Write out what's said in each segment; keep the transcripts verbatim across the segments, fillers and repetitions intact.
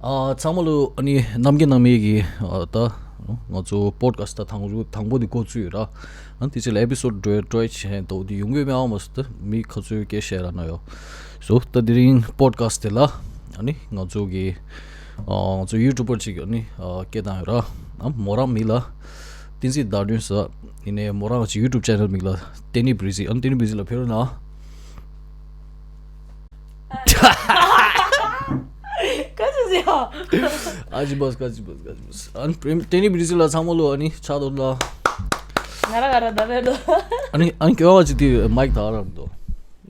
ཨ་ཚང་མ་ལོ་ཨ་ནི་ནམ་རྒྱུན་ནང་མི་གི་ཨ་ད་ང་ཚོ་པོ་ཌི་ཁ་སི་ཊི་ད་དང་པོ་དང་པོ་དེ་འགོ་བཙུགས་ཡོད་ར། ཨ་དེ་ཅི་ལ་ཨེ་པི་སོ་ཌི་འགྲོ་འགྲོ་ཡ་ཆེ་ཧན་ཏོ་དེ་ཡོང་གི་མེད་ཨ་མ་སི་ད་མི་ཁ་ཚོས་སྐད་བཤད་ར་ན་ཡོ། སོ་ད་དེ་རིང་པོ་ཌི་ཁ་སི་ཊི་དེ་ལ་ཨ་ནི་ང་ཚོ་གི་ཨ་ང་ཚོ་ཡུ་ཊུབ་པར་ཅིག་ཨ་ནི་ཨ་སྐད་བཏང་ཡོད་ར། ཨ་མོ་རང་མི་ལ་བསྟན་འཛིན་ཟླ་སྒྲོན་ཟེར། ཡིན་ནའི་མོ་རང་གི་ཡུ་ཊུབ་ཆེ་ནལ་མིང་ལ་ཏེ་ནི་བི་རི་ཟི། ཨ་ནི་ཏེ་ནི་བི་རི་ཟི་ལ་ཕེབས་རོགས་གནང་། ཀ་ཅི་ཟེར་ཡ། ཨ་ཅི་བས་ཀ་ཅི་བས་ཀ་ཅི་བས། ཨ་ནི་ཏེ་ནི་བི་རི་ཟི་ལ་ཚང་མ་ལོ་ཨ་ནི་ཆ་དོ་ལ། ང་ར་ང་ར་ད་བས་ལོ། ཨ་ནི་ཨ་ནི་ཀྱོ་བ་ཅི་དེ་མའིག་ད་ར་མི་འདུག་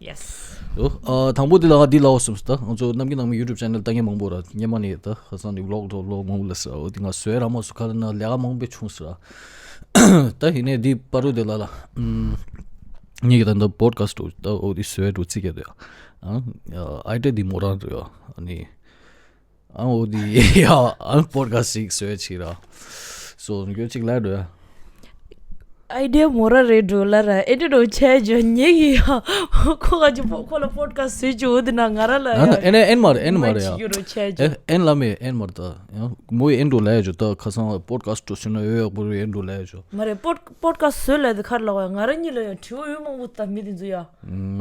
ཡེ་སི། ཨ་དང་པོ་དེ་ལ་ང་འདི་ལའོ་སུམ་སི་ད་ང་ཚོ་ནམ་རྒྱུན་ནང་མི་ཡུ་ཊུབ་ཆེ་ནལ་ལྟ་མཁན་མང་པོ་ར་སྔོན་མ་ནས་ད་ཁ་སང་ནས་བི་ལོག་ཐོག་བི་ལོག་མང་པོ་ལས་སི་ར། འོ་དེ་ང་བཟོས་ར་མ་བཟོས་ཁ་ལ་ན་ལས་ཀ་མང་པོ་བྱུང་སི་ར། ད་ཡིན་ནའི་འདི་པ་རུ་དེ་ལ་ལ་ཨམ་ངེད་ཀྱི་ད་ལྟ་པོ་ཌི་ཁ་སི་ཊི་ད་འོ་དེ་བཟོས་འགྲོ་རྩིས་ཀྱི་འདུག་ཨ་ཨའི་ཌི་ཡ་འདི་མོ་རང་རེད་ཡ། ཨ་ནི་ཨ་འོ་དེ་ཡ་ཨ་པོ་ཌི་ཁ་སི་ཊི་ཞིག་བཟོས་བྱེད་ར། སོ་ངོ་གཅིག་ལ་འགྲོ་ཡ། ཨའི་ཌི་ཡ་མོ་ར་རེད་འགྲོ་ལ་ར་ཨེ་འདྲ་འགྲོ་ཆེ་ཇོ་ཉེ་གི་ཡ། ཁོ་ག་ཅི་པོ་ཁོ་ལ་པོ་ཌི་ཁ་སི་ཊི་བཟོས་ཇོ་འོ་དེ་ན་ང་ར་ལ་ཡ། ཨ་ཨེ་ནས་ཨེན་མ་རེད་ཨེན་མ་རེད་ཡ། ཨེ་ཨེན་ལ་མེ་ཨེན་མ་རེད་ད། ཡང་མོ་ཡི་ཨེན་འགྲོ་ལ་ཡ་ཇོ་ད་ཁ་སང་པོ་ཌི་ཁ་སི་ཊི་འགྲོ་ཤེ་ན་ཡོད་ཡག་པོ་རེད་ཨེན་འགྲོ་ལ་ཡ་ཇོ། མ་རེད་པོ་པོ་ཌི་ཁ་སི་ཊི་བཟོས་ལ་དེ་ཁར་ལ་བ་ང་ར་གཉིས་ལ་ཡང་དྲི་བ་ཡོད་མང་པོ་ད་མི་དེ་ཚོ་ཡ།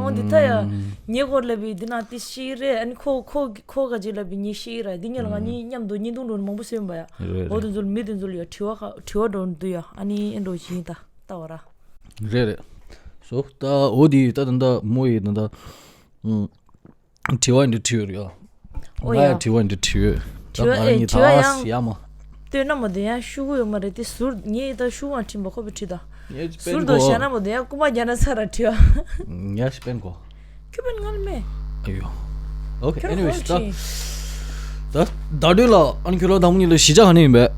ཨང་འདི་ད་ཡ། ངའི་སྐོར་ལ་བི་འདི་ན་དེ་ཤི་རེད་ཨ་ནི་ཁོ་ཁོ་ཁོ་ག་ཅིག་ལ་བི་ངའི་ཤི་ར་འདི་ཉལ་ང་གཉིས་མཉམ་དུ་བརྙན་ཐུང་འགྲོ་མང་པོ་སོན་པ་ཡ། རེད་འོ་རེད། དེ་ཚོ་ལ་མི་དེ་ཚོ་ལ་ཡ་དྲི་བ་ཁ་དྲི་བ་འགྲོ་འདུག་ཡ་ཨ་ནི་ཨེ་འགྲོ་བཞིན་ད་ལྟ་བ་ར། རེད་རེད། སོ་ད་འོ་དེ་ད་ད་ད་མོ་ཡི་ད་ད། དྲི་བ་འདི་དྲི་ཡོད་རེད་ཡ། ཨོ་ང་ཡ་ཡ། དྲི་བ་འདི་དྲི་ཡོད། ད་དྲི་བ་ང་ཨེ་གཉིས་དྲི་བ་ད་ཡང་ཡ་མ། ལྟོས་ན་མ་དེ་ཡང་ཤུ་གུ་ཡོད་མ་རེད་དེ་ཟུར་ངས་ད་ཤུ་གུ་ང་དྲིན་པ་ཁོ་བི་དྲི་ད། ངས་ཅི་ཟུར་དུ་བཤད་ན་མ་དེ་ཡང་རྐུ་མ་རྒྱ་ན་ཚ་ར་དྲི་བ། ངས་ཅི་པན་གོ། ཁྱོད་པན་ང་ལ་མེད། ཨ་ཡོ། ཨོ་ཁེ་ཁྱོད་ཨེ་ནི་ཝེ་ཧོལ་ད། ཅི། ད་ད་དུས་ལ་ཨ་ནི་ཁྱོད་ལ་དང་པོ་ཉིད་ལ་གཞིས་ཆགས་ག་ནས་ཡིན་པས།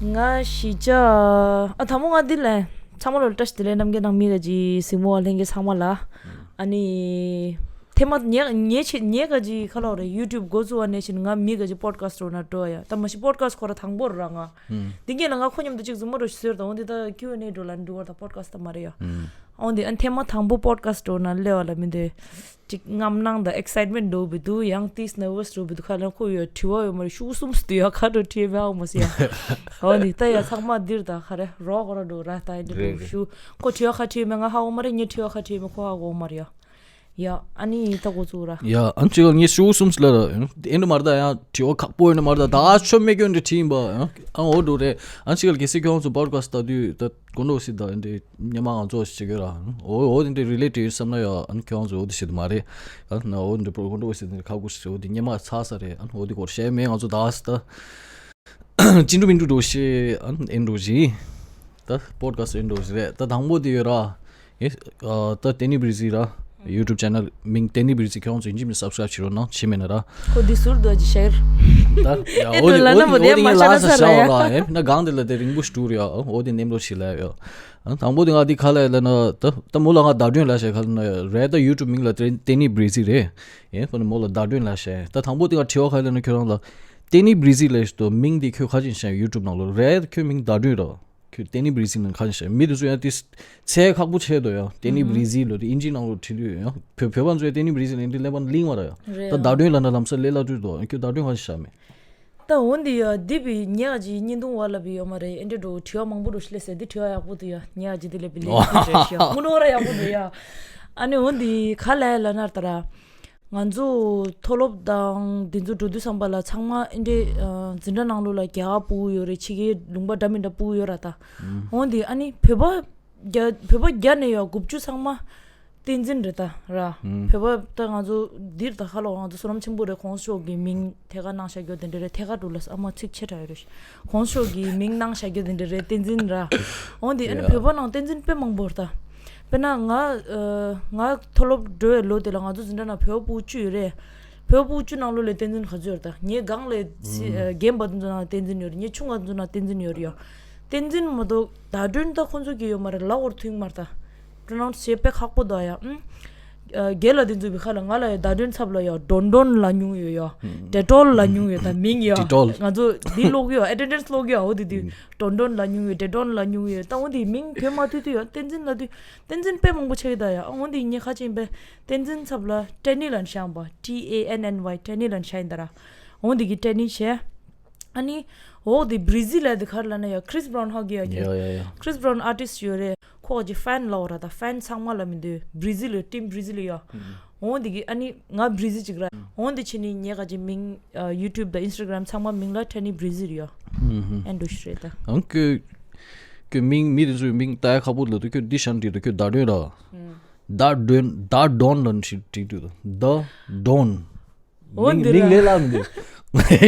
ང་གཞིས་ཆགས་ཨ་དང་པོ་ང་འདི་ལ་ཚང་མ་ལ་བཀྲ་ཤིས་བདེ་ལེགས་རྣམ་རྒྱལ་ནང་མི་ག་ཅི་གཟིགས་མོ་བ་ལྷན་རྒྱས་ཚང་མ་ལ་ཨ་ནི། ཐེངས་མ་ཉེ་ཉེ་ཆེ་ཉེ་ག་ཅི་ཁ་ལོ་རེ་ཡུ་ཊུབ་འགོ་བཙུགས་པ་ནས་བཞིན་ང་མི་ག་ཅི་པོ་ཌི་ཁ་སི་ཊི་འགྲོ་ན་འགྲོ་ཡ་ད་མ་གཞི་པོ་ཌི་ཁ་སི་ཊི་ཁོ་ར་དང་པོ་ར་ང་། ཧུམ། འདི་གྱེན་ལ་ང་ཁོ་མཉམ་དུ་གཅིག་ཟུར་མོ་རུ་ཞིག་ཟེར་དང་འོན་ཏེ་ད་ཁྱི་འོ་ནས་འགྲོ་ལ་འགྲོ་བར་ད་པོ་ཌི་ཁ་སི་ཊི་ད་མ་རེད་ཡ། ཧུམ། འོན་ཏེ་ཨ་ཐེངས་མ་དང་པོ་པོ་ཌི་ཁ་སི་ཊི་འགྲོ་ན་སླེབས་པ་ལ་མི་འདོད་ཅིག་རྔམ་སྣང་དང་ཨེག་སའིཊ་མེན་ཊི་འགྲོ་བི་འདུག་ཡང་ཏིས་ནར་ཝས་འགྲོ་བི་འདུག་ཁ་ལ་ཁོ་ཡོད་དྲི་བ་ཡོད་མ་རེད་ཤུགས་གསུམ་སུ་དུ་ཡ་ཁ་འགྲོ་དྲི་བའི་ཨོ་མ་སི་ཡ། འོན་ཏེ་ད་ཡ་ཚང་མ་འདིར་ད་ཁ་རེ་རོགས་ཁོ་ར་འགྲོ་ར་ད་ཨེ་འདྲ་རེད་འགྲོ་རེད། ཤུ་ཁོ་དྲི་བ་ཁ་དྲི་མེད་ང་ཧ་གོ་མ་རེད་ངས་དྲི་བ་ཁ་དྲི་མེད་ཁོ་ཧ་གོ་མ་རེད་ཡ། ཡ། ཨ་ནི་ད་འགོ་བཙུགས་ར། ཡ། ཨ་ཅི་ག་ངས་ཤུ་གསུམ་ལ་ར་ཨེ་འདྲ་མ་རེད་ད་ཡང་དྲི་བ་ཁག་པོ་ཨེ་འདྲ་མ་རེད་ད་ད་ཆོ་མེད་སྐྱོན་འདྲ་དྲིས་ཡིན་པ་ཡང་ཨ་འོ་འགྲོ་རེད། ཨ་ཅི་ག་གལ་སྲིད་ཁྱོད་ཚོ་པོ་ཌི་ཁ་སི་ཊི་ལྟ་དུས་ད་གོ་འགྲོ་སྲིད་ད་ཨེ་འདྲ་སྙན་མ་ང་ཚོ་ཞིག་བྱེད་དགོས་ར་འོ་འོ་དེ་འདྲ་རི་ལེ་ཊི་བསམ་ན་ཡ་ཨ་ནི་ཁྱོད་ཚོ་འོ་དེ་ཞིག་མ་རེད། ཨ་ན་འོ་འདྲ་པོ་གོ་འགྲོ་སྲིད་ཁག་པོ་ཞིག་འོ་དེ་སྙན་མ་ཚ་ས་རེད་ཨ་ནི་འོ་དེ་སྐོར་བཤད་མེད་ང་ཚོ་ད་སི་ད། ཅི་འགྲོ་མི་འགྲོ་འགྲོ་ཤེས་ཨ་ཨེ་འགྲོ་ཞིག་ད་པོ་ཌི་ཁ་སི་ཊི་ཨེ་འགྲོ་ཞིག་རེད་ད་དང་པོ་དེ་ཡོད་ར། ཨེ་ཨ་ད་ཏེ་ནི་བི་རི་ཟི་ར། ཡུ་ཊུབ་ཆེ་ནལ་མིང་ཏེ་ནི་བི་རི་ཟི་ཁྱོད་ཚོ་ཡིན་གཅིག་མིན་སབ་སི་ཀ་རའིབ་བྱེད་རོགས་གནང་བྱེད་མེད་ན་ར། ཁོ་འདི་ཟུར་དུ་ཅི་ཤེར། ད་ཡ་ཨེ་འོ་དེ་འགྲོ་ལ་ན་འོ་མོ་དེ་དེ་ཡ་མ་ངས་ཤ་ལ་ན་ས་ས་ཤ་ཡ་བ་ལ་ཨེ་ན་གང་དེ་ལ་དེ་རིང་པོ་ཞིག་འགྲོ་རེད་ཨ་འོ་དེ་ནེམ་རོ་ཞིག་ལ་ཡོད། ཨ་དང་པོ་དེ་ང་དེ་ཁ་ལ་ལ་ན་ད་ད་མོ་ལ་ང་ཟླ་སྒྲོན་ལ་ཤ་ཁ་ལ་ན་རེད་ད་ཡུ་ཊུབ་མིང་ལ་ཏེ་ཏེ་ནི་བི་རི་ཟི་རེད། ཨེ་ཁོ་ནི་མོ་ལ་ཟླ་སྒྲོན་ལ་ཤ་ད་དང་པོ་དེ་ང་དྲི་བ་ཁ་ལ་ན་ཁྱོད་རང་ལ་ཏེ་ནི་བི་རི་ཟི་ལ་ཤ་དོ་མིང་དེ་ཁྱོད་ཁ་ཅིག་ཤ་ཡུ་ཊུབ་ནང་ལོ་རེད་ཁྱོད་མིང་ཟླ་སྒྲོན་ར། ཁྱོད་ཏེ་ནི་བི་རི་ཟི་ནང་ཁ་ཤས་མི་དེ་ཚོ་ཡང་དེ་ཚད་ཁག་པོ་ཆེ་དོ་ཡང་ཏེ་ནི་བི་རི་ཟི་ལོ་དེ་ཨིན་ཇི་ནང་ལོ་བྲིས་དུས་ཡང་བོད་བོད་པ་ཚོ་ཡང་ཏེ་ནི་བི་རི་ཟི་ནང་དེ་ལེན་པ་གླིང་བ་ར་ཡང་རེད་ད་ཟླ་སྒྲོན་ལ་ན་ལམ་སང་ལས་སླ་བྲིས་དོ་ཁྱོད་ཟླ་སྒྲོན་ཁ་ཤས་མེད། ད་འོན་ཏེ་ཡ་འདི་བི་ཉག་ཅིག་བརྙན་ཐུང་བ་ལ་བི་ཡོད་མ་རེད་ཨེ་འདྲ་འགྲོ་དྲི་བ་མང་པོ་འགྲོ་ཤི་ལས་ཟེར་འདི་དྲི་བ་ཡག་པོ་འདུག་ཡ་ཉག་ཅིག་འདི་ལ་བི་ལས་ཀྱི་དྲི་བ་ཤི་ཡ་དངུལ་ནོར་ར་ཡག་པོ་འདུག་ཡ། ཨ་ནི་འོན་ཏེ་ག་ལ་ཡ་ལ་ན་ད་ར། ང་ཚོ་མཐོ་སློབ་དང་འདི་ཚོ་འགྲོ་དུས་ཙམ་པ་ལ་ཚང་མ་ཨེ་འདྲའི་འཛིན་གྲྭ་ནང་ལོགས་ལ་རྒྱ་གར་ཕྲུ་གུ་ཡོད་རེད་ཕྱི་རྒྱལ་ལུང་པ་འདྲ་མི་འདྲ་ཕྲུ་གུ་ཡོད་ར་ད། འོན་ཏེ་ཨ་ནི་བོད་པ་རྒྱ་བོད་པ་རྒྱ་ནས་ཡོད་དགུ་བཅུ་ཚང་མ་བསྟན་འཛིན་རེད་ད་ར། བོད་པ་ད་ང་ཚོ་འདིར་ད་ཁ་ལོ་ང་ཚོ་བསོད་ནམས་ཆེན་པོ་རེད་གོང་ས་མཆོག་གི་མིང་ཐད་ཀར་གནང་བཞག་རྒྱུ་དེ་འདྲ་རེད་ཐད་ཀར་འགྲོ་ལ་ཨ་མ་ཚིག་ཆེ་དྲགས་ཡོད་རེད། གོང་ས་མཆོག་གི་མིང་གནང་བཞག་རྒྱུ་དེ་འདྲ་རེད་བསྟན་འཛིན་ར། འོན་ཏེ་ཨ་ནི་བོད་པ་ནང་བསྟན་འཛིན་དཔེ་མང་པོ་རེད་ད། དཔེར་ན་ང་ཨ་ང་མཐོ་སློབ་འགྲོ་བའི་ལོ་དེ་ལ་ང་ཚོ་འཛིན་གྲྭ་ནང་བོད་པ་ཕྲུ་གུ་བཅུ་ཡོད་རེད། བོད་པ་ཕྲུ་གུ་བཅུ་ནང་ལོ་ལས་བསྟན་འཛིན་ག་ཚོད་ཡོད་རེད་ད། ངའི་སྒང་ལས་སི་ཨ་རྒན་པ་དེ་ཚོ་ནང་བསྟན་འཛིན་ཡོད་རེད་ངའི་ཆུང་བ་དེ་ཚོ་ནང་བསྟན་འཛིན་ཡོད་རེད་ཡ། བསྟན་འཛིན་མ་གཏོགས་ཟླ་སྒྲོན་ད་ཁོ་ཚོ་གི་ཡོད་མ་རེད་ལབ་དགོས་རེད་ཐུག་མ་རེད་ད། པྲོ་ནའུན་སི་བྱེད་དཔེ་ཁག་པོ་འདུག་ཡ། ཨུམ། ཨ་རྒན་ལགས་དེ་ཚོ་བི་ཁ་ལ་ང་ལ་ཡ་ཟླ་སྒྲོན་ཚབ་ལ་ཡ་ཌོན་ཌོན་ལབ་མྱོང་ཡོད་ཡ། ཌེ་ཊོལ་ལབ་མྱོང་ཡོད་ད་མིང་ཡ། ཌེ་ཊོལ། ང་ཚོ་འདི་ཀློག་གི་ཡ་ཨེ་ཊེན་ཌེན་སི་ཀློག་གི་ཡ་འོ་དེ་དུས་ཌོན་ཌོན་ལབ་མྱོང་ཡོད་ཌེ་ཊོལ་ལབ་མྱོང་ཡོད་ད་འོ་དེ་མིང་གོ་མ་ཐུབ་དུས་ཡ་བསྟན་འཛིན་ལབ་དུས་བསྟན་འཛིན་དཔེ་མང་པོ་ཆགས་ཀྱི་ད་ཡ་འོ་དེ་ངས་ཁ་ཅིག་ཡིན་པས་བསྟན་འཛིན་ཚབ་ལ་ཊེ་ནི་ལབ་བཞག་པ་ཊི་ཨེ་ཨེན་ཨེན་ཝའི་ཊེ་ནི་ལབ་བཞག་ཡིན་ད་ར། འོ་འདི་གི་ཊེ་ནི་བྱས། ཨ་ནི་འོ་དེ་བྷི་རི་ཟི་ལ་དེ་ག་རེ་ལབ་ན་ཡ་ཁྲིས་བྷ་རའུན་ཧ་གོ་ཡ་གི། ཡ་ཡ་ཡ། ཁྲིས་བྷ་རའུན་ཨར་ཊིསཊ་ཡོད་རེད། ཁོ་གི་ཕེན་ལབ་ར། ད་ཕེན་ཚང་མ་ལ་མི་འདུག་བྷི་རི་ཟི་ལ་ཊིམ་བྷི་རི་ཟི་ལ་ཡ། འོ་འདི་གི་ཨ་ནི་ང་བྷི་རི་ཟི་ཅིག་ར། འོ་འདི་བྱས་ནི་ངའི་ག་ཅིག་མིང་ཡུ་ཊུབ་དང་ཨིན་སི་ཊ་གྷ་རམ་ཚང་མ་མིང་ལ་ཊེ་ནི་བྷི་རི་ཟི་རེད་ཡ། ཨེ་འདྲ་ཞིག་རེད་ད། ཨང་ཁྱོད་ཁྱོད་མིང་མི་དེ་ཚོའི་མིང་ལྟ་ཡ་ཁག་པོ་ལ་དུ། ཁྱོད་འདི་ཤན་བྲིས་དུ། ཁྱོད་ཟླ་སྒྲོན་ར། ཟླ་སྒྲོན། ཟླ་སྒྲོན་ལ་ནི་ཞིག་བྲིས་དུས་ད་ཟླ་སྒྲོན། འོ་མིང་འདི་མིང་ར། ལས་སླ་མི་འདུག་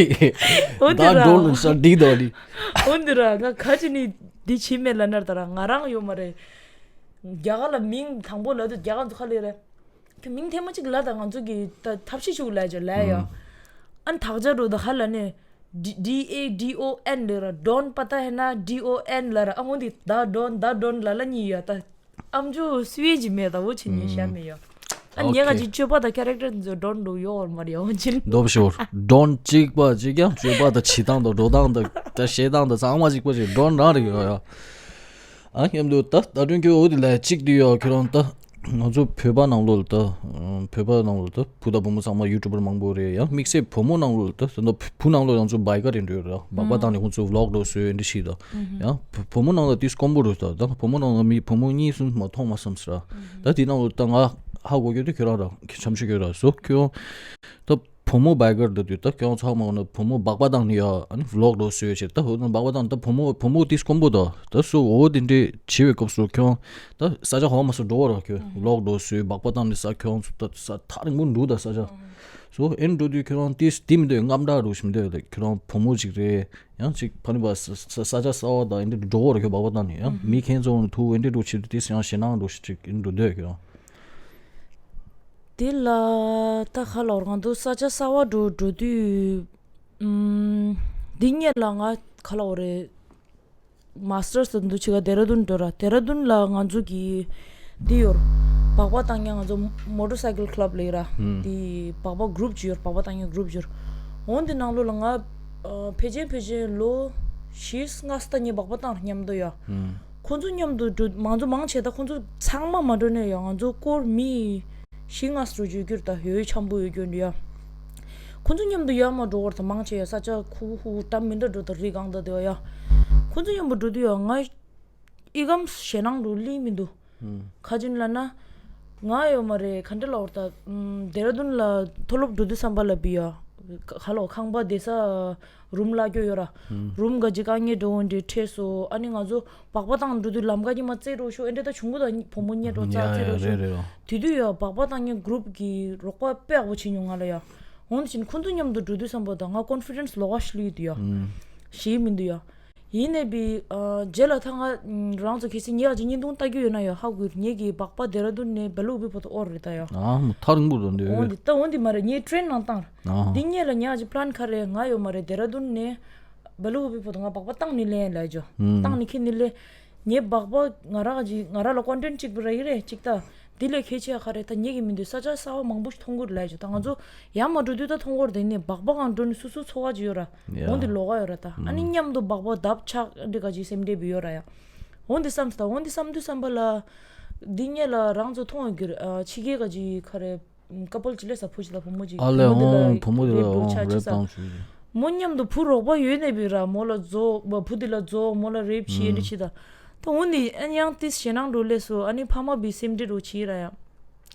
འོ་འདི་ཟླ་ར། སྒྲོན་ལ་ནི་ཤ་འགྲིག་ད་འདི། འོ་འདི་ར། ང་ག་ཅི་ནི་འདི་བྱེད་མེད་ལབ་ན་ད་ར། ང་རང་ཡོད་མ་རེད། རྒྱ་གར་ལ་མིང་དང་པོ་ལབ་དུས་རྒྱ་གར་ཚོ་ག་ལེ་རེད། ཁྱོད་མིང་ཐེངས་མ་གཅིག་ལབ་ད། ང་ཚོ་གི་ད་ཐབས་ཤེས་ཤིག་ལབ་ཅོ་ལབ་ཡ། ཨ་ནི་དག་ཆ་འགྲོ་ད་ཧ་ལ་ནི། D- D A D O N ལབ་ར། ཌོན་པ་ཏ་ཧེ་ན་D O N ལབ་ར། ཨ་འོ་འདི་ཟླ་སྒྲོན་ཟླ་སྒྲོན་ལབ་ལབ་གཉིས་ཡོད་ད། ཨམ་ཅོག་སུའེ་ཅི་མེད་ད། འོ་ཆི་ཉན་ཤ་མེད་ཡ། ཨ་ཉེ་ག་ཅིག་སྤྱོད་པ་དང་ཁེ་རེག་ཊར་འདི་ཚོ་སྒྲོན་འགྲོ་ཡོད་མ་རེད་ཡ། འོ་ཅི་འདོབ་ཤོར། སྒྲོན་གཅིག་པ་གཅིག་ཀྱང་སྤྱོད་པ་དང་བྱེད་སྟངས་དང་འགྲོ་སྟངས་དང་ད་བཤད་སྟངས་དང་ཚང་མ་གཅིག་པ་ཅིག་སྒྲོན་རང་རེད་ཡ་ཡ། ཨ་མཉམ་དུ་ད་ད་དུང་ཁྱོད་འོ་དེ་ལ་གཅིག་དུས་ཡོད་ཁྱོད་རང་ད། ང་ཚོ་བོད་པ་ནང་ལོགས་ལ་ད། བོད་པ་ནང་ལོགས་ལ་ད་བུ་དང་བུ་མོ་ཚང་མ་ཡུ་ཊུབ་པར་མང་པོ་རེད་ཡ། དམིགས་བསལ་བུ་མོ་ནང་ལོགས་ལ་ད་ད་ད་བུ་ནང་ལོགས་ང་ཚོ་བྷའི་ཀར་རེད་འགྲོ་ཡོད་ར། སྦག་སྦག་བཏང་ནས་ཁོང་ཚོ་ཝི་ལོག་འགྲོ་བཟོས་འདི་ཞིག་ད། ཡང་བུ་བུ་མོ་ནང་ལ་དེ་དཀོན་པོ་རེད་ད། ད་བུ་མོ་ནང་ལ་མི་བུ་མོ་གཉིས་གསུམ་མ་མཐོང་མ་བསམ་ཟེར་ར། ད་དེ་ནང་ལོགས་ད་ང་ཧ་གོ་རྒྱུ་དེ་ཁྱོད་རང་ར་འཆམ་ཤོད་ཁྱོད་ར་བཟོ་ཁྱོད། ད་བུ་མོ་བྷའི་ཀར་ད་དུས་ད་ཁྱོད་ཚང་མ་འོ་ན་བུ་མོ་སྦག་སྦག་བཏང་ནས་ཡ་ཨ་ནི་ཝི་ལོག་འགྲོ་བཟོས་བྱས། ད་འོ་ན་སྦག་སྦག་བཏང་ད་བུ་མོ་བུ་མོ་དེ་དཀོན་པོ་ད། ད་སུ་འོ་དེ་འདྲས་བྱེད་པའི་སྐབས་སུ་ཁྱོད་ད་ས་ཆ་ཧོ་མ་སུ་འགྲོ་བ་ར། ཁྱོད་ཝི་ལོག་འགྲོ་བཟོས་སྦག་སྦག་བཏང་ནས་ས་ཁྱོད་ཚོ་ད་ས་ཐག་རིང་པོ་འདུག་ད་ས་ཆ། སོ་ཨེ་འགྲོ་དུས་ཁྱོད་རང་དེ་དེ་མི་འདོད་རྔམ་དྲག་རུ་ཞིག་མི་འདོད་ད། ཁྱོད་རང་བུ་མོ་ཅིག་རེད། ཡང་ཅིག་ཕ་ནི་པ་ས་ས་ས་ཆ་གསར་པ་དང་ཨེ་འདྲས་འགྲོ་བར་ཁྱོད་སྦག་སྦག་བཏང་ནས་ཡང་མི་ཁྱེད་ཚོ་ཐུག་ཨེ་འདྲས་འགྲོ་བྱེད་དུས་དེ་ཡང་ཞེད་སྣང་འགྲོ་ཞིག་ཅིག་ཨེ་འགྲོ་འདོད་ཁྱོད་རང་། དེ་ལ་ད་ཁ་ལོར་ང་ཚོ་ས་ཆ་གསར་པ་འགྲོ་འགྲོ་དུས། ཨུམ། འདི་སྔོན་ལ་ང་ཁ་ལོར་རེད། མ་སི་ཊར་སི་འདུ་ཆི་ག་ལྡེ་ར་ལྡུན་འགྲོ་ར། ལྡེ་ར་ལྡུན་ལ་ང་ཚོ་གི་འདི་ཡོད། སྦག་སྦག་བཏང་མཁན་ང་ཚོ་མོ་ཊར་སའི་ཀལ་ཀླབ་ལབ་ཡོད་ར། ཧུམ། དེ་སྦག་སྦག་གུ་རུབ་ཅིག་ཡོད། སྦག་སྦག་བཏང་མཁན་གུ་རུབ་ཅིག་ཡོད། འོན་ཏེ་ནང་ལོགས་ལ་ང་ཨ་ཕལ་ཆེར་ཕལ་ཆེར་ལོ་བཞི་ལྔ་ཙམ་ངས་སྦག་སྦག་བཏང་མཉམ་དུ་ཡ། ཧུམ། ཁོ་ཚོ་མཉམ་དུ་འགྲོ་ང་ཚོ་མང་ཆེ་ད་ཁོ་ཚོ་ཚང་མ་མ་འགྲོ་ནས་ཡ། ང་ཚོ་སྐོར་མི་བཞི་ལྔ་ཙམ་འགྲོ་རྒྱུ་ད་ཡོད་འཆམ་པོ་ཡོད་རྒྱུ་འདི་ཡ། ཁོ་ཚོ་མཉམ་དུ་ཡར་མར་འགྲོ་བར་ད་མང་ཆེ་ཡ་ས་ཆ་ཁུག་ཁུག་འདྲ་མི་འདྲ་འགྲོ་ད་རི་སྒང་ད་དེ་བ་ཡ། ཁོ་ཚོ་མཉམ་པོ་འགྲོ་དུས་ཡ་ང་ཨི་གམ་ཞེད་སྣང་འགྲོ་ལི་མི་འདུག་ཁ་ཅིག་ལབ་ན། ང་ཡོད་མ་རེད་ག་འདྲ་ལབ་དགོས་རེད་ད། ཨམ། ལྡེ་ར་ལྡུན་ལ་མཐོ་སློབ་འགྲོ་དུས་ཙམ་པ་ལ་བི་ཡ། ག་ལོ་ཁང་པ་བསྡད་ས་རུམ་གླ་རྒྱུ་ཡོད་ར། རུམ་ག་ཅིག་དཀའ་ངལ་འགྲོ་འོང་འདྲི་འཕྲད་སོ། ཨ་ནི་ང་ཚོ་སྦག་སྦག་བཏང་འགྲོ་དུས་ལམ་ཁ་གཉིས་མ་རྩེ་འགྲོ་ཤོག་ཨེ་འདྲ་ད་བྱུང་གི་ད། བུ་མོ་གཉིས་འགྲོ་རྩ་རྩེ་འགྲོ་ཤོག་རེད་རེད། དེ་དུས་ཡ་སྦག་སྦག་བཏང་མཁན་གུ་རུབ་ཀྱི་རོགས་པ་དཔེ་ཡག་པོ་བྱེད་མྱོང་ང་ལ་ཡ། འོང་དེ་བཞིན་ཁོ་ཚོ་མཉམ་དུ་འགྲོ་དུས་ཙམ་པ་ད་ང་ཀོན་ཕི་ཌེན་སི་ལོགས་ཀ་ཞིག་སླེབས་ཡོད་དུས་ཡ། ཞེ་མི་འདུག་ཡ། ཡིན་ནའི་བི། ཨ། རྗེས་ལ་ད་ང་རང་ཚོ་གལ་སྲིད་ངེད་ཀྱི་བརྙན་ཐུང་ལྟ་རྒྱུ་ཡོད་ན་ཡང་ཧ་གོ་གི་རེད། ངེད་ཀྱི་སྦག་སྦག་ལྡེ་ར་ལྡུན་ནས་བེ་ལུ་བི་བོ་དུ་ཨོར་རེད་ད་ཡ། ཨ་མོ་ཐག་རིང་པོ་རེད་འདི། འོ་འདི་ད་འོ་འདི་མ་རེད། ངས་ཊེན་ནང་བཏང་རེད། ཨ། འདི་སྔོན་ལ་ངེད་ཀྱི་པི་ལན་ག་རེ་ང་ཡོད་མ་རེད། ལྡེ་ར་ལྡུན་ནས་བེ་ལུ་བི་བོ་དུ་ང་སྦག་སྦག་བཏང་ནས་ལེན་ལབ་ཅོ། ཨུམ། བཏང་ནས་ཁྱེར་ནས་ལེན། ངས་སྦག་སྦག་ང་རང་གི་ང་རང་ལ་ཀོན་ཊེན་ཊི་གཅིག་པུ་ར་ཡི་རེད་གཅིག་ད། འདི་ལས་གལ་ཆེ་བ་ག་རེ་ད་ངེད་ཀྱི་མི་འདུག་ས་ཆ་གསར་པ་མང་པོ་ཞིག་མཐོང་གི་རེད་ལབ་ཅིག་ད་ང་ཚོ་ཡར་མར་འགྲོ་དུས་ད་མཐོང་གི་རེད། དེ་ནས་སྦག་སྦག་གང་འགྲོ་ནས་སོ་སོའི་འཚོ་བ་ཅིག་ཡོད་ར། ཡ། འོ་འདི་ལོགས་ཀ་ཡོད་ར་ད། ཨ་ནི་མཉམ་དུ་སྦག་སྦག་ལྡབ་ཆགས་འདི་ག་ཅིག་སེམས་ཁྲལ་བི་ཡོད་ར་ཡ། འོ་འདི་བསམ་སོང་ད། འོ་འདི་བསམ་དུས་བསམ་པ་ལ། འདི་སྔོན་ལ་རང་ཚོ་མཐོང་ཡོད་ཀྱི་རེད། ཨ། ཕྱི་རྒྱལ་ག་ཅིག་ག་རེ། ཀ་པལ་ཅིག་སླེབས་ས་བུ་ཅིག་དང་བུ་མོ་ཅིག་ཨ་ལས་བུ་མོ་འདི་ལ་འོང་བུ་མོ་འདི་རེབ་ལ་འགྲོ་འོང་ཆ་རེབ་ཆེ་ས། བཏང་བྱུང་། མོ་མཉམ་དུ་བུ་རོགས་པ་ཡོད་ནས་བི་ར་མོ་ལ་རྫོགས་བུ་འདི་ལ་རྫོགས་མོ་ལ་རེབ་བྱེད་འདི་ཅི་ད། ད་འོ་ནི་ཨ་ནི་ཡང་ཏིས་ཞེད་སྣང་འགྲོ་ལས་སོ། ཨ་ནི་ཕ་མ་བི་སེམས་ཁྲལ་འགྲོ་བྱེད་ར་ཡ།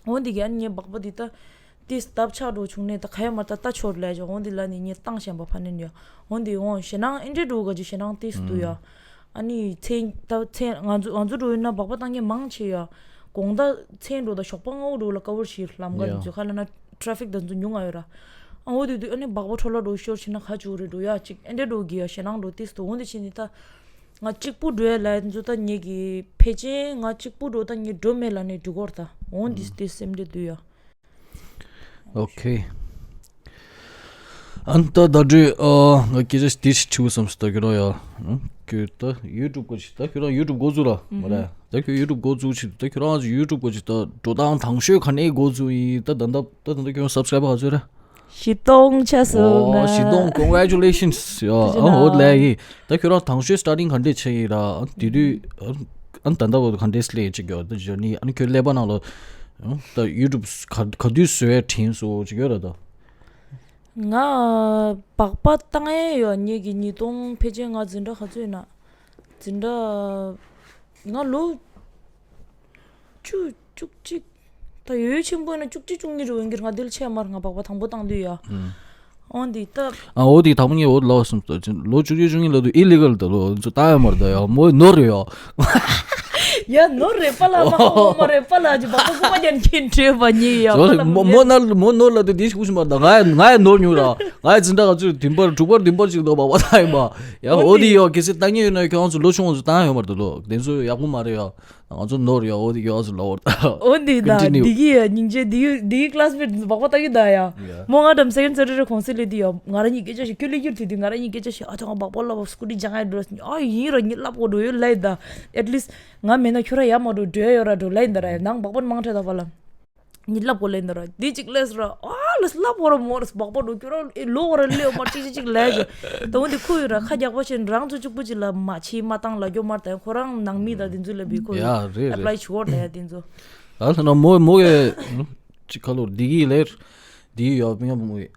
འོ་འདི་གི་ཨ་ནི་ངའི་སྦག་པ་འདི་ད་ཏིས་ལྡབ་ཆགས་འགྲོ་བྱུང་ནས་ད་ག་ཡ་མ་ད་ལྟ་ཆོར་ལས་ཅོ། འོ་འདི་ལ་ནི་ངས་བཏང་བཞིན་པ་ཕ་ནན་ཡ། འོ་འདི་འོང་ཞེད་སྣང་ཨེ་འདྲས་འགྲོ་ག་ཅི་ཞེད་སྣང་ཏིས་འདུག་ཡ། ཨ་ནི་མཚན་ད་མཚན་ང་ཚོ་ང་ཚོ་འགྲོ་ཡིན་ན་སྦག་པ་བཏང་མཁན་མང་ཆེ་ཡ། དགོང་དག་མཚན་འགྲོ་དང་ཞོགས་པ་སྔ་པོ་འགྲོ་ལ་ཀ་བར་བྱེད་ལམ་ཁ་ཡ། འདི་ཚོ་ཁ་ལ་ན་ཊ་རེ་ཕིག་དང་ཚོ་ཉུང་ང་ཡོད་ར། ཨ་འོ་དེ་དུས་ཨ་ནི་སྦག་པ་འཕྲོ་བརླག་འགྲོ་ཤོར་ཕྱིན་ན་ཁ་བཅུག་རེ་འགྲོ་ཡ་ཅིག་ཨེ་འདྲས་འགྲོ་གི་ཡ་ཞེད་སྣང་འགྲོ་ཏིས་འདུག་འོ་འདི་ཕྱིན་ནི་ད་ང་གཅིག་པུ་འགྲོ་ཡ་ལ་འདི་ཚོ་ད་ངེད་ཀྱི་ཕལ་ཆེར་ང་གཅིག་པུ་འགྲོ་ད་ངེད་འགྲོ་མེད་ལ་ནི་འགྲོ་གོར་ད་འོ་འདི་ཏིས་སེམས་འདྲས་འདུག་ཡ། ཨོ་ཁེ། ཨན་ད་ད་དྲི་ཨ་ང་སྐད་ཆ་དེ་ཞིག་ཆུ་བསམ་སི་ད་ཁྱོད་རང་ཡ། ཁྱོད་ད་ཡུ་ཊུབ་གོ་ཅི་ད་ཁྱོད་རང་ཡུ་ཊུབ་འགོ་བཙུགས་ར་མ་རེད། ད་ཁྱོད་ཡུ་ཊུབ་འགོ་བཙུགས་ཅི་ད་ཁྱོད་རང་ཡུ་ཊུབ་གོ་ཅི་ད་འགྲོ་སྟངས་དང་ཤོས་ག་ནས་འགོ་བཙུགས་ཡིན་ད་ད་ད་ད་ད་ཁྱོད་རང་སབ་སི་ཀ་རེབ་ག་ཚོད་རེད། བཞི་སྟོང་ཆགས་སོང་ང་། བཞི་སྟོང་congratulations ཡ། ཨ་འོ་ལེ་ཡི། ད་ཁྱོད་རང་དང་ཤོས་སི་ཊར་ཊིང་ག་འདྲས་བྱས་ཡིན་ར་དེ་དུས་ཨ་ད་ད་བོ་ག་འདྲས་སླེབས་ཅིག་ཡོད་ད་ཇར་ནི་ཨ་ནི་ཁྱོད་ཀླད་པ་ནང་ལ་ད་ཡུ་ཊུབ་ག་ག་དུས་བཟོས་དྲན་སོ་ཅིག་ཡོད་ར་ད། ང་སྦག་སྦག་བཏང་ཡས་ཡོད། ངེད་ཀྱི་ཉིས་སྟོང་ཕལ་ཆེར་ང་འཛིན་གྲྭ་ག་ཚོད་ཡིན་ན། འཛིན་གྲྭ་ང་ལོ་བཅུ་བཅུ་གཅིག་ད་ཡོད་ཆེན་པོ་ཡིན་ན་བཅུ་གཅིག་བཅུ་གཉིས་རེད་འོན་གྱི་ང་དེ་ལ་ཆེ་མར་ང་སྦག་སྦག་དང་པོ་བཏང་དུས་ཡ། ཨང་འདི་ད། ཨ་འོ་དེ་དང་པོ་ངས་འོ་ལོ་གསུམ་ལོ་བཅུ་གཅིག་བཅུ་གཉིས་ལོ་དུས་ཨི་ལི་གལ་ད་ལོ་ཚོ་ད་ཡ་མར་ད་ཡ་མོ་ནོར་ཡོད། ཡ་ནོར་རེད་པ་ལ་མ་ཧོ་མ་རེད་པ་ལ་ཅི་སྦག་སྦག་ཀུ་མ་ཀྱང་ཁྱིན་བྲོས་པ་ཉེ་ཡ་ཟོ་ལེ་མོ་མོ་ནར་མོ་ནོར་ལ་དུ་དེ་ཤི་ཀུ་ཤི་མར་ད་ང་ཡ་ང་ཡ་ནོར་ཉུང་ར་ང་ཡ་འཛིན་གྲྭ་ག་ཚོད་བདུན་པར་དྲུག་པར་བདུན་པར་ཅིག་ལོ་སྦག་སྦག་ད་ཡིན་པ་ཡ་འོ་འོ་དེ་དེ་ཡོད་གལ་སྲིད་ད་ཉེ་ཡོད་ན་ཁྱོད་ཚོ་ལོ་ཆུང་བ་ཚོ་ད་ཡོད་མར་ད་ལོ་དེ་ཚོ་ཡག་པོ་མ་རེད་ཡ། ང་ཚོ་ནོར་ཡོད་འོ་དེ་ཡོད་ཚོ་ལོ་བར་ད། འོ་འདི་ད། Continue. འདི་གི་ཡ་སྙིང་རྗེ་འདི་གི་འདི་གི་classmate་འདི་སྦག་སྦག་ལྟ་གི་ད་ཡ། Yeah. མོ་ང་དམ་second Saturday གོང་སེ་ལེ་འདི་ཡ་ང་ར་གཉིས་སྐད་ཆ་ཞིག་ཁྱོད་ལེ་ཁྱོད་དུས་འདི་ང་ར་གཉིས་སྐད་ཆ་ཞིག་ཨ་ཅག་ང་སྦག་སྦག་ལ་བ་སྐུ་དྲི་ཅང་ཡ་འགྲོ་ཨ་ཡིན་ར་ཉི་ལབ་གོ་འགྲོ་ཡོད་ལ་ཡི་ད། At least་ང་མེད་ན་ཁྱོད་ར་ཡ་མ་འགྲོ་འགྲོ་ཡ་ཡོད་ར་འགྲོ་ལ་ཡིན་ད་ར་ཡ་ནང་སྦག་སྦག་མང་ཁྲ་ད་བ་ལ། ཉི་ལབ་གོ་ལ་ཡིན་ད་ར་འདི་གཅིག་ལས་ར་ཨ་ལས་ལབ་གོ་ར་མོ་ར་སྦག་སྦག་འགྲོ་ཁྱོད་ར་ལོ་གོ་ར་ལེ་མ་གཅིག་གཅིག་གཅིག་ལས་ཀྱི་ད་འོ་འདི་ཁོ་ཡོད་ར་ཁ་རྒྱག་པ་ཆེན་རང་ཚོ་གཅིག་པུ་གཅིག་ལ་མ་ཆི་མ་བཏང་ལ་རྒྱོ་མར་ད་ཡ་ཁོ་རང་ནང་མི་ད་འདི་ཚོ་ལ་བི་ཁོ་ཡ་རེད་རེད། Apply་ཆུ་གོ་ར་ད་ཡ་འདི་ཚོ། ཨ་ལྷ་ན་མོ་མོ་གེ་ཅི་ཁ་ལོར་འདི་གི་ལེར་འདི་ཡོད་པ་ཡང་མོ་གེ་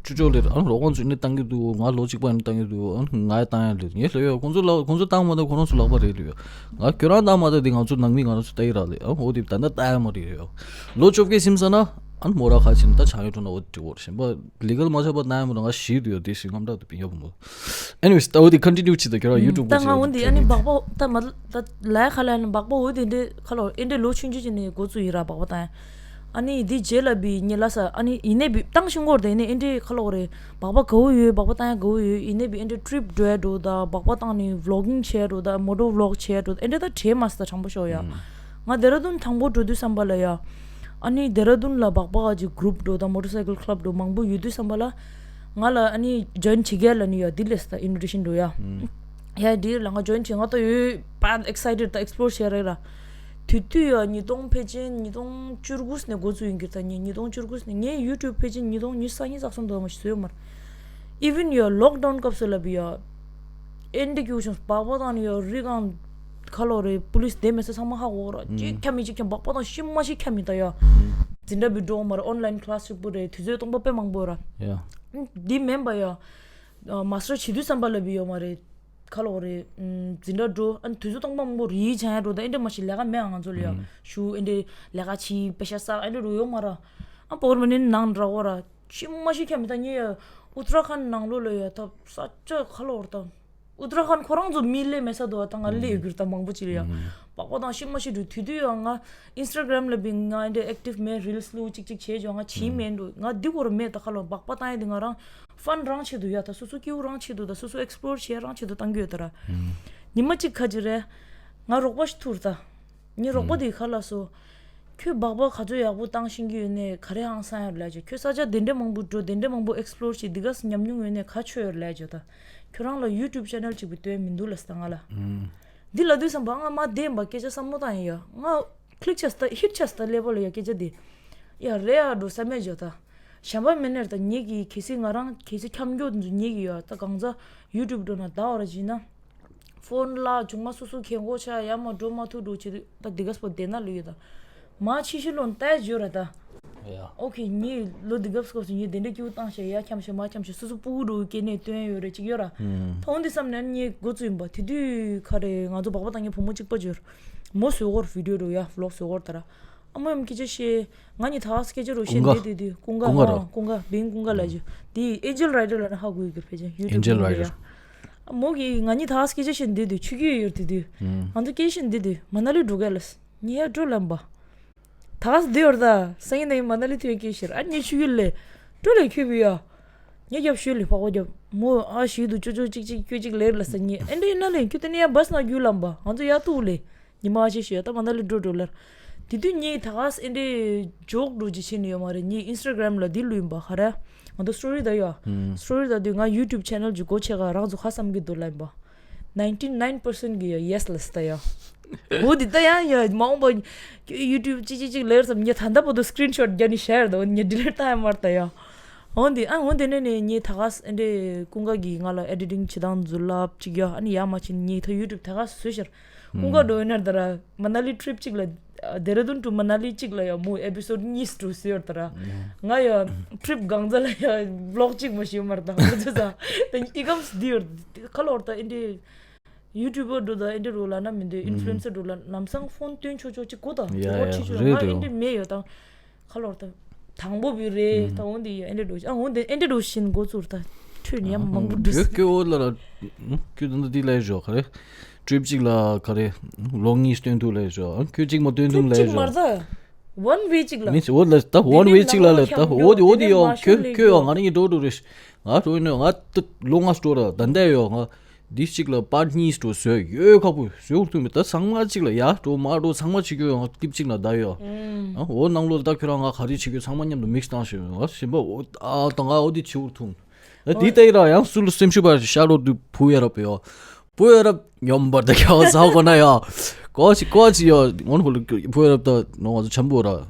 ཅུ་ཅོ་ལེར་ཨ་རོགས་ཁོང་ཚོས་ནི་བཏང་གི་འདུག་ང་ལོ་གཅིག་པ་ནི་བཏང་གི་འདུག་ཨ་ང་ཡ་བཏང་ཡ་ལེར་ངས་ལོ་ཡོད་ཁོང་ཚོ་ལ་ཁོང་ཚོ་བཏང་མ་ད་ཁོ་རང་ཚོ་ལག་པ་རེད་ལོ་ཡོད་ང་ཁྱོད་རང་བཏང་མ་ད་འདི་ང་ཚོ་ནང་མི་ང་རང་ཚོ་ལྟ་ཡི་ར་ལེ་ཨ་འོ་དེ་ད་ད་ལྟ་ཡ་མ་རེད་ཡོད་ལོ་བཅོ་བརྒྱད་སིམ་ས་ན་ཨ་མོ་ར་ཁ་ཆེན་ད་ཆ་ཡོད་འགྲོ་ན་འོ་དེ་འོར་ཞིམ་པ་ལི་གལ་མ་ཆགས་པ་བཏང་ཡ་མ་ར་ང་ཞིག་འདུག་ཡོད་དེ་ཞིག་ངམ་ད་དུ་པིན་ཡོད་མོ། Anyways ད་འོ་དེ་continue་བྱེད་དོ་ཁྱོད་རང་YouTube་ད་ང་འོ་འདི་ཨ་ནི་སྦག་སྦག་ད་མ་ད་ལའི་ཁ་ལ་ནི་སྦག་སྦག་འོ་དེ་འདྲའི་ཁ་ལོ་ཨེ་འདྲའི་ལོ་ཆུང་ཆུང་ཅིག་ནས་འགོ་བཙུགས་ཡིན་ར་སྦག་སྦག་བཏང་ཡ། ཨ་ནི་འདི་རྗེས་ལ་བི་ཉེ་ལ་ས་ཨ་ནི་ཡིན་ནས་བི་བཏང་ཤིང་སྐོར་དེ་ནས་ཨེ་འདྲའི་ཁ་ལོ་རེད་སྦག་སྦག་ག་བོ་ཡོད་སྦག་སྦག་བཏང་ཡ་ག་བོ་ཡོད་ཡིན་ནས་བི་ཨེ་འདྲའི་trip་འགྲོ་ཡ་འགྲོ་ད་སྦག་སྦག་བཏང་ནས་vlogging་བྱས་འགྲོ་ད་moto vlog་བྱས་འགྲོ་ད་ཨེ་འདྲ་ད་བྲེལ་མ་སི་ད་དྲང་པོ་ཤོག་ཡ། ང་ལྡེ་ར་ལྡུན་དང་པོ་འགྲོ་དུས་བསམ་པ་ལ་ཡ། ཨ་ནི་ལྡེ་ར་ལྡུན་ལ་སྦག་སྦག་ཨ་ཅིག་group་འགྲོ་ད་motorcycle club་འགྲོ་མང་པོ་ཡོད་དུས་བསམ་པ་ལ། ང་ལ་ཨ་ནི་join་བྱེད་གལ་ལ་ནི་ཡ་འདི་ལས་ད་invitation་འགྲོ་ཡ། ཡ་འདི་ལ་ང་join་བྱེད་ང་ད་ཡོད་པ་excited་ད་explore་བྱེད་རེད་ར། དུས་དུས་ཡ་ཉིས་སྟོང་ཕལ་ཆེར་ཉིས་སྟོང་བཅུ་དགུ་ནས་འགོ་བཙུགས་ཡིན་གྱི་ད་ཉིས་ཉིས་སྟོང་བཅུ་དགུ་ནས་ངའི་YouTube་ཕལ་ཆེར་ཉིས་སྟོང་ཉི་ཤུ་རྩ་གཉིས་རྩ་གསུམ་དུ་མ་ཞིག་བཟོས་ཡོད་མ་རེད། Even་ཡ་lockdown་སྐབས་སུ་ལ་བི་ཡ། ཨེ་འདྲ་སྐྱིད་པོ་བྱུང་སྦག་སྦག་དང་ནི་ཡ་རི་སྒང་ཁ་ལོ་རེད་པུ་ལིས་དེ་མེད་ས་ཚང་མ་ཧ་གོ་ར་གཅིག་ཁྱམ་མི་གཅིག་ཁྱམ་སྦག་སྦག་དང་ཤི་མ་ཤི་ཁྱམ་མི་ད་ཡ། འཛིན་གྲྭ་བི་འགྲོ་མ་རེད་online class་ཤིག་པུ་རེད་དུས་ཚོད་སྟོང་པ་དཔེ་མང་པོ་ར། འདི་མིན་པ་ཡ། master་བྱེད་དུས་བསམ་པ་ལ་བི་ཡོད་མ་རེད། ཁ་ལོ་རེད། འཛིན་གྲྭ་འགྲོ་ཨ་ནི་དུས་ཚོད་སྟོང་པ་མང་པོ་རེད་བྱ་ཡ་འགྲོ་ད་ཨེ་འདྲ་མ་ཤི་ལས་ཀ་མེད་ཨ་ང་ཚོ་ལ་ཡ། ཤུ་ཨེ་འདྲ་ལས་ཀ་བྱེད་པེ་ཤ་བསགས་ཨེ་འདྲ་རུ་ཡོད་མ་ར། ཨ་པོར་མ་ནི་ནང་འདྲ་བོ་ར། ཤི་མ་ཤི་ཁྱམ་མི་ད་ཉེ་ཡ། ཨུ་ཏྲ་ཁན་ནང་ལོ་ལ་ཡ་ད་ས་ཆ་ཁ་ལོ་ར་ད། ཨུ་ཏྲ་ཁན་ཁོ་རང་ཚོ་མི་ལས་མེད་ས་དོ་ད་ང་ལས་གུར་ད་མང་པོ་ཅི་ལ་ཡ། སྦག་སྦག་དང་ཤི་མ་ཤི་འགྲོ་དུས་དུས་ཡ་ང་Instagram་ལ་བི་ང་འདྲ་active་མེད་reels་ལུ་ཅིག་ཅིག་བྱེད་ཅོ་ང་ཆི་མེད་འགྲོ་ང་འདི་གོ་ར་མེད་ད་ཁ་ལོ་སྦག་སྦག་བཏང་ཡ་དེ་ང་རང་fun་རང་ཆེད་དུ་ཡ་ད་སོ་སོ་སྐྱིའུ་རང་ཆེད་དུ་ད་སོ་སོ་explore་བྱེད་རང་ཆེད་དུ་བཏང་གི་ཡོད་ད་ར། ཉི་མ་གཅིག་ཁ་ཅིག་རེད། ང་རོགས་པ་ཞིག་ཐུར་ད། ངའི་རོགས་པ་དེ་ག་ལ་སོ། ཁྱོད་སྦག་སྦག་ག་ཚོད་ཡག་པོ་བཏང་ཤེས་ཀྱི་ཡོད་ནས་ག་རེ་ཧང་སང་ཡོད་ལས་བྱ་ཁྱོད་ས་ཆ་དེ་འདྲ་མང་པོ་འགྲོ་དེ་འདྲ་མང་པོ་explore་བྱེད་འདི་ག་སུ་ཉམས་མྱོང་ཡོད་ནས་ག་ཆོད་ཡོད་ལས་བྱ་ད། ཁྱོད་རང་ལ་YouTube channel་གཅིག་པུ་སྟོན་མི་འདུག་ལ་ས་ང་ལ། འདི་ལ་དུས་བསམ་པ་ང་མ་བདེན་པ་སྐད་ཆ་བསམ་བློ་བཏང་ཡིན་ཡ་ང་click་བྱས་ད་hit་བྱས་ད་ལེ་བོ་ལ་ཡ་སྐད་ཆ་དེ། ཡ་རེད་ཨ་འགྲོ་ས་མེད་བྱ་ད། གཞན་པ་མི་ནེར་ད་ངེད་ཀྱི་གལ་སྲིད་ང་རང་གལ་སྲིད་འཁྱམ་སྐྱོ་འདུ་ངེད་ཀྱི་ཡ་ད་གང་ཚ་YouTube་འགྲོ་ན་ད་བར་བྱིན་ན། ཕོན་ལ་ཆུང་མ་སོ་སོ་ཁེ་འགོ་ཆ་ཡ་མ་འགྲོ་མ་ཐུག་འགྲོ་ཆེ་ད་དེ་ག་སྤོ་དེ་ན་ལུས་ཡོད་ད། མ་ཕྱི་ཤི་ལོན་ཏའི་ཇོ་ར་ད། ཡ། ཨོ་ཁེ་ཉི་ལོ་དེ་ག་སྐོར་སུ་ཉི་དེ་འདྲ་སྐྱིད་པོ་བཏང་ཤེ་ཡ་འཁྱམ་ཤེ་མ་འཁྱམ་ཤེ་སོ་སོ་སྤུ་གུ་འགྲོ་སྐྱེ་ནས་སྟོན་ཡོད་རེད་ཅིག་ཡོད་ར། ཐོང་དེ་བསམ་ནས་ཉི་འགོ་བཙུགས་ཡིན་པ་དེ་དུས་ཁ་རེ་ང་ཚོ་སྦག་སྦག་བཏང་ངེ་བུ་མོ་གཅིག་པ་ཇོར། མོ་བཟོས་གོར་བི་ཌིའོ་འགྲོ་ཡ་ཝི་ལོག་བཟོས་གོར་ད་ར། ཨ་མོ་ཡམ་སྐད་ཆ་བཤད། ང་ནི་ད་སྐད་ཆ་རོ་བཤད་ཀུན་དགའ། འདི་དེ་དུས་ཀུན་དགའ་ཀུན་དགའ་ཧོ་ར། ཀུན་དགའ་བིང་ཀུན་དགའ་ལ་ཇུ། དེ་ཨེན་ཇེལ་རའི་ཌར་ལ་ན་ཧ་གོ་ཡི་གི་ཕེ་ཅན་ཡུ་ཊུབ་ཨེན་ཇེལ་རའི་ཌར། ཨ་མོ་གི་ང་ནི་ད་སྐད་ཆ་བཤད་འདི་དུས་ཆུ་གི་ཡོད་དེ་དུས། ང་ཚོ་སྐད་བཤད་འདི་དུས་མ་ན་ལི་འགྲོ་ག་ལ་ཉི་ཡ་འགྲོ་ལམ་པ། ད་སྡེ་བར་ད་སང་ཉིན་ནས་མ་ན་ལི་ཐོན་སྐད་བཤད་ཨ་ཉི་ཆུ་གི་ལས། འགྲོ་ལས་ཁྱོད་བུ་ཡ། ཉེ་རྒྱབ་ཤོད་ལས་ཕག་པ་རྒྱབ། མོ་ཨ་ཞིག་ཏུ་ཅོ་ཅོ་ཅིག་ཅིག་ཁྱོད་ཅིག་ལེར་ལ་ས་ཉེ་ཨེ་འདྲ་ཡིན་ན་ལས་ཁྱོད་དེ་ནས་ཡ་བས་ན་རྒྱུ་ལམ་པ་ང་ཚོ་ཡ་ཏུ་ལས། ཉི་མ་ཨ་ཞེ་ཞེ་ད་མ་ན་ལི་འགྲོ་འགྲོ་ལར། དེ་དུས་ངས་ད་ག་ཨེ་འདྲའི་ཇོག་འགྲོ་ཅི་ཕྱིན་ཡོད་མ་རེད། ངས་ཨིན་སི་ཊ་གྷ་རམ་ལ་འདི་ལུས་པ་ཧ་ར། ང་ཚོ་སི་ཊོ་རི་ད་ཡོད། སི་ཊོ་རི་ད་དུས་ང་ཡུ་ཊུབ་ཆེ་ནལ་ཅིག་སྒོ་ཕྱེ་ག་རང་ཚོ་ཧ་བསམ་གི་འདུག་ལབ་པ། ནའིན་ཊི་ནའིན་པར་སེན་གི་ཡ་ཡེ་སི་ལ་སི་ད་ཡ། འོ་འདི་ད་ཡང་ཡ་མ་འོངས་པ་ཡུ་ཊུབ་ཅི་ཅི་ཅིག་ལེར་བསམ་ངས་ད་ལྟ་བར་དུ་སི་ཀི་རིན་ཤོ་ཊི་རྒྱ་ནི་ཤེར་ད་འོ་ངས་ཌི་ལིཊ་ད་ཡ་མར་ད་ཡ། འོ་འདི་ཨ་འོ་འདི་ནས་ནས་ངས་ད་ག་ཨེ་འདྲའི་ཀུན་དགའ་གིས་ང་ལ་ཨེ་ཌི་ཊིང་བྱེད་སྟངས་འཛུལ་ལབ་ཅིག་ཡ་ཨ་ནི་ཡ་མ་ཕྱིན་ངས་ད་ཡུ་ཊུབ་ད་ག་བཟོས་ཤར། ཀུན་དགའ་འགྲོ་ཡོད་ན་ད་ར་མ་ན་ལི་ཊི་རིབ་ཅིག་ལ་ ཌེ་ར་ཌུན་ཊུ་མ་ན་ལི་གཅིག་ལ་ཡ་མོ་ཨེ་པི་སོཌ་གཉིས་ཏུ་བཟོས་ཡོད་ད་ར། ང་ཡ་ཊི་རིབ་གང་ཚ་ལ་ཡ་བི་ལོག་གཅིག་མ་ཤེས་མར་དང་ཁོ་ཚོ་ས་ད་ཨི་ཀམ་སི་འདི་ཡོད་ཁ་ལོར་ད་ཨིན་དི་ཡུ་ཊུ་བར་འགྲོ་ད་ཨིན་དི་རོ་ལ་ན་མི་འདི་ཨིན་ཕུ་ལུ་ཨེན་སར་འགྲོ་ལ་ལམ་སང་ཕོན་སྟོན་ཆོག་ཆོག་ཅིག་གོ་ད་ཡ་གོ་ཡ་ཁྲི་ཆོག་རེད་ང་ཨིན་དི་རེད་མེད་ཡོད་དང་ཁ་ལོར་ད་དང་པོ་བི་རེད་ད་འོན་དི་ཡ་ཨིན་དི་རོ་ཨ་འོན་དི་ཨིན་དི་རོ་བཞིན་གོ་ཚུར་ད་ཁྲུས་ནི་ཡ་མང་པོ་འགྲོ་ཁྱོད་ཁྱོད་འོ་ལ་ར་ཁྱོད་ད་འདི་ལས་ཞོག་ག་རེད། ཊི་རིབ་གཅིག་ལ་ག་རེ། ལོ་གཉིས་སྟོན་ཐུབ་ལས་ཞོ། ཁྱོད་གཅིག་མ་སྟོན་ཐུབ་ལས་ཞོ། མར་ད། ཝན་ཝེ་གཅིག་ལ། མིན་འོ་ལ་ད་ཝན་ཝེ་གཅིག་ལ་ལ་ད་འོ་དེ་འོ་དེ་ཡོ་ཁྱོད་ཁྱོད་ཡོ་ང་རང་གི་འགྲོ་འགྲོ་རེད། ང་འགྲོ་ཡིན་ནོ་ང་ད་ལོ་ལྔ་སྤྲོ་ར་ད་འདས་ཡོ་ང་། འདི་གཅིག་ལ་པར་གཉིས་སྤྲོ་བཟོས་ཡོད་ཁ་པོ་བཟོས་འུར་ཐུབ་མེད་ད་ཚང་མ་གཅིག་ལ་ཡ་འགྲོ་མ་འགྲོ་ཚང་མ་བྱེད་རྒྱུ་ཡོ་ང་ཏིབ་གཅིག་ལ་ད་ཡོ། འོ་ནང་ལོ་ད་ཁྱོད་རང་ང་ག་རེ་བྱེད་རྒྱུ་ཚང་མ་མཉམ་དུ་མིག་སི་བཏང་ཞོ་ང་ཞིམ་པ་འོ་ཨ་ད་ང་འོ་དེ་བྱེད་འུར་ཐུབ། ད་འདི་ལྟ་ཡི་ར་ཡང་སུ་ལ་སེམས་ཤུགས་པ་ཤ་རོ་དུ་བུ་ཡ་ར་པེ་ཡོ། བུ་ཡ་རབས་ཉོམ་པར་དུ་ཁྱོད་ཟ་གོ་ན་ཡ། ཀོ་ཅི་ཀོ་ཅི་ཡོ་ངོ་ཧོ་ལ་བུ་ཡ་རབས་ད་ནོ་ང་ཚོ་ཆམ་པོ་ར།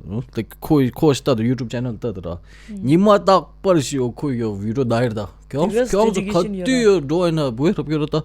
ཁོ་ཁོ་ཤི་ཏ་དུ་ཡུ་ཊུབ་ཆེ་ནལ་ཏ་དུ་ར། ཉི་མ་རྟག་པར་ཤི་ཡོ་ཁོ་ཡོ་བི་ཌིའོ་ད་ཡར་ད། ཁྱོད་ཁྱོད་ཚོ་ག་དུས་ཡོ་འགྲོ་ཡིན་ན་བུ་ཡ་རབས་ཁྱོད་ར་ད།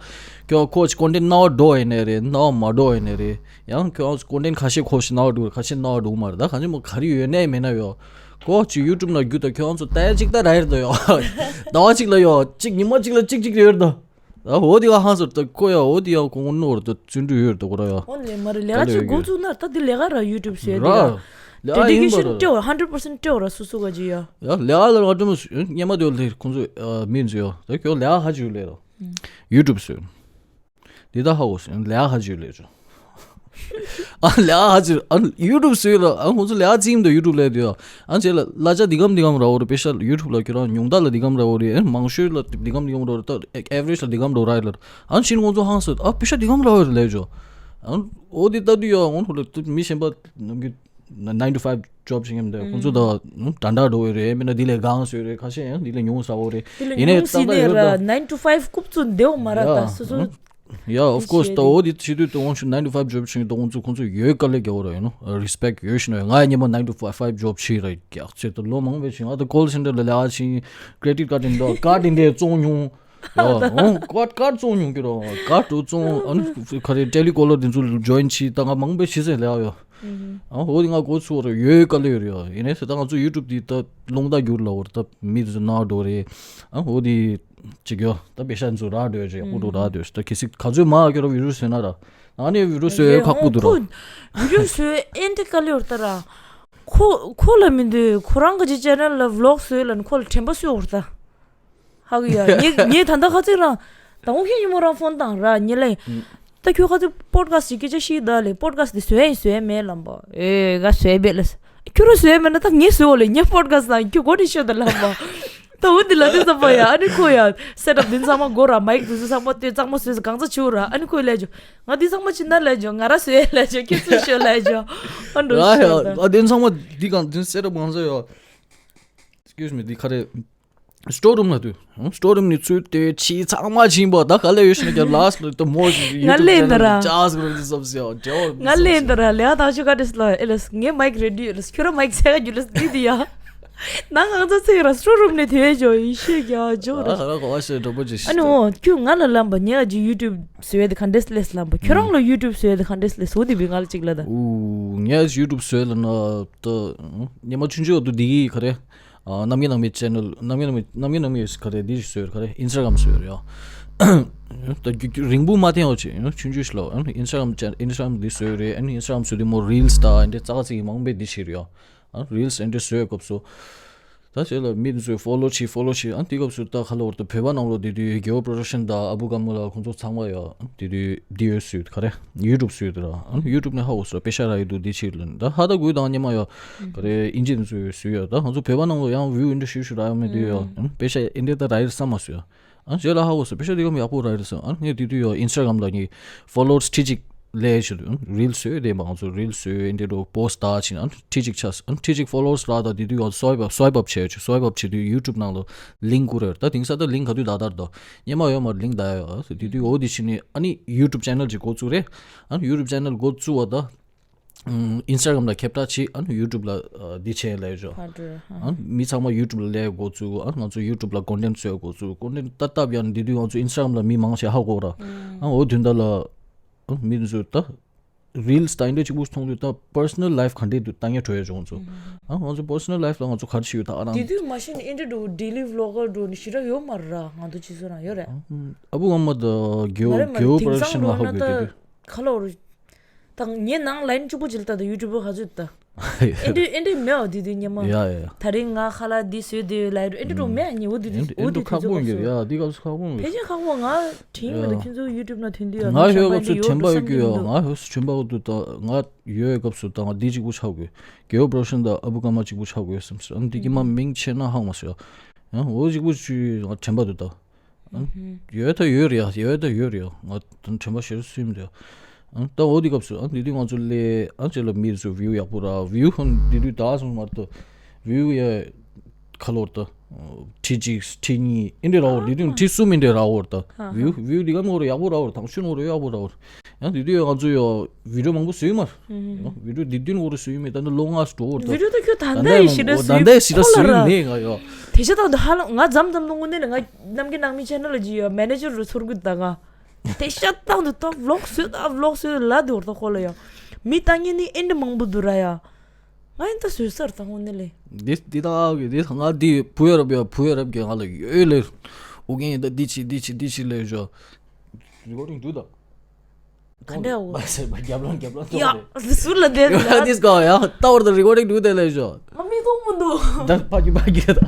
ཁྱོད་ཁོ་ཅི་ཀོན་ཊེན་ཊི་ནང་འགྲོ་ཡིན་ནའི་རེད་ནང་མ་འགྲོ་ཡིན་ནའི་རེད། ཡང་ཁྱོད་ཚོ་ཀོན་ཊེན་ཊི་ཁ་ཤས་ཁོ་ཤི་ནང་འགྲོ་ཁ་ཤས་ནང་འགྲོ་མ་རེད་ད་ག་ཅི་མོ་ག་རེ་ཡོད་ནའི་མེད་ན་ཡོ། ཁོ་ཅི་ཡུ་ཊུབ་ན་རྒྱུ་ད་ཁྱོད་ཚོ་ད་ཡ་ཅིག་ད་ར་ཡར་ད་ཡོ། ཟླ་བ་གཅིག་ལ་ཡོ་གཅིག་ཉི་མ་གཅིག་ལ་གཅིག་གཅིག་ཡོད་ད། ཨ་འོ་དེ་ག་ཧང་སོར་ད་ཁོ་ཡ་འོ་དེ་ཡ་ཁོང་ནོར་ད་བརྩོན་འགྲུས་ཡོད་ད་ཁོ་ར་ཡ། འོ་ལེ་མ་རེད་ལས་ཀ་ཅིག་འགོ་བཙུགས་ན་ད་དེ་ལས་ཀ་ར་ཡུ་ཊུབ་བཟོས་དེ་ར། ལས་ཀ་ཡིན་པ་ཌེ་ཌི་ཀེ་ཤན་ར། སྤྲད་བ་ཧན་ཌྲེཌ་པར་སེན་ཊི་སྤྲད་བ་ར་སུ་སུ་ག་ཅི་ཡ། ཡ་ལས་ཀ་ལ་ང་ཀྲུམ་སྙེ་མ་དེ་ལས་ཁོང་ཚོ་མི་འཛུལ་ཡ་ད་ཁྱོད་ལས་ཀ་ཧ་ཅིག་ལས་ར། ཡུ་ཊུབ་བཟོས། འདི་ད་ཧ་གོ་སོང་ལས་ཀ་ཧ་ཅིག་ལས་ཆོག་ཨ་ལས་ཨ་ཅི་ཨ་ཡུ་ཊུབ་སུས་ལ་ཨ་ཁོང་ཚོ་ལས་ཨ་ཙིམ་དུ་ཡུ་ཊུབ་ལས་དུས་ཨ་ཅེ་ལ་ལ་ཅ་འདི་གམ་འདི་གམ་ར་འོ་རེ་པེ་ཤ་ཡུ་ཊུབ་ལ་ཁྱོད་རང་ཉུང་མཐའ་ལ་འདི་གམ་ར་འོ་རེ་ཨ་མང་ཤོས་ལ་འདི་གམ་འདི་གམ་ར་འོ་རེ་ད་ཨེ་ཝ་རེཇ་ལ་འདི་གམ་ར་འོ་ར་ལ་ཨ་ཕྱིན་ཁོང་ཚོ་ཧང་སོ་ཨ་པེ་ཤ་འདི་གམ་ར་འོ་རེ་ལས་ཆོ་ཨ་འོ་འདི་ལྟ་དུས་ཡ་ཁོང་ཚོ་ལ་མི་གཞན་པ་ནམ་རྒྱུན་nine to five job་བྱེད་མཁན་འདི་ཁོང་ཚོ་ད་དྲ་འདྲ་འགྲོ་འོ་རེ་མིན་ན་འདི་ལས་གང་སོ་རེ་ཁ་ཤས་ཡང་འདི་ལས་ཉུང་ས་འོ་རེ་དེ་ལས་ཡིན་ནའི་ཉུང་སྲིད་ནས་ར་nine to five རྐུབ་བཙུགས་འདེའོ་མ་ར་ད་སོ་སོ། Yeah, of course. ད་འོ་དེ་བྱེད་དུས་ད་ཁོང་ཚོ་nine to five job བྱེད་དུས་ཁོང་ཚོ་ཁོང་ཚོ་ཡོད་དཀའ་ལས་རྒྱག་ར་ཡོད་ནོ། Respect ཡོད་ཤི་ནོ། ང་ཉི་མ་nine to five job བྱེད་ར་རྒྱག་ཚེ་ད་ལོ་མང་པོ་བྱེད། ང་ད་call center ལ་ལས་ཀ་བྱེད། credit card འདྲ་card འདྲ་བཙོང་མྱོང་། ཡོ་ཨོ་card card བཙོང་མྱོང་གི་རོ། card དུ་བཙོང་ཨ་ནི་ག་རེ་telecaller དེ་ཚོ་join བྱེད་ད་ང་མང་པོ་བྱེད་ཟེར་ལས་ཀ་ཡོད། ཨ་འོ་དེ་ང་གོ་ཚུགས་ར་ཡོད་དཀའ་ལས་ཡོད་རེད་ཡོ། ཡིན་ནའི་ད་ང་ཚོ་YouTube དེ་ད་རླུང་རྟ་རྒྱུག་ལ་འོ་ར་ད་མི་དེ་ཚོ་ནང་འགྲོ་རེད། ཨ་འོ་དེ། ཅིག་ཡོ། ད་པེ་ཤ་འཛུགས་རག་འདོད་ཅིག་ཨུ་འགྲོ་རག་འདོད་ད་གི་སིག་ག་ཚོད་མ་ཁྱོད་ར་བི་ཌིའོ་བཟོས་ན་ར། ཨ་ནི་བི་ཌིའོ་བཟོས་ཁག་པོ་འདུག་ར། བི་ཌིའོ་བཟོས་ཨེ་འདྲ་དཀའ་ལས་ཡོད་ད་ར། ཁོ་ཁོ་ལ་མི་འདུག་ཁོ་རང་གི་ཅི་ཅེ་ནལ་ལ་ཝི་ལོག་བཟོས་ལ་ནི་ཁོ་ལ་དྲན་པ་གསོས་འོར་ད། ཧ་གི་ཡ་ངས་ངས་ད་ལྟ་ཁ་ཚིག་རང་ད་འོ་ཁྱེད་ཉི་མོ་རང་ཕོན་བཏང་ར་ཉི་ལེ། ད་ཁྱོད་ཁ་ཚིག་པོ་ཌི་ཁ་སི་ཊི་སྐད་ཆ་ཤིག་ད་ལེ་པོ་ཌི་ཁ་སི་ཊི་དེ་བཟོས་ཡིན་བཟོས་མེད་ལམ་པ་ཨེ་ག་བཟོས་བེད་ལ། ཁྱོད་རང་བཟོས་མེད་ན་ད་ངས་བཟོས་འོ་ལེ་ངས་པོ་ཌི་ཁ་སི་ཊི་ནང་ཁྱོད་གོ་ནི་ཤོད་ད་ལམ་པ། ད་འོ་འདི་ལ་དེ་ཙམ་པ་ཡ་ཨ་ནི་ཁོ་ཡ་སེ་ཊབ་དེ་ཚང་མ་དགོས་ར་མའིག་དེ་ཚོ་ཚང་མ་ལྟོས་གཙང་མ་བཟོས་ཟེར་གང་ཚ་བྱེད་འོ་ར་ཨ་ནི་ཁོས་ལས་ཇོ་ང་འདི་ཚང་མ་ཕྱིན་ན་ལས་ཇོ་ང་ར་བཟོས་ལས་ཇོ་ཁྱོད་ཚོས་ཤོད་ལས་ཇོ་ཨ་འགྲོ་ཤོད་ད། ཨ་དེ་ཚང་མ་འདི་གང་དེ་སེ་ཊབ་གང་ཚ་ཡོ། Excuse me འདི་ག་རེ། སི་ཊོར་རུམ་ལ་དུས། སི་ཊོར་རུམ་ནི་ཚུད་དེ་ཕྱི་ཚང་མ་ཕྱིན་པ་ད་ག་ལས་ཡོད་ཤི་ན་ཀྱང་ལ་སི་ཊི་ལ་ད་མོ་ཞིག་ང་ལས་འདི་ར། ཅཱས་གོ་ར་འདི་སོབ་སི་ཡོ་ཇོ། ང་ལས་འདི་ར་ལས་ཨ་ད་ཆོ་ག་དེ་སི་ལ་ཨེ་ལས་ངས་མའིག་རེ་ཌི་ཡོད་ལས་ཁྱོད་ར་མའིག་ཚད་ག་རྒྱུ་ལས་འདི་འདི་ཡ། ན་ང་ཚོ་ཚེ་ར་སི་ཊོར་རུམ་ནས་དེ་བས་ཇོ་ཡི་ཤེས་ཀྱ་ཇོ་ར། ཨ་ར་གོ་བ་ཤེས་གྲོགས་པོ་ཅི་ཤི། ཨ་ནི་འོ་ཁྱོད་ང་ལ་ལམ་པ་ངས་ཨ་ཇི་ཡུ་ཊུབ་བཟོས་དེ་ག་འདྲས་ལས་ལམ་པ་ཁྱོད་རང་ལ་ཡུ་ཊུབ་བཟོས་དེ་ག་འདྲས་ལས་འོ་དེ་བས་ང་ལ་ཅིག་ལ་ད། ཨུ་ངས་ཨ་ཇི་ཡུ་ཊུབ་བཟོས་ལ་ན་ད་ཉི་མ་ཆུང་ཆུང་འོ་དུ་འདི་གི་ག་རེ། ཨ་རྣམ་རྒྱལ་ནང་མི་ཆེ་ནལ་རྣམ་རྒྱལ་ནང་མི་རྣམ་རྒྱལ་ནང་མི་ག་རེ་འདི་བཟོས་ག་རེ་ཨིན་སི་ཊ་གྷ་རམ་བཟོས་རེད་ཡ། ད་རྒྱུ་རྒྱུ་རིང་པོ་མ་འཐེན་འོ་ཆེ་ཆུང་ཆུང་ཞིག་ལ་ཨིན་སི་ཊ་གྷ་རམ་ཅན་ཨིན་སི་ཊ་གྷ་རམ་འདི་བཟོས་རེད། ཨིན་སི་ཊ་གྷ་རམ་བཟོས་དུས་མོ་རིལ་སི་དང་འདི་ཙག་ཙིག་མང་པོས་འདི་བྱས་རེད་ཡ། ཨ་རིལ་སི་འདི་བཟོས་སྐབས་སུ། ད་ཆེ་ལ་མི་འདི་ཚོས་ཕོ་ལོ་བྱེད་ཕོ་ལོ་བྱེད་ཨ་འདི་སྐབས་སུ་ད་ཁ་ལོ་བར་དུ་བོད་པ་ནང་ལོ་འདི་དུས་རྒྱལ་བ་པྲོ་ཌག་ཤན་དང་ཨ་བུ་ག་མོ་ལ་ཁོང་ཚོ་ཚང་མ་ཡ་འདི་དུས་འདི་ཡོད་སུས་ག་རེ་ཡུ་ཊུབ་སུས་དུ་ར་ཨ་ཡུ་ཊུབ་ནས་ཧ་འོ་སོ་པེ་ཤ་ར་ཡི་དུ་འདི་བྱེད་ལ་ད་ཧ་ད་གུས་དང་ཉི་མ་ཡ་ག་རེ་ཨིན་ཇི་འདི་ཚོས་སུས་ཡ་ད་ང་ཚོ་བོད་པ་ནང་ལོ་ཡང་བིའུ་འདི་ཤུ་ཤུ་ར་ཡ་མེད་དུས་ཡ་པེ་ཤ་ཨིན་འདི་ད་ར་ཡི་བསམ་མ་སུས་ཡ། ཨ་ཞེ་ལ་ཧ་འོ་སོ་པེ་ཤ་འདི་གམ་ཡག་པོ་ར་ཡི་སོ་ཨ་ངས་དུས་དུས་ཡོ་ཨིན་སི་ཊ་གྷ་རམ་ལ་ངས་ཕོ་ལོ་ཝར་སི་ཁྲི་གཅིག་ལས་ཞུ་དུས་རིལ་སོས་དེ་མང་ཚོ་རིལ་སོས་འདི་འགྲོ་པོ་སི་ཊི་ད་ཕྱིན་ཨ་ཁྲི་གཅིག་ཆ་ཨ་ཁྲི་གཅིག་ཕོ་ལོ་ཝར་སི་ར་ད་དུས་དུས་ཡོ་སོའི་པ་སོའི་པ་བྱས་ཆུ་སོའི་པ་བྱེད་དུས་ཡུ་ཊུབ་ནང་ལོ་ལིང་ཀུ་རེད་ད་དེང་ས་ད་ལིང་ག་དུས་ད་དར་དོ་ཉེ་མ་ཡོ་མར་ལིང་ད་ཡོ་ཨ་དུས་དུས་འོ་དེ་ཕྱིན་ནི་ཨ་ནི་ཡུ་ཊུབ་ཆེ་ནལ་ཅིག་འགོ་བཙུགས་རེད་ཨ་ཡུ་ཊུབ་ཆེ་ནལ་འགོ་བཙུགས་བ་ད། ཨིན་སི་ཊ་གྷ་རམ་ལ་ཁྱབ་བསྒྲགས་བྱེད་ཨ་ནི་ཡུ་ཊུབ་ལ་འདི་བྱས་ལས་ཞོ། ཕར་འགྲོ་ཧ། ཨ་མི་ཚང་མ་ཡུ་ཊུབ་ལ་ལས་འགོ་བཙུགས་ཨ་ང་ཚོ་ཡུ་ཊུབ་ལ་ཀོན་ཊེན་ཊི་བཟོས་འགོ་བཙུགས་ཀོན་ཊེན་ཊི་ཏ་ཏབ་ཡང་འདི་དུས་ང་ཚོ་ཨིན་སི་ཊ་གྷ་རམ་ལ་མི་མང་ཆེ་ཧ་གོ་ར། ཨ་འོ་དུས་ད་ལ་ཨ་མི་ཚོ་ད་ རིལ་སི་དང་འདི་འདྲ་གཅིག་པུ་མཐོང་དུས་ད་པར་སོ་ནལ་ལའིཕ་ག་འདྲས་འདུག་ལྟ་ཉན་འགྲོ་ཡ་བྱུང་ཚོ། ཨ་ང་ཚོ་པར་སོ་ནལ་ལའིཕ་ལ་ང་ཚོ་ག་རེ་བྱེད་ཡོད་ད། ཨ་རང་དེ་དུས་མ་གཞི་ནས་འདི་འདྲ་འགྲོ་ཌེ་ལི་བི་ལོག་གར་འགྲོ་ནི་ཞེ་དྲག་ཡོད་མ་རེད་ར། ང་ཚོ་སྤྱི་ཚོགས་ནང་ཡོད་རེད། ཨ་བུ་ང་མ་ད་རྒྱལ་བོ་མ་རེད། མ་རེད། རྒྱལ་བོ་པྲོ་དེང་ཌག་ཤན་ལ་སང་འགྲོ་ཧ་ན་གོ་ད་གི་དུས། ག་ལ་བར། ད་ངའི་ནང་ལའིན་གཅིག་པུ་ཅིག་ལ་ལྟ་ད་ཡུ་ཊུབ་པར་ག་ཚོད་ལྟ། ཨེ་འདྲ་ཨེ་འདྲ་མེད་བ་དེ་དུས་སྙེ་མ། ཡ་ཡ། ད་རིང་ང་ཁ་ལག་འདི་བཟོས་དེ་ལའི་འགྲོ་ཨེ་འདྲ་འགྲོ་མེད་ཉི་འོ་དེ་དུས་འོ་དེ་དུས་ཁག་པོ་ཡིན་གྱི་ཡ། འདི་སྐབས་སུ་ཁག་པོ་ཡིན་གྱི། ཕལ་ཆེར་ཁག་པོ། ང་དྲན་གྱི་མི་འདུག་ཁྱོད་ཚོ་ཡུ་ཊུབ་ནང་ཐོན་དུས་ཡ། ང་ཧོས་སུ་དྲན་པ་ཡོད་ཀྱི་ཡ། ང་ཧོས་སུ་དྲན་པ་འདུག་ད་ང་ཡོད་སྐབས་སུ་ད་ང་འདི་གཅིག་པུ་ཆགས་དགོས། རྒྱལ་བོ་པྲོ་ཤན་དང་ཨ་བུ་ཀ་མ་གཅིག་པུ་ཆགས་དགོས་བསམ་སོང་། ཨ་འདི་ཀྱི་མ་མིང་ཆེ་ན་ཧང་མ་སོང་ཡ། ཡང་འོ་གཅིག་པུ་ཆུ་ང་དྲན་པ་འདུག་ད། ཡོད་ད་ཡོད་རེད་ཡ། ཡོད་ད་ཡོད་རེད་ཡ། ང་དྲན་པ་ཞེ་དྲག་སུ་ཡིན་འདུག་ཨ་ད་འོ་དེ་སྐབས་སུ་ཨ་དེ་དུས་ང་ཚོ་ལས་ཨ་ཅེ་ལ་མིར་ཚོ་བིའུ་ཡག་པོ་ར། བིའུ་ཧོན་དེ་དུས་ད་སོང་མ་གཏོགས་བིའུ་ཡ་ཁ་ལོར་ད་ཁྲི་གཅིག་ཁྲི་གཉིས་ཨེ་འདྲས་ར་འོར། དེ་དུས་ཁྲི་གསུམ་ཨེ་འདྲས་ར་འོར་ད། བིའུ་བིའུ་དེ་ག་མོ་ར་ཡག་པོ་ར་འོར། ཐང་ཤུན་འོར་ཡག་པོ་ར་འོར། ཡང་དེ་དུས་ང་ཚོ་ཡ་བི་ཌིའོ་མང་པོ་བཟོས་མ། ཡང་བི་ཌིའོ་དེ་དུས་འོར་བཟོས་མེད། ད་ནི་ལོ་ལྔ་འགྲོ་འོར་ད། བི་ཌིའོ་ད་ཁྱོད་ད་ད་ལྟ་ཡི་ཞེ་དྲག་ད་བཟོས་ད་ཞེ་དྲག་ཁོ་ལ་བཟོས་ར། ནས་ང་ཡ། དེ་ཤ་ཐང་དུ་ཧ་ལ་ང་འཛམ་འཛམ་དུ་དངོས་གནས་ནས་ང་ནམ་གི་ནང་མི་ཆེ་ནལ་ལ་ཇི་ཡ་མེ་ནེ་ཇར་རུ་ཚོར་གི་ད་ང་། དེ་ཤ་ཐང་དུ་ད་བི་ལོག་བཟོས་ད་བི་ལོག་བཟོས་ལ་དེ་འོར་ད་ཁོ་ལ་ཡ། མི་ལྟ་ཉན་ནི་ཨེ་འདྲ་མང་པོ་འདུག་ར་ཡ། ང་ཡིན་ད་བཟོས་ས་རེད་ད་དངོས་གནས་ལས། འདི་འདི་ད་གི་འདི་ང་འདི་བུ་ཡ་རབ་ཡ་བུ་ཡ་རབ་ཀྱི་ང་ལ་ཡོད་ལེ། ཨོ་རྒན་ཡིན་ད་འདི་ཆི་འདི་ཆི་འདི་ཆི་ལེ་ཞོ། རི་ཀོར་ཌིང་འདུག་ད། ག་འདྲ་འོ། རྒྱབ་ལོང་རྒྱབ་ལོང་ཡ། ཟུར་ལ་བསྡད་ཡ། འདི་སྐོར་ཡ་ལྟ་བར་ད་རི་ཀོར་ཌིང་འདུག་དེ་ལེ་ཞོ། ང་མིག་མཐོང་མི་འདུག་ད་ཕ་གི་ཕ་གི་ད།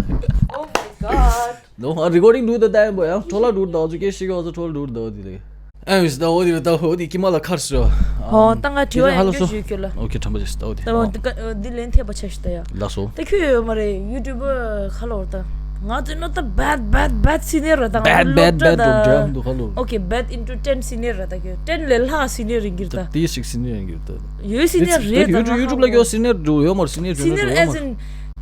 Oh my god. ནོ་ང་རི་ཀོར་ཌིང་འདུག་ད་ད་ཡིན་པོ་ཡ་འཕྲོ་ལ་འདུག་ད། ཚོ་སྐད་ཤིག་ག་ཚོ་འཕྲོ་ལ་འདུག་ད་འོ་དེ་ལེ། ཨེ་ཡོད་ད་འོ་དེ་ལེ་ད་འོ་དེ་ཀི་མ་ལ་ཁར་སོ། ཨོ་ད་ང་དྲི་བ་ཡང་བསྐྱར་ཞུ་ཁྱོད་ལ། ཨོ་ཁེ་དྲན་པ་བྱས་ད་འོ་དེ། ད་འོ་འདི་ཀ་འདི་ལན་ཐེབས་པ་ཆ་ཞིག་ད་ཡ། ལགས་སོ། ད་ཁྱོད་ཡོད་མ་རེད་ཡུ་ཊུབ་པར་ཁ་ལོར་ད། ང་ཚོ་ནོ་ད་bad bad bad senior ར་ད། ང་bad ཚོ་bad སློབ་གྲྭ་bad ད་འགྲོ་འགྲོ་འདུག་ཁ་ལོར། Okay, bad into ten senior ར་ད་ཁྱོད་ten ལས་ལྷག་senior ཡིན་གྱི་ར་ད། ད་དེ་ཞིག་senior ཡིན་གྱི་ར་ད། ཡོད་senior རེད་ད། ཡུ་ཊུབ་ཡུ་ཊུབ་ལ་ཡོད་senior འགྲོ་ཡོད་མ་རེད། senior སenior as in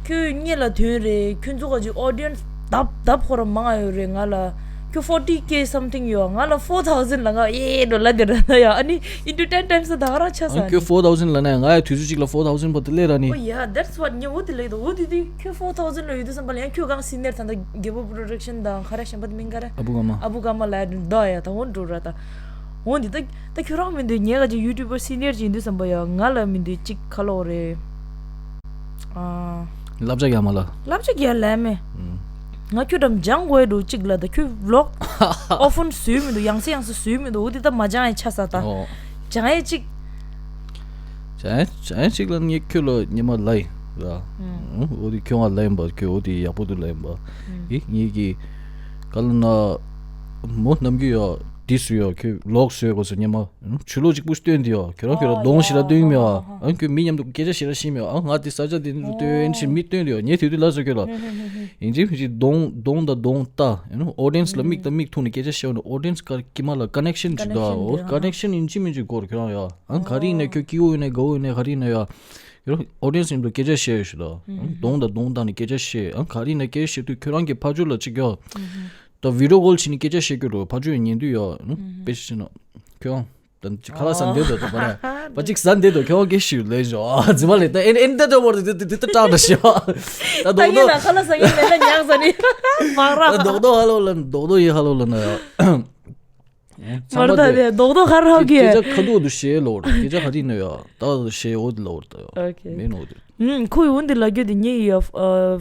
ཁྱོད་སྔོན་ལ་ཐོན་རེད། ཁྱོད་ཚོ་ག་ཅིག་audience ལྡབ་ལྡབ་ཁོ་ར་མང་ང་ཡོད་རེད། ང་ལ་ཁྱོད་forty K something ཡོད། ང་ལ་four thousand ལ་ང་ཨེ་འགྲོ་ལ་དེ་ར་ད་ཡ། ཨ་ནི་into ten times ད་ག་རང་ཆགས་ས་ཨ་ནི། ཁྱོད་four thousand ལ་ན་ང་ཡ་དུས་ཚོད་གཅིག་ལ་four thousand བར་དུ་སླེབས་ར་ནི། Oh yeah, that's what ཉེ་འོ་དེ་ལེགས་དོ། འོ་དེ་དུས་ཁྱོད་four thousand ལ་ཡོད་དུས་བསམ་པ་ལ་ཡང་ཁྱོད་གང་senior ད་ད་རྒྱལ་པོ་production དང་ག་ར་གཞན་པ་དེ་མིང་ག་ར་ཨ་བུ་ཀ་མ། ཨ་བུ་ཀ་མ་ལ་ཡ་ད་ཡ་ད་འོ་འགྲོ་ར་ད། འོ་འདི་ད་ད་ཁྱོད་རང་མི་འདུག་ཉེ་ག་ཅིག་ཡུ་ཊུབ་པར་senior ཅིག་ཡིན་དུས་བསམ་པ་ཡ་ང་ལ་མི་འདུག་གཅིག་ཁ་ལོ་རེད། ཨ། བསླབ་བྱ་རྒྱག་མ་ལ། བསླབ་བྱ་རྒྱག་ལས་མེད། ང་ཁྱོད་འགྲམ་སྦྱང་དགོས་འགྲོ་གཅིག་ལ་ད་ཁྱོད་vlog often བཟོས་མི་འདུག་ཡང་སེ་ཡང་སེ་བཟོས་མི་འདུག་འོ་དེ་ད་མ་སྦྱང་ཡ་ཆ་ས་ད། ཨོ། སྦྱང་ཡ་གཅིག་སྦྱང་ཡ་སྦྱང་ཡ་གཅིག་ལ་ངས་ཁྱོད་ལ་ཉི་མ་ལ་ཡིན་ར། འོ་དེ་ཁྱོད་ང་ལ་ཡིན་པ་ཁྱོད་འོ་དེ་ཡག་པོ་འདུག་ལ་ཡིན་པ། ཡི་ངས་ཀྱི་ག་ལ་ན་མོ་ནམ་རྒྱུན་ཡ་འདི་བཟོས་ཡ་ཁྱོད་vlog བཟོས་དགོས་སོ་ཉི་མ། ཆུ་ལོག་གཅིག་པུ་སྟོན་དེ་ཡོ། ཁྱོད་རང་ཁྱོད་རང་གདོང་ཞེ་དྲག་སྟོན་མེད་ཨ། ཨ་ཁྱོད་མི་མཉམ་དུ་སྐད་ཆ་ཞེ་དྲག་བཤད་མེད་ཨ། ང་དེ་ས་ཆ་དེ་ནས་སྟོན་ཞེས་མི་སྟོན་དེ་ཡོ། ངས་དེ་དུས་ལ་ཟེར་ཁྱོད་ལ། ཡིན་གཅིག་མིན་གཅིག་གདོང་གདོང་དང་གདོང་ལྟ། ཨོ་ཌི་ཡེན་སི་ལ་མིག་དང་མིག་ཐུག་ནས་སྐད་ཆ་བཤད་འོ་ནས་ཨོ་ཌི་ཡེན་སི་ཀར་ཀི་མ་ལ་ཀ་ནེག་ཤན་ཅིག་འདུག་ཨ། ཀ་ནེག་ཤན་ཡིན་གཅིག་མིན་གཅིག་སྐོར་ཁྱོད་རང་ཡོ། ཨ་ག་རེ་ཡིན་ན་ཁྱོད་སྐྱིད་པོ་ཡིན་ན་དགའ་བོ་ཡིན་ན་ག་རེ་ཡིན་ན་ཡོ། ཨོ་ཌི་ཡེན་སི་མཉམ་དུ་སྐད་ཆ་བཤད་ཞུ་ལ། གདོང་དང་གདོང་བཏང་ནས་སྐད་ཆ་བཤད་ཨ། ག་རེ་ཡིན་ན་སྐད་ཆ་བཤད་དུས་ཁྱོད་རང་གི་ཕ་ཇོ་ལ་གཅིག་ཡོ། ད་བི་ཌིའོ་ཀོལ་བྱས་ནས་སྐད་ཆ་བཤད་རྒྱུ་རོ་ཕ་ཇོ་ཡི་ཉན་དུས་ཡོ། ནུ་དཔེ་ཤི་ནོ། ཁྱོད་ད་ཁ་ལག་ཟ་འདོད་དོ་ད་པ་ར་པ་གཅིག་ཟ་འདོད་དོ་ཁྱོད་སྐད་ཤི་ལས་ཞོ། རྫི་མ་ལས་ད་ཨེན་ཨེན་ད་ཅོ་བོར་དུ་དུ་དུ་དུ་སྐྲག་འདྲ་ཤི་བ། ད་ད་རྡོག་ངེད་རྡོག་ལ་ཁ་ལག་ཟ་ངེད་མེད་ན་ཉག་ཟ་ནི་མང་ར། ད་རྡོག་རྡོག་ཧ་ལོ་ལ་རྡོག་རྡོག་ཡི་ཧ་ལོ་ལ་ན་ཡོ། མར་ད་དེ་རྡོག་རྡོག་ཧར་ཧ་གི། སྐད་ཆ་ཁ་ཐུག་ཏུ་བཤད་ལོ་ར་སྐད་ཆ་ཧ་རི་ན་ཡོ། ད་བཤད་འོ་དི་ལོ་ར་ད་ཡོ། ཨོ་ཁེ། མེད་ནོ་དི། ཁོ་ཡི་འོན་ཏེ་ལ་རྒྱུ་དེ་ཉེ་ཡི་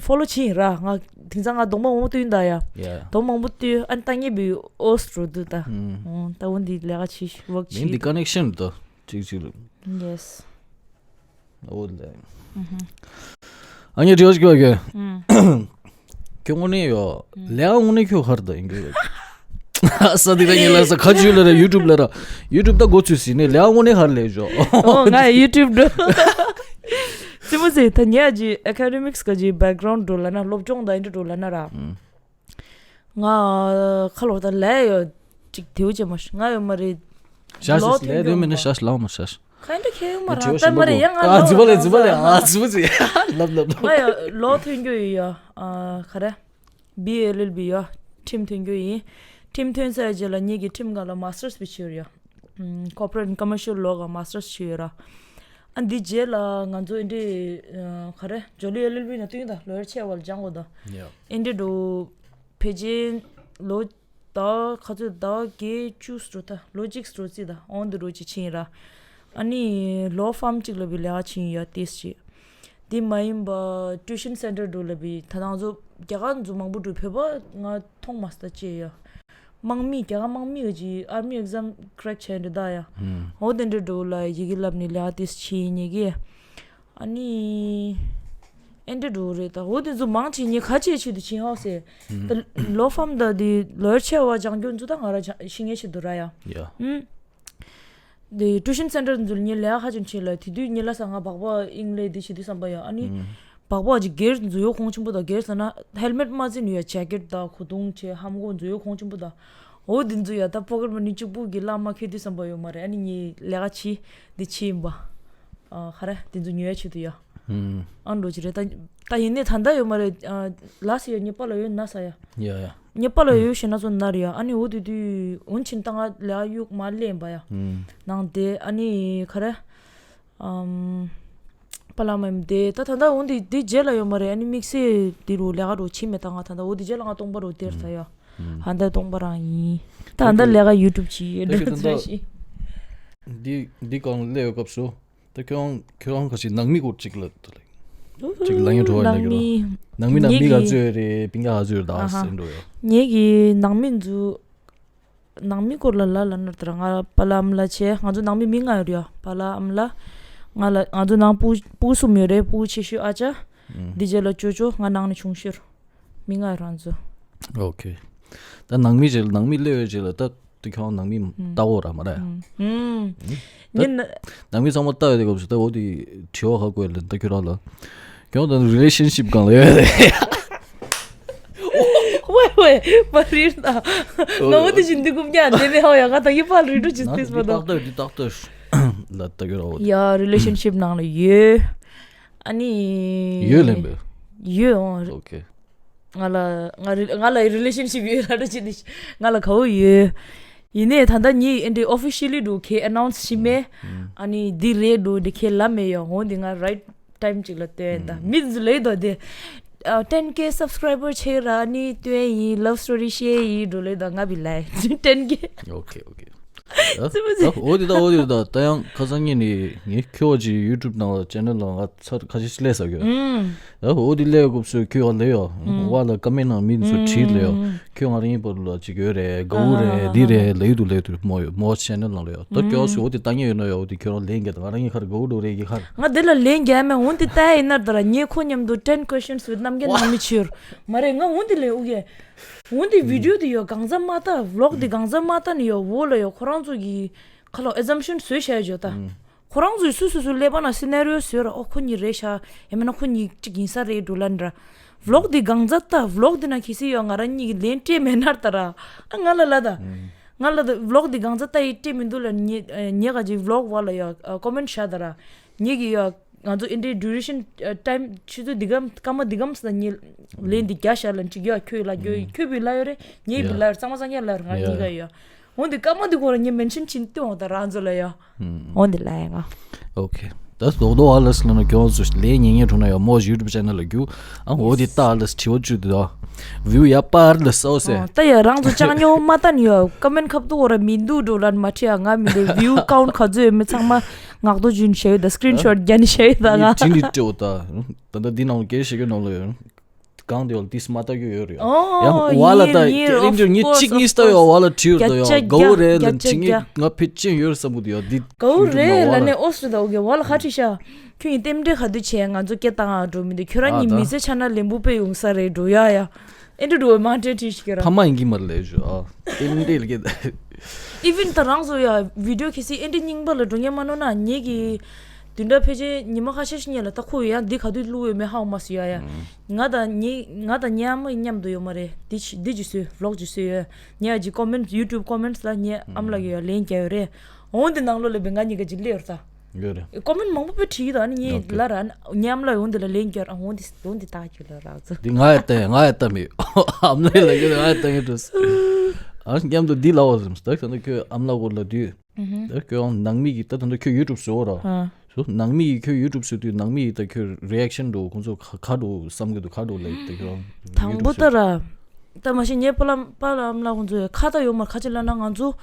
ཕོ་ལོ་ཕྱིན་ར། ང་དེང་སང་ང་གདོང་མ་འོང་བསྟུན་ད་ཡ། ཡ། གདོང་མང་པོ་བསྟུན་ཨན་ཏང་ཉེ་བི་ཨོ་སི་རུ་དུ་ད། ད་འོན་ཏེ་ལས་ཀ་ཆི་ཝག་མིན་ཆི་དི་ཀ་ནེག་ཤན་ད་ཅིག་ཅིག་ལ། ཡེ་སི། འོ་ལེ། ཨ་ཉེ་དྲི་བ་ཞིག་གི་ཁྱོད་དངོས་གནས་ཡོ། ལས་ཀ་དངོས་གནས་ཁྱོད་ཧར་ད་ཡིན་གི་ཡོད། ས་དེ་ག་ཉེ་ལ་ས་ཁ་ཆུ་ལ་ར་ཡུ་ཊུབ་ལ་ར་ཡུ་ཊུབ་ད་འགོ་ཚུགས་ཟིན་ནས་ལས་ཀ་དངོས་གནས་ཧར་ལས་ཞོ། ཨོ་ང་ཡུ་ཊུབ་འགྲོ། སི་མོ་ཟེར་ད་ཉེ་ཨ་ཇི་ཨེ་ཀ་ཌེ་མིག་སི་ག་ཇི་བེག་གྷ་རའུན་ཌི་འགྲོ་ལ་ན་སློབ་སྦྱོང་ད་ཨིན་འགྲོ་ལ་ན་ར། ང་ཁ་ལོ་ད་ལས་ཡོ་ཅིག་དེའུ་ཅེ་མ་ཤི་ང་ཡོ་མ་རེད། ཤ་ཤ་ལོ་ལས་དེ་མིན་ན་ཤ་ཤ་ལ་མ་ཤ་ཤ། ཁ་ཡིན་ད་ཁྱེད་ཡོ་མ་ར་ད་མ་རེད་ཡ་ང་ཨ་ལོ་ཛི་བ་ལེ་ཛི་བ་ལེ་ཨ་ཛི་བ་ཛི་ལབ་ལབ་ང་ལབ། ཡོ་ལོ་ཐོན་རྒྱུ་ཡོ་ཡ་ཨ་ག་རེ། བི་ཨེལ་ཨེལ་བི་ཡོ། ཁྲིམས་ཐོན་རྒྱུ་ཡིན། ཁྲིམས་ཐོན་ཚར་རྗེས་ལ་ངེད་ཀྱི་ཁྲིམས་སྒང་ལ་མ་སི་ཊར་སི་བྱས་ཡོད་ཡ། ཀོར་པོ་རེཊ་ཨེན་ཌི་ཀོ་མར་ཤལ་ལོ་ག་མ་སི་ཊར་སི་བྱས་ཡོད་ར། ཨ་འདི་རྗེས་ལ་ང་ཚོ་ཨེ་འདྲས་ག་རེ་ཇོ་ལི་ཨེལ་ཨེལ་བི་ནང་བསྟུན་ད་ལོ་ཡར་ཆེ་བ་ལ་སྦྱང་དགོས་ད། ཡ། ཨེ་འདྲས་འགྲོ། ཕལ་ཆེར་ལོ་ཟླ་བ་ག་ཚོད་ཟླ་བ་བརྒྱད་བཅུ་འགྲོ་ད་ལོ་གཅིག་འགྲོ་རྩིས་ད་འོང་དུ་འགྲོ་ཅིག་ཕྱིན་ར། ཨ་ནི་ལོ་ཕམ་གཅིག་ལ་བི་ལས་ཀ་ཕྱིན་ཡོད་ཏིས་ཅི། དེ་མ་ཡིན་པ་ཊུ་ཤན་སེན་ཊར་འགྲོ་ལ་བི་ད་ང་ཚོ་རྒྱ་གར་ཚོ་མང་པོ་འགྲོ་བོད་པ་ང་མཐོང་མ་སྟ་ཅེ་ཡ། དམག་མི་རྒྱ་གར་དམག་མི་གི་ཅི་ཨར་མི་ཨེག་ཛམ་ཀྲེག་བྱས་འདྲ་ད་ཡ། ཧོ་དེ་འདྲ་འགྲོ་ལ་ཡི་གེ་ལབ་ནི་ལས་ཀ་ཏིས་ཕྱིན་ཉེ་གི། ཨ་ནི། ཨེ་འདྲ་འགྲོ་རེད་ད་འོ་དེ་ཚོ་མང་ཆེ་ཉེ་ཁ་ཆེ་ཆེད་དུ་ཕྱིན་ཧོ་སེ། ད་ལོ་ཕམ་ད་དེ་ལོ་ཡར་ཆེ་བ་སྦྱང་རྒྱུ་ཚོ་ད་ང་ར་ཤི་ངེས་ཆེད་དུ་ར་ཡ། ཡ། ཨུམ། དེ་ཊུ་ཤན་སེན་ཊར་འཛུལ་ཉེ་ལས་ཧ་ཅང་ཆེ་ལ་དེ་དུས་ཉེ་ལ་ས་ང་སྦག་སྦག་ཨིང་ལེ་དེ་ཆེ་དུས་བསམ་པ་ཡ་ཨ་ནི། སྦག་སྦག་ཅིག་སྒེར་འཛུལ་ཡོད་ཁོང་ཆེན་པོ་ད་སྒེར་ས་ན་ཧེལ་མེཊ་མ་བརྩི་ནུ་ཡ་ཇེ་ཀེཊ་ད་གོ་དུང་ཆེ་ཧམ་གོ་འཛུལ་ཡོད་ཁོང་ཆེན་པོ་ད། འོ་དེ་ཚོ་ཡ་ད་པོ་ཀེཊ་མ་ནི་གཅིག་པུ་གི་ལ་མ་ཁེ་དུས་བསམ་པ་ཡོད་མ་རེད་ཨ་ནི་ཉེ་ལས་ཀ་ཆེ་དེ་ཆེ་ཡིན་པ། ཨ་ཁ་ར་དེ་ཚོ་ཉོ་ཡ་ཆེད་དུ་ཡ། ཨ་འགྲོ་ཅི་རེད་ད། ད་ཡིན་ནའི་ད་ལྟ་ཡོད་མ་རེད། ལ་སི་ཡ་ཉེ་པ་ལ་ཡོད་ན་ས་ཡ། ཡ་ཡ། ཉེ་པ་ལ་ཡོད་ཤེ་ན་ཚོ་ན་རེད་ཡ་ཨ་ནི་འོ་དུས་དུས་འོན་ཕྱིན་ད་ང་ལ་གཡུག་མ་ལེན་པ་ཡ། ནང་དེ་ཨ་ནི་ག་རེ། ཨམ། པ་ལ་མ་ཡིན་དེ་ད་ད་ལྟ་འོ་དེ་དེ་རྗེས་ལ་ཡོད་མ་རེད་ཨ་ནི་དམིགས་བསལ་དེ་རུ་ལས་ཀ་རུ་ཕྱིན་མེད་ད་ང་ད་ལྟ་འོ་དེ་རྗེས་ལ་ང་སྟོང་པ་རུ་དེར་ད་ཡ། ཧ་ད་སྟོང་པ་རང་ཡིན། ད་ད་ལས་ཀ་ཡུ་ཊུབ་ཅིག་ཡོད་འདྲ་ཚོད་ཤི། འདི་འདི་གང་ལས་ཡོད་སྐབས་སུ། ད་ཁྱོད་རང་ཁྱོད་རང་ག་ཞིག་ནང་མི་སྐོར་གཅིག་ལ་ད་ལེ། གཅིག་ལ་ཡང་འགྲོ་བ་ནང་མི། ནང་མི་ནང་མི་ག་ཚོད་རེད་པིང་ག་ག་ཚོད་རེད་ད་ཨ་ཧ། སེ་འགྲོ་ཡོད། ངེད་ཀྱི་ནང་མི་ཚོ། ནང་མི་སྐོར་ལ་ལ་ལ་ནར་ད་ར་ང་པ་ལ་ཨམ་ལ་ཆེ་ང་ཚོ་ནང་མི་མི་ལྔ་ཡོད་རེད་ཡ་པ་ལ་ཨམ་ལ། ང་ལ་ང་ཚོ་ནང་སྤུ་སྤུ་གསུམ་ཡོད་རེད་སྤུ་ཆེ་ཤོས་ཨ་ཅག་འདི་རྗེས་ལ་ཅོ་ཅོ་ང་ནང་ནས་ཆུང་ཤོས། མི་ལྔ་ཡོད་རང་ཚོ། ཨོ་ཁེ། ད་ནང་མི་རྗེས་ལ་ནང་མི་སླེབས་ཡོད་རྗེས་ལ་ད། དེ་ཁྱོད་ནང་མི་ལྟ་འོ་ར་མ་རེད། ད་ནང་མི་ཚང་མ་ལྟ་ཡོད་དེ་སྐབས་སུ་ད་འོ་དེ་དྲི་བ་ཧ་གོ་ཡ་ལ་ད་ཁྱོད་རང་ལ། ཁྱོད་ད་རི་ལེ་ཤན་ཤིབ་གང་ལ་ཡོད་རེད། ཝེ་ཝེ་མ་རིར་ད། ནོ་དེ་བཞིན་འདི་ཀུམ་ཉ་དེ་ནས་ཧོ་ཡ་ག་ད་ཡི་ཕ་རི་ཏུ་ཅི་སྟེ་སྤ་ད། ཏག་ཏག་འདི་ཏག་ཏག་ལ་ད་ཁྱོད་རང་འོ་དེ། ཡ་རི་ལེ་ཤན་ཤིབ་ནང་ལ་ཡོད། ཨ་ནི། ཡོད་ལེན་པས། ཡོད་འོ། ཨོ་ཁེ། ང་ལ་ང་རི་ང་ལ་རི་ལེ་ཤན་ཤིབ་ཡོད་ར་འདྲ་ཅི་ནི་ང་ལ་གའུ་ཡོད། ཡིན་ནའི་ད་ལྟ་ཉིད་ཨེ་འདྲའི་ཨོ་ཕི་ཤི་ལི་འགྲོ་ཁེ་ཨ་ནའུན་སི་ཤི་མེ། ཨ་ནི་འདི་རེད་འགྲོ་འདི་ཁེ་ལ་མེ་ཡོ་འོ་འདི་ང་རའིཊ་ཊའིམ་ཅིག་ལ་ལྟོས་ད་མི་ཚོ་ལེ་དོ་དེ། ཊེན་ཀེ་སབ་སི་ཀ་རའི་བར་ཆེ་ར་ནི་ལྟོས་ཡིན་ལབ་སི་ཊོ་རི་ཤེ་ཡིན་འགྲོ་ལེ་ད་ང་བི་ལའི་ཊེན་ཀེ། ཨོ་ཁེ་ཨོ་ཁེ། ཨོ་དེ་ད་ཨོ་དེ་ད་ད་ཡང་ཁ་སང་ངས་ནི་ངས་ཁྱོད་ཀྱི་ཡུ་ཊུབ་ནང་ལ་ཅེ་ནལ་ལ་ང་ཚར་ཁ་ཤས་ཤིག་ལས་ས་གི། ཨོ་དེ་ལས་སྐབས་སུ་ཁྱོད་ལས་ཡོ་བ་ལ་ཀ་མེན་ནང་མི་ཚོ་བྲིས་ལས་ཡོ་ཁྱོད་ང་རང་ཡིན་པ་ལ་ཅིག་ཡོད་རེད་གའུ་རེད་འདི་རེད་ལས་དུ་ལས་དུ་མོ་ཡོ་མོ་ཅེ་ནལ་ནང་ལས་ཡོ་ད་ཁྱོད་སུ་ཨོ་དེ་ལྟ་ངེས་ཡོད་ན་ཡོ་ཨོ་དེ་ཁྱོད་རང་ལས་འགལ་ད་ང་རང་ཡིན་ཁར་གའུ་འགྲོ་རེད་གི་ཁར། ང་དེ་ལ་ལས་འགལ་མེད་འོན་ཏེ་ལྟ་ཡིན་ན་ད་ར་ངས་ཁོ་མཉམ་དུ་ten questions with རྣམ་རྒྱལ་ནང་མི་ཆོར་མ་རེད་ང་འོན་ཏེ་ལས་ཨུ་གེ། འོན་ཏེ་བི་ཌིའོ་དེ་ཡོ་གང་ཟག་མ་ལྟ་བི་ལོག་དེ་གང་ཟག་མ་ལྟ་ནི་ཡོ་བོ་ལ་ཡོ་ཁོ་རང་ཚོ་གི་ཁ་ལོ་ཨེ་ཛམ་ཤན་བཟོས་བྱས་ཡོད་ད། ཁོ་རང་ཚོས་སུ་སུ་སུ་ཀླད་པ་ན་སི་ནེ་རི་ཡོ་བཟོས་ར་ཨོ་ཁོ་གཉིས་རེད་ཤག་ཡང་མིན་ན་ཁོ་གཉིས་གཅིག་ཡིན་ས་རེད་འགྲོ་ལ་འདྲ། བི་ལོག་དེ་གང་ཟག་ལྟ་བི་ལོག་དེ་ན་གལ་སྲིད་ཡོ་ང་རང་གཉིས་ཀྱི་ལན་སྤྲད་མེད་ན་ལྟ་ར་ཨ་ང་ལ་ལ་ད། ང་ལ་ད་བི་ལོག་དེ་གང་ཟག་ལྟ་ཡི་སྤྲད་མི་འདུག་ལ་ཉེ་ཉེ་ག་ཅིག་བི་ལོག་བ་ལ་ཡོ་ཀོ་མེན་ཤ་ད་ར་ཉེ་གི་ཡོ། ང་ཚོ་ཨིན་ཌི་ཌུ་རེ་ཤན་ཊའིམ་ཆུ་ཚོད་འདི་གམ་སྐར་མ་འདི་གམ་ཟེར་ན་ཉིད་ལན་འདི་རྒྱ་ཤར་ལ་འགྲིག་ཡོད་ཁྱོད་ལ་རྒྱོ་ཁྱོད་བི་ལ་ཡོད་རེད་ཉེ་བི་ལ་ཡོད་གཙང་མ་གཙང་རྒྱ་ལ་ཡོད་ང་གཉིས་ཀ་ཡོད། འོན་ཏེ་སྐར་མ་འདི་ཁོ་ར་ཉེ་མེན་ཤན་ཕྱིན་ཏེ་འོང་ད་རང་ཚོ་ལ་ཡོད། འོན་ཏེ་ལ་ཡོད་ང་། ཨོ་ཁེ། ད་སྡོག་སྡོག་ཨ་ལ་སི་ལ་ན་ཁྱོད་ཚོ་ལས་ཉེ་ཉེ་འགྲོ་ན་ཡོད་མོ་ཡུ་ཊུབ་ཅེ་ནལ་ལ་རྒྱུ་ཨ་འོ་དེ་ལྟ་ཨ་ལ་སི་དྲི་བ་བཅུ་དེ་དོ་བིའུ་ཡ་པར་ལ་སོ་སེ། ད་ཡ་རང་ཚོ་ཅང་ཉོ་མ་ལྟ་ནི་ཡོད་ཀ་མེན་ཁབ་ཏུ་འོ་ར་མི་འདུག་འགྲོ་ལ་མ་ཁྲི་ཡ་ང་མི་འདུག་བིའུ་ཀའུན་ཊི་ག་ཚོད་ཡོད་མེད་ཚང་མ། ངག་ཐོག་རྒྱུན་བཤད་ཡོད་ད་སི་ཀི་རིན་ཤོཊ་རྒྱ་ནི་བཤད་ཡོད་ད་ང་། ཅི་ནི་སྤྲེའུ་ད། ད་ལྟ་འདི་ནང་སྐད་བཤད་རྒྱུ་ནང་ལ་ཡོད། གང་དེ་ཡོད་ཏིས་མ་ལྟ་རྒྱུ་ཡོད་རེད་ཡ། ཨོ་ཡང་ཝ་ལ་ད་ཡིན་ཡིན་ཨིན་ཊར་ཉི་གཅིག་གཉིས་ལྟ་ཡོད་ཝ་ལ་བྲིས་ཡོད་ད་ཡོད་གའུ་རེད་ལ་ཅི་ངས་ང་ཕེ་ཅན་ཡོད་བསམ་གི་འདུག་ཡོད་འདི། གའུ་རེད་ལ་ནས་ཨོ་སི་ད་ཨོ་གེ་ཝ་ལ་ཁ་ཁྲི་ཤ། ཁྱོད་ཡིན་རྟེན་འབྲེལ་ག་དུས་བྱས་ང་ཚོ་སྐད་བཏང་ཨ་འགྲོ་མི་འདུག་ཁྱོད་རང་ཉིད་མི་ཚེ་ཆ་ན་ལེན་པོ་དཔེ་ཡོང་ས་རེད་འགྲོ་ཡ་ཡ། ཨེ་འདྲ་འགྲོ་བའི་མ་འདྲེ་བྲིས་ཤིག་ར། ཕ་མ་ཡིན་གྱི་མ་རེད་ལས་ཞུ་ཨ། ཨེ་འདྲེ་ལ་སྐད། ཨི་ཝན་ད་རང་ཚོ་ཡ་བི་ཌིའོ་གལ་སྲིད་ཨེ་འདྲེ་རྙིང་པ་ལ་འགྲོ་ཉན་མ་ནོ་ན་ངེད་ཀྱི་དུས་འདྲ་ཕལ་ཆེར་ཉི་མ་ཁ་ཤས་ཤིག་ཉལ་ལ་ད་ཁོ་ཡང་འདི་ག་དུས་བླུག་ཡོད་མེད་ཧ་གོ་མ་སོང་ཡ་ཡ། ང་དང་ཉེ་ང་དང་ཉེ་ཨ་མ་མཉམ་དུ་ཡོད་མ་རེད་འདི་ཅི་འདི་ཅི་བཟོས་བི་ལོག་ཅི་བཟོས་ཡོད་ཉེ་ཨ་ཅི་ཀོ་མེན་ཊི་ཡུ་ཊུབ་ཀོ་མེན་ཊི་ལ་ཉེ་ཨ་མ་ལགས་ཀྱི་ཡ་ལན་རྒྱག་ཡོད་རེད། འོང་འདི་ནང་ལོ་ལ་བི་ང་གཉིས་ཀ་ཅི་སླེབས་ཡོད་ད། ཡོད་རེད། ཀོ་མེན་མང་པོ་དཔེ་བྲིས་ཡོད་ཨ་ནི་ངས་ལ་ར་ཉམས་ལ་འོང་འདི་ལ་ལན་བརྒྱབ་ཨ་འོང་འདི་འོང་འདི་ལྟ་རྒྱུ་ལ་རག་ཚོ། འདི་ང་ཡ་ལྟ་ཡ་ང་ཡ་ལྟ་མི་ཨམ་ལས་ལ་ཡོད་ང་ཡ་ལྟ་ངེས་འགྲོ། ཨ་མཉམ་དུ་འདི་ལ་བ་ཟིམ་སྟག་ད་ནི་ཁྱོད་ཨམ་ལ་གོ་ལ་དུས། ད་ཁྱོད་ནང་མི་གི་ད་ད་ནི་ཁྱོད་ཡུ་ཊུབ་བཟོ་ར། ཨ། སོ་ནང་མི་གི་ཁྱོད་ཡུ་ཊུབ་བཟོ་དུས་ནང་མི་གི་ད་ཁྱོད་རི་ཨེག་ཤན་འགྲོ་ཁོང་ཚོ་ག་ག་འགྲོ་བསམ་གི་འདུག་ག་འགྲོ་ལ་ད་ཁྱོད་དང་པོ་ད་ར། ད་མ་གཞི་ངའི་པ་ལ་པ་ལ་ཨམ་ལ་ཁོང་ཚོ་ཁ་ད་ཡོད་མ་ཁ་ཅིག་ལ་ན་ང་ཚོ།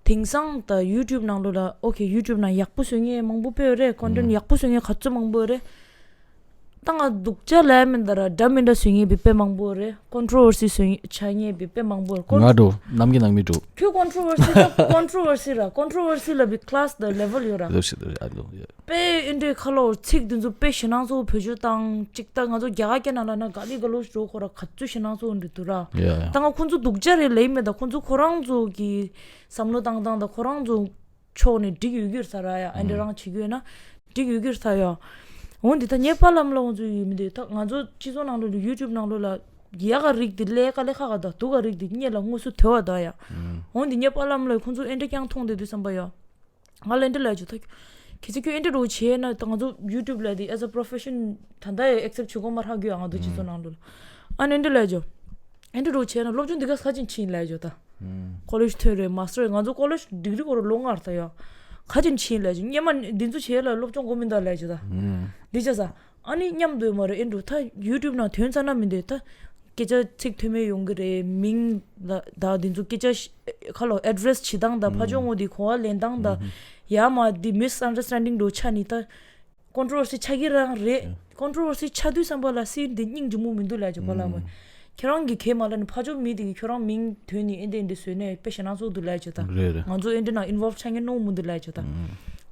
དེང་སང་ད་ཡུ་ཊུབ་ནང་ལོགས་ལ་ཨོ་ཁེ་ཡུ་ཊུབ་ནང་ཡག་པོ་བཟོ་མཁན་མང་པོ་དཔེ་ཡོད་རེད། ཀོན་ཊེན་ཡག་པོ་བཟོ་མཁན་ག་ཚོད་མང་པོ་ཡོད་རེད། ད་ང་སྡུག་ཅག་ལབ་ཡ་མིན་ད་ར་འདྲ་མི་འདྲ་བཟོ་མཁན་དཔེ་མང་པོ་ཡོད་རེད། ཀོན་ཊོ་ཝར་སི་བཟོ་མཁན་ཆགས་མཁན་དཔེ་མང་པོ་ཡོད་རེད། ཀོན་ང་འགྲོ་ནམ་གྱི་ནང་མི་འགྲོ། ཁྱོད་ཀོན་ཊོ་ཝར་སི་ད་ཀོན་ཊོ་ཝར་སི་ར་ཀོན་ཊོ་ཝར་སི་ལ་བི་ཁ་ལ་སི་ད་ལེ་ཝལ་ཡོད་ར། ལབ་ཤི་ད་ར་ཨ་འགྲོ་ཡ། དཔེ་ཨེ་འདྲའི་ཁ་ལོ་ཚིག་འདི་ཚོ་དཔེ་ཞེད་སྣང་ཚ་བོ་བེད་སྤྱོད་བཏང་ཅིག་ད་ང་ཚོ་རྒྱ་གར་སྐད་ནང་ལ་ན་ག་ལི་ག་ལོ་ཞོ་ཁོ་ར་ག་ཚོད་ཞེད་སྣང་ཚ་བོ་འདྲི་འདུག་ར། ཡ་ཡ། ད་ང་ཁོང་ཚོ་སྡུག་ཅག་རེད་ལབ་མེད། ད་ཁོང་ཚོ་ཁོ་རང་ཚོ་གི་བསམ་བློ་བཏང་སྟངས་ད་ཁོ་རང་ཚོ་ཕྱོགས་ནས་འགྲིག་ཡོད་ཀྱི་རེད་ས་ར་ཡ། ཨ་འདྲ་རང་བྱེད་ཀྱི་ཡོད་ན་འགྲིག་ཡོད་ཀྱི་རེད་ས་ཡ། འོ་འདི་ད་ངའི་པཱ་ལགས་མ་ལགས་ཁོང་ཚོ་ཡོད་མི་འདུག་ད་ང་ཚོ་སྤྱི་ཚོགས་ནང་ལོགས་ལ་ཡུ་ཊུབ་ནང་ལོགས་ལ་ཡག་ག་རིགས་འདི་ཀླད་ཀ་ལས་ཁག་ག་ད་སྡུག་ག་རིགས་འདི་སྙད་ལ་དངོས་སུ་དོད་པ་ད་ཡ། འོ་འདི་ངའི་པཱ་ལགས་མ་ལགས་ཁོང་ཚོ་ཨེ་འདྲ་རྐྱང་མཐོང་བསྡད་དུས་བསམ་པ་ཡ། ང་ལ་འདི་ལས་ཇོ་ཐག་གི་ཚེ་ཁྱོད་ཨེ་འདྲ་རོ་བྱས་ན་ད་ང་ཚོ་ཡུ་ཊུབ་ལ་དེ་as a profession ད་ལྟ་ཡང་ཨེག་སེབ་བྱེད་དགོས་མ་རག་གི་ཡོད། ང་ཚོ་སྤྱི་ཚོགས་ནང་ལོགས་ལ་ཨ་ནི་འདི་ལས་ཇོ་ཨེ་འདྲ་རོ་བྱས་ན་སློབ་སྦྱོང་འདི་ག་ས་ཅིན་ཕྱིན་ལས་ཇོ་ད་ཀོ་ལེཇ་ཐོན་རེད། མ་སི་ཊར་ང་ཚོ་ཀོ་ལེཇ་ཌིག་རི་སྐོར་ལོ་ལྔ་རེད་ད་ཡོད། ག་ཅིན་ཕྱིན་ལས་ཇོ་སྙེ་མ་འདི་ཚོ་བྱས་ལ་སློབ་སྦྱོང་དགོས་མིན་ད་ལས་ཇོ་ད་འདི་བྱས་ས། ཨ་ནི་མཉམ་དུ་མ་རེད་ཨེ་འགྲོ་ད་ཡུ་ཊུབ་ནང་ཐོན་ཚར་ན་མི་འདོད་ད་སྐད་ཆ་ཚིག་མཐུན་མེད་ཡོང་གི་རེད། མིང་ལ་ད་འདི་ཚོ་སྐད་ཆ་ཤ- ཁ་ལོ་ཨེ་ཌི་རེ་སི་བྱེད་སྟངས་དང་ཕ་ཇོ་ངོ་དེ་གོ་བ་ལེན་སྟངས་དང་ཡ་མ་འདི་མིས་ཨན་ཌར་སི་ཊན་ཌིང་འགྲོ་ཆ་ནི་ད་ཀོན་ཊོ་ཝར་སི་ཆགས་ཀྱི་རང་རེད། ཀོན་ཊོ་ཝར་སི་ཆགས་དུས་བསམ་པ་ལ་སི་འདི་སྙིང་རྗེ་མོ་མི་འདུག་ལས་ཇོ་པ་ལ་མ་ཁྱེད་རང་གི་གེ་མ་ལ་ནི་ཕ་ཇོ་མི་དེ་གི་ཁྱོད་རང་མིང་ཐོན་ནི་ཨེ་འདི་འདི་བཟོས་ནས་དཔེ་ཞེད་སྣང་ཚོགས་འདུག་ལས་ཇོ་ད་རེད་རེད། ང་ཚོ་ཨེ་འདི་ནང་ཨིན་ཝོལ་ཆགས་ངེས་ནོ་མི་འདུག་ལས་ཇོ་ད་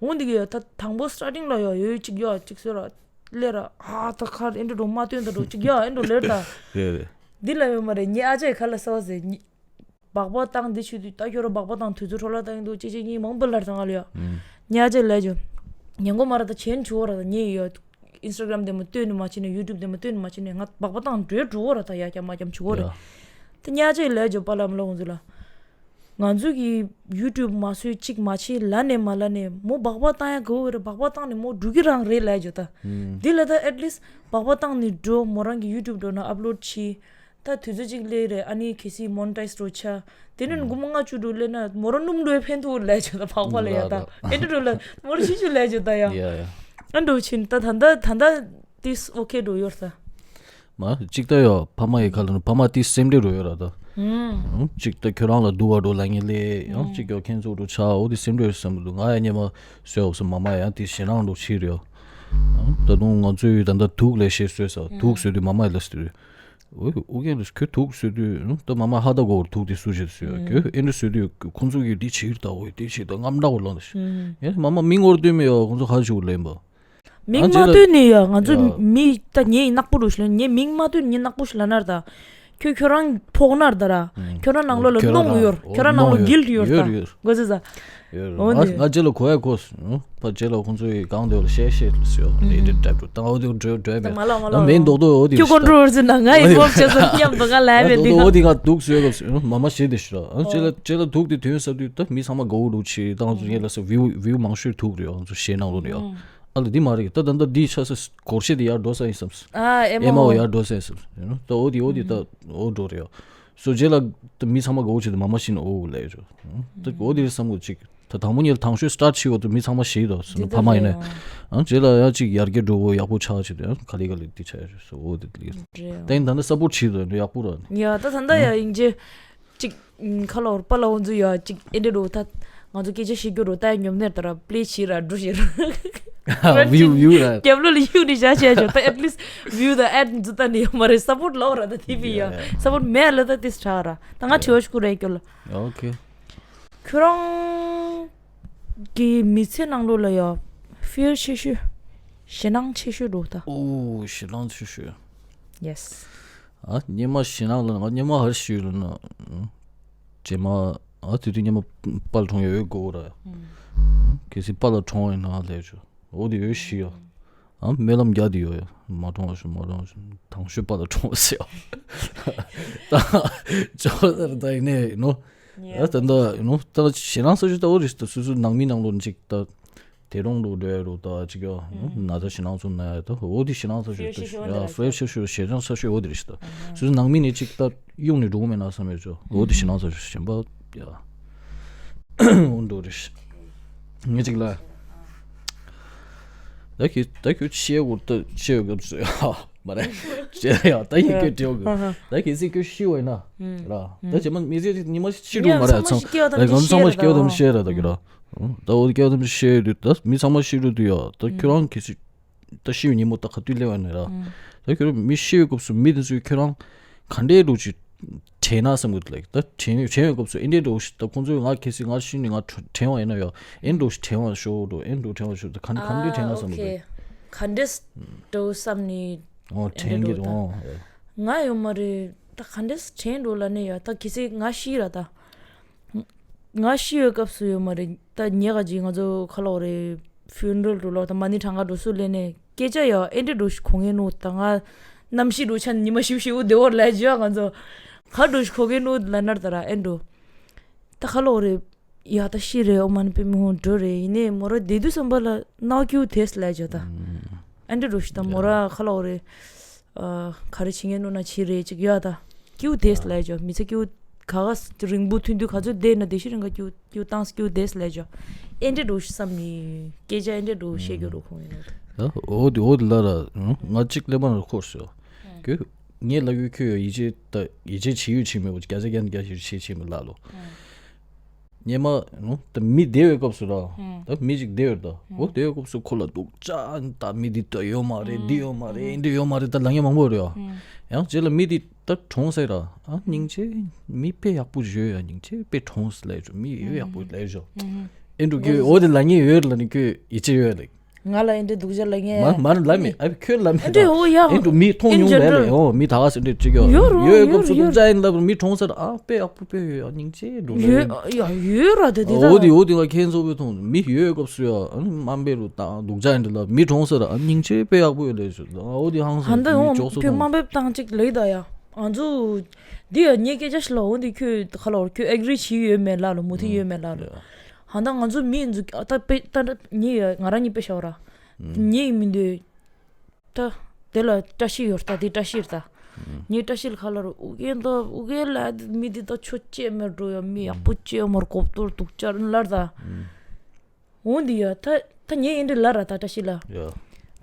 འོ་འདི་གི་ཡ་ད་དང་པོ་སི་ཊར་ཊིང་ལ་ཡ་ཡོད་ཅིག་ཡ་ཅིག་བཟོས་ར། ལེ་ར་ཨ་ད་ཁར་ཨེ་འདྲ་འགྲོ་མ་སྟོན་ད་འགྲོ་ཅིག་ཡ་ཨེ་འགྲོ་ལེར་ད། རེད་རེད། འདི་ལ་ཡོད་མ་རེད། ཉི་ཨ་ཅེ་ཁ་ལ་ས་བ་ཟེར་ཉི་སྦག་སྦག་བཏང་འདི་ཆུ་དུས་ད་ཁྱོད་ར་སྦག་སྦག་བཏང་དུས་ཚོད་འཕྲོ་བརླག་བཏང་འདུག་ཅེ་ཅེ་གཉིས་མང་པོ་ལར་ད་ང་ལ་ཡ། ཉི་ཨ་ཅེ་ལས་ཇོ། ཉན་གོ་མ་ར་ད་ཆེན་ཆུ་བོ་ར་ད་ཉེ་ཡོད། ཨིན་སི་ཊ་གྷ་རམ་དེ་མ་སྟོན་ནི་མ་ཕྱིན་ནས་ཡུ་ཊུབ་དེ་མ་སྟོན་ནི་མ་ཕྱིན་ནས་ང་སྦག་སྦག་བཏང་འགྲོའི་འགྲོ་བོ་ར་ད་ཡ་རྒྱ་མ་རྒྱམ་ཆུ་བོ་རེད། ད་ཉི་ཨ་ཅེ་ལས་ཇོ་པ་ལ་མ་ལ་འོང་ཚུལ་ལ། ང་ཚོ་གི་ཡུ་ཊུབ་མ་བཟོས་གཅིག་མ་བྱས་ལ་ནས་མ་ལ་ནས་མོ་སྦག་སྦག་བཏང་ཡ་གོ་རེད། སྦག་སྦག་བཏང་ནས་མོ་འགྲོ་གི་རང་རེད་ལས་ཇོ་ད། འདི་ལ་ད་ཨེཊ་ལིསི་སྦག་སྦག་བཏང་ནས་འགྲོ་མོ་རང་གི་ཡུ་ཊུབ་འགྲོ་ན་ཨབ་ལོཌ་བྱས། ད་དུས་ཚོད་གཅིག་སླེབས་རེད། ཨ་ནི་གལ་སྲིད་མོ་ནི་ཊའི་ཛི་འགྲོ་ཆ་དེ་ནས་དགུ་མོ་ལྔ་བཅུ་འགྲོ་སླེབས་ན་མོ་རང་སྣུམ་འགྲོའི་ཕན་ཐོགས་ལས་ཇོ་ད་སྦག་སྦག་ལ་ཡ་ད་ཨེ་འགྲོ་འགྲོ་ལ་མོ་རང་ཤི་ཤུ་ལས་ཇོ་ད་ཡ། ཡ་ཡ། ཨ་འགྲོ་ཕྱིན་ད་ད་ད་ད་ད་ཏིས་ཨོ་ཁེ་འགྲོ་ཡོད་ས། མ་གཅིག་ད་ཡོ་ཕ་མ་ཡི་ཁ་ལ་ནི་ཕ་མ་ཏིས་སེམས་འདྲེ་འགྲོ་ཡོད་ར་ད། ཡང་གཅིག་ད་ཁྱོད་རང་ལ་སྡུག་བ་འགྲོ་ལ་ངེས་ལེ་ཡང་གཅིག་ཡོ་ཁྱེད་ཚོ་འགྲོ་ཆ་འོ་དེ་སེམས་འདྲེ་བསམ་འདུག་ང་ཡ་ཉེ་མ་བཟོས་འོ་སོ་མ་མ་ཡང་དེ་ཞེད་སྣང་འགྲོ་ཕྱིར་ཡོ། ད་དུང་ང་ཚོའི་ད་ད་དུག་ལས་ཤེས་བཟོས་ས་དུག་བཟོས་དུས་མ་མ་ཡི་ལ་སྟེར། འོ་ཨུ་རྒྱན་ལ་ཁྱོད་དུག་བཟོས་དུས་ད་མ་མ་ཧ་ད་གོ་དུག་དེ་སུ་ཞེས་བཟོས་ཡོ་ཁྱོད་ཨེ་འདྲ་བཟོས་དུས་ཁོང་ཚོ་གིས་དེ་ཕྱིར་ད་འོ་དེ་ཕྱིར་ད་རྔམ་འདྲ་བོ་ལོན་ད་ཤི། ཡང་མ་མ་མིང་འོར་དུས་མེ་ཡོ་ཁོང་ཚོ་ཧ་ཞུགས་ལེན་པ། མིང་མ་བཏོན་ནས་ཡ་ང་ཚོ་མི་ད་ངའི་ནག་པོ་རུ་ཞིག་ལ་ངའི་མིང་མ་བཏོན་ངའི་ནག་པོ་ཞིག་ལ་ནར་ད། ཁྱོད་ཁྱོད་རང་ཕོག་ནར་ད་ར། ཁྱོད་རང་ནང་ལོགས་ལ་ཁྱོད་རང་གནོང་ཡོད། ཁྱོད་རང་ནང་ལོགས་གིལ་ཡོད་ད། གོ་ཚེ་ས། ཡོད་འོ་ང་ནི་ང་རྗེས་ལ་གོ་ཡ་གོ་ཕ་རྗེས་ལ་ཁོང་ཚོ་ཡི་གང་དེ་ལ་བཤད་བཤད་ལ་སུ་ཡོད་ལེ་དེ་འདྲ་འགྲོ་ད་འོ་དེ་འགྲོ་འགྲོ་མེད་མ་ལ་མ་ལ་ད་མེད་མདོག་མདོག་འོ་དེ་ཁྱོད་ཀོན་ཊོ་ཝར་སི་ནང་ང་ཡི་ཕོག་བྱས་ས་མཉམ་དུ་ང་ལ་ཡ་མེད་འདི་འོ་ང་དེ་ང་དུག་སུ་ཡོད་ལ་སུ་མ་མ་བཤད་དེ་ཤི་ལ་རྗེས་ལ་རྗེས་ལ་དུག་དེ་དོན་ས་དུས་ད་མི་ཚང་མ་དགའ་བོ་འགྲོ་ཆེ་ད་ང་ཚོ་ངེད་ལ་སུ་བིའུ་བིའུ་མང་ཤོས་དུག་རེད་ང་ཚོ་ཤེས་ནང་ལོ་ནས་ཡོད། ཨ་ལ་འདི་མ་རེད་ད་ད་ད་འདི་ཆ་ས་སྒོར་གཞས་དེ་ཡར་འགྲོ་ས་ཡིན་བསམ། ཨ་ཨེ་ཨེ་མ་འོ་མ་ཡར་འགྲོ་ས་ཡིན་བསམ། ཡོད་ནོ་ད་འོ་དེ་འོ་དེ་ད་འོ་འགྲོ་རེད་ཡོད། སོ་རྗེས་ལ་ད་མི་ཚང་མ་དགའ་བོ་བྱེད་དུ་མ་མ་ཤི་ན་འོ་ལས་རེད། ད་འོ་དེ་རེད་བསམ་གོ་ཅིག་ད་དང་པོ་ཉིད་ལ་དང་ཤོས་སི་ཊར་ཊི་བྱེད་འོ་ད་མི་ཚང་མ་ཤི་ཡོད་ད་སོ་ནོ་ཕ་མ་ཡིན་ནས། ཨང་རྗེས་ལ་ཡང་ཅིག་ཡར་རྒྱས་འགྲོ་བོ་ཡག་པོ་ཆགས་བྱེད་དུ་ཡང་ག་ལེ་ག་ལེ་དེ་ཆགས་ཡོད་སོ་འོ་དེ་ལས། ད་ཡིན་ད་ནི་སབ་པོར་ཊི་བྱེད་དུ་ཡག་པོ་ར་ནི། ཡ་ད་ད་ད་ཡ་ཡིན་རྗེས། ཅིག་ཁ་ལོར་པ་ལ་འོ་འཛུ་ཡ་ཅིག་ཨེ་འདྲ་རོ་ད། ང་ཚོ་སྐད་ཆ་བཤད་རྒྱུ་རོ་ད་ཉོབ་ནེར་ད་ར་པི་ལེ་ཆི་ར་འགྲོ་ཞེ་ར། བིའུ་བིའུ་ར། རྒྱབ་ལོ་ལ་གཡུག་ནི་བཞག་བྱས་ཆོག་ད་ཨེཊ་ལིསི་ཊི་བིའུ་དང་ཨེཌ་འཛུ་ད་ནི་ཡོད་མ་རེད། སབ་པོར་ཊི་ལོ་ར་ད་ཐི་བི་ཡ། ཡ་ཡ། སབ་པོར་ཊི་མེད་ལ་ད་ཏིས་ཁྲ་ར། ད་ང་དྲི་བ་ཞིག་ཁུ་རེ་སྐྱོ་ལ། ཨོ་ཁེ། ཁྱོད་རང་གི་མི་ཚེ་ནང་ལོགས་ལ་ཡ་ཕི་ཡར་ཆེ་ཤོས། ཞེད་སྣང་ཆེ་ཤོས་འགྲོ་ད། ཨོ་ཞེད་སྣང་ཆེ་ཤོས། ཡེ་སི། ཨ་སྙེ་མ་ཞེད་སྣང་ལ་ང་སྙེ་མ་ཧར་ཤུས་ལ་ན། རྗེས་མ་ཨ་དེ་དུས་སྙེ་མ་པ་ལ་གྲོངས་ཡ་ཡོད་གོ་ར། གལ་སྲིད་པ་ལ་གྲོངས་ཡིན་ན་ལས་ཆོ་འོ་དེ་ཡོད་ཤི་ཡ། ཨ་སྨོན་ལམ་རྒྱག་དེ་ཡོད་ཡ་མ་གྲོངས་བ་ཤོད་མ་གྲོངས་བ་ཤོད་དང་ཤོས་པ་ལ་གྲོངས་བ་ཟེར་ཡ། ད་ཅོ་ད་ད་ཡིན་ནས་ཡིན་ནོ། ཨ་ད་ད་ཡིན་ནོ་ད་ཞེད་སྣང་ས་ཆུ་ད་འོ་རེ་ད་སོ་སོ་ནང་མི་ནང་ལོགས་ཅིག་ད། དེ་རུང་རུ་འགྲོ་ཡ་རུ་ད་ཅིག་ཡོ། ན་ཚ་ཞེད་སྣང་ཚོ་ན་ཡ་ད་འོ་དེ་ཞེད་སྣང་ཚ་ཤོས་ཕི་ཡར་ཆེ་ཤོས་འོ་འདི་རེད་ཡ་ཕི་ཡར་ཆེ་ཤོས་ཞེད་སྣང་ཚ་ཤོས་འོ་དེ་རེད་ཤི་ད། སོ་སོ་ནང་མི་ནས་ཅིག་ད་གཡུག་ནས་འགྲོ་གི་མེད་ན་བསམ་ཡོད་ཆོ་འོ་དེ་ཞེད་སྣང་ཚ་ཤོས་ཞེན་པ་ཡ། འོ་འགྲོ་རེད་ཤི། ངས་ཅིག་ལ། ད་ཁྱོད་ད་ཁྱོད་ཤེས་འུར་ད་ཤེས་ཡོད་སྐབས་སུ་ཡ། མ་རེད། བྱས་ཡ་ད་ཡིན་སྐད་དྲེའོ་གི། ད་གལ་སྲིད་ཁྱོད་ཤི་བས་ན་ར། ད་རྗེས་མ་མི་ཚེ་ཉི་མ་ཤི་རུ་མ་རེད་ཚང་། ཚང་མ་ཤི་སྐྱེ་བ་ཐམས་ཅད་ཤི་ར་ད་གི་ར། ད་འོ་སྐྱེ་བ་ཐམས་ཅད་ཤི་རུ་དུས་ད་མི་ཚང་མ་ཤི་རུ་དུས་ཡ་ད་ཁྱོད་རང་གལ་སྲིད་ད་ཤི་བའི་ཉིན་མོ་ད་ག་དུས་སླེབས་ཡ་ནི་ར། ད་ཁྱོད་རང་མི་ཤི་བའི་སྐབས་སུ་མི་དེ་ཚོས་ཁྱོད་རང་ག་འདྲའི་འགྲོ་ཅིག་དྲན་ན་བསམ་གི་འདུག་ལ། ད་དྲན་དྲན་བའི་སྐབས་སུ་ཨེ་འདྲའི་འགྲོ་ཞིག་ད་ཁོང་ཚོས་ང་གལ་སྲིད་ང་ཤི་ནས་ང་དྲན་བ་ཡིན་ན་ཡ་ཨེ་འགྲོ་ཞིག་དྲན་བ་ཤོག་འགྲོ་ཨེ་འགྲོ་དྲན་བ་ཤོག་ད་ག་ག་འདྲའི་དྲན་ན་བསམ་གི་འདུག་ག་འདྲས་འགྲོ་བསམ་ནི། ཨོ་དྲན་གི་འགྲོ་ད། ཨོ་ང་ཡོད་མ་རེད་ད་ག་འདྲས་དྲན་འགྲོ་ལ་ནི་ཡ་ད་གལ་སྲིད་ང་ཤི་ར་ད། ང་ཤི་བའི་སྐབས་སུ་ཡོད་མ་རེད་ད་ཉེ་ག་ཅིག་ང་ཚོ་ཁ་ལོ་རེད་ཕུ་ནུ་རལ་འགྲོ་ལོ་ད་མ་ཎི་གྲངས་ཀ་འགྲོ་སུ་ལས་ནས་སྐད་ཆ་ཡ་ཨེ་འདྲ་འགྲོ་ཞིག་གོ་ངེས་ནོ་ད་ང་གནམ་གཤིས་འགྲོ་ཆ་ཉི་མ་ཤིབ་ཤིབ་བདེ་བོར་ལས་བརྗོད་ང་ཚོ་ག་འགྲོ་ཞིག་གོ་ངེས་ནོ་ལ་ནར་ད་ར་ཨེ་འགྲོ་ད་ཁ་ལོ་རེད། ཡ་ད་ཤི་རེད་ཨོ་མ་ནི་པེ་མི་ཧོང་འགྲོ་རེད་ཡིན་ནས་མོ་ར་བསྡད་དུས་བསམ་པ་ལ་ནའོ་ཀྱུ་དེས་ལས་བརྗོད་ད། ཨེ་འདྲ་འགྲོ་ཞིག་ད་མོ་ར་ཁ་ལོ་རེད། ཨ། ག་རེ་བྱེད་མཁན་ནོ་ན་བྱེད་རེད་ཅིག་ཡོད་ད། སྐྱིའུ་དེས་ལས་ཇོ་མི་ཚེ་སྐྱིའུ་ག་ག་རིང་པོ་ཐུང་ཐུང་ག་ཚོད་བསྡད་ན་དེ་ཤི་རིང་ག་སྐྱིའུ་སྐྱིའུ་བཏང་སྐྱིའུ་དེས་ལས་ཇོ། ཨེ་འདྲ་འགྲོ་ཞིག་བསམ་ནི་སྐད་ཆ་ཨེ་འདྲ་འགྲོ་བཤད་རྒྱུ་རུ་ཁོང་ཡིན་ནོ། ཨ་འོ་དེ་འོ་དེ་ལ་ར་ང་གཅིག་ཀླད་པ་ནང་འཁོར་སོང་། ཁྱོད་ངས་ལབ་ཡོད་ཁྱོད་ཡོད་ཡིད་ཆེས་ད་ཡིད་ཆེས་བྱེད་ཡོད་བྱེད་མེད་པོ་བརྒྱ་ཆ་བརྒྱ་ནས་བརྒྱ་ཞིག་བྱེད་བྱེད་མི་ལ་ལོ། སྙེ་མ་ནོ་ད་མི་བདེ་བའི་སྐབས་སུ་ར། ད་མི་ཅིག་བདེ་བར་ད་འོ་བདེ་བའི་སྐབས་སུ་ཁོ་ལ་སྡུག་ཅག་ད་མི་འདི་ད་ཡོད་མ་རེད་འདི་ཡོད་མ་རེད་འདི་ཡོད་མ་རེད་ད་ལབ་མཁན་མང་པོ་རེད་ཡ། ཡང་རྗེས་ལ་མི་འདི་ད་གྲོངས་ཟེར་ར་ཨ་སྙིང་རྗེ་མི་དཔེ་ཡག་པོ་བྱོས་ཡ་སྙིང་རྗེ་དཔེ་གྲོངས་ལས་བྱོས་མི་ཡོད་ཡག་པོ་ལས་བྱོས། ཨེ་འགྲོ་ཁྱོད་འོ་དེ་ལབ་མཁན་ཡོད་ལ་ནི་ཁྱོད་ཡིད་ཆེས་ཡོད་ལ། ང་ལ་ཨེ་འདྲའི་སྡུག་ཅག་ལབ་མཁན་མ་མ་ལབ་མེད་ཨ་ཁྱོད་ལབ་མེད་ཨེ་འདྲའི་འོ་ཡ་ཨེ་འགྲོ་མི་མཐོང་མྱོང་མེད་ལ་ཨོ་མི་ད་ག་སེ་འདྲ་ཅིག་ཡོད་ཡོད་ཡོད་ཡོད་སྐབས་སུ་སྡུག་ཅག་ཡིན་ལབ་མི་གྲོངས་ཟེར་ཨ་དཔེ་ཡག་པོ་དཔེ་ཡོད་ཡ་སྙིང་རྗེ་འགྲོ་ལ་ཡོད་ཡ་ཡོད་ར་དེ་དེ་ད་འོ་དེ་འོ་དེ་ང་ཁྱེད་ཚོ་བས་མཐོང་མི་ཡོད་སྐབས་སུ་ཡ་ཨ་ནི་དམའ་འབེབས་རུ་བཏང་སྡུག་ཅག་ཡིན་འདྲ་ལབ་མི་གྲོངས་ཟེར་ཨ་སྙིང་རྗེ་དཔེ་ཡག་པོ་ཡོད་ལས་ཞུ་འོ་དེ་ཧང་སང་ཧན་ད་མི་ཨོ་ཅོག་ཚོ་ཁྱོད་མཐོང་དམའ་འབེབས་བཏང་ཅིག་ལེགས་ད་ཡ་ང་ཚོ་འདི་ཡ་ངའི་སྐད་ཆ་ཞིག་ལ་འོ་འདི་ཁྱོད་ཁ་ལོར་ཁྱོད་ཨེག་རི་བྱེད་ཡོད་མེད་ལ་ལོ་མུ་མཐུད་ཡོད་མེད་ལ་ལོ། ཧ་ད་ང་ཚོ་མི་ཡིན་ཚུལ་ད་དཔེ་ད་ཉེ་ཡོད་ང་རང་ཉིད་དཔེ་ཤོར་ར། ཉེ་ཡིན་མི་འདོད། ད་དེ་ལ་བཀྲ་ཤིས་ཡོད་ད་དེ་བཀྲ་ཤིས་རེད་ད། ཉེ་བཀྲ་ཤིས་ལ་ཁ་ལ་རུ་ཨུ་རྒྱན་ད་ཨུ་རྒྱན་ལ་མི་འདི་ད་ཆོ་ཅེ་མེར་འགྲོ་ཡ་མི་ཡག་པོ་ཅེ་མར་གོབ་ཏོར་དུག་ཅར་ལར་ད། འོ་འདི་ཡ་ད་ད་ཉེ་ཡིན་འདི་ལ་ར་ད་བཀྲ་ཤིས་ལ།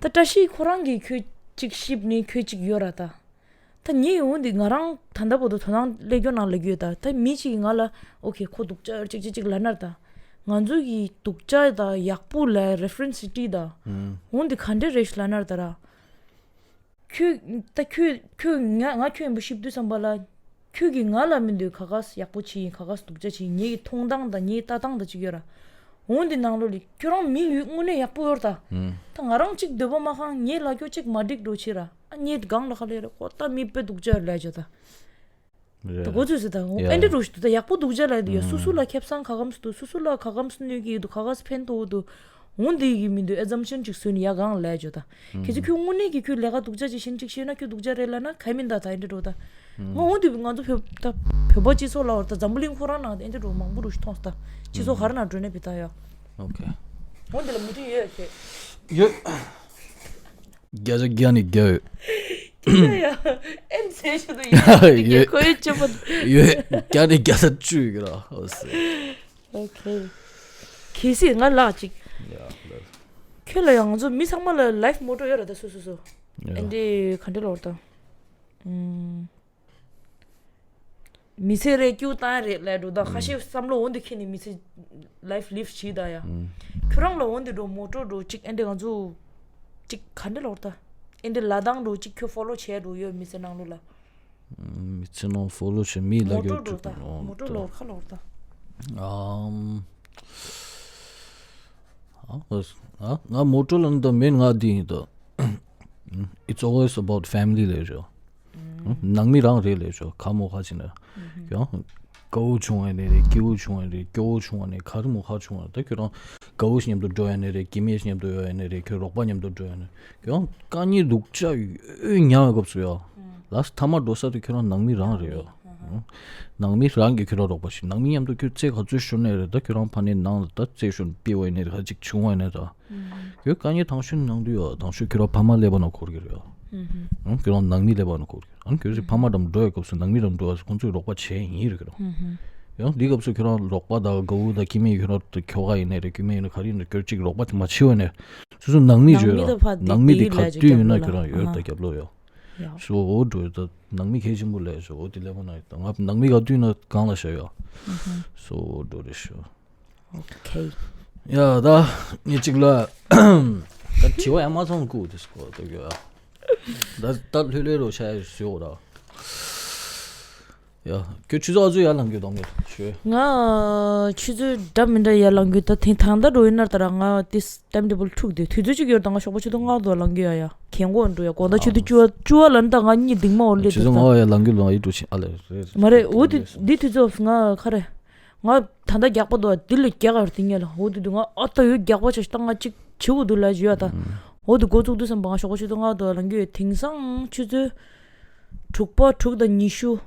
ད་བཀྲ་ཤིས་ཁོ་རང་གི་ཁྱོད་ཅིག་ཤིབ་ནི་ཁྱོད་ཅིག་ཡོད་ར་ད། ད་ངས་འོ་འདི་ང་རང་ད་ལྟ་བར་དུ་དོ་སྣང་སླེབས་རྒྱུ་ནང་ལ་རྒྱུས་ད་ད་མི་གཅིག་གིས་ང་ལ་ཨོ་ཁེ་ཁོ་སྡུག་ཅག་ཅིག་ཅིག་ཅིག་ལབ་ན་ད། ང་ཚོ་གི་སྡུག་ཅག་དང་ཡག་པོ་ལ་རེ་ཧྥ་རེན་སི་སྤྲད་ད། འོ་འདི་ག་འདྲ་རེད་ཞུ་ལབ་ན་ད་ར། ཁྱོད་ད་ཁྱོད་ཁྱོད་ང་ང་ཁྱོད་ཡིན་པ་ཤིབ་དུས་ཙམ་པ་ལ། ཁྱོད་ཀྱིས་ང་ལ་མི་འདོད་ག་ག་ཡག་པོ་བྱས་ཡིན་ག་ག་སྡུག་ཅག་བྱས་ཡིན་ངའི་མཐོང་སྟངས་དང་ངའི་ལྟ་སྟངས་དང་གཅིག་ཡོད་ར། འོ་འདི་ནང་ལོགས་ལ་ཁྱོད་རང་མི་ཡོད་དངོས་གནས་ཡག་པོ་ཡོད་ར་ད། ད་ང་རང་གཅིག་འདོད་པ་མ་ཁང་ངའི་ལ་ཁྱོད་གཅིག་མ་འགྲིག་འགྲོ་ཕྱིར་ར་ཨ་ངའི་སྒང་ལ་ཁ་ལས་རེ་ཁོ་ད་མི་དཔེ་སྡུག་ཅག་ལས་ཅོ་ད། ད་གོ་ཚོད་ཟེར་ད་འོ་ཨེ་འདྲ་འགྲོ་ཞིག་འདུག་ད་ཡག་པོ་སྡུག་ཅག་ལས་འདུག་ཡ་སུ་སུ་ལ་ཁེ་བཟང་ག་གམ་སུ་འདུག་སུ་སུ་ལ་ག་གམ་སུ་གནོད་ཀྱི་ཡོད་འདུག་ག་ག་སུ་ཕན་ཐོགས་འདུག་འོ་འདི་གི་མི་འདུག་ཨེ་ཛམ་ཤན་ཅིག་བཟོས་ནས་ཡ་གང་ལས་ཅོ་ད། ཁྱེད་ཚོ་ཁྱོད་དངོས་གནས་ཀྱི་ཁྱོད་ལས་ཀ་སྡུག་ཅག་ཅིག་བྱེད་ཅིག་ཤེས་ན་ཁྱོད་སྡུག་ཅག་རེད་ལབ་ན་ག་མིན་ད་ད་ཨེ་འདྲ་འགྲོ་ད། ང་འོ་འདི་ང་ཚོ་བོད་ད་བོད་པ་སྤྱི་ཚོགས་ལ་བར་ད་འཛམ་བུ་གླིང་ཁོ་རང་ནང་ཨེ་འདྲ་འགྲོ་མང་པོ་རུ་ཞིག་མཐོང་ས་ད་སྤྱི་ཚོགས་ག་རེ་ནང་འགྲོ་ནས་བི་ད་ཡ། ཨོ་ཁེ། འོ་འདི་ལ་མུ་མཐུད་ཡོད་ཁྱེད། ཡོད། བརྒྱ་ཆ་བརྒྱ་ནས་བརྒྱ་ཡོད། ཁྱེད་ཡ་ཨེམ་ཟེར་ཞུ་དུ་ཡོད་ཡོད། ཁོ་ཡོད་ཅེ་མ། ཡོད་བརྒྱ་ནས་བརྒྱ་ཐག་བཅུ་ཡོད་ཀྱི་ར་ཨོ་སེ། ཨོ་ཁེ། གལ་སྲིད་ང་ལགས་ཅིག་ཡ་ལགས། ཁྱོད་ལ་ཡང་ང་ཚོ་མི་ཚང་མ་ལ་ལའིཕ་མོ་ཊོ་ཡོད་ར་ད་སོ་སོ་སོ། ཡ། ཨེ་འདི་ག་འདྲ་ལོར་ད། ཨུམ། མི་ཚེ་རེ་སྐྱིད་པོ་བཏང་རེད་ལབ་འགྲོ་ད་ཁ་ཤས་བསམ་བློ་འོ་འདི་འཁྱེར་ནས་མི་ཚེ་ལའིཕ་ལིབ་བྱེད་ད་ཡ། ཁྱོད་རང་ལ་འོ་འདི་འགྲོ་མོ་ཊོ་འགྲོ་ཅིག་ཨེ་འདི་ང་ཚོ་ཅིག་ག་འདྲ་ལོར་ད། ཨེ་འདི་ལ་དང་འགྲོ་ཅིག་ཁྱོད་ཕོ་ལོ་བྱས་འགྲོ་ཡོད་མི་ཚེ་ནང་ལོ་ལ། མི་ཚེ་ནང་ཕོ་ལོ་བྱས་མི་ལ་མོ་ཊོ་འགྲོ་ད་མོ་ཊོ་ལོར་ཁ་ལོར་ད། ཨམ། ཨ་ང་མོ་ཊོ་ལ་འདི་མིན་ང་འདི་ཡིན་ད། It's always about family ལས་ཞོ། ནང་མི་རང་རེད་ལས་ཞོ་ཁ་མོ་ཁ་ཅིག་ན། ཡང་། དགའ་བོ་བྱུང་བ་ནས་རེད་སྐྱིད་བོ་བྱུང་བ་རེད་སྐྱོ་བོ་བྱུང་བ་ནས་ག་རེ་མོ་ཁ་བྱུང་བ་ད་ཁྱོད་རང་དགའ་བོ་ཞིག་མཉམ་དུ་འགྲོ་ཡ་ནས་རེད་སྐྱིད་མེད་ཞིག་མཉམ་དུ་ཡོད་ཡ་ནས་རེད་ཁྱོད་རོགས་པ་མཉམ་དུ་འགྲོ་ཡ་ནས་ཡང་དཀའ་ངལ་སྡུག་ཅག་ཡོད་མྱངས་པའི་སྐབས་སུ་ཡ། ལགས་མཐའ་མ་འགྲོ་ས་དེ་ཁྱོད་རང་ནང་མི་རང་རེད་ཡ། ནང་མི་རང་གིས་ཁྱོད་རང་རོགས་པ་ཞིག་ནང་མི་མཉམ་དུ་ཁྱོད་རྩེ་ག་ཚོད་ཤོར་ནས་རེད་ད་ཁྱོད་རང་ཕ་ནས་ནང་ལ་ད་རྩེ་ཤོར་ནས་ཕི་བ་ཡིན་ནས་རེད་ཁ་ཅིག་བྱུང་བ་ཡིན་ནས་ད། ཁྱོད་དཀའ་ངལ་དང་ཤོས་ནང་དུ་ཡོད་དང་ཤོས་ཁྱོད་རང་ཕ་མ་ཀླད་པ་ནང་འཁོར་གི་རེད་ཡ། ཁྱོད་རང་ནང་མི་ཀླད་པ་ནང་འཁོར་གི་རེད་ཨང་ཁྱོད་ཚོས་ཕ་མ་འགྲམ་འགྲོ་ཡ་སྐབས་སུ་ནང་མི་འགྲམ་འགྲོ་ཡ་ཁོང་ཚོས་རོགས་པ་བྱས་ཡིན་རེད་གི་རེད། ཡང་འདི་སྐབས་སུ་ཁྱོད་རང་རོགས་པ་དང་དགའ་བོ་དང་སྐྱིད་མེད་ཁྱོད་རང་ཁྱོ་ག་ཡིན་ནའི་རེད་སྐྱིད་མེད་ཡིན་ན་ག་རེ་ཡིན་ན་ཁྱོད་ཅིག་རོགས་པ་དེ་མ་བྱས་པ་ནས་སོ་སོ་ནང་མི་ནང་མི་བརྗོད་དང་ཕ་ནང་མི་དེ་དེ་ག་ལས་དུས་ཡིན་ན་ཁྱོད་རང་ཡོད་ད་རྒྱབ་ལོག་ཡོད། ཡ། ཤོ་འོ་འགྲོ་ད་ནང་མི་གལ་ཆེན་པོ་ལས་ཤོ་འོ་དེ་ལས་མ་ན་ཡོད་ད་ང་ནང་མི་ག་དུས་ན་གང་ལ་ཤོ་ཡ། ཤོ་འོ་འགྲོ་རེ་ཤོ། ཨོ་ཁེ། ཡ་ད་ངས་གཅིག་ལ་ད་དྲི་བ་ཡང་མ་ཚང་ཀུ་དེ་སྐོར་ད་གྱོ་ཡ། ད་ད་ལྷོད་ལྷོད་རོ་ཤ་ཡ་ཤོ་ད། ཡ། ཁྱོད་ཆུ་ཚོད་ཨ་ཚོད་ཡར་ལངས་རྒྱུ་དང་གི་ཞུ། ང་ཆུ་ཚོད་འདྲ་མི་འདྲ་ཡར་ལངས་རྒྱུ་ད་ཐེངས་ད་ལྟ་འགྲོ་ཡིན་ན་ད་ར་ང་ཏིས་ཊེམ་ཊེ་བལ་འཁྲུག་དེ་དུས་ཚོད་གཅིག་ཡོད་ད་ང་ཞོགས་པ་ཆུ་ཚོད་ལྔ་དུ་ལངས་རྒྱུ་ཡ་ཡ་གན་གོ་འགྲོ་ཡ་དགོང་དག་ཆུ་ཚོད་བཅུ་བ་བཅུ་བ་ལ་ནི་ད་ང་གཉིད་སྡིག་མ་འོར་ལེ་ཆུ་ཚོད་ལྔ་བ་ཡར་ལངས་རྒྱུ་ལ་ཡིད་འགྲོ་ཆེ་ཨ་ལེ་རེད། མ་རེད་འོ་དེ་འདི་དུས་ཚོད་ང་ཁ་རེད། ང་ད་ལྟ་རྒྱག་པ་འདུག་འདི་ལས་རྒྱག་གར་དེ་ཉལ་ལ་འོ་དེ་དུས་ང་ཨ་ད་ཡོད་རྒྱག་པ་ཆ་ཤི་ད་ང་གཅིག་བྱེད་དགོས་འདུག་ལ་ཞུ་ཡ་ད། འོ་དེ་འགོ་བཙུགས་དུས་སམ་པ་ང་ཞོགས་པ་ཆུ་ཚོད་ལྔ་དུ་ལངས་རྒྱུ་ཡོད་དེང་སང་ཆུ་ཚོད་དྲུག་པ་དྲུག་དང་ཉི་ཤུ།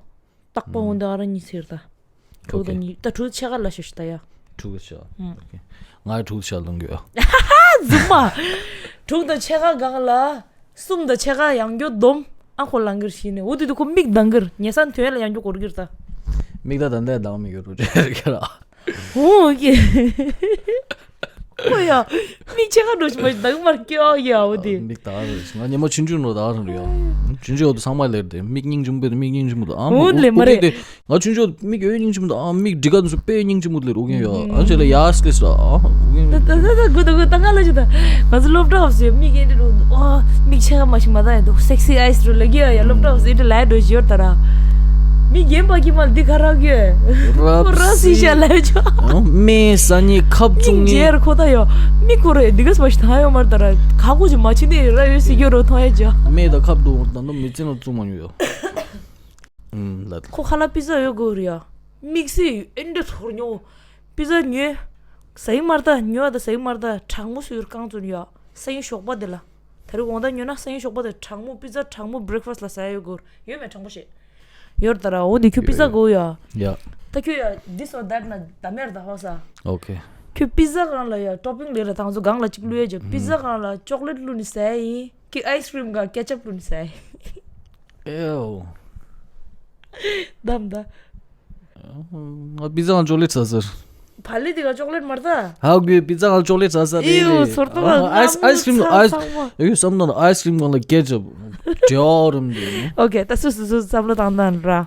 རྟག་པ་འོ་འདི་ཨ་ར་གཉིས་ཟེར་ད། དྲུག་དང་ཉི་ད་དྲུག་ཕྱེད་ཀ་ལ་ཤོད་ཤི་ད་ཡ། དྲུག་ཕྱེད་ཀ་ང་དྲུག་ཕྱེད་ཀ་ལོང་གི་ཡ། ཟུམ་མ། དྲུག་དང་ཕྱེད་ཀ་སྒང་ལ། གསུམ་དང་ཕྱེད་ཀ་ཡང་རྒྱུ་སྡོམ། ཨ་ཁོ་ལང་གིར་ཤི་ནས་འོ་དུ་དུ་ཁོ་མིག་དང་གིར་ཉེ་སན་ཐོན་ལ་ཡང་རྒྱུ་གོར་གིར་ད། མིག་ད་ད་འདས་དང་མིག་རུ་ཅེར་གི་ར། ཧོ་ཀེ། ཁོ་ཡ། མིག་ཆེ་ཁ་འགྲོ་ཞིག་མ་ཞིག་དང་མར་སྐྱོ་ཡ་འོ་དེ། མིག་ད་རེད་ང་ཉི་མ་ཆུང་ཆུང་ནོ་ད་རང་རེད་ཡ། ཆུང་ཆུང་འོ་དུ་ཚང་མ་ལེར་དེ་མིག་སྙིང་རྗེ་མོ་དཔེ་དེ་མིག་སྙིང་རྗེ་མོ་དུ་ཨ་མོ་འོ་ལེ་མ་རེད། དེ་ང་ཆུང་ཆུང་མིག་ཡོད་སྙིང་རྗེ་མོ་དུ་ཨ་མིག་འདི་ག་ཚོ་དཔེ་སྙིང་རྗེ་མོ་དུ་ལེར་འོ་ཀེ་ཡ། ཨ་ཆེ་ལ་ཡ་སྐྱེས་ར་ཨ་འོ་ཀེ། ད་ད་ད་ད་གུ་ད་གུ་ད་ང་ལ་ཅི་ད་ང་ཚོ་སློབ་གྲྭ་བ་ཚོ་མིག་ཡེ་འདྲི་རུ་ཨ་མིག་ཆེ་ཁ་མ་ཞིག་མ་ད་ཡ་འདུག་སེག་སི་ཨའི་སི་རུ་ལ་གི་ཡ་ཡ་སློབ་གྲྭ་བ་ཚོ་ཡེ་འདྲི་ལ་ཡ་འགྲོ་ཞོར་ད་ར། མིག་རྒན་པ་ཀི་མ་ལ་འདི་ག་རག་གི་ཡོད། ར་སི་ཤ་ལ་ཡ་ཆོ། མེ་ས་ཉི་ཁབ་བཙུགས་ནི། མཇལ་ཁོ་ད་ཡོ། མི་ཁོ་རེ་འདི་ག་སོ་ཞིག་ཐང་ཡོ་མར་ད་ར། ཁ་ཁོ་ཅི་མ་ཆི་ནི་ར་ཡོ་སི་གྱོ་རོ་ཐང་ཡ་ཇ། མེ་ད་ཁབ་དུ་ད་ནོ་མི་ཚེ་ན་བཙུགས་མ་ཉུ་ཡོ། ཨུམ་ལ། ཁོ་ཁ་ལ་པི་ཛ་ཡོ་གོ་རི་ཡ། མིག་སི་ཨེན་འདྲ་ཐོར་ཉོ། པི་ཛ་ཉོས། ཟ་ཡི་མར་ད་ཉོ་ད་ཟ་ཡི་མར་ད་གྲང་མོ་སུ་ཡོར་རྐང་ཙོན་ཡ། ས་ཡིན་ཞོགས་པ་དེ་ལ། ད་རེ་དགོང་ད་ཉོ་ན་ས་ཡིན་ཞོགས་པ་དེ་གྲང་མོ་པི་ཛ་གྲང་མོ་བྷི་རེག་ཕ་སི་ལ་ཟ་ཡ་ཡོད་གོ་རི་ཡོད་མེད་གྲང་མོ་ཞེས། ཡོར་ད་ར་འོ་འདི་ཁྱོད་པི་ཛ་གོ་ཡ། ཡ། ད་ཁྱོད་ཡ་this or that ན་ད་མེར་ད་ཧོ་ས། ཨོ་ཁེ། ཁྱོད་པི་ཛ་གང་ལ་ཡ་ཊོ་པིང་ལེ་ར་དང་ཚོ་གང་ལ་གཅིག་བླུ་ཡ་ཇོ། པི་ཛ་གང་ལ་ཅོག་ལེ་ཊི་བླུ་ནི་ཟ་ཡ་ཡིན། ཁྱོད་ཨའི་སི་ཀི་རིམ་གང་ཀེ་ཅབ་བླུ་ནི་ཟ་ཡ་ཡིན། ཨེའོ། དམ་ད། ང་པི་ཛ་ང་ཅོག་ལེ་ཊི་ཟ་ཟེར། བ་ལི་དེ་ག་ཅོག་ལེ་ཊི་མར་ད། ཧ་གོ་པི་ཛ་ང་ཅོག་ལེ་ཊི་ཟ་ཟེར་ཨེའོ་ཚོར་ཏོ་ཨ་ཨའི་སི་ཨའི་སི་ཀི་རིམ་ཨའི་སི་ཚང་མ། ཨེའོ་བསམ་ན་ཨའི་སི་ཀི་རིམ་གང་ལ་ཀེ་ཅབ་ཇོ་རམ་དེ། ཨོ་ཁེ་ད་སུ་སུ་སུ་བསམ་བློ་བཏང་དང་ར།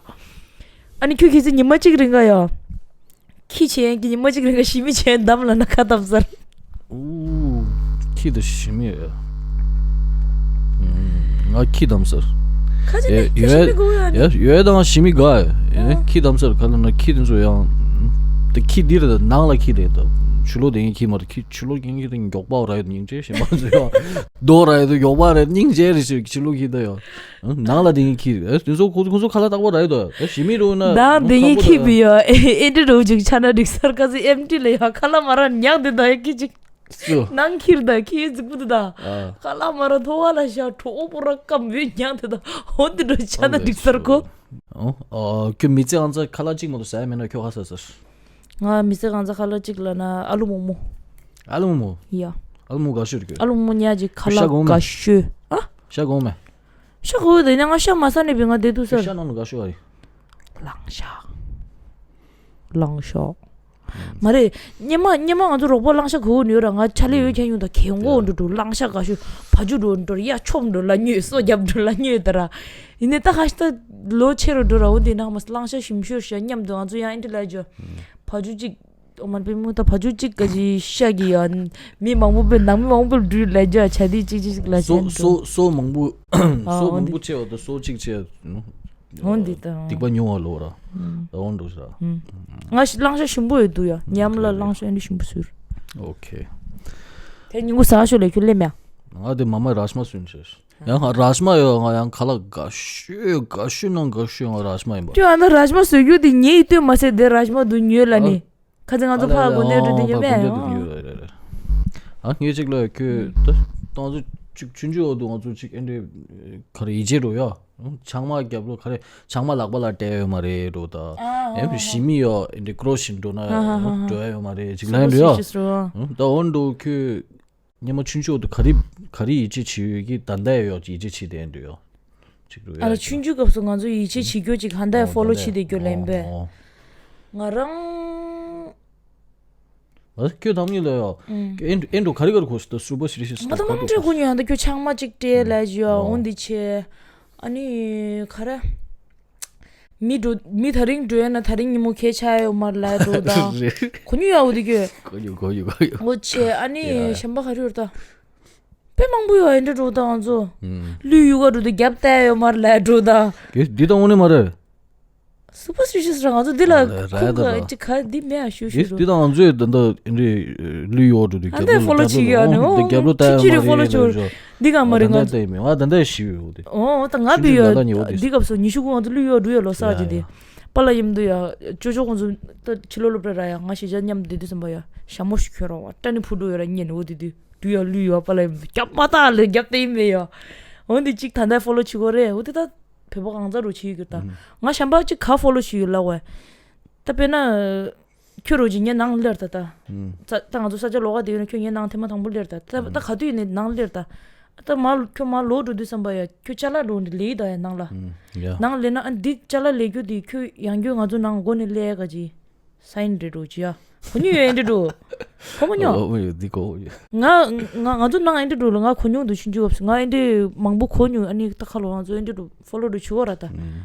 ཨ་ནི་ཁྱོད་ཁྱེད་ཚོ་ཉི་མ་གཅིག་རིང་ག་ཡོ། ཁྱི་བྱས་ཀྱི་ཉི་མ་གཅིག་རིང་ག་ཞི་མི་བྱས་འདམ་ལ་ན་ཁ་བཏབ་ཟེར། ཨུ། ཁྱི་དང་ཞི་མི་ཡོད། ང་ཁྱི་དམ་ཟེར། ཁ་ཅིག་ནི་ཁྱི་ཞི་མི་དགོས་ཡ་ནི། ཡོད་དང་ཞི་མི་དགའ་ཡོད་ཁྱི་དམ་ཟེར་ག་ལ་ན་ཁྱི་དེ་ཚོ་ཡང་། དེ་ཁྱི་འདི་རེད་ད་ནང་ལ་ཁྱི་རེད་ད། ཕྱི་ལོགས་དེ་ངའི་ཁྱི་མ་རེད་ཁྱི་ཕྱི་ལོགས་ཀྱི་ཁྱི་དེ་མགྱོགས་པ་ར་ཡོད་སྙིང་རྗེ་ཞེ་མ་ཚོ་ཡང་། རྡོ་ར་ཡོད་མགྱོགས་པ་རེད་སྙིང་རྗེ་རེད་ཞེ་ཕྱི་ལོགས་ཁྱི་ད་ཡང་། ནང་ལ་དེ་ངའི་ཁྱི་རེད་དེ་ཚོ་ཁོ་ཚོ་ཁོ་ཚོ་ཁ་ལ་བཏགས་པ་ར་ཡོད་ད་ཞི་མི་རུ་ན། ནང་དེ་ངའི་ཁྱི་བི་ཡོད་ཨེ་འདྲ་རུ་ཅིག་ཆ་ན་འགྲིག་སར་ཀ་ཟི་ཨེམ་ཊི་ལ་ཡོད་ཁ་ལ་མ་ར་ཉག་དེ་ད་ཡོད་ཁྱི་ཅིག་སུ། ནང་ཁྱིར་ད་ཁྱི་རྫིག་པོ་དེ་ད། ཨ། ཁ་ལག་མ་ར་ཐོ་བ་ལ་ཤ་གྲོ་བོ་ར་སྐམ་བོའི་ཉག་དེ་ད་ཧོ་དེ་འགྲོ་ཆ་ན་འགྲིག་སར་གོ། ཨོ། ཨོ། ཁྱོད་མི་ཚེ་ཨང་ཚ་ཁ་ལག་གཅིག་མ་གཏོགས་ཟ་ཡ་མེད་ན་ཁྱོད་ཧ་ས་ཟེར། ང་མི་ཚེ་ཨང་ཚ་ཁ་ལག་གཅིག་ལ་ན་ཨ་ལུ་མོག་མོག་ཡ། ཨ་ལུ་མོག་མོག་ཡ། ཨ་ལུ་མོག་ག་ཤོད་ཁྱོད། ཨ་ལུ་མོག་མོག་ཉག་གཅིག་ཁ་ཤ་ལག་གོང་མེད། ག་ཤོད། ཨ། ཤ་གོང་མེད། ཤ་གོ་དེ་ནས་ང་ཤ་མ་ཟ་ནས་བི་ང་བསྡད་འདུག་ཟེར། ཤ་ནང་ལ་ག་ཤོད་ཨ་རེད། གླང་ཤ། གླང་ཤ། མ་རེད། སྙེ་མ་སྙེ་མ་ང་ཚོ་རོགས་པ་གླང་ཤ་གོ་ནི་ཡོད་ར་ང་ཆ་ལེ་ཡོད་ཁྱེད་ཡོང་ད་གན་གོ་འགྲོ་འགྲོ་གླང་ཤ་ག་ཤོད་བ་ཇུ་འགྲོ་འགྲོ་ཡ་ཆོམ་འགྲོ་ལ་ཉོས་སོ་རྒྱབ་འགྲོ་ལ་ཉོས་ད་ར། ཡིན་ནས་ད་ཁ་ཤ་ད་ལོ་ཆེ་རུ་འགྲོ་ར་འོ་དེ་ནང་མ་གླང་ཤ་ཞིམ་ཤོས་ཤ་མཉམ་དུ་ང་ཚོ་ཡང་ཨེ་འདྲ་ལ་ཇོ། བ་ཇུ་གཅིག་ཨོ་མར་པའི་མུ་ད་བ་ཇུ་གཅིག་ག་ཅི་ཤ་གི་ཡ། མི་མང་པོ་པའི་ནང་མི་མང་པོ་སྦྲུལ་ལ་རྒྱ་ཆ་དི་གཅིག་གཅིག་ལ་སོ་ཅན་སོ་སོ་མང་པོ། ཨ་སོ་འོན་མང་པོ་ཏེ་ཆེ་བ་དང་སོ་གཅིག་ཆེ། འོན་འདི་ད་སྡིག་པ་ཉུང་བ་ལོ་ར། ཨ་འོན་འགྲོ་ས། ང་ཤ་གླང་ཤ་ཞིམ་པོ་ཡོད་འདུག་ཡ་ཉམས་ལ་གླང་ཤ་ཨེ་འདི་ཞིམ་པོ་ཟུར། ཨོ་ཁེ། དེ་ཉིན་གུ་ཟ་ཤོ་ལེ་ཁྱོད་ལེ་མེ། ང་དེ་མ་མ་ར་ཤ་མ་སུན་ཆེ། ཡང་ང་ར་ཤ་མ་ཡོད་ང་ཡང་ཁ་ལག་དགའ་ཤོས་དགའ་ཤོས་ནང་དགའ་ཤོས་ང་ར་ཤ་མ་ཡིན་པ། ཁྱོད་ཨ་ན་ར་ཤ་མ་བཟོ་རྒྱུ་དེ་ངའི་ལྟོས་མ་ཟད་དེ་ར་ཤ་མ་དུ་ཉོས་ལ་ནི། ཁ་ཚིག་ང་ཚོ་ཕ་གོ་ནས་འགྲོ་དུས་ཉོས་མེད་ཨང་། ཨ་ངས་གཅིག་ལ་ཁྱོད་ད་ང་ཚོ་གཅིག་ཆུང་ཆུང་འོག་ཏུ་ང་ཚོ་གཅིག་ཨེ་འདྲེ་ག་རེ་ཡིད་ཆེས་འགྲོ་ཡ། ཆང་མ་རྒྱབ་ལོ་ག་རེ་ཆང་མ་ལག་པ་ལ་སྤྲད་ཡོད་མ་རེད་འགྲོ་ད། ཨེམ་ཞི་མི་ཡོ་ཨེ་འདྲེ་ཀྲོ་བཞིན་འགྲོ་ན་འགྲོ་ཡ་ཡོད་མ་རེད་གཅིག་ལ་འགྲོ་ཡ། ད་འོ་འགྲོ་ཁྱོད། སྙེ་མ་ཆུང་ཆུང་དུ་ག་རེ་ག་རེ་ཡིད་ཆེས་བྱེད་ཡོད་ཀྱི་ད་ལྟ་ཡོད་ཀྱི་ཡིད་ཆེས་བྱེད་དེ་འདྲ་ཡོད། ཅིག་རུ་ཨ་ལ་ཡོད་ཆུང་ཆུང་སྐབས་སུ་ང་ཚོ་ཡིད་ཆེས་བྱེད་རྒྱུ་ཅིག་ཧན་ད་ཡ་ཨོ་ཕོ་ལོ་ད་བྱེད་དེ་རྒྱུ་ལེན་པས། ཨོ། ང་རང་། ང་ཁྱོད་དམ་ཉིད་ལ་ཡོད། ཨེན་ཨེན་འགྲོ་ག་རེ་ག་རེ་གོ་ཤི་ད་སུ་པ་ཤི་རི་ཤི་ང་ད་མང་སྤྲད་གོ་ཉོ་ཧན་ད་ཁྱོད་ཆང་མ་ཅིག་སྤྲད་ལ་ཡོད་ཨོ་འོ་འདི་ཆེ། ཨ་ནི་ག་རེ། མི་འགྲོ་མི་དེ་རིང་འགྲོ་ཡ་ན་དེ་རིང་ཉིན་མོ་གས་ཆགས་ཡོད་མ་རེད་ལབ་འགྲོ་དང་། རེད། གོ་མྱོང་ཡ་འོ་དེ་གྱོད། གོ་མྱོང་གོ་མྱོང་གོ་མྱོང་། འོ་ཆེ་ཨ་ནི་ཡ། གཞན་པ་ག་རེ་ཡོད་ད། དཔེ་མང་པོ་ཡོད་ཨེ་འདྲ་འགྲོ་དང་ང་ཚོ། ཨུམ། ཀླུའི་ཡུལ་ག་འགྲོ་དུས་རྒྱབ་བལྟས་ཡོད་མ་རེད་ལབ་འགྲོ་དང་། འདི་འདི་ད་དངོས་གནས་མ་རེད། Superstitious ར་ང་ཚོ་འདི་ལ་ར་ཁུག་ད་ག་ད་ཅི་ག་འདི་མེད་ཨ་ཤུ་ཤུ་འདི་རུ། འདི་ད་ང་ཚོས་ད་ལྟ་འདི་ཀླུའི་ཡུལ་འགྲོ་དུས་ཨ་རྒྱབ་འདི་ལོག་ཕོ་ལོ་རྒྱབ་བྱེད་ཀྱི་ཡོད་ནི་ལོག་འོ་འདི་རྒྱབ་ལོག་ལྟ་ཡོད་ཁྱི་ཁྱི་རེ་ཕོ་ལོ་མ་རེད་བྱོས་རོ། འདི་ག་མ་རེད་ང་ད་ལྟ་ཡིན་མེད་ང་ད་ལྟ་ཤི་ཡོད་འོ་དེ། འོ་ད་ང་བི་ཡོད་ད་ལྟ་ཉི་འོ་དེ། འདི་སྐབས་སུ་ཉི་ཤུ་དགུ་ང་ཚོ་ཀླུའི་ཡུལ་འགྲོ་ཡོད་ལོ་གསར་གྱི་དེ། ཡ་ཡ། པཱ་ལགས་མཉམ་དུ་ཡ། ཅོ་ཅོ་ཁོང་ཚོ་ད་ཕྱི་ལོགས་སློབ་གྲྭ་ར་ཡ་ང་ཞེ་ཆགས་མཉམ་དུ་བསྡད་དུས་ཙམ་པ་ཡ། ཞྭ་མོ་ཞིག་ཁྱོད་རང་བ་སྐྲ་ནི་ཕུ་འགྲོ་ཡོད་ར་ཉན་འོ་དེ་དུས་དུས་ཡ་ཀླུའི་ཡུལ་པཱ་ལགས་མཉམ་དུ་རྒྱབ་མ་ཐག་ལས་རྒྱབ་བལྟས་ཡིན་མེད་ཡ། འོ་འདི་གཅིག་ད་ལྟ་ཕོ་ལོ་བྱེད་དགོས་རེད་འོ་དེ་ད། བོད་པ་གང་ཚ་རུ་བྱེད་ཡོད་ཀྱི་ད། ང་གཞན་པ་གཅིག་ག་ཕོ་ལོ་བྱེད་ཡོད་ལབ་བས། ད་དཔེར་ན། ཁྱོད་རོ་ཅིག་ངའི་ནང་སླེབས་ད་ད། ས་ད་ང་ཚོ་ས་ཆ་ལོགས་ཀ་དེ་ཡོད་ན་ཁྱོད་ངའི་ནང་ཐེངས་མ་དང་པོ་སླེབས་ད་ད་ད་ག་དུས་ཡིན་ནའི་ནང་སླེབས་ད། ད་མ་ཁྱོད་མ་ལོག་འགྲོ་དུས་ཙམ་པ་ཡ་ཁྱོད་ཅ་ལག་འགྲོ་འདི་ལེགས་ད་ཡ་ནང་ལ། ཡ། ནང་ལེན་ན་ཨ་འདི་ཅ་ལག་ལེགས་རྒྱུ་དེ་ཁྱོད་ཡང་རྒྱུ་ང་ཚོ་ནང་སྒོ་ནས་སླེབས་ག་ཅི། sign རེད་འགྲོ་ཅི་ཡ། གོ་མྱོང་ཡོད་ཨེ་འདྲ་འགྲོ། གོ་མ་མྱོང་། ཨོ་ཡོད་འདི་གོ་ཡོད། ང་ང་ང་ཚོ་ནང་ཨེ་འདྲ་འགྲོ་ལ་ང་གོ་མྱོང་འདུག་ཕྱིན་ཅི་བབས་སུ་ང་ཨེ་འདྲ་མང་པོ་གོ་མྱོང་ཨ་ནི་ད་ཁ་ལོ་ང་ཚོ་ཨེ་འདྲ་འགྲོ་ཕོ་ལོ་འགྲོ་ཆུ་བ་ར་ད།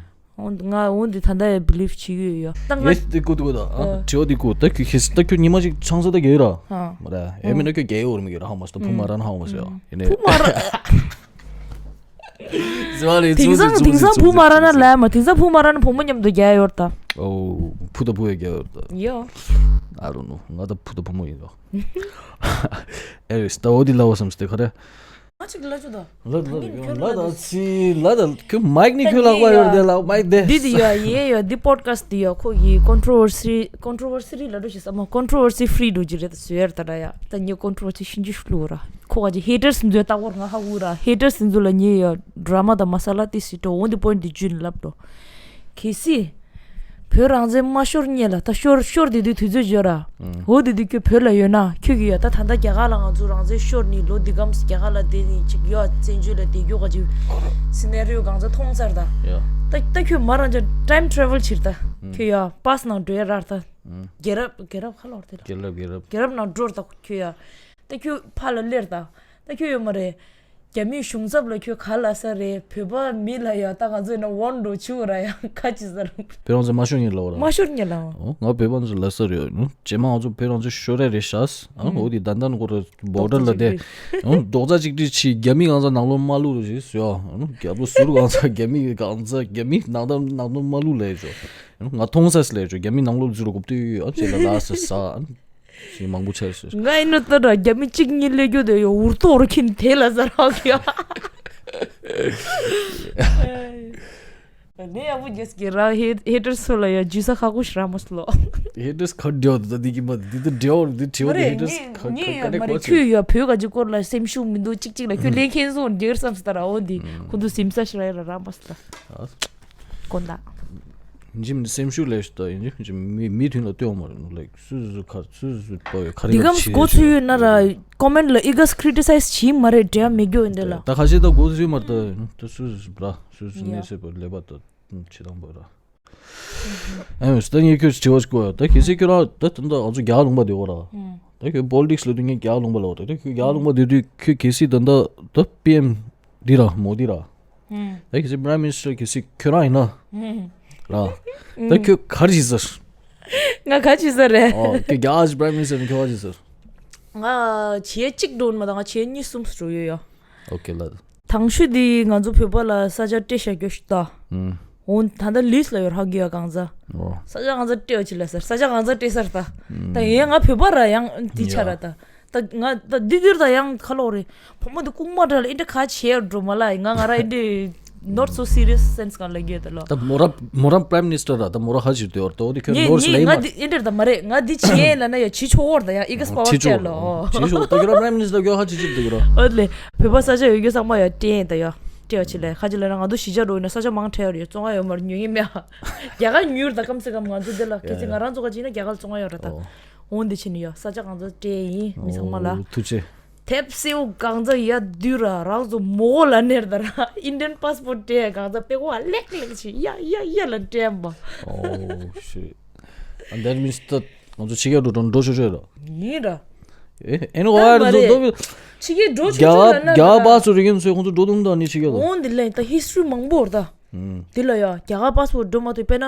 ཨོ་ང་འོ་འདི་ད་ལྟ་ཡ་believe བྱེད་ཀྱི་ཡོད་ཡ། ད་ང་ཡེས་འདི་གོ་འདི་གོ་ད་ཨ་དྲི་བ་འདི་གོ་ད་ཁྱོད་ཁྱེད་ད་ཁྱོད་ཉི་མ་ཅིག་ཆང་ས་ད་རྒྱལ་ར། ཨ་མ་ར་ཨེ་མིན་ན་ཁྱོད་རྒྱལ་ཡོད་ར་མི་རྒྱལ་ར་ཧ་མ་སི་ད་བུ་མ་ར་ན་ཧ་མ་སི་ཡ་ཡིན་ནའི། བུ་མ་ར། དེང་སང་དེང་སང་བུ་མ་ར་ན་ལ་མ་དེང་སང་བུ་མ་ར་ན་བུ་མོ་མཉམ་དུ་རྒྱག་ཡོད་ད། ཨོ། བུ་དང་བུ་ཡ་རྒྱག་ཡོད་ད། ཡོ། I don't know ང་ད་བུ་དང་བུ་མོ་ཡིན་ད། Anyways ད་འོ་དེ་ལབ་བ་བསམ་སྟེ་ག་རེ། ང་ཅིག་ལ་ཅུ་ད། ལ་ད་ལ་ད་ཚི་ལ་ད་ཁྱོད་མའིག་ནི་ཁྱོད་ལག་པ་ཡོད་དེ་ལ་མའིག་དེ། འདི་དེ་ཡོད་ཡེ་ཡོད་འདི་podcast དེ་ཡོད་ཁོ་གི་controversy controversy ལ་འགྲོ་ཞིག་ས་མ་controversy free འགྲོ་གི་རེད་ཟེར་ད་ར་ཡ་ད་ཉེ་controversy ཤིན་ཅི་ཤུ་ལུ་ར། ཁོ་ག་ཅི་haters འཛུལ་ལྟ་བོར་ང་ཧ་གོ་ར། Haters འཛུལ་ལ་ཉེ་ཡ་drama དང་masala དེ་སི་ཏོ་འོན་ཏེ་point དེ་ཇུན་ལབ་ཏོ། གལ་སྲིད། བོད་རང་བཙན་མ་ཤོར་ཉེ་ལ་ད་ཤོར་ཤོར་དེ་དུས་དུས་ཚོད་བརྗོད་ར། འོ་དེ་དུས་ཁྱོད་བོད་ལ་ཡོད་ན་ཁྱོད་ཀྱི་ཡ་ད་ད་ལྟ་རྒྱ་གར་ལ་ང་ཚོ་རང་བཙན་ཤོར་ནི་ལོ་འདི་གམ་རྒྱ་གར་ལ་བསྡད་ནི་ཅིག་ཡོད་བཙན་བྱོལ་ལ་བསྡད་རྒྱུ་ག་ཅིག་scenario གང་ཚ་མཐོང་ཚར་ད། ད་ད་ཁྱོད་མ་རང་ཅག་time travel བྱིར་ད། ཁྱོད་ཡ་past ནང་འགྲོ་ཡ་ར་ད། རྒྱལ་རབས་རྒྱལ་རབས་ཁ་ལོར་དེ་ར། རྒྱལ་རབས་རྒྱལ་རབས། རྒྱལ་རབས་ནང་འགྲོར་ད་ཁྱོད་ཡ། ད་ཁྱོད་ཕ་ལ་སླེར་ད། ད་ཁྱོད་ཡོད་མ་རེད། རྒྱ་མིའི་གཞུང་ཚབ་ལ་ཁྱོད་ག་ལ་ས་རེད། བོད་པ་མི་ལ་ཡ་ད་ང་ཚོ་ཡིན་ན་ཝོན་འགྲོ་ཆུ་ར་ཡ་ཁ་ཅི་ཟེར། བོད་རང་བཙན་མ་ཤོར་ཉིན་ལ་འོ་ར། མ་ཤོར་ཉིན་ལ་འོ། ང་བོད་པ་ཚོ་ལ་ས་རེད་ནོ། རྗེས་མ་ང་ཚོ་བོད་རང་བཙན་ཤོར་རེ་རེད་ཤག་ཨ་འོ་དེ་ད་ལྟ་ནི་ཁོ་ར་བོར་ཌར་ལ་དེ་འོ་རྡོག་རྩ་གཅིག་སྒྲིལ་ཆི་རྒྱ་མི་གང་ཚ་ནང་ལོགས་མ་ལུག་རེ་ཞིག་ཟོ་ཨ་ནོ། རྒྱ་བོ་ཟུར་གང་ཚ་རྒྱ་མི་གང་ཚ་རྒྱ་མི་ནང་ད་ནང་ལོགས་མ་ལུག་ལས་ཆོ། ང་མཐོང་ས་སི་ལས་ཆོ་རྒྱ་མི་ནང་ལོགས་ཟུར་གོ་བཏུས་ཨ་ཅེ་ལ་ལ་ས་ས་ཨ། ཞིག་མང་པོ་ཆགས་ཤག་ང་ཡིན་ན་ད་ར་རྒྱ་མི་གཅིག་གཉིས་སླེབས་རྒྱུ་དེ་ཡོ་འུར་ཏོ་རུ་ཁྱིན་དེ་ལ་ཟ་རག་ཡ། ནས་ཡག་པོ་རྒྱས་ཀྱི་ར་ཧེ་ཧེ་ཊར་སུ་ལ་ཡ་ཇུས་ས་ཁ་ཁུ་ཤི་ར་མོ་སི་ལོ། ཧེ་ཊར་སུ་ཁ་འདྲེའོ་འདི་འདི་གི་མ་འདི་འདི་འདྲེའོ་འདི་འདྲེའོ་མ་རེད་ཧེ་ཊར་སུ་ངས་ཁ་ངས་ཁ་ཡ་ཁ་མ་རེད་ཁ་ཁྱོད་ཡ་བོད་ག་ཅི་སྐོར་ལ་སེམས་ཤུགས་མི་འདུག་ཅིག་ཅིག་ལ་ཁྱོད་ལས་མཁན་སོང་རྒྱག་བསམ་སི་ད་ར་འོ་འདི་ཁུ་འདུག་སིམ་ས་ཤི་ར་ཡ་ར་ར་མོ་སི་ལ། དཀོན་མཆོག་ཡིན་གཅིག་མིན་གཅིག་སེམས་ཤུགས་ལས་ཤིག་ད་ཡིན་གཅིག་མིན་གཅིག་མི་མི་མཐུན་ལ་ལྟོས་མ་རེད་ལའིག་སུ་སུ་ཁ་སུ་སུ་པ་ཡོད་ཁ་རི་འདི་གམ་སྒོ་ཚུད་ཡོད་ན་ར་ཀོ་མེན་ལ་ཨི་ག་སི་ཁི་རི་ཊི་སའི་ཛི་བྱེད་མ་རེད་འདྲ་མི་རྒྱུ་ཡིན་འདི་ལ། ད་ཁ་ཤས་ད་སྒོ་ཚུད་མ་རེད་ད་སུ་སུ་པ་སུ་སུ་གནས་ཚུལ་པ་ལས་པ་ད་ཆི་དང་པ་ར། ཨེ་ད་ངས་ཁྱོད་དྲི་བ་ཞིག་གོ་ད་གལ་སྲིད་ཁྱོད་རང་ད་ད་ང་ཚོ་རྒྱ་ལུང་པ་དེ་འོ་ར། ད་ཁྱོད་པོ་ལི་ཊིག་སི་ལ་དུས་ངས་རྒྱ་ལུང་པ་ལ་འོ་ད་ཁྱོད་རྒྱ་ལུང་པ་དེ་དུས་ཁྱོད་གལ་སྲིད་ད་ད་ད་པི་ཨེམ། འདི་ར་མོ་འདི་ར། ད་གལ་སྲིད་Prime Minister གལ་སྲིད་ཁྱོད་རང་ཡིན་ན། ར། ད་ཁྱོད་ག་རེ་བྱེད་ཟེར། ང་ག་བྱེད་ཟེར་རེད། ཨོ་ཁྱོད་རྒྱ་གར་Prime Minister ཡིན་ཁྱོད་ག་རེ་བྱེད་ཟེར། ང་བྱེད་གཅིག་འགྲོ་མ་དང་ང་བྱེད་གཉིས་གསུམ་འགྲོ་ཡོད་ཡ། ཨོ་ཁེ་ལ། དང་ཤོས་འདི་ང་ཚོ་བོད་པ་ལ་ས་ཆ་སྤྲད་བཞག་རྒྱུ་ཞིག་ད། འོ་ད་ལྟ་ལིས་ལ་ཡོད་ཧ་གི་ཡ་གང་ཟ། ས་ཆ་གང་ཟ་སྤྲད་བ་ཅི་ལ་ཟེར་ས་ཆ་གང་ཟ་སྤྲད་ཟེར་ད། ད་ཡིན་ང་བོད་པ་ར་ཡང་འདི་ཆ་ར་ད། ད་ང་ད་འདི་འདིར་ད་ཡང་ཁ་ལོ་རེད། བུ་མོ་འདི་ལྐུགས་མ་འདྲ་ལ་ཨེ་འདྲ་ཁ་བྱེད་འགྲོ་མ་ལ་ང་ང་ར་ཨེ་འདྲ་not so serious sense གང་ལ་རྒྱུ་དེ་ལོ། ད་མོ་ར་མོ་ར་Prime Minister ར་ད་མོ་ར་ཧ་ཅིག་དེ་བར་ད་འོ་དེ་ཁྱོད་ངས་ནོར་ངས་ལེ་ང་མ་འདི་ཨེ་འདྲ་ད་མ་རེད་ང་འདི་བྱེད་ལ་ན་ཡ་བྱེད་ཆོག་བར་ད་ཡ་ཨི་ག་སྤ་བར་བྱེད་ལོ། བྱེད་ཆོག་ད་ཁྱོད་ར་Prime Minister ཁྱོད་ཧ་ཅིག་ཅིག་དེ་ར། ཨོ་ལེ་བོད་པ་ས་ཆ་ཡོད་རྒྱུ་ཚང་མ་ཡ་སྤྲད་ད་ཡ་སྤྲད་བ་ཆེ་ལེ་ཁ་ཅིག་ལ་ན་ང་ཚོ་གཞིས་ཆགས་འགྲོ་ཡིན་ན་ས་ཆ་མང་ཁྲལ་ཡོད་རེད་བཙོང་ང་ཡོད་མ་རེད་ཉོ་ཡིན་མེད་ཨ། རྒྱ་གར་ཉུལ་ད་ཀམ་སེ་ཀམ་ང་ཚོ་འདི་ལ་ཁ་ཅིག་ང་རང་ཚོ་ག་ཅིག་ན་རྒྱ་གར་བཙོང་ང་ཡོད་ར་ད། འོང་འདི་ཕྱིན་ཡོད་ས་ཆ་གང་ཚོ་སྤྲད་ཡིན་མི་ཚང་མ་ལ། ཐུགས་རྗེ། དེབ་སེའུ་གང་ཚོ་ཡ་དུས་ར་རང་ཚོ་མོ་གོ་ལ་ནེར་ད་ར་Indian passport སྤྲད་གང་ཚོ་པེ་གོ་ཨ་ལེག་ལེག་ཆི་ཡ་ཡ་ཡ་ལ་སྤྲད་པ། Oh shit. And that means that ང་ཚོ་ཕྱི་རྒྱལ་འགྲོ་འགྲོ་འགྲོ་ཤོར་ཤོར་ར། ཡིན་ར། ཨེ་ཨེ་ནོ་ད་ཝ་མ་རེད། ཚོ་དོ་བི། ཕྱི་རྒྱལ་འགྲོ་ཆོག་རྒྱ་ཆོག་ལབ་ན་རྒྱ་གར་པ་སི་པོར་རིག་གི་ཡོད་ཚོད་ཁོང་ཚོ་འགྲོ་ཐུབ་མི་འདུག་ནི་ཕྱི་རྒྱལ་ལ། འོང་འདི་ལས་ད་ཧི་སི་ཊོ་རི་མང་པོ་རེད་ད། ཨུམ། འདི་ལ་ཡ་རྒྱ་གར་པ་སི་པོར་འགྲོ་མ་ཐུབ། དཔེར་ན།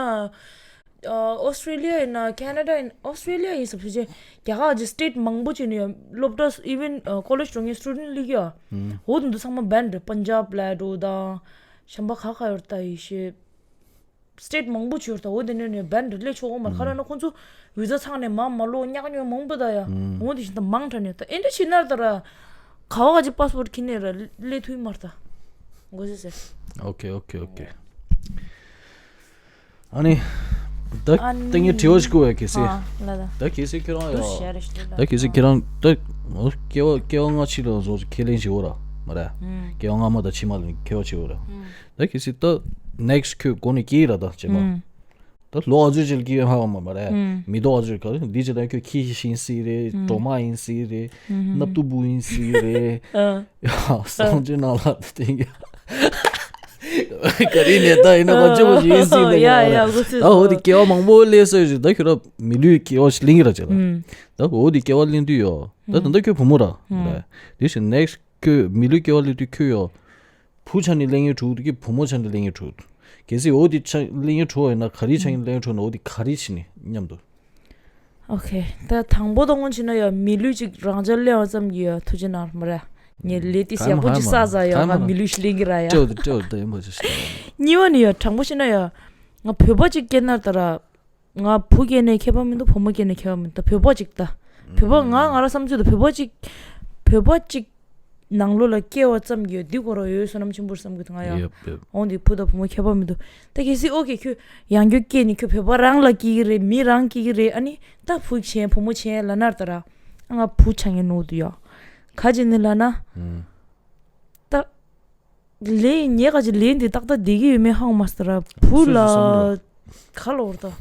ཨོ་སི་ཊྲེ་ལི་ཡ་ཡིན་ན་ཁེ་ན་ཌ་ཡིན། ཨོ་སི་ཊྲེ་ལི་ཡ་ཡིན་ཟེར་བ་ཅིག་རྒྱ་གར་གྱི་སི་ཊེཊ་མང་པོ་ཅིག་ནས་ཡ་སློབ་གྲྭ་ཨི་ཝན་ཀོ་ལེཇ་འགྲོ་མཁན་སི་ཊུ་ཌེན་ཊ་སླེབས་ཀྱི་ཡ། ཨུམ། འོ་དེ་འདུག་ཚང་མ་བྷན་རེད། པན་ཇབ་ལ་འགྲོ་དང་། གཞན་པ་ག་ག་ཡོད་ད་ཡེ་ཤེས། སི་ཊེཊ་མང་པོ་ཅིག་ཡོད་ད། འོ་དེ་ནས་ནས་བྷན་རེད་སླེབས་ཆོག་གོ་མ་རེད། ག་རེ་ན་ཁོང་ཚོ་བི་ཛ་ཚང་ནས་མ་མ་ལོག་ཉག་ཉོག་མང་པོ་ད་ཡ། ཨུམ། འོ་དེ་བཞིན་ད་མང་དྲགས་ནས་ད་ཨེ་འདྲ་ཞིག་ན་ད་ར། ག་བ་ག་ཅིག་པ་སི་པོར་ཊ་ཁྱེར་ནས་ར་སླེབས་ཐུབ་མ་རེད་ད། མགོ་སེ་སེ། ཨོ་ཁེ་ཨོ་ཁེ་ཨོ་ཁེ། ཨ་ནི། ད་ཨ་ནི། ད་ངས་དྲི་བ་ཞིག་བསྐུར་བ་གལ་སྲིད། ཨ་ལ་ད། ད་གལ་སྲིད་ཁྱེད་རང་ཡ། ད་གལ་སྲིད་ཁྱེད་རང་ད། སྐྱེ་བ་སྐྱེ་བ་སྔ་ཕྱི་ལ་བཟོ་ཁས་ལེན་བྱེད་འོ་ར་མ་རེད། ཨུམ། སྐྱེ་བ་སྔ་མ་དང་ཕྱི་མ་ལ་ཁྱད་པར་ཆེ་འོ་ར། ཨུམ། ད་གལ་སྲིད་ད་ནེག་སི་ཊི་ཁྱོད་མགོ་ནས་སྐྱེ་ཡི་ར་ད་རྗེས་མ། ཨུམ། ད་ལོ་ཨ་ཙི་ཅིག་ལ་སྐྱེ་ཡོད་ཧ་གོ་མ་མ་རེད། ཨུམ། མི་ལོ་ཨ་ཙི་ཅིག་ག་རེ་འདི་ཅི་ད་ཁྱོད་ཁྱི་ཤི་ཤིང་སྲིད་རེད། ཨུམ། གྲོ་མ་ཡིན་སྲིད་རེད། ཨུམ། སྣབས་ཏུ་བུ་ཡིན་སྲིད་རེད། ཨ། ཡ་སང་ཅི་ན་ལ་དེ་ཡ། ག་རེ་ནས་ད་ཡིན་ན་ག་ཅི་མོ་ཞིག་ཡིན་སྲིད་ད་ཡ་ཡ་ག་གོ་ཚོད་ད་འོ་དེ་སོ། སྐྱེ་བ་མང་པོ་སླེབས་སོ་ཞིག་ད་ཁྱོད་ར་མི་ལུས་སྐྱེ་བ་ཞིག་ལེན་གྱི་ར་ཅི་ལ། ཨུམ། ད་འོ་དེ་སྐྱེ་བ་ལེན་དུས་ཡོ། ད་ད་ལྟ་ཁྱོད་བུ་མོ་ར། ཨུམ། རེད། དེ་བཞིན་ནེག་སི་ཊི་ཁྱོད་མི་ལུས་སྐྱེ་བ་ལེན་དུས་ཁྱོད་ཡོ། བུ་ཆ་ནས་ལེན་གྱི་འགྲོ་གི་བུ་མོ་ཆ་ནས་ལེན་གྱི་འགྲོ། གལ་སྲིད་འོ་དེ་ཆ་ལེན་གྱི་འགྲོ་བ་ཡིན་ན་ག་རེ་ཆ་ནས་ལེན་གྱི་འགྲོ་ན་འོ་དེ་ག་རེ་བྱས་ནས་མཉམ་དུ། ཨོ་ཁེ། ད་དང་པོ་དང་པོ་བྱས་ན་ཡ་མི་ལུས་ཅིག་རང་ཅག་ལེན་པ་ཙམ་གྱིས་ཡ་ཐུགས་རྗེ་གནང་མ་རེད། ངས་ལས་དེ་ཡག་པོ་ཅིག་བསགས་ཙང་ཡ་ང་མི་ལུས་ཤིག་ལེན་གྱི་ར་ཡ། སྤྲོ་སྤྲོ་ད་ཡིན་པ་ཅིག་ཤི། གཉིས་པ་ནི་ཡ་དྲང་པོ་བཤད་ན་ཡ། ང་བོད་པ་ཅིག་སྐྱེས་ན་ད་ར། ང་བུ་སྐྱེས་ནས་ཁྱད་པར་མི་འདུག་བུ་མོ་སྐྱེས་ནས་ཁྱད་པར་མི་འདུག་བོད་པ་ཅིག་ད། བོད་པ་ང་ང་རང་བསམ་ཚུལ་ད་བོད་པ་ཅིག་བོད་པ་ཅིག་ནང་ལོགས་ལ་སྐྱེ་བ་ཙམ་གྱིས་འདི་ཁོ་རང་ཡོད་བསོད་ནམས་ཆེན་པོ་བསམ་གི་འདུག་ང་ཡ། ཡབ་ཡབ། འོང་དེ་བུ་དང་བུ་མོ་ཁྱད་པར་མི་འདུག་ད་གལ་སྲིད་ཨོ་ཁེ་ཁྱོད་ཡང་བསྐྱར་སྐྱེས་ནས་ཁྱོད་བོད་པ་རང་ལ་སྐྱེ་གི་རེད། མི་རང་སྐྱེ་གི་རེད། ཨ་ནི་ད་བུ་ཆེན་བུ་མོ་ཆེན་ལབ་ན་ད་ར། ང་བུ་ཆགས་ངེས་ནོར་འདུག་ཡ། ག་ཅི་ནི་ལབ་ན། ད། ལས་ཉེ་ག་ཅིག་ལས་འདི་ཏག་ཏག་བསྡད་ཀྱི་ཡོད་མེད་ཧ་གོ་མ་སོང་ར། བུ་ལ། སོ་སོ་བསམ་བློ། ག་ལ་འོར་ད།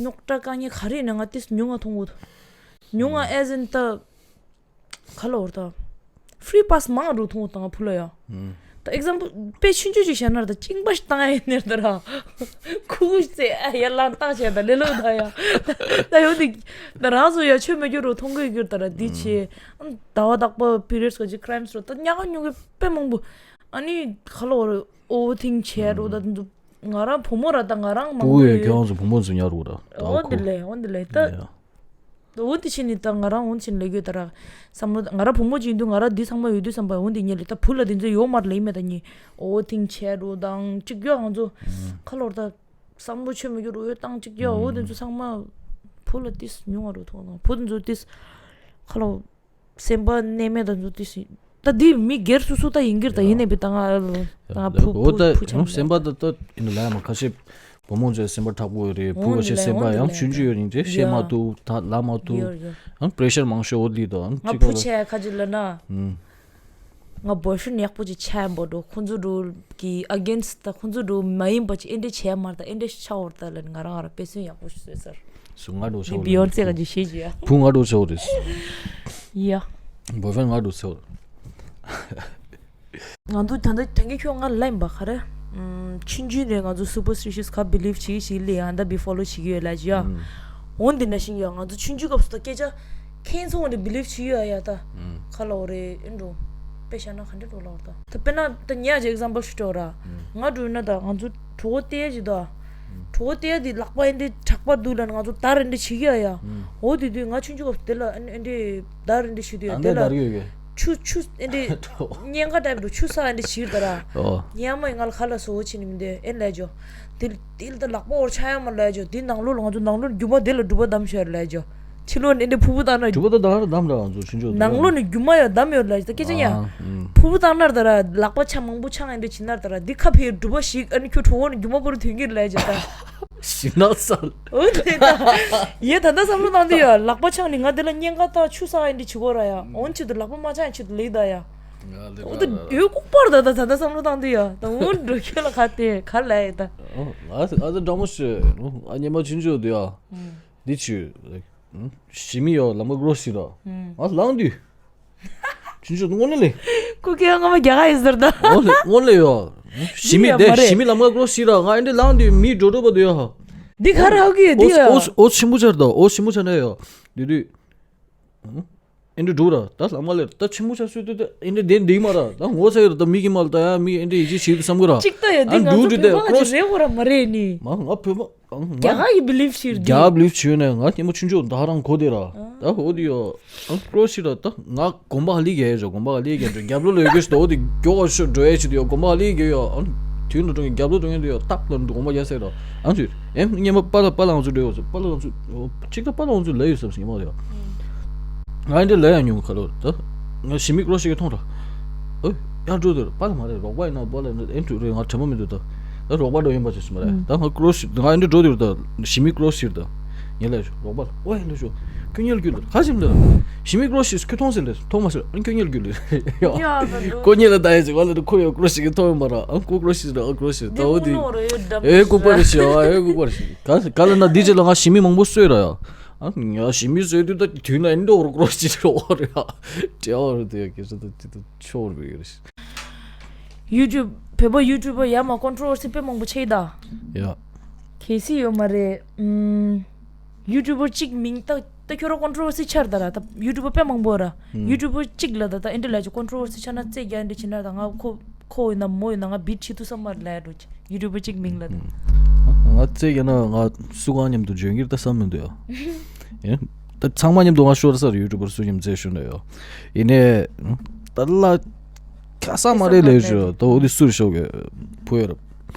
རྙོག་དྲ་དཀའ་ངལ་ག་རེ་ཡིན་ན་ང་ཏིས་ཉུང་ང་མཐོང་གོ། ཉུང་ང་ཨེ་ཟིན་ད། ག་ལ་འོར་ད། ཧྥི་རི་པཱ་སི་མང་རུ་མཐོང་གོ་ད་ང་བུ་ལ་ཡ། ད་ཨེག་ཛམ་པལ་དཔེ་ཆུང་ཆུང་ཅིག་བཤད་ན་ར་ད་གཅིན་པ་ཞིག་བཏང་ཡ་ཡིན་ནར་ད་ར། ཁུ་ཁུ་ཟེ་ཨ་ཡ་ལང་བཏང་བྱས་ད་ལེ་ལོ་ད་ཡ། ད་ཡོང་དེ། ད་རང་ཚོ་ཡ་ཆོས་མི་རྒྱུ་རུ་མཐོང་གི་གྱུར་ད་ར་འདི་ཆེ། ཟླ་བ་དག་པ་པི་རི་ཡོད་སི་ག་ཅིག་ཁི་རའི་ཨིམ་སི་རོ་ད་ཉག་ག་ཉུང་གི་དཔེ་མང་པོ། ཨ་ནི་ཁ་ལོ་ཨོ་ཝར་ཐིང་བྱས་རོ་ད་འདུག་ང་རང་བུ་མོ་ར་ད་ང་རང་མང་པོ་ཡོད། ཁྱོད་རང་ཚོ་བུ་མོ་ཚོ་ཉར་རོ་ར་ད་འོ་ཁོ། འདི་ལས་འོ་འདི་ལས་ད། ཡ། འོ་འདི་ཕྱིན་ནི་ད་ང་རང་འོ་འདི་ཕྱིན་ལས་གྱོད་ད་ར། བསམ་བློ་ང་རང་བུ་མོ་ཅིག་ཡིན་དུས་ང་རང་འདི་ཚང་མ་ཡོད་དུས་བསམ་པ་འོ་འདི་ཉེ་ལས་ད་བུ་ལ་འདི་ཚོ་ཡོད་མ་རེད་ལས་མེད་ད་ཉེ་ཨོ་ཝར་ཐིང་བྱས་རོ་དང་གཅིག་གྱོད་ང་ཚོ་ཁ་ལོ་ད། བསམ་བློ་ཆོད་མི་རྒྱུ་རུ་འོས་བཏང་གཅིག་ཀྱང་འོ་དེ་ཚོ་ཚང་མ་བུ་ལ་ཏིས་ཉུང་བ་རུ་མཐོང་དང་བུ་དེ་ཚོ་ཏིས་ཁ་ལོ་སེམས་པ་གནས་མེད་དང་ཚོ་ཏིས་ད་འདི་མི་སྒེར་སོ་སོ་ད་ཡིན་གྱི་རེད་ད་ཡིན་ནས་བི་ད་ང་ང་བུ་བུ་བུ་ཆགས་སེམས་པ་ད་ད་ཡིན་ལ་མ་ཁ་ཤས་བུ་མོ་ཚོའི་སེམས་པ་དྲག་པོ་ཡོད་རེད། བུ་ཁ་ཤས་སེམས་པ་ཡང་ཆུང་ཆུང་ཡོད་རིང་དེ་བཤད་མ་ཐུབ་ད་ལབ་མ་ཐུབ་ཡང་པི་རེ་ཤར་མང་ཤོས་འོ་ལི་ད་ང་ཅིག་བུ་ཆགས་ཁ་ཅིག་ལ་ན། ང་བོ་ཤུ་ནག་པོ་ཅིག་ཆགས་འབོ་འགྲོ་ཁོང་ཚོ་འགྲོ་གི་ཨ་གེན་སི་ད་ཁོང་ཚོ་འགྲོ་མ་ཡིན་པ་ཅིག་ཨེ་འདྲས་བྱས་མ་རེད་ད་ཨེ་འདྲས་ཆགས་འོར་ད་ལ་ང་རང་ང་རང་དཔེ་མཚོན་ཡག་པོ་ཞིག་བཟོས་ཚར། སུ་ང་འགྲོ་ཆགས་འོར་རེད། བི་ཡོན་ཙེ་ག་ཅིག་ཤེས་ཀྱི་ཡ། བུ་ང་འགྲོ་ཆགས་འོར་རེད། ཡ། བོ་ཧྥེན་ང་འགྲོ་ཆགས་འོར་རེད། ང་ཚོ་ད་ལྟ་ད་གིན་ཁྱོད་ང་ལབ་ཡིན་པ་ག་རེ། ཆུང་ཆུང་ནས་ང་ཚོ་སུ་པར་སི་ཊི་ཤི་ཡས་ག་བི་ལིབ་བྱེད་ཀྱི་ཞིག་ལས་ཨ་ད་བི་ཕོ་ལོ་བྱེད་ཀྱི་ཡོད་ལ་ཅི་ཡ། འོན་ཏེ་ན་ཤིང་ཡ་ང་ཚོ་ཆུང་ཆུང་སྐབས་སུ་ད་སྐད་ཆ་ཁྱེད་ཚོ་འོན་ཏེ་བི་ལིབ་བྱེད་ཡོད་ཡ་ད། ཁ་ལོ་རེད་ཨེ་འགྲོ། དཔེ་བཞག་ན་ག་འདྲ་འགྲོ་ལ་འོར་ད། ད་དཔེར་ན་ད་ཉག་ཅིག་ཨེག་ཛམ་པལ་ཞིག་སྤྲོད་ར། ང་འགྲོ་ན་ད་ང་ཚོ་གྲོད་ཁོག་བལྟས་ཡ་ཅིག་ད། གྲོད་ཁོག་བལྟས་ཡ་དེ་ལག་པ་ཨེ་འདྲས་དྲག་པ་འདུག་ལ་ང་ཚོ་དར་ཨེ་འདྲས་བྱེད་ཀྱི་ཡ་ཡ། འོ་དེ་དུས་ང་ཆུང་ཆུང་སྐབས་སུ་དེ་ལ་ཨེ་འདྲས་དར་ཨེ་འདྲས་བྱེད་དུས་ཡ་དེ་ལ། ཆུ་ཆུ་ཨེ་འདྲས་གཉན་ཁ་ཏའིབ་འགྲོ་ཆུ་ས་ཨེ་འདྲས་བྱེད་དར་ར། ཉལ་མ་ཡི་ང་ལ་ཁ་ལ་བཟོ་བོ་བྱེད་ནི་མི་འདུག་ཨེ་ལས་ཇོ། དེ་དེ་ལ་ད་ལག་པ་འོར་ཆ་ཡ་མ་ལས་ཇོ་དེ་ནང་ལོགས་ལ་ང་ཚོ་ནང་ལོགས་ནས་རྒྱུ་མ་དེ་ལ་སྒྲུབ་པ་བསྡམས་ཤོར་ལས་ཇོ། ཕྱི་ལོགས་ནས་འདི་ཕུ་བོ་བཏང་ན། གྲུ་པ་ད་ད་ར་དམ་ར་ང་ཚོ་ཆུན་ཆོག་ནང་ལོགས་ནས་རྒྱུ་མ་ཡོད་དམ་ཡོད་ལ་ད་སྐད་ཆ་ཡ། ཨ། ཨུམ། ཕུ་བོ་བཏང་ན་ད་ར་ལག་པ་ཆ་མང་པོ་ཆང་ཨེ་འདྲ་བྱིན་ན་ད་ར་འདི་ཁ་ཕེ་གྲུ་པ་ཞིག་ཨ་ནི་ཁྱོད་གྲོགས་པོ་ནས་རྒྱུ་མ་པོ་རུ་ཐོན་གྱི་རེད་ལ་ཇ་ད། ཞིག་ན་ས། འོ་དེ་ད། ཡེ་ད་ད་བསམ་བློ་བཏང་དུས་ཡ་ལག་པ་ཆང་ནི་ང་དེ་ལ་གཉན་ཁ་ད་ཆུ་ས་ཨེ་འདྲ་བྱེད་གོ་ར་ཡ་འོན་ཆེད་དུ་ལག་པ་མ་ཆང་ཆེད་དུ་ལེགས་ད་ཡ། འོ་ད་ཡོད་ལྐུགས་པར་ད་ད་ད་ད་བསམ་བློ་བཏང་དུས་ཡ་ད་འོ་འགྲོ་ཁྱོད་ལ་ཁ་དེ་ག་ལ་ཡ་ད། ཨ་ཨ་ད་འདྲ་མོ་ཞིག་ཨ་ཉི་མ་ཆུན་ཆོག་དུས་ཡ། འདི་ཆུ། ཞི་མི་ཡོ་ལམ་ཀ་གྲོ་ཞིག་ར། ང་ལངས་དུས། ཆུང་ཆུང་དངོས་གནས་ལས། ཀུ་ཀེ་ང་མ་རྒྱ་ག་ཡིན་ཟེར་ད། དངོས་ལས་དངོས་ལས་ཡོ། ཞི་མི་ཡ་དེ་མ་རེད། ཞི་མི་ལམ་ཀ་གྲོ་ཞིག་ར་ང་ཨེ་འདྲ་ལངས་དུས་མི་འགྲོ་འགྲོ་པ་དུ་ཡོ། འདི་ག་ར་ཧ་གི་འདི་ཡ། ཨོ་ཆེན་པོ་ཆར་ད་ཨོ་ཆེན་པོ་ཆར་ན་ཡོ། དུས་དུས། ཨེ་འདྲ་འགྲོ་ར། ད་ལམ་ཁ་ལ་ད་ཆེན་པོ་ཆ་སོད་དུས་ད་ཨེ་འདྲ་བསྡད་འདིག་མ་ར། ད་ངོ་ཚ་ཡོད་ར། ད་མི་གི་མ་ལ་ད་ཡ་མི་ཨེ་འདྲ་ཡིད་ཆེས་བྱེད་དུ་བསམ་གི་ར། གཅིག་ད་ཡ་འདི་ཨ་ང་འགྲོ་ཚོ་དུས་ད་བོད་པ་ཁ་ཁྲོ་ཤི་རེད་འོ་ར་མ་རེད་ནི། མ་ང་བོད་པ་ང་རྒྱ་གར་གི་བི་ལིབ་ཤིར་འདི། རྒྱ་བི་ལིབ་ཤིར་ནས་ང་སྙེ་མོ་ཆུང་ཆུང་ད་རང་གོ་དེ་ར། ད་འོ་དེ་ཡོ། ཨ་ཀྲོ་ཤི་ར། ད་ང་དགོན་པ་ལི་གེ་ཡོད་ཅོ། དགོན་པ་ལི་གེ་ཅོ་རྒྱབ་ལོ་ལོས་གོས་ཤི་ད་འོ་དེ་མགྱོགས་ཤོ་འགྲོ་ཡ་ཆི་དེ་ཡོ། དགོན་པ་ལི་གེ་ཡོ། ཨ་དུས་ལ་འགྲོ་ངེ་རྒྱབ་ལོ་འགྲོ་ངེ་དེ་ཡོ། ཏག་ལ་འགྲོ་དགོན་པ་རྒྱ་སེ་ར། ཨ་ཚུ་ཨེམ་སྙེ་མ་པ་ལ་པ་ལ་ང་ཚུ་འགྲོ་ཡོ་ཚུ་པ་ལ་ང་ཚུ་ཅིག་ད་པ་ལ་ང་ཚུ་ལ་ཡོད་བསམ་སྙེ་མ་ཡོ། ང་ཨེ་འདྲ་ལ་ཡ་ཉུང་ཁ་ལོ། ད་ང་ཞི་མི་ཀྲོ་ཤི་གི་མཐོང་ར། ཨོ་ཡར་འགྲོ་དེ་ར་པ་ལ་མ་རེད། རོགས་པ་ཡིན་ན་པ་ལ་ཨེ་འགྲོ་རེད། ང་དྲན་པ་མི་འདུག་ད་ད་རོགས་པ་འགྲོ་ཡིན་པ་ཅི་སི་མ་རེད། ད་ང་ཀྲོ་ཤི་ང་ཨེ་འདྲ་འགྲོ་དེ་ར། ད་ཞི་མི་ཀྲོ་ཤི་ར། ད་ངེད་ལ་རོགས་པ་ལ་ཨོ་ཡ་འདྲ་ཤོ་ཁྱོད་ཉལ་རྒྱུ་ལ་ཁ་ཞིམ་ལ་ཞི་མི་ཀྲོ་ཤི་ཁྱོད་མཐོང་ཟེར་ལ་མཐོང་མ་ཟེར། ཨ་ཁྱོད་ཉལ་རྒྱུ་ལ་ཡ་ཁོ་ཉལ་ལ་ད་ཡ་ཟེར་བ་ལ་ཁོ་ཡ་ཀྲོ་ཤི་གི་མཐོང་མ་ར། ཨ་ཁོ་ཀྲོ་ཤི་ར། ཨ་ཀྲོ་ཤི་ད་འོ་དེ་ཨེ་ལྐུགས་པ་རེད་ཤི། ཨ་ཨེ་ལྐུགས་པ་རེད་ཤི། ག་ག་ལ་ན་འདི་ཅི་ལ་ང་ཞི་མི་མང་པོ་གསོས་ར་ཡ། ཨ་ང་ཞི་མི་གསོས་དུས་ད་དུས་ན་ཨེ་འདྲ་འོ་ར་ཀྲོ་ཤི་ར་འོ་ར་ཡ་དྲེ་བ་ར་དེ་ཡ་གེ་ས་ད་དེ་ད་ཆོར་བའི་རེད། ཡུ་ཊུབ་བོད་པ་ཡུ་ཊུབ་པ་ཡ་མ་ཀོན་ཊྲོ་ཝར་སི་དཔེ་མང་པོ་ཆེ་ད། ཡ། གལ་སྲིད་ཡོད་མ་རེད། ཨུམ། ཡུ་ཊུབ་པར་གཅིག་མིང་ད་ད་ཁྱོད་ར་ཀོན་ཊྲོ་ཝར་སི་ཆར་ད་ར། ད་ཡུ་ཊུབ་པར་དཔེ་མང་པོ་ར། ཡུ་ཊུབ་པར་གཅིག་ལ་ད་ད་ཨེ་འདྲ་ལ་ཅིག་ཀོན་ཊྲོ་ཝར་སི་ཆར་ན་རྩེ་རྒྱ་ཨེ་འདྲ་བྱེད་ན་ད་ང་ཁོ་ཁོ་ཡིན་ན་མོ་ཡིན་ན་ང་བིཊ་བྱེད་ཐུབ་ས་མ་རེད་ལ་ཡ་འགྲོ། ཡུ་ཊུབ་པར་གཅིག་མིང་ལ་ད། ང་རྩེ་རྒྱ་ན་ང་སུ་གང་མཉམ་དུ་འཇོན་གྱི་རེད་ད་བསམ་མི་འདུག་ཡ། ཡིན། ད་ཚང་མ་མཉམ་དུ་ང་ཤོར་ས་རེད། ཡུ་ཊུབ་པར་སུ་མཉམ་རྩེ་ཤོར་ན་ཡོ། ཡིན་ནའི། ད་ལ། ཁ་ས་མ་རེད་ལས་ཞོ། ད་འོ་དེ་སུར་ཤོག་གི་བུ་ཡ་རབ།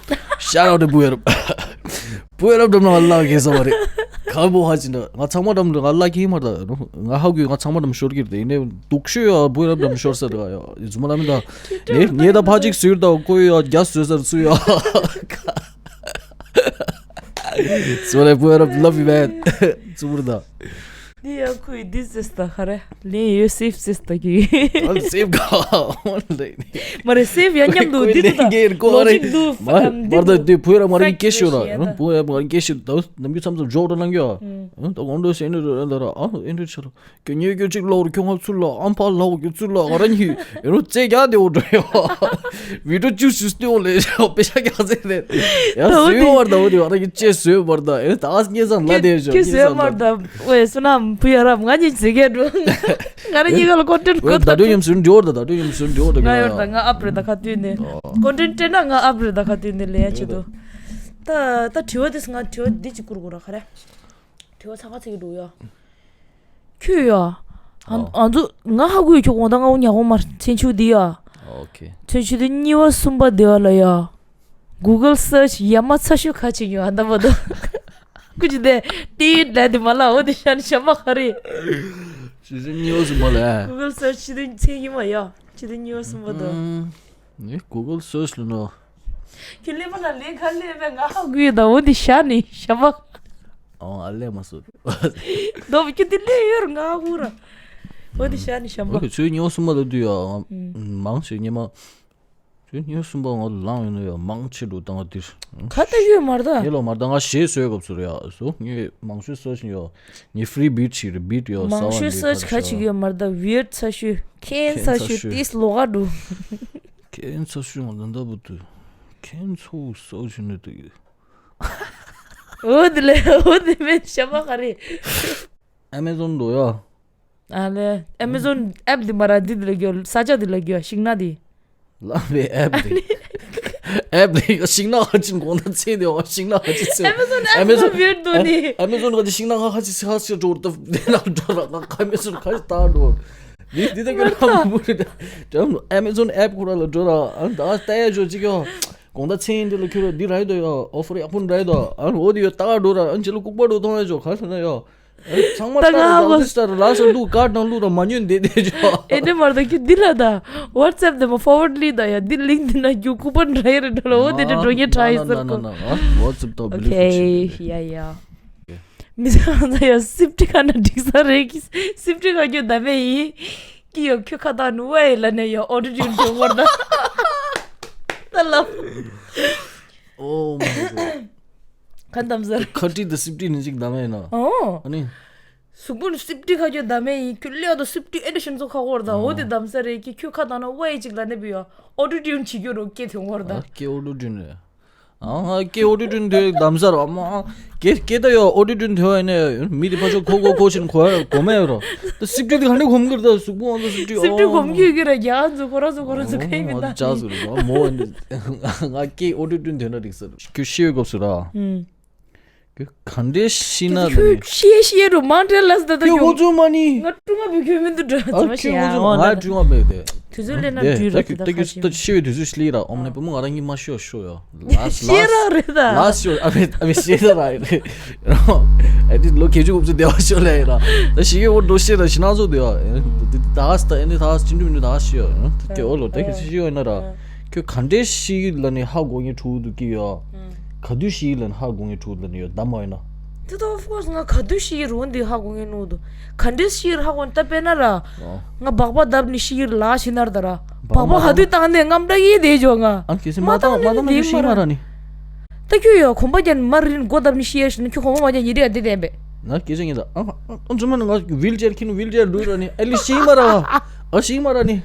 ཤ་རབ་དེ་བུ་ཡ་རབ། བུ་ཡ་རབ་འགྲམ་ན་ང་ལ་གེ་ས་མ་རེད། ག་བོ་ཧ་ཅི་ན་ང་ཚང་མ་འགྲམ་ང་ལ་གེ་མ་རེད། ང་ཧ་གོ་ང་ཚང་མ་འགྲམ་ཤོར་གི་རེད། ཡིན་ནའི་སྡུག་ཤོས་ཡ་བུ་ཡ་རབ་འགྲམ་ཤོར་ས་རེད། ཡ་ཡི་ཚུ་མ་ལ་མི་ད། ངས་ངས་ད་ཕ་ཅིག་ཟུར་ད་ཁོ་ཡ་རྒྱ་ཟོས་ས་རེད་ཚུ་ཡ། So like, what up, love you, man. ཙུར་ད། འདི་ཡ་ཁུ་ཡི་འདི་ཟེར་ད་ཁ་རེ། ལེན་ཡོད་སེབ་ཟེར་ད་གི། ཨ་སེབ་ག་ཨོན་ལེ། མ་རེད་སེབ་ཡ་མཉམ་དུ་འདི་དུ་ད། ལོ་ཅིག་དུ་མ་མ་ད་འདི་བུ་ར་མ་རིང་སྐད་ཤོད་ན། བུ་ར་མ་རིང་སྐད་ཤོད་ད། ནམ་རྒྱུན་མཚམས་མཚམས་ཇོག་འདྲ་གནང་གི་ཡ། ད་གོང་འདྲ་སེ་འདྲ་འདྲ་ཨ་འདྲ་ཆ་ར། ཁྱོད་ཉལ་རྒྱུ་གཅིག་ལོག་རུ་ཁྱོད་ང་ཚུར་ལ་ཨམ་ཕ་ལོག་རྒྱུ་ཚུར་ལ་ང་རང་གཉིས་ཡོད་རུ་རྩེ་རྒྱག་དེ་འོ་འགྲོ་ཡོད། བི་ཌིའོ་བཅུ་ཞུ་སྟེ་འོ་ལེ་ཞོ་པེ་ཤ་རྒྱག་ཟེར་ནས་ཡང་ད་འོ་ཟོས་དེ་བར་ད་འོ་དེ་ང་རང་གི་ཅེ་ཟོས་བར་ད་ཨེ་ད་ཨ་སྙེ་སང་ལ་དེ་ཞོ་ཁྱོད་སྙེ་ཟོས་སང་མར་ལ་ད་ཝེ་སུ་ནམ་བུ་ཡ་རབ་ང་གཉིས་ཟེར་གས་འགྲོ། ང་རང་གཉིས་ཀ་ལ་ཀོན་ཊེན་ཊི་ཝེ་གོ་ད་ད་དུས་ཡམ་སུན་འགྲོ་ད་ད་དུས་ཡམ་སུན་འགྲོ་ད་ང་ཡོད་ད་ང་ཨབ་རེད་ད་ཁ་དུས་ནས་ཀོན་ཊེན་ཊི་སྤྲད་ན་ང་ཨབ་རེད་ད་ཁ་དུས་ནས་ལེ་ཡ་ཆེད་དུ། ད་ད་དྲི་བ་དེ་ང་དྲི་བ་འདི་གཅིག་བསྐུར་དགོས་ར་ཁ་རེ། དྲི་བ་ཚང་མ་ཚིག་གི་འགྲོ་ཡ། ཁྱོད་ཡ། ཨ་ཨོ། ཨ་ཚོ་ང་ཧ་གོ་ཡོད། ཁྱོད་གོང་ད་ང་འུ་ཉག་གོང་མར་མཚན་ཆུ་འདི་ཡ། ཨོ་ཁེ། མཚན་ཆུ་འདི་གཉིས་པ་གསུམ་པ་འདི་བ་ལ་ཡ། གུ་གལ་སར་ཆི་ཡ་མ་ཚ་ཤོས་ཁ་ཅིག་ཡོད་ཨ་ད་མ་དོ། ཀུ་ཅི་དེ་ཏི་ལ་དེ་མ་ལ་འོ་དེ་ཤ་ནི་ཤ་མ་ཁ་རེ། ཆུ་འདི་གཉིས་པ་གསུམ་པ་ལ་ཡ། གུ་གལ་སར་ཆི་འདི་མཚན་གྱི་མ་ཡ། ཆི་འདི་གཉིས་པ་གསུམ་པ་དོ། ཨུམ། ངས་གུ་གལ་སར་ཆི་ལ་ནོ། ཁྱོད་ཀླད་པ་ལ་ལན་ག་ལས་པས་ང་ཧ་གོ་ཡོད་ད་འོ་འདི་ཤ་ནི་ཤ་མ། ཨོ་ཨ་ལས་མ་སོ། དོ་བུ་ཁྱོད་འདི་ལས་ཡོད་ར་ང་ཧ་གོ་ར། འོ་འདི་ཤ་ནི་ཤ་མ། ཨོ་ཁྱོད་ཉོ་སུམ་པ་ལ་དུས་ཡ། མང་ཆེ་ཉེ་མ། ཁྱོད་ཉོ་སུམ་པ་ང་ལང་ཡོད་ནོ་ཡ་མང་ཆེ་འགྲོ་ད་ང་འདིར། ཁ་ཏ་ཡོད་མར་ད། ཡེ་ལོ་མར་ད་ང་ཞེས་སོའི་སྐབས་སུ་ར་ཡ་སོ་ངས་མང་ཤོས་སོ་ཞིང་ཡོ། ངས་ཧྥི་རི་བིཊ་ཞིག་རེད་བིཊ་ཡོ་མང་ཤོས་སོ་ཁ་ཅིག་ཡོད་མར་ད་ཝི་ཡར་ཚ་ཤོས་ཁན་ཚ་ཤོས་ཏིས་ལོག་ག་འགྲོ། ཁན་ཚ་ཤོས་ང་ད་ད་བུ་དུ། ཁན་ཚོ་སོ་ཞིང་ནས་དུ་ཡོད། འོ་དེ་ལས་འོ་དེ་མེད་ཤ་མ་ག་རེ། ཨ་མེ་ཛོན་འགྲོ་ཡ། ཨ་ལེ། ཨ་མེ་ཛོན་ཨེབ་འདི་མ་ར་འདི་འདི་ལ་གྱོ་ས་ཆ་འདི་ལ་གྱོ་ཤིང་ན་འདི། ལ་བའི་ཨེབ་འདི། ཨེབ་འདི་ཤིང་ན་ཧ་ཅིན་གོང་ད་ཚེ་འདི་བ་ཤིང་ན་ཧ་ཅིན་ཚེ། ཨ་མེ་ཛོན་ཨེབ་ལ་བེར་འདུག་ནི། ཨ་མེ་ཛོན་ག་འདི་ཤིང་ན་ཧ་ཅིན་ཚེ་ཧ་ཅིན་འགྲོ་ད་འདི་ན་འགྲོ་ར་ང་ཨ་མེ་ཛོན་ག་ད་འགྲོ། འདི་འདི་ད་གྱོ་ན་མུ་རི་ད། ཨ་མེ་ཛོན་ཨེབ་ཁོ་ར་ལ་འགྲོ་ར་ཨ་ད་ལྟ་ཡ་འགྲོ་ཅིག་གྱོ། གོང་ད་ཚེ་འདི་ལ་ཁྱོད་འདི་ར་ཡོད་དོ་ཡ་ཨོ་ཕར་ཡག་པོ་ར་ཡོད་དོ་ཨ་འོ་འདི་ཡོད་ད་འགྲོ་ར་ཨ་འཇི་ལ་ལྐུགས་པ་འགྲོ་གཏོང་ཡ་འགྲོ་ག་ལ་ན་ཡ། ཚང་མ་ད་ང་ཧ་གོ། ཊ་ལ་ས་ལུ་ཀར་དང་ལུ་ར་མ་ཉོན་དེ་དེ་ཇོ། ཨེ་འདྲེ་མར་ད་ཁྱོད་འདི་ལ་ད་ཝ་ཊི་སི་ཨེབ་དེ་མ་ཕོར་ཝར་ཌི་ལི་ད་ཡ་འདི་ལིང་འདི་ན་རྒྱུ་ཁུ་པ་འདྲ་ཡ་རེ་འདྲ་ལ་འོ་དེ་འདྲ་འགྲོ་ཉེ་ཊ་རའི་ཟེར་གོ། ཝ་ཊི་སི་ཨེབ་ད་བི་ལིབ་ཨོ་ཁེ་ཡ་ཡ། མི་ཚང་ད་ཡ་སིབ་ཏི་ཁ་ན་འགྲིག་ས་རེད་ཀི་སིབ་ཏི་ཁ་ཁྱོད་ད་མེ་ཡི་ཀི་ཡ་ཁྱོད་ཁ་ད་ནུ་ཝེ་ལ་ནས་ཡ་ཨོ་ཊོ་ཊུན་ཇོ་མར་ད་ད་ལ། Oh my god. ག་འདམ་ཟེར། ཁ་ཏི་དང་སིབ་ཏི་ནི་གཅིག་འདམ་ཡིན་ནོ། ཨོ། ཨ་ནི། གཟུགས་པོ་ནི་སིབ་ཏི་ཁ་ཁྱོད་འདམ་ཡིན་ཁྱོད་ཀླད་དང་སིབ་ཏི་ཨེ་ཌི་ཤན་ཚོ་ཁ་ཁོར་ད་འོ་དེ་འདམ་ས་རེད་ཀྱི་ཁྱོད་ཁ་ད་ན་ཝེ་གཅིག་ལ་ནི་བི་ཡོ་ཨོ་ཊོ་ཊུན་བྱེད་རྒྱུ་རོ་སྐད་དེ་ཁོར་ད། ཨ་སྐད་ཨོ་ཊོ་ཊུན་རེད། ཨ་ང་སྐད་ཨོ་ཊོ་ཊུན་ཐོན་གདམ་ས་ར་མ། སྐད་སྐད་ད་ཡོད་ཨོ་ཊོ་ཊུན་ཐོན་ཡ་ནས་མི་དེ་ཕ་ཆོ་ཁོ་ཁོ་ཁོ་ཕྱིན་གོ་ཡ་གོ་མ་ཡོད་ར། ད་སིབ་ཏི་དེ་ག་ནས་གོམ་གིར་ད་གཟུགས་པོ་ཨང་ད་སིབ་ཏི་སིབ་ཏི་གོམ་གྱི་གི་ར་རྒྱ་ཚོ་ཁོ་ར་ཚོ་ཁོ་ར་ཚོ་ཁ་ཡིན་མི་ད་ཅག་ཚོ་ར་མོ་ང་སྐད་ཨོ་ཊོ་ཊུན་ཐོན་ན་འགྲིག་ས་ར། ཁྱོད་ཤི་བའི་སྐབས་སུ་ར། ཁྱོད་ག་འདྲས་ཤི་ན་ལ་ནི། ཤི་ཤི་རུ་མ་འདྲེ་ལ་ཟ་ད་ཁྱོད་ཁོ་ཚོ་མ་ནི། ང་ཀྲུང་ཨ་བི་ཁྱོད་མི་འདུག་འདྲ་ཨ་ཚོ་ཤི་ཁྱོད་ཁོ་ཡ་ཚོ་འོ་ང་ལ་ཀྲུང་ཨ་བི་དེ། དུས་ཚོད་ལས་ན་དེ་དུས་ད་ར་ཁྱོད་ད་ཁྱོད་ད་ཤི་བའི་དུས་ཚོད་ཤི་ལི་ར་ཨོམ་ནི་བུ་མོ་ང་རང་གཉིས་མ་ཤི་བ་ཤོ་ཡ། ལ་ཤི་ར་རེད་ད། ལ་ཤི་ཨ་བི་ཨ་བི་ཤི་ད་ར་ཡ་རེད། ཨ་ཏི་ལོ་ཁེ་ཆུ་ཨུབ་ཚུ་དེ་བ་ཤོ་ལ་ཡ་ར། ད་ཤི་གི་འོ་འགྲོ་ཤི་ར་ཤི་ན་ཚོ་དེ་བ། ད་ཧ་སི་ད་ཨ་ནི་ད་ཧ་སི་ཅིན་ཏུ་མི་འདུག་ད་ཧ་སི་ཤི་ཡ་ཡ། ད་དེ་འོ་ལོ་ད་ཁེ་ཆུ་ཤི་ཡ་ཡ་ན་ར། ཁྱོད་ག་འདྲས་ཤི་ལ་ནི་ཧ་གོ་ངེས་ཁྲུ་འདུག་གི་ཡོད། ག་དུས་ཤི་ལ་ནི་ཧ་གོ་ངེས་ཁྲུ་ལ་ནི་ཡོད་ད་མ་ཡོད་ན། དེ་ད་of course ང་ག་དུས་ཤི་རུང་འདི་ཧ་གོ་ངེས་ནོ་འདུག་ག་འདྲས་ཤི་ཧ་གོ་ད་དཔེར་ན་ར། ང་སྦག་སྦག་བརྡབ་ནི་ཤི་ལ་ཤི་ན་ར་ད་ར། སྦག་སྦག་ག་དུས་བཏང་ནས་རྔམ་དྲག་གི་དེ་ཇོ་ང་། ཨ་ཁེ་སི་མ་བཏང་མ་བཏང་ནི་ཤི་མ་ར་ནི། ད་ཁྱོད་ཡོད་གོམ་པ་ཀྱང་མ་རིན་སྒོ་བརྡབ་ནི་ཤི་ཡ་ཤི་ན་ཁྱོད་གོམ་པ་མ་ཀྱང་ཉི་རིག་ཨ་དེ་བསྟན་པས། ང་སྐད་ཆ་ངེས་ད་ཨ་ཨ་ཨ་ཚོ་མ་ནི་ང་ཝིལ་ཅེར་ཁྱིན་ཝིལ་ཅེར་ལུས་ར་ནི་ཨ་ལི་ཤི་མ་ར་ཨ་ཤི་མ་ར་ནི།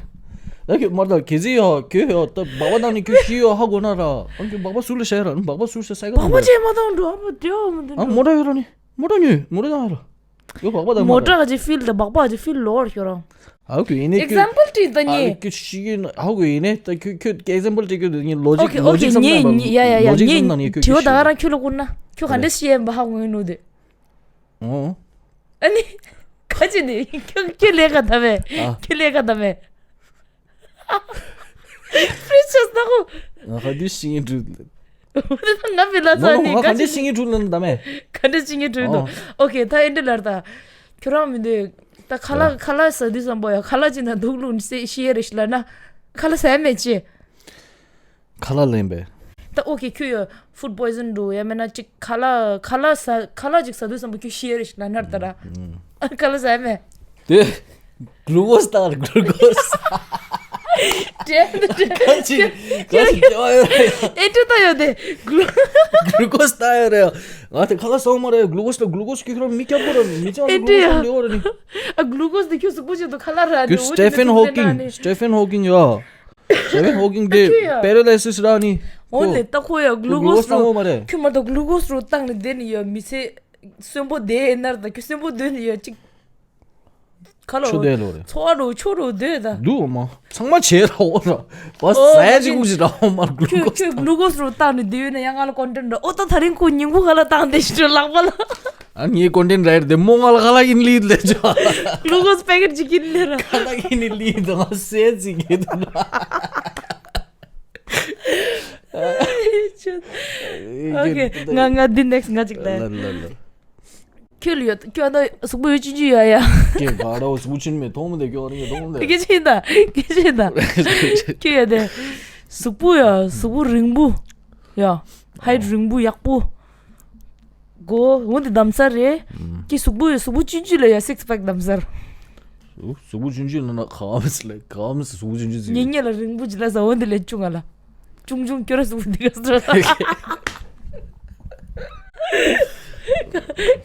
ད་ཁྱོད་མར་ད་གེ་ཟི་ཡོད་ཁྱོད་ཡོད་ད་སྦག་སྦག་བཏང་ནི་ཁྱོད་ཤི་ཡོད་ཧ་གོ་ན་ར། ཨ་ཁྱོད་སྦག་སྦག་སུ་ལ་ཤ་ཡ་ར་ནི་སྦག་སྦག་སུ་ཤ་སའི་ཀ་སྦག་སྦག་ཅེ་མ་བཏང་འགྲོ་ཨ་མ་དེ་ཨ་མ་དེ་ཨ་མོ་ཊ་ཡོད་ར་ནི་མོ་ཊ་ཉོས་མོ་ཊ་བཏང་ཡ་ར། ཡོད་སྦག་སྦག་བཏང་མོ་ཊ་ག་ཅི་ཕིལ་ད་སྦག་སྦག་ག་ཅི་ཕིལ་ལོར་ཤོར་ར། ཨ་ཁུ་ཡིན་ནའི་ཁྱོད་example དྲིས་ད་ཨ་ཉེ། ཁྱོད་ཤི་གི་ཨ་ཁུ་ཡིན་ནའི་ད་ཁྱོད་ཁྱོད་example དྲིས་ཁྱོད་ཉེ་ལོ་ཇིག་ཨོ་ཁེ་ལོ་ཇིག་ཉེ་བསམ་ན་ཉེ་ཡ་ཡ་ཡ་ལོ་ཇིག་ཉེ་བསམ་ན་ཉེ་ཁྱོད་དྲི་བ་ད་ག་རང་ཁྱོད་ལ་བསྐུར་ན་ཁྱོད་ག་འདྲས་ཤི་ཡན་པ་ཧ་གོ་ངེས་ནོ་དེ། ཨོ། ཨ་ནི། ཁ་ཅི་ནི་ཁྱོད་ཁྱོད་ལས་ཀ་ད་མེད་ཨ་ཁྱོད་ལས་ཀ་ད་མེད། Princess ད་ཁོ། ང་ཁ་དུས་ཤི་ངེས་འགྲུལ། ང་བི་ལ་ས་ནི་ཁ་ཅི་ཤི་ངེས་འགྲུལ་ནི་ད་མེད། ཁ་ཅི་ཤི་ངེས་འགྲུལ་དོ། ཨོ་ཁེ་ད་ཨེ་འདྲ་ལར་ད། ཁྱོད་རང་མི་འདུག་ད་ཁ་ལག་ཁ་ལག་ཟ་དུས་བསམ་པོ་ཡ་ཁ་ལག་ཅི་ན་དུག་ལུག་ཤི་ཡ་རེ་ཤི་ལ་ན། ཁ་ལག་ཟ་མེད་ཅི། ཁ་ལག་ལེན་པས། ད་ཨོ་ཁེ་ཁྱོད་ཡ་food poison འགྲོ་ཡ་མེད་ན་ཅིག་ཁ་ལག་ཁ་ལག་ཟ་ཁ་ལག་ཅིག་ཟ་དུས་བསམ་པོ་ཁྱོད་ཤི་ཡ་རེ་ཤི་ལ་ན་ད་ར། ཁ་ལག་ཟ་མེད། དེ། གླུ་ཀོ་སི་ད་གླུ་ཀོ་སི། དྲན་དུ་དྲན། ག་ཅི་ག་ཅི་ལྟ་བ་ཡོད་རེད། ཨེ་འདྲ་ད་ཡོད་དེ། གླུ་ཀོ་སི་ལྟ་ཡོད་རེད། ང་དེ་ཁ་ལག་ཟ་བ་མ་རེད་གླུ་ཀོ་སི་ལ་གླུ་ཀོ་སི་ཁྱོད་ཁྱོད་མི་སྐྱབས་པོ་ར་མི་ཅང་ཨེ་འདྲ་ཡ། གླུ་ཀོ་སི་འདི་བོ་ར་ནི། ཨ་གླུ་ཀོ་སི་འདི་ཁྱོད་གཟུགས་པོ་ཆེད་དུ་ཁ་ལག་ར་ཁྱོད་Stephen Hawking Stephen Hawking ཡ། Stephen Hawking དེ་paralysis ར་ནི། འོ་ལེ་ད་ཁོ་ཡ་གླུ་ཀོ་སི་ར་ཁྱོད་མ་ད་གླུ་ཀོ་སི་ར་བཏང་ནི་དེ་ནི་ཡ་མི་ཚེ། གསོན་པོ་བསྡད་ཡིན་ན་ར་ད་ཁྱོད་གསོན་པོ་སྡོད་ནི་ཡོད་ཅིག་ཁ་ལོ། ཆུ་དེ་ལོ་རེད། འཚོ་བ་རུ་ཆུ་རུ་སྡོད་ད། འདུག་འོ་མ། ཚང་མ་བྱེད་ར་འོ་ར། བ་ཨོ་ཟས་ཅིག་ཀུ་ཅིག་ར་འོ་མ་གླུ་ཁྱོད་ཀོ་ཁྱོད་གླུ་ཀོ་སི་རུ་བཏང་ནི་སྡོད་ཡོད་ན་ཡང་ང་ལ་ཀོན་ཊེན་ར་ཨོ་ད་ད་རིང་ཁོ་ཉིན་གུང་ག་ལ་བཏང་བསྡད་ཤི་ལག་པ་ལ། ཨ་ངའི་ཀོན་ཊེན་རེད་དེ་མོ་ང་ལ་ག་ལ་ཡིན་ལི་ལེ་ཅོ། གླུ་ཀོ་སི་པེ་ཀེ་ཊི་ཅིག་ཡིན་ལེ་ར། ག་ལ་ཡིན་ལི་དེ་ང་ཟས་ཅིག་གི་དུ་ལ། ཨོ་ཁེ་ང་ང་འདི་next ང་ཅིག་ལ། ལ་ལ་ལ། ཁྱོད་ལ་ཡོད་ཁྱོད་ད་གཟུགས་པོ་ཡོད་ཅི་ཅི་ཡོད་ཡ། ཀྱེ་ག་ར་གཟུགས་པོ་ཆེན་མོ་མཐོང་མི་འདུག་ཁྱོད་རང་གི་མཐོང་མི་འདུག་སྐད་ཆ་ཡིན་ད་སྐད་ཆ་ཡིན་ད། ཁྱོད་ཡ་དེ། གཟུགས་པོ་ཡ་གཟུགས་པོ་རིང་པོ། ཡ། ཧའིཊ་རིང་པོ་ཡག་པོ། གོ་འོ་འདི་གདམ་ས་རེད། ཀྱེ་གཟུགས་པོ་ཡ་གཟུགས་པོ་ཆུང་ཆུང་ལ་ཡ་six pack གདམ་ས་རེད། གཟུགས་པོ་ཆུང་ཆུང་ལ་ན་ག་མི་སི་ལ་ག་མི་སི་གཟུགས་པོ་ཆུང་ཆུང་ཟིག་ཉེ་ཉེ་ལ་རིང་པོ་ཅི་ལ་ཟ་འོ་འདི་ལས་ཆུང་ང་ལ། ཅུང་ཅུང་ཁྱོད་ར་གཟུགས་འདི་ག་ཟེར།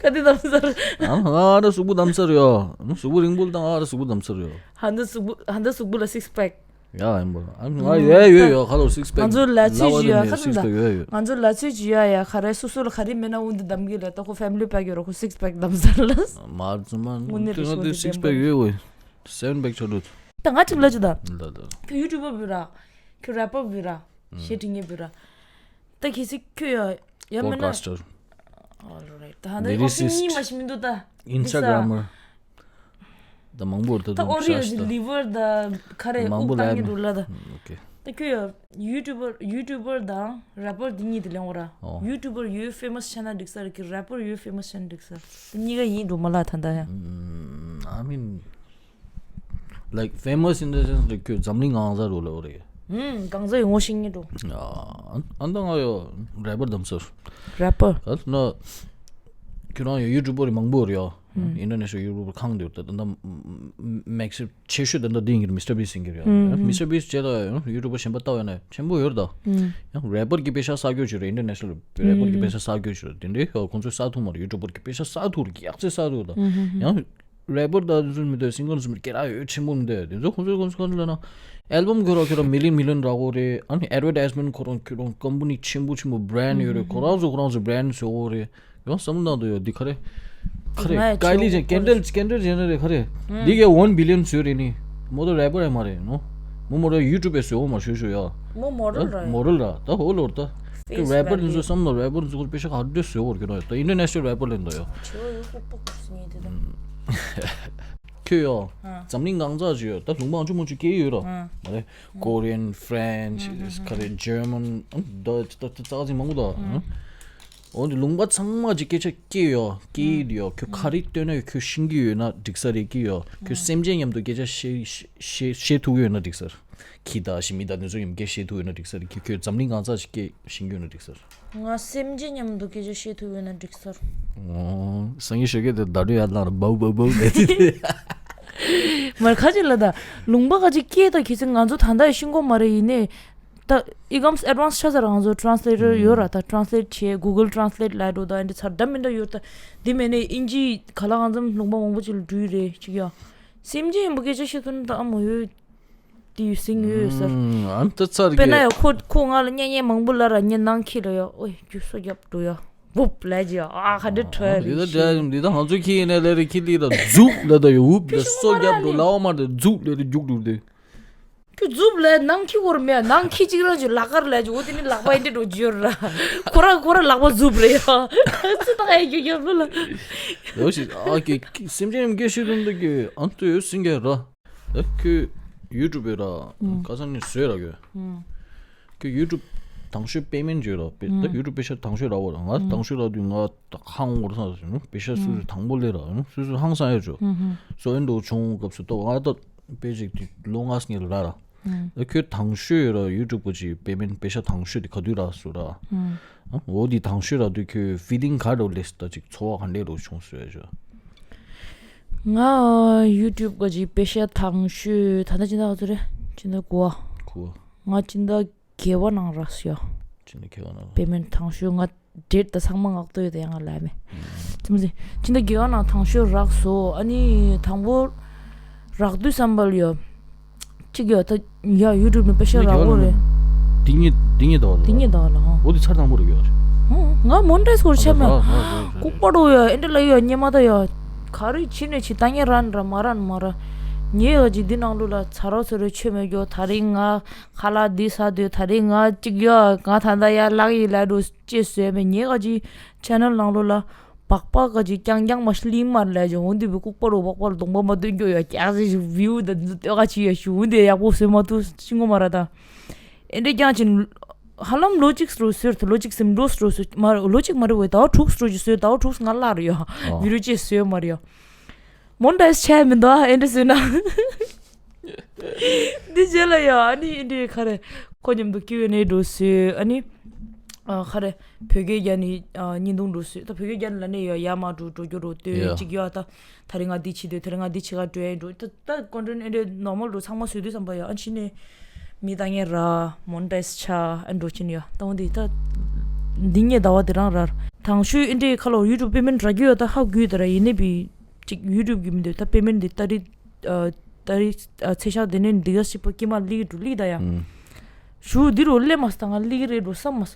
ག་དེ་གདམ་ས་རེད། ཨ་ང་ར་གཟུགས་པོ་གདམ་ས་རེད་ཡ། གཟུགས་པོ་རིང་པོ་ལ་ད་ང་ར་གཟུགས་པོ་གདམ་ས་རེད་ཡ། ཧ་འདི་གཟུགས་པོ་ཧ་འདི་གཟུགས་པོ་ལ་six pack ཡ་ཡིན་པ་ཨ་ང་ཡོད་ཡོད་ཡོད་ཁ་ལོ་six pack ང་ཚོ་ལ་ཚོད་ཅི་ཡོད་ཁ་ཚོད་ད་six pack ཡོད་ཡོད། ང་ཚོ་ལ་ཚོད་ཅི་ཡོད་ཡ་ག་རེ་སོ་སོ་ལ་ག་རེ་མེད་ན་འོ་འདི་གདམ་གི་ལ་ད་ཁོ་family pack ཡོད་ར་ཁོ་six pack གདམ་ས་ལ། མ་རྩི་མ་དངོས་གནས་རེད་ཤོད་དེ་six pack ཡོད་ཡོད། Seven pack ཆོག་འདུག་ད་ང་གཅིག་ལ་ཅི་ད། ལ་ལ། ཁྱོད་YouTuber བུ་ར། ཁྱོད་rapper བུ་ར། ཞེ་དྲི་ངེས་བུ་ར། ད་གལ་སྲིད་ཁྱོད་ཡ་ཡ་མིན་ན། Podcaster། Alright ད་ཧ་ད་ཨོ་ཁྱོད་གཉིས་མ་ཞིག་མི་འདུག་ད། Instagrammer། ད་མང་པོ་རེད་ད་ད་ཨོ་རི་ཡ་ཞིག་liver ད་ཁ་རེ་དབུགས་བཏང་གི་འདུག་ལ་ད། Okay ད་ཁྱོད་ཡ། YouTuber YouTuber དང་rapper འདི་གཉིས་དེ་ལེན་འོ་ར། ཨོ། YouTuber ཡོད་famous ཆགས་ན་འགྲིག་ས་རེད་ཀི་rapper ཡོད་famous ཆགས་ན་འགྲིག་ས། དེ་གཉིས་ཀ་ཡིན་འགྲོ་མ་ལ་ད་ད་ཡ། ཨམ། I mean like famous in the sense like ཁྱོད་འཛམ་གླིང་གང་ས་རུ་ལ་འོ་རེད། ཨམ་གང་ས་ཡོང་ངོ་ཤེས་ངེས་འགྲོ། ཨ་ཨ་ད་ང་ཡོད་rapper གདམ་ས། Rapper ད་ན་ཁྱོད་རང་ཡོད་YouTuber མང་པོ་རེད་ཡ། International YouTuber ཁང་དུ་ད་ད་ད་Maxi ཆེ་ཤོས་དེ་འདྲ་འདི་ཡིན་གྱི་རེད། Mister Beast ཡིན་གྱི་རེད། ཨ། Mister Beast རྗེས་ལ་ཡང་YouTuber གཞན་པ་ལྟ་བས་ན་ཆེན་པོ་ཡོད་རེད་ད། ཨ། ཡང་rapper གི་པེ་ཤ་བསགས་རྒྱུ་ཅིག་རེད། International rapper གི་པེ་ཤ་བསགས་རྒྱུ་ཅིག་རེད། དེ་འདྲའི་ཡང་ཁོང་ཚོས་བསགས་ཐུབ་མ་རེད། YouTuber གི་པེ་ཤ་བསགས་ཐུབ་རེད། ཡག་ཚད་བསགས་ཐུབ་ད། ཨ། ཡང་ རེ་པར་དང་དེ་ཚོ་མི་འདུག་སིང་གར་ཚོ་མི་སྐད་གྲགས་ཡོད་ཆེན་པོ་མི་འདུག་དེ་ཚོ་ཁོང་ཚོས་ཁོང་ཚོ་ཁོང་ཚོ་ལ་ན་ཨལ་བམ་ཁྱོད་རང་ཁྱོད་རང་མི་ལི་ཡན་མི་ལི་ཡན་རག་གོ་རེད། ཨ་ནི་ཨེ་ཌ་ཝར་ཊའི་སི་མེན་ཊི་ཁོ་རང་ཁྱོད་རང་ཀམ་པ་ནི་ཆེན་པོ་ཆེན་པོ་བྷི་རན་ཌི་ཡོད་རེད། ཁོ་རང་ཚོ་ཁོ་རང་ཚོ་བྷི་རན་ཌི་བཟོ་གོ་རེད། ཡང་བསམ་བློ་བཏང་དུ་ཡོད་འདི་ག་རེ། ག་རེ་ང་ཀའི་ལི་ཇེན་ཀེན་ཌལ་ཀེན་ཌལ་ཇེ་ནར་རེད་ག་རེ། འདི་གའི་ཝན་བྷི་ལི་ཡན་བཟོས་རེད་ནི། མོ་དོ་རེ་པར་རེད་མ་རེད་ནོ། མོ་མོ་ར་ཡུ་ཊུབ་པའི་བཟོས་འོ་མ་ཞུ་ཞུ་ཡ། མོ་མོ་ཌལ་ར་ཡ། མོ་ཌལ་ར་ད་ཧོ་ལོར་ད། ཀི་ཕེ་སི་རེ་པར་འདི་ཚོ་བསམ་ལ་རེ་པར་འདི་ཚོ་པེ་ཤ་ག་འདྲ་བཟོས་འོར་གི་ནོ་ཡ། ད་ཨིན་ཊར་ནེ་ཤ་ནལ་རེ་པར་ལེན་དོ་ཡ། ཆེ་བ་ཡོད་ཀོ་པོ་ཀོ་སི་ངེ་དེ་ད། ཁྱོད་ཡོ། ཨ། འཛམ་གླིང་གང་ཚ་ཅིག་ཡོད་ད་ལུང་པ་ཨང་ཆུ་མང་ཆུ་སྐད་ཡོད་ར། ཨ། མ་རེད། ཀོ་རི་ཡན། ཧྥ་རན་ཆི། ཨ། ག་རེ། ཇར་མན། ཨ། ད་ད་ད་ཙག་ཙིག་མང་པོ་ད། ཨ། འོན་ཏེ་ལུང་པ་ཚང་མ་གྱི་སྐད་ཆ་སྐད་ཡོད་སྐད་ཡོད། ཁྱོད་ག་རེ་ལྟོས་ན་ཁྱོད་ཤེས་ཀྱི་ཡོད་ན་འགྲིག་ས་རེད་སྐད་ཡོད། ཁྱོད་སེམས་ཅན་མཉམ་དུ་སྐད་ཆ་བཤད་བཤད་བཤད་ཐུབ་ཀྱི་ཡོད་ན་འགྲིག་ས་རེད། ཁྱི་དང་ཞི་མི་དང་དེ་ཚོ་མཉམ་སྐད་བཤད་ཐུབ་ཡོད་ན་འགྲིག་ས་རེད། ཁྱོད་ཁྱོད་འཛམ་གླིང་གང་ཚ་ཞིག་སྐད་ཤེས་ཀྱི་ཡོད་ན་འགྲིག་ས་རེད། ང་སེམས་ཅན་མཉམ་དུ་སྐད་ཆ་བཤད་ཐུབ་ཡོད་ན་འགྲིག་ས་རེད། ཨོ། སང་ཉིན་ཞོགས་ཀས་དེ་ཟླ་སྒྲོན་ཡར་ལངས་ར་བའུ་བའུ་བའུ་ལས་དེ། མར་ཁ་ཅིག་ལ་ད་ལུང་པ་ཁ་ཅིག་སྐད་ད་ཁྱེད་ཚོ་ང་ཚོ་ད་ལྟ་ཤེས་གོ་མ་རེད་ཡིན་ནས། ད་ཨི་ཀམ་ཨེ་ཌི་ཝན་སི་ཆགས་ས་རང་ཚོ་ཊ་རན་སི་ལེ་ཊར་ཡོད་ར། ད་ཊ་རན་སི་ལེ་ཊི་བྱས་གུ་གལ་ཊ་རན་སི་ལེ་ཊི་ལབ་འགྲོ་ད་འདི་ཚར་འདྲ་མི་འདྲ་ཡོད་ད། འདི་མེད་ནས་ཨིན་ཇི་ག་ལ་གང་འཚམ་ལུང་པ་མང་པོ་ཅིག་ལ་འགྲུལ་རེད་ཅིག་ཡ། སེམས་ཅན་ཡིན་པ་སྐད་ཆ་བཤད་ཐུབ་ན་ད་ཨ་མ་ཡོད་དེ་ཡོད་སེང་ཡོད་ས། ཨམ་ད་ཚར་དཔེར་ན་གི་ཡ་ཁོ་ཁོ་ང་ལ་གཉེན་ཉེ་མང་པོ་ལ་ར་ཉེ་ནང་ཁྱི་ལ་ཡ་ཨོའི་རྒྱུ་སོ་རྒྱབ་འགྲོ་ཡ་བུབ་ལས་ཀྱི་ཡ་ཨ་ཁ་འདྲ་ཁྲོ་ཡ་འདི་རེད་ད་ཤི། འདི་ད་ང་ཚོའི་ཁྱི་ཡིན་ནས་ལས་རེད་ཁྱི་ལི་ད་རྫུག་ལ་ད་ཡ་བུབ་ལ་སོ་རྒྱབ་འགྲོ་ལ་ཨོ་མ་ད་རྫུག་ལ་ད་རྒྱུག་འགྲོ་དེ། ཁྱོད་རྫུབ་ལས་ནང་ཁྱི་བོར་མེད་ནང་ཁྱི་གཅིག་རང་གི་ལག་ཁར་ལས་ཀྱི་འོ་དེ་ནི་ལག་པ་ཨེ་འདྲ་འགྲོ་རྒྱུ་ཡོད་ར། ཁོ་ར་ཁོ་ར་ལག་པ་རྫུབ་རེད་ཡ། ཚི་ཏག་ཨེ་རྒྱུ་རྒྱུ་ལ། ཡོ་ཞིག་ཨ་ཀེ་སེམས་ཅན་སྐད་ཤེས་དོན་དུ་ཀེ་ཨན་ཏོ་ཡོད་སེང་གེ་ར། ཨ་ཁྱོད་ཡུ་ཊུབ་ར་ཁ་སང་ནས་བཟོས་ར་གོ། ཁྱོད་ཡུ་ཊུབ་དང་ཤོས་པེ་མེན་ཊི་བྱོས་ར་པེ་ད་ཡུ་ཊུབ་པེ་ཤ་དང་ཤོས་ར་བོ་ར་ང་དང་ཤོས་ར་དུས་ང་ད་ཧང་བོར་ས་ཟིན་པེ་ཤ་སུ་སུ་དང་པོ་ལས་ར་སུ་སུ་ཧང་སང་ཡོད་ཆོ། སོ་ཨེ་འགྲོ་བྱུང་སྐབས་སུ་ཏོ་ང་ད། པེ་ཅིག་དེ་ལོ་ལྔ་སྔོན་ལ་ར་ར། ཨ་ཁྱོད་དང་ཤོས་ར་ཡུ་ཊུབ་པོ་ཅིག་པེ་མེན་ཊི་པེ་ཤ་དང་ཤོས་དེ་ག་དུས་རག་སོ་ར། ཨ་འོ་དེ་དང་ཤོས་རག་དུས་ཁྱོད་ཕི་ལིང་ག་འདྲ་ལས་ད་ཅིག་ཚོར་བ་ག་འདྲ་རོ་བྱུང་སོ་ཡ་ཅོ། ང་ཡུ་ཊུབ་ག་ཅིག་པེ་ཤ་དང་ཤོས་ད་ལྟ་ཅི་འདྲ་ག་ཚོད་རེད་ཅི་འདྲ་གོ་བ། གོ་བ། ང་ཅི་འདྲ་དགེ་བ་ནང་རག་སོ་ཡ། ཅི་འདྲ་དགེ་བ་ནང་རག་པེ་མེན་ཊི་དང་ཤོས་ང་ཌེཊ་ད་ཚང་མ་ངག་ཏུ་ཡོད་དེ་ཡང་ང་ལ་མེད། ཙམ་ཟིན་ཅི་འདྲ་དགེ་བ་ནང་དང་ཤོས་རག་སོ་ཨ་ནི་དང་པོ་རག་དུས་བསམ་པ་ལ་ཡོ། གཅིག་ཡོ་ད་ཡ་ཡུ་ཊུབ་ནས་པེ་ཤ་རག་གོ་རེད། དེ་ཉིད་དེ་ཉིད་ཟླ་བ་དེ་ཉིད་ཟླ་བ་ལ་ཧང་། འོ་དེ་ཚར་དང་པོ་རེད་ཡོ། ཧང་ང་མོན་ཊེ་སི་སྐོར་ཆད་མེད། ལྐུགས་པ་འགྲོ་ཡོ་ཨེ་འདྲ་ལ་ཡོ་སྙེ་མ་ད་ཡོ། ག་རེ་ཕྱི་ནས་ཕྱི་ད་ངས་རན་ར་མ་རན་མ་ར། ཉེ་ཡོ་ཅིག་འདི་ནང་ལོ་ལ་ཚ་རོ་ཚ་རོ་ཆོད་མེད་ཡོ་ད་རིང་ང་ཁ་ལག་འདི་ས་དུས་ད་རིང་ང་གཅིག་ཡོ་ང་ད་ད་ཡ་ལག་ཡི་ལ་འགྲོ་ཅེས་བཟོས་མེད་ཉེ་ག་ཅིག་ཆེ་ནལ་ནང་ལོ་ལ། སྦག་སྦག་ག་ཅིག་རྐྱང་རྐྱང་མ་ཤི་ལི་མར་ལས་ཀྱང་འོན་ཏེ་བུ་ལྐུགས་པ་རུ་སྦག་སྦག་རུ་གདོང་པ་མ་སྟོན་རྒྱུ་ཡ་ཀྱག་ཟེར་ཞིག་བིའུ་ད་འདི་ལྟོས་ག་ཅི་ཡ་ཞུ་འོན་ཏེ་ཡག་པོ་བཟོས་མ་ཐུབ་ཤི་ངོ་མ་ར་ད། ཨེ་འདྲ་རྐྱང་ཅིན་ཧ་ལམ་ལོ་གཅིག་རུ་ཟེར་ད་ལོ་གཅིག་སེམས་འགྲོ་རུ་ཟེར་མ་ལོ་གཅིག་མ་རེད་བས་ཟླ་བ་དྲུག་རུ་ཅིག་བཟོས་ཟླ་བ་དྲུག་ང་ལར་ཡོ་བི་རུ་ཅེས་བཟོས་མ་རེད་ཡོ། མོན་ཊེ་སི་ཆད་མི་འདུག་ཨ་ཨེ་འདྲ་བཟོས་ན། འདི་རྗེས་ལ་ཡ་ཨ་ནི་ཨེ་འདྲའི་ཁ་རེ་ཁོ་མཉམ་དུ་ཀིའུ་ཨེན་ཨེ་འགྲོ་སྲོལ་ཨ་ནི། ཨ་ཁ་རེ་བོད་སྐད་རྒྱག་ནི་ཨ་བརྙན་ཐུང་འགྲོ་སྲོལ་ད་བོད་སྐད་རྒྱག་ནི་ལ་ནི་ཡ་ཡ་མ་འགྲོ་འགྲོ་རྒྱུ་རོ་ལྟོས་ཡ། གཅིག་ཡ་ད་ད་རིང་ང་འདི་བྱེད་འདོད་ད་རིང་ང་འདི་བྱེད་ག་འགྲོ་ཡ་འགྲོ་ད་ད་ཀོན་ཊེན་ཊི་ཨེ་འདྲའི་ནོར་མལ་འགྲོ་ཚང་མ་བཟོས་དུས་ཙམ་པ་ཡ་ཨ་ཕྱི་ནས་མི་ད་ངས་ར་མོན་ཊེ་སི་ཆ་ཨ་འགྲོ་ཕྱིན་ཡ་ད་འོ་འདི་ད་འདི་ངས་ཟླ་བ་འདི་རང་ར་དང་ཤོས་ཨེ་འདྲའི་ཁ་ལོ་ཡུ་ཊུབ་པེ་མེན་ཊི་རག་རྒྱུ་ཡ་ད་ཧ་གོ་ད་ར་ཡིན་ནའི་བི་གཅིག་ཡུ་ཊུབ་གི་མི་འདུག་ད་པེ་མེན་ཊི་འདི་ད་རེས། ད་རེས་ཚེ་ཤག་དེ་ནས་འདི་ག་ཞིག་པོ་ཀྱེ་མ་ལིག་འགྲོ་ལིག་ད་ཡ། ཞུ་འདི་རུ་སླེབས་མ་སྟངས་ལིག་རེད་འགྲོ་བསམ་མ།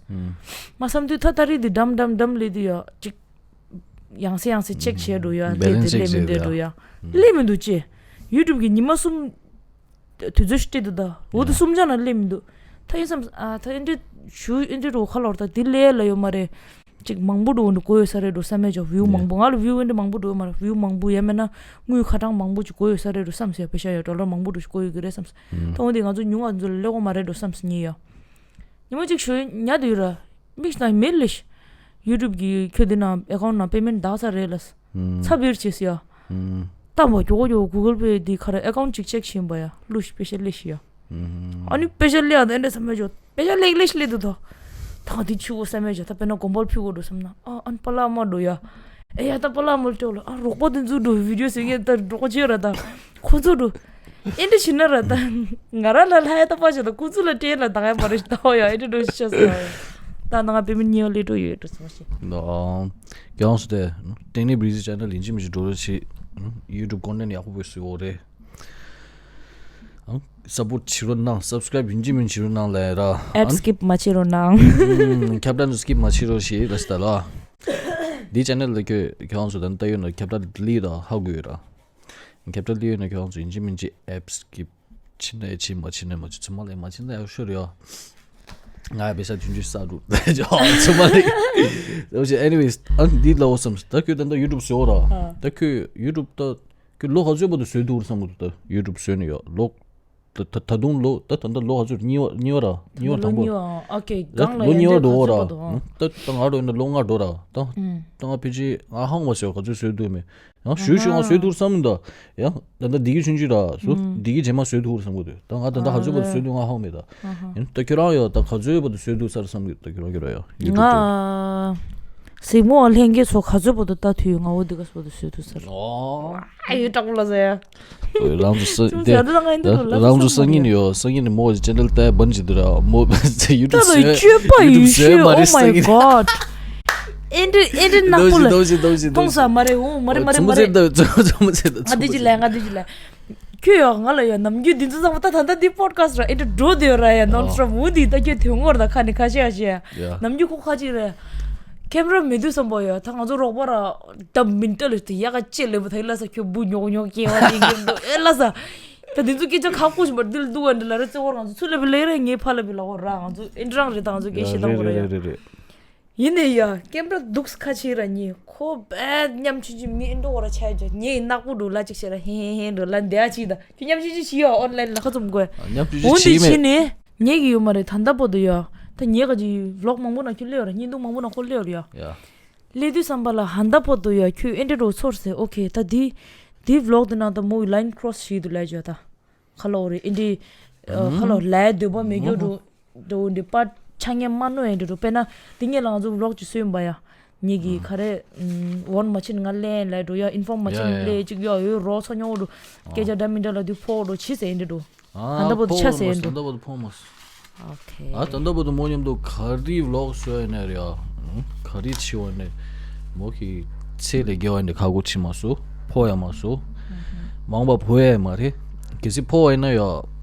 མ་བསམ་དུས་ད་ད་རེས་འདི་འགྲམ་འགྲམ་འགྲམ་ལས་དུ་ཡ་ཅིག་ཡང་སེ་ཡང་སེ་ཅེག་བྱས་འགྲོ་ཡ་སླེབས་དེ་སླེབས་མི་འདོད་འགྲོ་ཡ། སླེབས་མི་འདུག་ཅེ། ཡུ་ཊུབ་གི་ཉི་མ་གསུམ། དུས་ཚོད་ཤི་སྤྲད་འདུག་ད། འོ་དུ་གསུམ་ཆ་ན་སླེབས་མི་འདུག་ད་ཡིན་བསམ་ཨ་ད་ཨེ་འདྲི་ཞུ་ཨེ་འདྲི་རུ་ཁ་ལོར་ད་དེ་ལས་ལ་ཡོད་མ་རེད། ཅིག་མང་པོ་འགྲོ་འགྲོ་གོ་ཡོད་ས་རེད་འགྲོ་བསམ་མེད་ཅོག་བིའུ་མང་པོ་ང་ལ་བིའུ་ཨེ་འདྲི་མང་པོ་འགྲོ་ཡོད་མ་རེད་བིའུ་མང་པོ་ཡ་མེད་ན་དངུལ་ཁ་གྲངས་མང་པོ་ཅིག་གོ་ཡོད་ས་རེད་འགྲོ་བསམ་ཟེར་པེ་ཤ་ཡོད་ཌོ་ལར་མང་པོ་འགྲོ་ཞིག་གོ་ཡོད་གི་རེད་བསམ་ཟེར། ད་འོ་དེ་ང་ཚོ་ཉུང་ང་ཚོ་ལ་ལེགས་གོ་མ་རེད་འགྲོ་བསམ་ཟེར་ཉེ་ཡོད། ཉི་མ་གཅིག་ཞོ་ཉ་དུ་ཡོད་ར། མིག་ནང་མེད་ལེ་ཤི། ཡུ་ཊུབ་གི་ཁྱོད་འདི་ནང་ཨེ་ཀའུན་ཊི་ནང་པེ་མེན་ཊི་བདག་ས་རེད་ལ། ཚ་བིར་བྱེད་སི་ཡ། ཏམ་བ་མགྱོགས་མགྱོགས་གུ་གལ་པེ་འདི་ཁ་ར་ཨེ་ཀའུན་ཊི་ཅིག་ཅེག་བྱིན་པ་ཡ་ལུ་ཤི་པེ་ཤ་ལེ་ཤི་ཡ། ཨ་ནི་པེ་ཤ་ལེ་ཡ་ད་ཨེ་འདྲ་བསམ་མེད་ཅོ་པེ་ཤ་ལེགས་ལེ་ཤི་ལེ་འདུག་ད། ད་འདི་ཆུ་བོ་བསམ་མེད་ཅོ་ད་དཔེར་ན་གོམ་པ་ཕུད་དགོས་འགྲོ་བསམ་ན་ཨ་ཨ་ནི་པ་ལགས་མ་འགྲོ་ཡ། ཨེ་ཡ་ད་པ་ལགས་མ་ལ་སྤྲོ་ལ་ཨ་རོགས་པ་དེ་ཚོ་འགྲོ་བི་ཌི་ཡོ་བཟོས་ངས་ད་རོགས་བྱེད་ར་ད། ཁོ་ཚོ་འགྲོ། ཨེ་འདྲ་བྱེད་ན་ར་ད། ང་ར་ལ་ལྷ་ཡ་ད་པ་བྱེད་ད་ཁོ་ཚོ་ལ་སྤྲད་ལ་ད་ཡ་མ་རེད་ད་ཡ་ཨེ་འདྲ་འགྲོ་ཤི་ཆ་ས་ཡ། ད་ང་པེ་མེན་ཊི་ཉེ་བ་ལས་འགྲོ་ཡོད་འགྲོ་སོང་ཤི། ནོ། ཀྱང་སུ་དེ། ཏེང་ནི་བི་རི་ཛི་ཅེ་ནལ་ཡིན་གཅིག་མིན་གཅིག་འགྲོ་རོགས་བྱེད། ཡུ་ཊུབ་ཀོན་ཊེན་ཊི་ཡག་པོ་བཟོ་འོ་རེད། ཨང་། སབ་པོརཊ་བྱེད་རོགས་གནང་། སབ་སི་ཀ་རའིབ་ཡིན་གཅིག་མིན་གཅིག་རོགས་གནང་ལབ་ར། ཨེཌ་སི་ཀིབ་མ་བྱེད་རོགས་གནང་། ཁྱབ་བསྒྲགས་འདི་སི་ཀིབ་མ་བྱེད་རོགས་ཞེས་ར་སི་ད་ལ། འདི་ཆེ་ནལ་ལ་ཁྱོད་ཁྱོད་རང་ཚོ་ད་ལྟ་ཡོད་ན་ཁྱབ་བསྒྲགས་ལི་ད་ཧ་གོ་ཡོད་ར། ཁྱབ་བསྒྲགས་ལི་ཡོད་ན་ཁྱོད་རང་ཚོ་ཡིན་གཅིག་མིན་གཅིག་ཨེཌ་སི་ཀིབ་བྱེད་ནས་བྱེད་མ་བྱེད་ནས་མ་བྱེད་ཚང་མ་ལས་མ་བྱེད་ན་ཡག་ཤོས་རེད་ཡ། ང་ཡ་པེ་ས་ཆུང་ཆུང་ས་རུ་ལས་ཇོ་ཚང་མ་ལས། ཨོ་ཤེ་ཨེ་ནི་ཝེ་ཨ་འདི་ལ་འོ་བསམ་ད་ཁྱོད་ད་ལྟ་ཡུ་ཊུབ་བཟོ་ར། ད་ཁྱོད་ཡུ་ཊུབ་ད་ཁྱོད་ལོ་ག་ཚོད་བར་དུ་བཟོས་འདུག་བསམ་གི་འདུག་ད་ཡུ་ཊུབ་བཟོས་ནས་ཡོད་ལོ། ད་ད་ད་དུང་ལོ་ད་ད་ལྟ་ལོ་ག་ཚོད་གཉིས་པ་གཉིས་པ་ར་གཉིས་པ་ལོ་དང་པོ། གཉིས་པ་ཨ་ཀེ་ད་གང་ལ་ལོ་ཡང་གཉིས་པ་འགྲོ་འོ་ར། ད་ལྟ་ད་ང་ལོ་གཉིས་པ་འགྲོ་འོ་ར། ད་ལྟ་ང་ལོ་གཉིས་པ་འགྲོ་འོ་ར། ད་ད་ང་འགྲོ་ཡིན་ན་ལོ་ལྔ་འགྲོ་ར། ད་ད་ང་ཕལ་ཆེར་ང་ཧང་བ་ཟེར་བ་ག་ཚོད་བཟོས་འདུག་མེད། ཡང་ཞུ་ཞུ་ང་བཟོས་ཐུར་བསམ་ད། ཡང་ད་ལྟ་འདི་གི་ཆུང་ཆུང་ར་སུ་འདི་གི་རྗེས་མ་བཟོས་ཐུར་བསམ་གི་འདུག་ད་ང་ད་ལྟ་ག་ཚོད་བར་དུ་བཟོས་འདུག་ང་ཧང་མེད་ད། ཡིན་ད་ཁྱོད་རང་ཡོད་ད་ག་ཚོད་བར་དུ་བཟོས་ཐུར་སར་བསམ་གི་ད་ཁྱོད་རང་ཁྱོད་རང་ཡོད་ཡུ་ཊུབ་ང་གཟིགས་མོ་ལྷན་རྒྱས་ཚོ་ག་ཚོད་བར་དུ་ལྟ་ཐུབ་ཡོད་ང་འོ་འདི་ག་ཚོད་བར་དུ་བཟོས་ཐུར་སར། ཨ་ཡོད་དྲག་པོ་ལ་ཟེར། རང་ཚོ་ས་ཅུང་དེ་ཟད་འགྲོ་ང་འདི་ལ་རང་ཚོ་སང་ཉིན་ཡོད་སང་ཉིན་ནི་མོ་ཅེ་ནལ་ལྟ་བན་ཅི་འདི་ར་མོ་ཡུ་ཊུབ་ད་ལོ་བཟོས་སྤྱོད་པ་ཡུ་ཊུབ་ཤེས་བཟོས་མ་རེད། Oh my god. ཨེ་འདྲ་ཨེ་འདྲ་ནག་པོ་ལ་ཏོང་ས་མ་རེད། འོ་མ་རེད་མ་རེད་མ་རེད། ང་འདི་ཅི་ལས་ང་འདི་ཅི་ལས། ཁྱོད་ཡོད་ང་ལ་ཡོད་ནམ་རྒྱུན་འདི་ཚོ་ཚང་མ་ད་ད་ལྟ་འདི་པོ་ཌི་ཀ་སི་ཊི་ར་ཨེ་འདྲ་འགྲོ་བསྡད་ཡོད་ར་ཡ་ནོན་སི་ཊོབ་འོ་འདི་ད་ཁྱོད་དོན་ངོར་ད་ཁ་ནས་ཁ་ཤས་ཤས་ནམ་རྒྱུན་ཁོ་ཁ་ཅིག་རེད། ཁེམ་ར་མེད་དུས་བསམ་པ་ཡོད་ད་ང་ཚོ་རོགས་པ་ར་ད་མིན་ཏེ་ལས་དེ་ཡ་ག་ཅེ་ལས་པ་ད་ཡི་ལ་ས་ཁྱོད་བུ་ཉོག་ཉོག་སྐྱེ་བ་འདི་འགྱུར་འདུག་ཨེ་ལ་ས། ད་འདི་ཚོ་སྐད་ཆ་ཁག་པོ་ཞིག་མར་འདི་ལ་འདུག་ག་འདི་ལ་རེ་བརྩེ་བ་རང་ཚོ་ཚུར་ལས་པའི་ལས་རེད། ངའི་ཕ་ལ་པའི་ལ་འོ་ར་ང་ཚོ་ཨེ་འདྲ་རང་རེད་ད་ང་ཚོ་སྐད་བཤད་སྟངས་པོ་ར་ཡ། རེད་རེད་རེད། ཡིན་ནའི་ཡ་ཀེམ་ར་འདུག་ཁ་ཕྱིར་ར་ཉེ་ཁོ་བས་ཉམ་ཆུང་ཆུང་མི་ཨེ་འགྲོ་བ་ར་ཆ་ཡ་ཇོ་ཉེ་ནག་པོ་འགྲོ་ལ་ཅིག་བྱས་ར་ཧེ་ཧེ་ཧེ་འགྲོ་ལ་འདི་ཨ་ཅིག་ད་ཁྱོད་ཉམ་ཆུང་ཆུང་ཞིག་ཡོད་ཨོན་ལན་ལ་ཁ་ཚུམ་དགོས། ཉམ་ཆུང་ཆུང་འོན་ཏེ་ཞིག་ཡིན་ནས་ཉེ་གི་ཡོད་མ་རེད་ད་ལྟ་བར་དུ་ཡ། ད་ཉེ་ག་ཅིག་ཝི་ལོག་མང་པོ་ན་ཁྱོད་སླེབས་ཡོད་ར་བརྙན་ཐུང་མང་པོ་ན་ཁོ་སླེབས་ཡོད་ར་ཡ། ཡ། སླེབས་དུས་བསམ་པ་ལ་ཧན་ད་བར་དུ་ཡ་ཁྱོད་ཨེ་འདྲ་འགྲོ་ཚོར་ཟེར་ཨོ་ཁེ་ད་འདི་འདི་ཝི་ལོག་འདི་ནང་ད་མོ་ཡི་ལ་ཡིན་ཁྲོ་སི་ཞིག་འདུག་ལ་ཇོ་ད། ཁ་ལོ་རེ་ཨིན་དྲི། ཁ་ལོ་ལའི་འདོད་པ་མེད་རྒྱུ་འགྲོ། འགྲོ་འདི་པ་ཆ་ངན་མ་ནོ་ཡིན་འགྲོ་དཔེར་ན་དེ་ངས་ལ་ང་ཚོ་ཝི་ལོག་ཅིག་བཟོས་ཡིན་པ་ཡ། ཉིད་ཀྱི་ཁ་རེ། ཝོན་མ་ཕྱིན་ང་ལེན་ལའི་འགྲོ་ཡ་ཨིན་ཕོམ་མ་ཕྱིན་ལེ་ཅིག་ཡ་ཡོད་རོགས་ཚོ་ཉོ་འགྲོ། སྐད་ཆ་འདྲ་མི་འདྲ་ལ་དུས་ཕོག་འགྲོ་ཕྱི་ཟེར་ཡིན་འགྲོ། ཧན་ད་བོ་དུ་ཆ་ཟེར་ཡིན་འགྲོ། ད་ལྟ་བོ་དུ་ཕོག་མ་སོང་། ཨོ་ཁེ། ཨ་ད་ལྟ་བར་དུ་མོ་མཉམ་དུ་ག་རེ་ཝི་ལོག་བཟོ་ཡ་ནས་རེད་ཨ། ག་རེ་བྱེད་པ་ནས་མོ་གི་ཚེ་ལས་རྒྱལ་བ་ནས་ཁག་པོ་བྱེད་མ་སོང་ཕོ་ཡ་མ་སོང་། མང་པ་ཕོ་ཡ་མ་རེད། གལ་སྲིད་ཕོ་བ་ཡིན་ན་ཡ།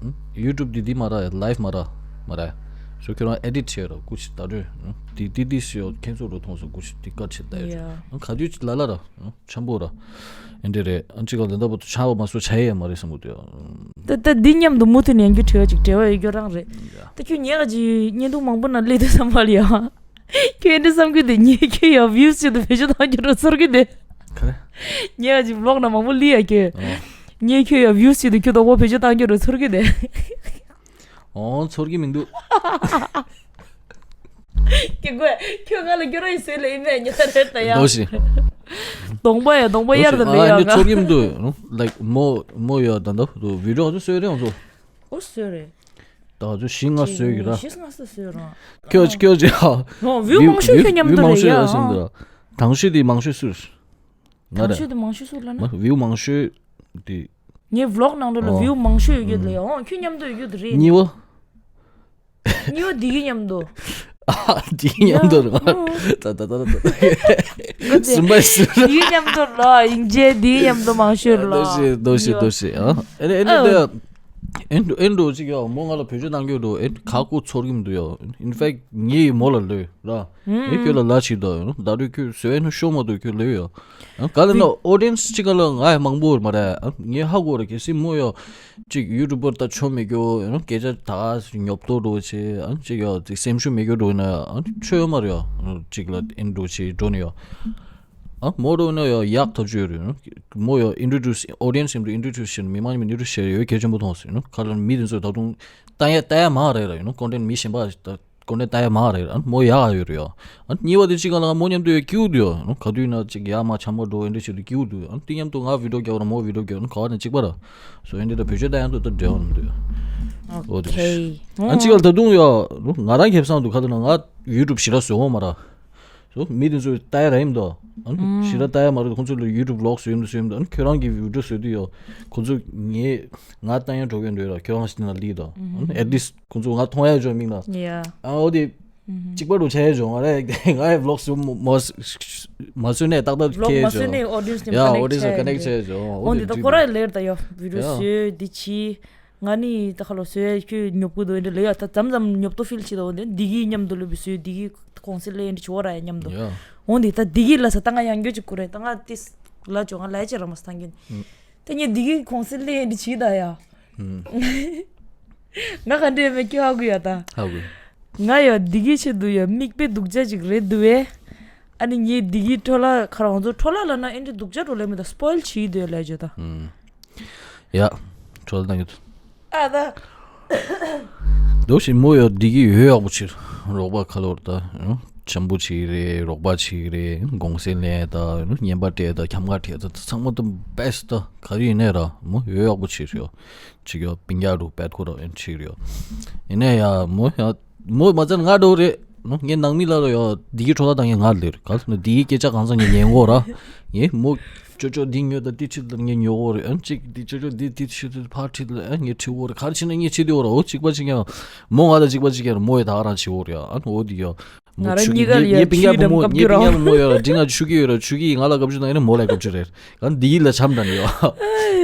ཡུ་ཊུབ་འདི་འདི་མ་ར་ལའིབ་མ་ར་མ་ར། སོ་ཁྱོད་རང་ཨེ་ཌིཊ་བྱས་ར་སྐུ་ཞིག་ད་དྲོད་འདི་འདི་འདི་སུ་ཡོད་ཁྱེད་ཚོ་རུ་མཐོང་སོང་སྐུ་ཞིག་འདི་ཀ་ཆེ་ད་ཡོད་ག་དུས་ལ་ལ་ར། འཆམ་པོ་ར། ཨེ་འདྲ་རེད་ཨ་ཅི་ག་ལ་འདབ་པོ་ཆ་བ་མ་སོ་ཆ་ཡས་མ་རེད་བསམ་གི་འདུག་ད་ད་འདི་མཉམ་དུ་མུ་མཐུད་ནས་ཡང་རྒྱུ་བྲལ་བ་ཅིག་བྲལ་བ་ཡོད་རྒྱུ་རང་རེད། ད་ཁྱོད་ཉལ་ག་ཅིག་བརྙན་ཐུང་མང་པོ་ན་སླེབས་དུས་བསམ་པ་ལ་ཡ། ཁྱོད་ཨེ་འདྲ་བསམ་གི་འདུག་ཉལ་ཁྱོད་ཡ་ཝིའུ་སི་ཅིག་ཏུ་བེད་སྤྱོད་བཏང་རྒྱུ་ར་ཚོར་གི་འདུག་ག་རེ། ཉལ་ག་ཅིག་ཝི་ལོག་ན་མང་པོ་སླེབས་ཡ་ཁྱོད། ཉལ་ཁྱོད་ཡ་ཝིའུ་སི་ཅིག་ཏུ་ཁྱོད་ད་བོ་བེད་སྤྱོད་བཏང་རྒྱུ་ར་ཚོར་གི་འདུག་ཨོ་ཚོར་གི་མི་འདུག་སྐྱེ་དགོས། ཁྱོད་ང་ལ་སྐྱོ་ར་ཡི་ཟེར་ལ་ཡིན་མེད་ཉེ་ད་རེད་ད་ཡ། ལོ་ཞིག་གདོང་པ་ཡ་གདོང་པ་གཡར་ད་ལེ་ཡ་ང་ཚོར་གྱི་མི་འདུག་ལའིཀ་མོ་མོ་ཡ་ད་ད་བི་ཌིའོ་ག་ཚོད་བཟོས་རེད་ང་ཚོ། ཨོ་བཟོས་རེད། ད་ང་ཚོ་བཞི་ལྔ་བཟོས་ཀྱི་ར། བཞི་ལྔ་ཙམ་བཟོས་ར། ཁྱོད་ཁྱོད་ཅི་ཧ། ཨོ་བིའུ་མང་ཤོས་ཁྱོད་མཉམ་དུ་རེད་ཡ། ཨོ་དང་ཤོས་དེ་མང་ཤོས་སུ་རེད། ང་རེད། དང་ཤོས་དེ་མང་ཤོས་སུ་ལ་ན། བིའུ་མང་ཤོས་དེ། ངའི་ཝི་ལོག་ནང་དུ་ལ་ཨོ་བིའུ་མང་ཤོས་ཡོད་རྒྱུ་དེ་ལ་ཡ་ཨོ་ཁྱོད་མཉམ་དུ་ཡོད་རྒྱུ་དེ་རེད། གཉིས་པ། གཉིས་པ་འདི་གི་མཉམ་དུ། ཨ་འདི་གི་མཉམ་དུ་རེད། ད་ད་ད་ད། གསུམ་པ་སུ། འདི་གི་མཉམ་དུ་ལ་ཡིན་རྗེས་འདི་གི་མཉམ་དུ་མང་ཤོས་ལ། ལྟོས་ཤིག་ལྟོས་ཤིག་ལྟོས་ཤིག་ཨ། ཨེ་ཨེ་འདི་ཨེ་འགྲོ་ཅིག་ཡ་མོ་ང་ལ་བེད་སྤྱོད་གཏང་རྒྱུ་འགྲོ་ཨེ་ཁག་པོ་ཚོར་གི་མི་འདུག་ཡ། In fact ངས་མོ་ལ་ལོས་ར། ངས་ཁྱོད་ལ་ལ་ཅིག་ད་ཡོད་ད་དུས་ཁྱོད་བཟོས་ནོ་ཤོ་མ་འདུག་ཁྱོད་ལོས་ཡ། ག་ལ་ན་ཨོ་ཌི་ཡན་སི་གཅིག་ག་ལ་ང་ཡ་མང་པོ་མ་རེད་ངས་ཧ་གོ་ར་གལ་སྲིད་མོ་ཡ། གཅིག་ཡུ་ཊུབ་པར་ད་ཆོ་མེད་རྒྱུ་སྐད་ཆ་ད་ཉོབ་ཏོ་འགྲོ་ཆེ་ཨ་གཅིག་ཡ་གཅིག་སེམས་ཤུགས་མེད་རྒྱུ་འགྲོ་ན་ཨ་ཆོས་ཡོད་མ་རེད་ཡ། གཅིག་ལ་ཨིན་འགྲོ་ཆེ་འགྲོ་ནི་ཡ། ཨ་མོ་འགྲོ་ན་ཡ་ཡག་ཐག་ཆོད་རེད། མོ་ཡ་ཨིན་ཊྲོ་ཌུ་སི་ཨོ་ཌི་ཡན་སི་ཡིན་འགྲོ་ཨིན་ཊྲོ་ཌུ་སི་ཤེར་མི་མང་མི་ཨིན་ཊྲོ་ཌུ་སི་ཤེར་ཡོད་གལ་ཆེན་པོ་མཐོང་སོང་ཁ་ལ་མི་དེ་ཚོ་ད་དུང་ལྟ་ཡ་ལྟ་ཡ་མ་རེད་ར་ཡོད་ནོ་ཀོན་ཊེན་མི་གཞན་པ་ད། ཀོན་ཊེན་ཊི་ལྟ་ཡ་མ་རེད་ཨ་མོ་ཡག་ཡོད་རེད་ཡ། ཨ་གཉིས་པ་དེ་གཅིག་ག་ལ་ང་མོ་མཉམ་དུ་ཡོད་སྐྱིད་པོ་འདུག་ཡ། ག་དུས་ན་གཅིག་ཡག་མ་ཆ་མ་འགྲོ་ཨེ་འདྲ་བྱེད་དུས་སྐྱིད་པོ་འདུག་ཨ་དེ་མཉམ་དུ་ང་བི་ཌིའོ་རྒྱབ་ར་མོ་བི་ཌིའོ་རྒྱབ་ན་ག་བ་ནས་གཅིག་པ་ར། སོ་ཨེ་འདྲ་ད་བེད་སྤྱོད་ལྟ་ཡང་དུ་ད་འབྲེལ་བ་མི་འདུག་ཡ། ཨོ་དེ་ཨ་གཅིག་ག་ལ་ད་དུང་ཡ། ང་རང་ཁེ་བཟང་འདུག་ག་དུས་ན་ང་ཡུ་ཊུབ་ཞེ་དྲག་བཟོ་འོང་མ་ར། སོ་མི་དེ་ཚོས་ལྟ་ཡ་ར་ཡིན་དོ། ཨ་ནི་ཞེ་དྲག་ལྟ་ཡ་མ་རེད་ཁོང་ཚོ་ལ་ཡུ་ཊུབ་ཝི་ལོག་བཟོས་ཡིན་དུ་བཟོས་ཡིན་དུ་ཨ་ནི་ཁྱོད་རང་གི་བི་ཌིའོ་བཟོས་དུས་ཡོ། ཁོང་ཚོ་ངས་ང་ལྟ་ཡ་འགྲོ་གི་འདོད་ར་ཁྱོད་རང་ཞིག་ན་ལི་དོ། ཨ་ནི་ཨེཊ་ལིསཊ་ཁོང་ཚོ་ང་མཐོང་ཡ་འཇོག་མིང་ལ། ཡ། ཨ་འོ་དེ། གཅིག་པ་རུ་ཆགས་བྱུང་བ་རེད། ང་ཡི་vlog་སུ་མ་མ་བཟོས་ནས་ཏག་ཏག་vlog་ཁེལ་མ་བཟོས་བྱུང་། ནས་audience་ནས་ཡ་connect audience་ནས་connect་བྱས་བྱས་བྱུང་། འོ་འོ་འདི་ད་ཁོ་རང་ལེར་ད་ཡ་video་བཟོས་འདི་བྱས། ང་ནི་ད་ཁ་ལོ་བཟོས་ཁྱོད་ཉོབ་གི་འདུག་འདི་ལ་ཡ་ད་མཚམས་མཚམས་ཉོབ་ཏོ་feel་བྱེད་ད། འོ་འདི་འདི་གི་མཉམ་དུ་ལུས་པའི་བཟོས་འདི་གི་གོང་སེ་ལེ་འདི་བྱོ་ར་ཡ་མཉམ་དུ། ཡ་འོ་འདི་ད་འདི་གི་ལ་ས་ད་ང་ཡང་འགྱོད་ཅིག་གོ་རེད། ད་ང་ཏིས་ལ་བྱོ་ང་ལ་ཡ་ཅེ་ར་མ་སྟང་གིན། ད་ངས་འདི་གི་གོང་སེ་ལེ་འདི་བྱེད་ད་ཡ། ང་ག་འདྲས་མེད་ཀྱི་ཧ་གོ་ཡ་ད། ཧ་གོ། ང་ཡ་འདི་གི་ཆེད་དུ་ཡ་མིག་དཔེ་སྡུག་ཅག་ཅིག་རེད་འདུག་བས། ཨ་ནི་ངས་འདི་གི་འཕྲོ་ལ་ཁ་རང་ཚོ་འཕྲོ་ལ་ལ་ན་ཨེ་འདྲས་སྡུག་ཅག་འགྲོ་ལེ་མི་ད་spoil་བྱེད་འདོད་ལ་བརྗོད་ད། ཡ། འཕྲོ་ལ་ན་ཡོད། ཨ་ད། འདུག་ཞིག་མོ་ཡ་འདི་གི་ཡོད་ཡག་པོ་ཕྱིར་རོགས་པ་ཁ་ལོར་ད། འཆམ་པོ་བྱེད་རེད། རོགས་པ་བྱེད་རེད། གོང་སེ་ལེ་ད། བརྙན་པ་སྤྲད་ད། ཁྱམ་ག་སྤྲད་ད། ཚང་མ་ད་best་ད་ག་རེ་ཡིན་ནས་ར་མོ་ཡོད་ཡག་པོ་ཕྱིར་ཡོད། ཅིག་ཡོད་པིང་རྒྱག་འགྲོ་པད་ཁོ་ར་ཡོད་ཅིག་ཡོད། ཡིན་ནས་ཡ་མོ་ཡ་མོ་མ་ཚད་ང་འགྲོ་རེད། ངས་ནང་མི་ལ་ར་ཡ་འདི་གི་འཕྲོ་ལ་ད་ངས་ང་ལེར་ག་ལ་ན་འདི་གི་སྐད་ཆ་གང་ཚང་ངས་ཉན་གོ་ར། ངས་མོ་ཅོ་ཅོ་འདི་ཉོས་ད་འདི་ཁྲིད་ད་ངས་ཉོ་གོ་རེད། ཨ་ཅིག་འདི་ཅོ་ཅོ་འདི་འདི་ཁྲིད་ད་ཕར་ཁྲིད་ད་ཨ་ངས་ཁྲིད་གོ་རེད། ག་རེ་བྱེད་ན་ངས་བྱེད་དེ་གོ་ར། འོ་གཅིག་པ་གཅིག་ཡང་མོ་ང་ད་གཅིག་པ་གཅིག་ཡང་མོ་ཡ་ད་རང་བྱེད་གོ་རེད། ཨ་འོ་འདི་ཡ། ང་རང་གཉིས་ཀ་ལ་ཡ་ཆུའི་འགྲམ་ཀ་བསྐྱུར་རོགས། ངའི་པིང་ཡ་མོ་ཡོད་ར། འདི་ང་ཆུ་གི་ཡོད་ར། ཆུ་གི་ང་ལ་སྐབས་ཆུ་དང་ཡིན་ན་མོ་ལ་སྐབས་ཆུ་རེད། ང་འདི་ཡིད་ལ་ཆམ་དང་ཡོད།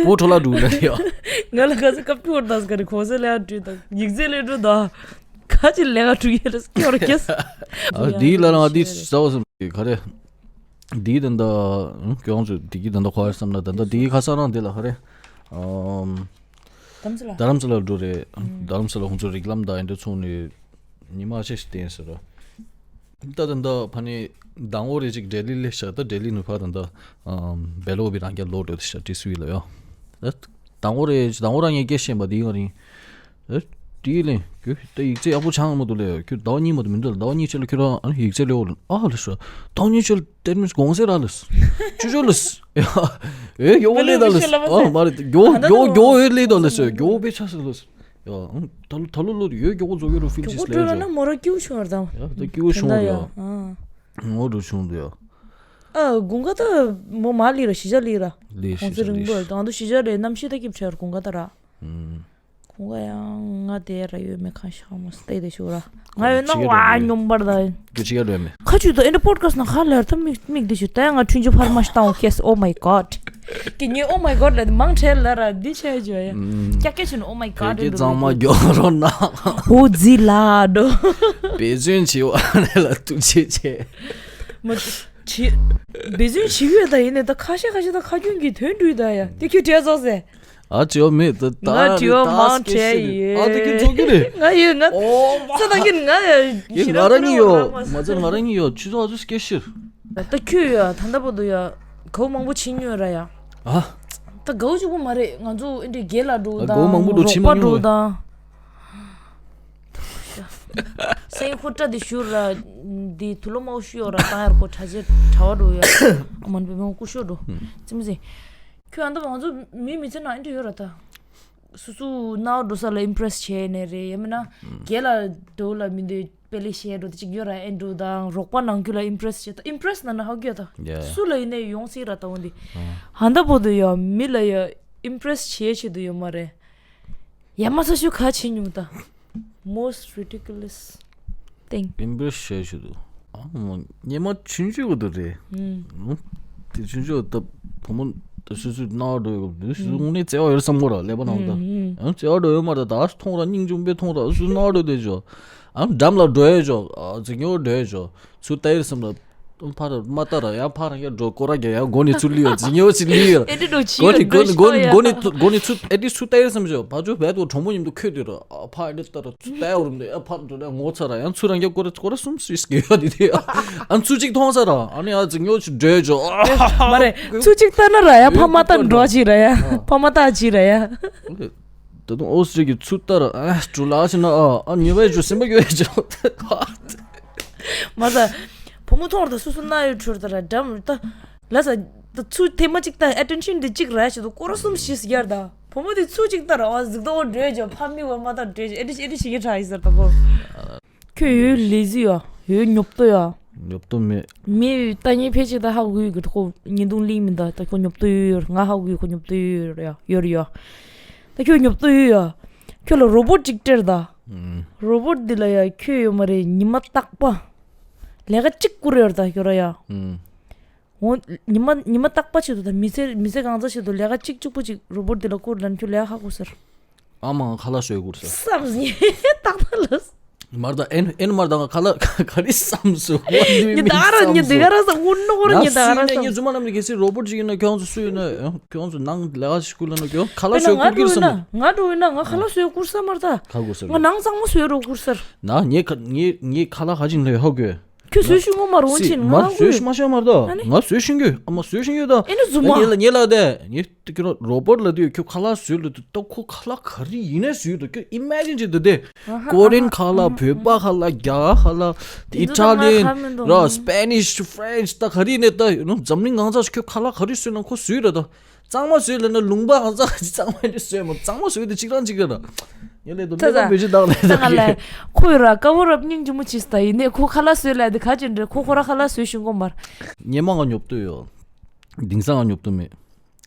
པོ་ཁྲོ་ལ་འགྲོ་ལ་ཡོད། ང་ལ་ག་ཚོད་སྐབས་ཆུ་བར་དང་སྐར་གོང་ས་ལ་འགྲོ་དང་ཡིག་ཚད་ལས་འགྲོ་དང་། ཁ་ཅིག་ལས་ཀ་འགྲོ་ཡོད་ར་སྐྱོ་ར་སྐྱེས། འདི་ལ་རང་འདི་ཟ་བ་སོང་ག་རེ། འདི་ད་ལྟ་ཀྱོང་ཚོ་འདི་གི་ད་ལྟ་ཁོ་ཨར་བསམ་ན་ད་ལྟ་འདི་གི་ཁ་ས་རང་འདི་ལ་ག་རེ། རྡ་རམ་ས་ལ། རྡ་རམ་ས་ལ་འགྲོ་རེད། རྡ་རམ་ས་ལ་ཁོང་ཚོ་རིགས་ལམ་དང་འདི་ཚོ་ནས་ཉི་མ་ཤས་ཤིག་བསྟན་ཟེར་ར། ད་ད་ད་ཕ་ནི་མདང་དགོང་རེ་ཅིག་ལྡི་ལི་སླེབས་ཤག་ད་ལྡི་ལི་ནས་ཕར་ད་ད་བེ་ལོ་བི་རང་རྒྱ་ལོག་འགྲོ་དེ་ཤག་ཏི་སུ་ཝི་ལ་ཡོ། ད་མདང་དགོང་རེ་ཅིག་མདང་དགོང་རང་ངས་སྐད་བཤད་པ་དེ་ཡིན་རིང་། ཨེ། དེའི་ལན་ཁྱོད་ད་ཡིག་ཚད་ཡག་པོ་ཆགས་མ་འདུག་ལས། ཁྱོད་ཟླ་བ་གཉིས་མ་གཏོགས་མི་འདུག་ཟླ་བ་གཉིས་ཆེད་ལ་ཁྱོད་རང་ཨ་ཡིག་ཚད་ལས་འོག་ལ་ཨ་ལས་སོ། ཟླ་བ་གཉིས་ཆེད་ལ་དེར་མིན་གོང་ཟེར་ར་ལས། ཅུ་ཅོ་ལས། ཨེ་ཡོ་བོ་ལས་ད་ལས། ཨ་མ་རེད་མགྱོགས་མགྱོགས་མགྱོགས་ཨེ་ལས་ད་ལས་སོ། མགྱོགས་པའི་ཆ་ཟེར་ལས། ཡ་ད་ལོ་ད་ལོ་ལོ་ཡོད་མགྱོགས་པོ་བཟོ་གི་རུ་ཕིལ་ཅིས་ལས། ན་མོ་ར་སྐྱིད་པོ་བྱུང་བར་དང་། ཡ་ད་སྐྱིད་པོ་བྱུང་ཡ། ངོ་རུ་བྱུང་འདུག་ཡ། ཨ་དགུན་ཁ་ད་མོ་མ་ལི་ར་གཞིས་ཆགས་ལི་ར། ལི་གཞིས་ཆགས་ལི་ར། དང་དུ་གཞིས་ཆགས་རེད་གནམ་གཤིས་ད་སྐྱིད་པོ་བྱས་ར་དགུན་ཁ་ད་ར། ཁོང་ག་ཡང་ང་དེ་ར་ཡོད་མེད་ཁ་ཤ་མོ་སྟེ་དེ་ཤོར་ར། ང་ཡོད་ན་ཝ་སྙོམས་པར་ད། རྒྱུ་ཅི་ག་རེད་མེད། ཁ་ཆུ་ད་ཨེ་འདྲ་པོ་ཌ་ཁ་སི་ན་ཁ་ལེར་ད་མིག་མིག་དེ་ཤུ་ད་ང་ཆུན་ཆུ་ཕར་མ་ཤི་ཏང་ཁེས། Oh my god། ཀི་ཉེ་Oh my god་ལ་མང་ཆེ་ལ་ར་འདི་ཆེ་ཇོ་ཡ། ཀྱ་ཀྱ་ཆུན་Oh my god་ཀྱ་ཀྱ་གཙང་མ་རྒྱོ་རོ་ན། འོ་ཛི་ལ་འགྲོ། བེ་ཟོན་ཆེ་བ་ལ་ཐུག་ཆེ་ཆེ། མ་ཆི་བེ་ཟོན་ཆི་ཡོད་ད་ཡིན་ནས་ད་ཁ་ཤས་ཁ་ཤས་ད་ཁ་རྒྱུན་གྱི་དོན་འགྲུལ་ད་ཡ་དེ་ཁྱོད་བྲེལ་ཚོགས་ཟེ། ཨ་ཅོ་མེད་ད་ད་ང་དྲི་བ་མང་དྲགས་ཡོད། ཨ་ད་ཁྱོད་ཚོགས་ཀྱི་རེད། ང་ཡོད་ང་ཨོ་ས་ད་ཁྱོད་ང་ཡ་ང་རང་ཉིད་ཡོད་མ་ཚད་ང་རང་ཉིད་ཡོད་ཆུ་ཚོགས་ཚོ་སྐད་ཤེར། ད་ཁྱོད་ཡ་ད་ལྟ་བར་དུ་ཡ་གའུ་མང་པོ་ཕྱིན་ཡོད་ར་ཡ། ཨ་ད་གའུ་གཅིག་པོ་མ་རེད། ང་ཚོ་ཨེ་འདྲའི་རྒྱལ་ལ་འགྲོ་དང་གའུ་མང་པོ་འགྲོ་རོགས་ཕྱིན་མ་པ་འགྲོ་མྱོང་། དང་། སེང་ཧུ་ཏྲ་དེ་ཞུ་ར། འདི་ཐུ་ལོ་མའོ་ཞུ་ཡོ་ར་བཏང་ཡར་གོ་གྲྭ་ཆེ་གྲྭ་བ་འགྲོ་ཡ། ཨ་མ་ནི་པེ་མའོ་སྐུ་ཞོ་འགྲོ། ཙི་མི་ཟེ། ཁྱོད་ཨ་མདོ་ང་ཚོ་མི་མི་ཚེ་ནང་ཨེ་འདྲ་ཡོད་ར་ད། སུ་སུ་ནའོ་འགྲོ་ས་ལ་ཨིམ་པི་རེ་སི་བྱས་ནས་རེད་ཡ་མིན་ན། རྒྱལ་ལ་འགྲོ་ལ་མི་འདོད་པེ་ལེ་ཤེ་འགྲོ་དེ་གཅིག་ཡོད་ར་ཨེ་འགྲོ་དང་རོགས་པ་ནང་ཁུལ་ལ་ཨིམ་པི་རེ་སི་བྱས་ད་ཨིམ་པི་རེ་སི་ན་ན་ཧ་གོ་ཡ་ད། ཡ། སུ་ལ་ཡིན་ནའི་ཡོང་སྲིད་ར་ད་འོ་འདི། ཨ་མདོ་བོ་དུ་ཡ་མི་ལ་ཡ་ཨིམ་པི་རེ་སི་བྱས་ཆེད་དུ་ཡོད་མ་རེད། ཡ་མ་ས་ཞུ་ཁ་ཆེ་ཉུང་ད། Most ridiculous thing། ཨིམ་པི་རེ་སི་བྱས་ཆེད་དུ། ཨ་མོ་ཉེ་མ་ཆུང་ཆུང་གི་འདུག་རེད། ཨུམ། དེ་ཆུང་ཆུང་ད་བུ་མོ་ད་སུ་སུ་ནག་འགྲོ་ཡོད་གི་འདུག་སུ་སུ་དངོས་གནས་བརྩེ་བ་ཡོད་བསམ་གོ་ར་ཀླད་པ་ནང་ད། ཨུམ། ཨ་བརྩེ་བ་འགྲོ་ཡོད་མ་རེད་ད་མཐོང་ར་སྙིང་རྗེ་པོ་མཐོང་ར་སུ་སུ་ནག་འགྲོ་དེ་ཅོ། ཨ་འགྲམ་ལ་འགྲོ་ཡོད་ཅོ། ཨ་འཛིང་ཡོད་འགྲོ་ཡོད་ཅོ། ཚུར་ལྟ་ཡིར་སེམས་ལ། ཕར་མ་ལྟ་ར་ཡང་ཕར་ཡང་འགྲོ་སྐོར་ར་རྒྱག་ཡང་སྒོ་ནས་ཚུར་ལུས་ཡོད་འཛིང་ཡོད་ཅིག་ལུས་ཡོད། ཨེ་འདྲ་འགྲོ་ཅི་སྒོ་ནས་སྒོ་ནས་སྒོ་ནས་སྒོ་ནས་ཚུར་ཨེ་འདྲ་ཚུར་ལྟ་ཡིར་སེམས་ཤོག་ཕར་ཚུར་བས་ཏོ་གྲོགས་མོ་མཉམ་དུ་འཁོད་དུས་ར་ཕར་ཨེ་འདྲ་ལྟ་ར་ཚུར་ལྟ་ཡོད་རུམ་དེ་ཨ་ཕར་འགྲོ་ལ་ངོ་ཚ་ར་ཡང་ཚུར་རང་རྒྱག་སྐོར་ར་སྐོར་ར་གསུམ་སུས་སྐྱེ་ཡོད་དེ་དེ་ཨ་ཚུར་གཅིག་མཐོང་ས་ར་ཨ་ནི་ཨ་འཛིང་ཡོད་ཅིག་འགྲོ་ཅོ། མ་རེད་ཚུར་གཅིག་ལྟ་ན་ར་ཡ་ཕ་མ་ལྟ་འགྲོ་ཅིག་ར་ཡ་ཕ་མ་ལྟ་ཅིག་ར་ཡ། ད་དུང་ཨོ་སི་ཀྱི་ཚུར་ལྟ་ར་ཨ་འགྲོ་ལ་ཕྱིན་ན་ཨ་ཨ་ཉེ་བའི་ཇོ་སེམས་པ་སྐྱོ་ཡ་ཅོ། མ་ཟ། བུ་མོ་མཐོང་ར་ད་སུ་སུ་ན་ཡོད་ཁྲུར་ད་ར་འགྲམ་ད། ལ་ཟ། ད་ཚུ་ཐེ་མ་གཅིག་ད་ཨེ་ཊེན་ཤན་དེ་གཅིག་ར་ཞིག་ཏུ་སྐོར་གསུམ་ཞིག་ཡར་ད། བུ་མོ་དེ་ཚུ་གཅིག་ད་ར་བ་ཟིག་ད་འོ་འགྲོས་ཇོ་ཕ་མི་བ་མ་ད་འགྲོས་ཇོ་ཨེ་ཊེན་ཤན་ཨེ་ཊེན་ཤན་གི་ཁྲ་ཡིག་ཟེར་ད་གོ། ཁྱོད་ཡོད་ལེ་ཟི་ཡ་ཡོད་ཉོབ་ཏོ་ཡ། ཉོབ་ཏོ་མེད། མི་ད་ཉེ་ཕལ་ཆེར་ད་ཧ་གོ་གི་ཁོ་ཉེ་དུང་ལིང་མི་ད་ད་ཁོ་ཉོབ་ཏོ་ཡོད་ཡོད་ང་ཧ་གོ་གི་ཁོ་ཉོབ་ཏོ་ཡོད་ཡོད་ཡ་ཡོད་ཡ། ད་ཁྱོད་ཉོབ་ཏོ་ཡོད་ཡ། ཁྱོད་ལ་རོ་བོ་ཊིག་སྤྲད་ད། རོ་བོ་ཊི་འདི་ལ་ཡ་ཁྱོད་ཡོད་མ་རེད། ཉི་མ་རྟག་པ་ལས་ཀ་གཅིག་བསྐུར་ཡོད་རེད་ད་ཁྱོད་ར་ཡ། འོ། ཉི་མ་ཉི་མ་རྟག་པ་ཆེད་དུ་ད་མི་ཚེ་མི་ཚེ་གང་ཙམ་ཆེད་དུ་ལས་ཀ་གཅིག་གཅིག་པོ་ཅིག་རོ་བོ་ཊི་འདི་ལ་བསྐུར་ལབ་ན་ཁྱོད་ལས་ཀ་ཧ་གོ་ཟེར། ཨ་མ་ང་ཁ་ལག་བཟོས་བསྐུར་ས། བསམ་ཡས་ཏག་ཏག་ལ། མར་ད་ཨེན་ཨེན་མར་ད་ང་ཁ་ལག་ག་རེ་བསམ་སོང་། ཉི་ད་ར་ཉི་དེ་ག་ར་ས་དབུ་ནོར་ཉི་ད་ག་ར་ས། ཉི་རྫུན་མ་ནམ་ནི་གལ་སྲིད་རོ་བོ་ཊི་ཅིག་ཡིན་ན་ཁྱོད་ཚོ་སུ་ཡིན་ན་ཁྱོད་ཚོ་ནང་ལས་ཀ་ཞིག་བསྐུར་ལ་ན་ཁྱོད་ཁ་ལག་བཟོས་བསྐུར་གི་རེད་བསམ། ང་འགྲོ་ཡིན་ན་ང་འགྲོ་ཡིན་ན་ང་ཁ་ལག་བཟོས་བསྐུར་ས་མར་ད། ཁ་བསྐུར་ས་མར། ང་ནང་གཙང་མ་བཟོས་རོགས་བསྐུར་ས། ན་ངའི་ཁ་ངའི་ངའི་ཁ་ལག་ག་ཅིག་ལས་ཧོ་གོ། ཁྱོད་བཟོས་ཤིང་ངོ་མ་རུང་ཕྱིན་ང་ང་བཟོས་ཤིང་མ་ཤོད་མར་ད། ཨ་ནི། ང་བཟོས་ཤིང་གི་ཨ་མ་བཟོས་ཤིང་ཡོད་ད། ཨེ་ནི་རྫུན་མ། ཉེ་ལ་ཉེ་ལ་དེ་ཉེ་ཁྱོད་རོ་བོ་ཊི་ལ་དུས་ཁྱོད་ཁ་ལག་བཟོས་ལ་དུས་ད་ཁོ་ཁ་ལག་ག་རེ་ཡིན་ནས་བཟོས་ད་ཁྱོད་ཨི་མེ་ཇིན་བྱེད་ད་དེ། ཀོ་རི་ཡན་ཁ་ལག་བོད་པ་ཁ་ལག་རྒྱ་གར་ཁ་ལག་ཨི་ཊ་ལི་ཡན་ར་སི་པེ་ནིཤ་ཕ་རེན་ཆི་ད་ག་རེ་ཡིན་ནས་ད་འཛམ་གླིང་གང་ཚ་ཁྱོད་ཁ་ལག་ག་རེ་བཟོས་ན་ཁོ་བཟོས་ར་ད། གཙང་མ་བཟོས་ལབ་ན་ལུང་པ་གང་ཚ་གཙང་མ་ཡིན་བཟོས་མ་གཙང་མ་བཟོས་དེ་གཅིག་རང་གཅིག་ར། ཡ་ལས་དོ་ལས་ད་བེད་སྤྱོད་བཏང་ལས་ད་ད་ང་ལས་ཁོ་ཡི་ར་ཀ་བོ་རབ་སྙིང་རྗེ་མོ་ཆིས་ད་ཡིན་ནས་ཁོ་ཁ་ལག་བཟོས་ལ་དེ་ག་ཅན་རེད་ཁོ་ཁོ་ར་ཁ་ལག་བཟོས་ཤིང་གོ་མར། ཉེ་མ་ང་ཉོབ་ཏོ་ཡོད། དེང་སང་ང་ཉོབ་ཏོ་མེད།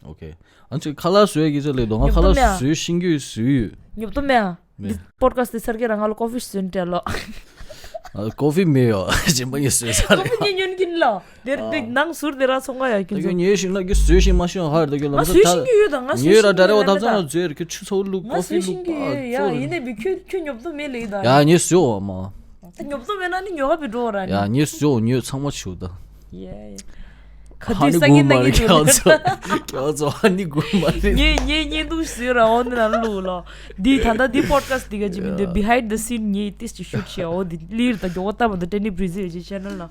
ཨོ་ཁེ། ཨ་ཅེ་ཁ་ལག་བཟོས་ཡ་གི་ཅེ་ལས་དོ་ང་ཁ་ལག་བཟོས་ཤིང་གི་བཟོས་ཡོད། ཉོབ་ཏོ་མེད་ཨ། མེད། འདི་པོ་ཌི་ཁ་སི་ཊི་འདི་ཚར་གི་ར་ང་ལ་ཀོ་ཕི་བཟོས་འདྲ་ལོ། ཨ་ཀོ་ཕི་མེད་ཡོ། གཞན་པ་ངས་བཟོས་ས་རེད། ཀོ་ཕི་ངས་ཉོན་གིན་ལོ། དེར་དེ་ནང་ཟུར་དེ་ར་ཚོང་ཁ་ཡ་ད་ཁྱོད་ཉོས་ཤིང་ན་ཁྱོད་བཟོས་ཤིང་མ་ཤིང་ཧ་ར་ད་ཁྱོད་ལམ་ང་བཟོས་ཤིང་གི་ཡོད་ད་ང་བཟོས་ཉོས་ར་ཤིང་ད་རེ་བ་གི་ཐབ་ཚང་ལ་བཟོས་ར་ཁྱོད་ཆུ་ཚོད་ལུག་ང་ཀོ་ཕི་བཟོས་ལུག་ཤིང་གི་པ་ཡོད་ཡ་ཚོ་ཡིན་ནས་བི་ཁྱོད་ཁྱོད་ཉོབ་ཏོ་མེད་ལེ་ཡི་ད། ཡ་ངས་བཟོས་འོ་མ། ད་ཉོབ་ཏོ་མེད་ན་ནི་ཉོ་ག་བི་འགྲོ་ར་ནི། ཡ་ངས་བཟོས་འོ་ཉོས་ཚང་མ་ཆུ་ད། ཡ་ཡ། ག་དུས་ས་ངན་ན་ངས་ཁྱོད་ཚོ་ཁྱོད་ཚོ་ཧ་ནི་གོ་མ་རེད། ངས་ངས་བརྙན་ཐུང་བཟོས་ར་འོ་ནི་ན་ལུ་ལོ། འདི་ད་ལྟ་འདི་པོ་ཌི་ཁ་སི་ཊི་འདི་ག་ཅི་མི་འདུག་བི་ཧའིན་ཌི་ཛ་སིན་ངས་ཏིས་ཅི་ཤུ་ཊི་བྱས་འོ་འདི་ལིར་ད་མགྱོགས་པོ་ལྟ་བ་འདི་ཊེ་ནི་བི་རི་ཛིལ་གྱི་ཆེ་ནལ་ལ།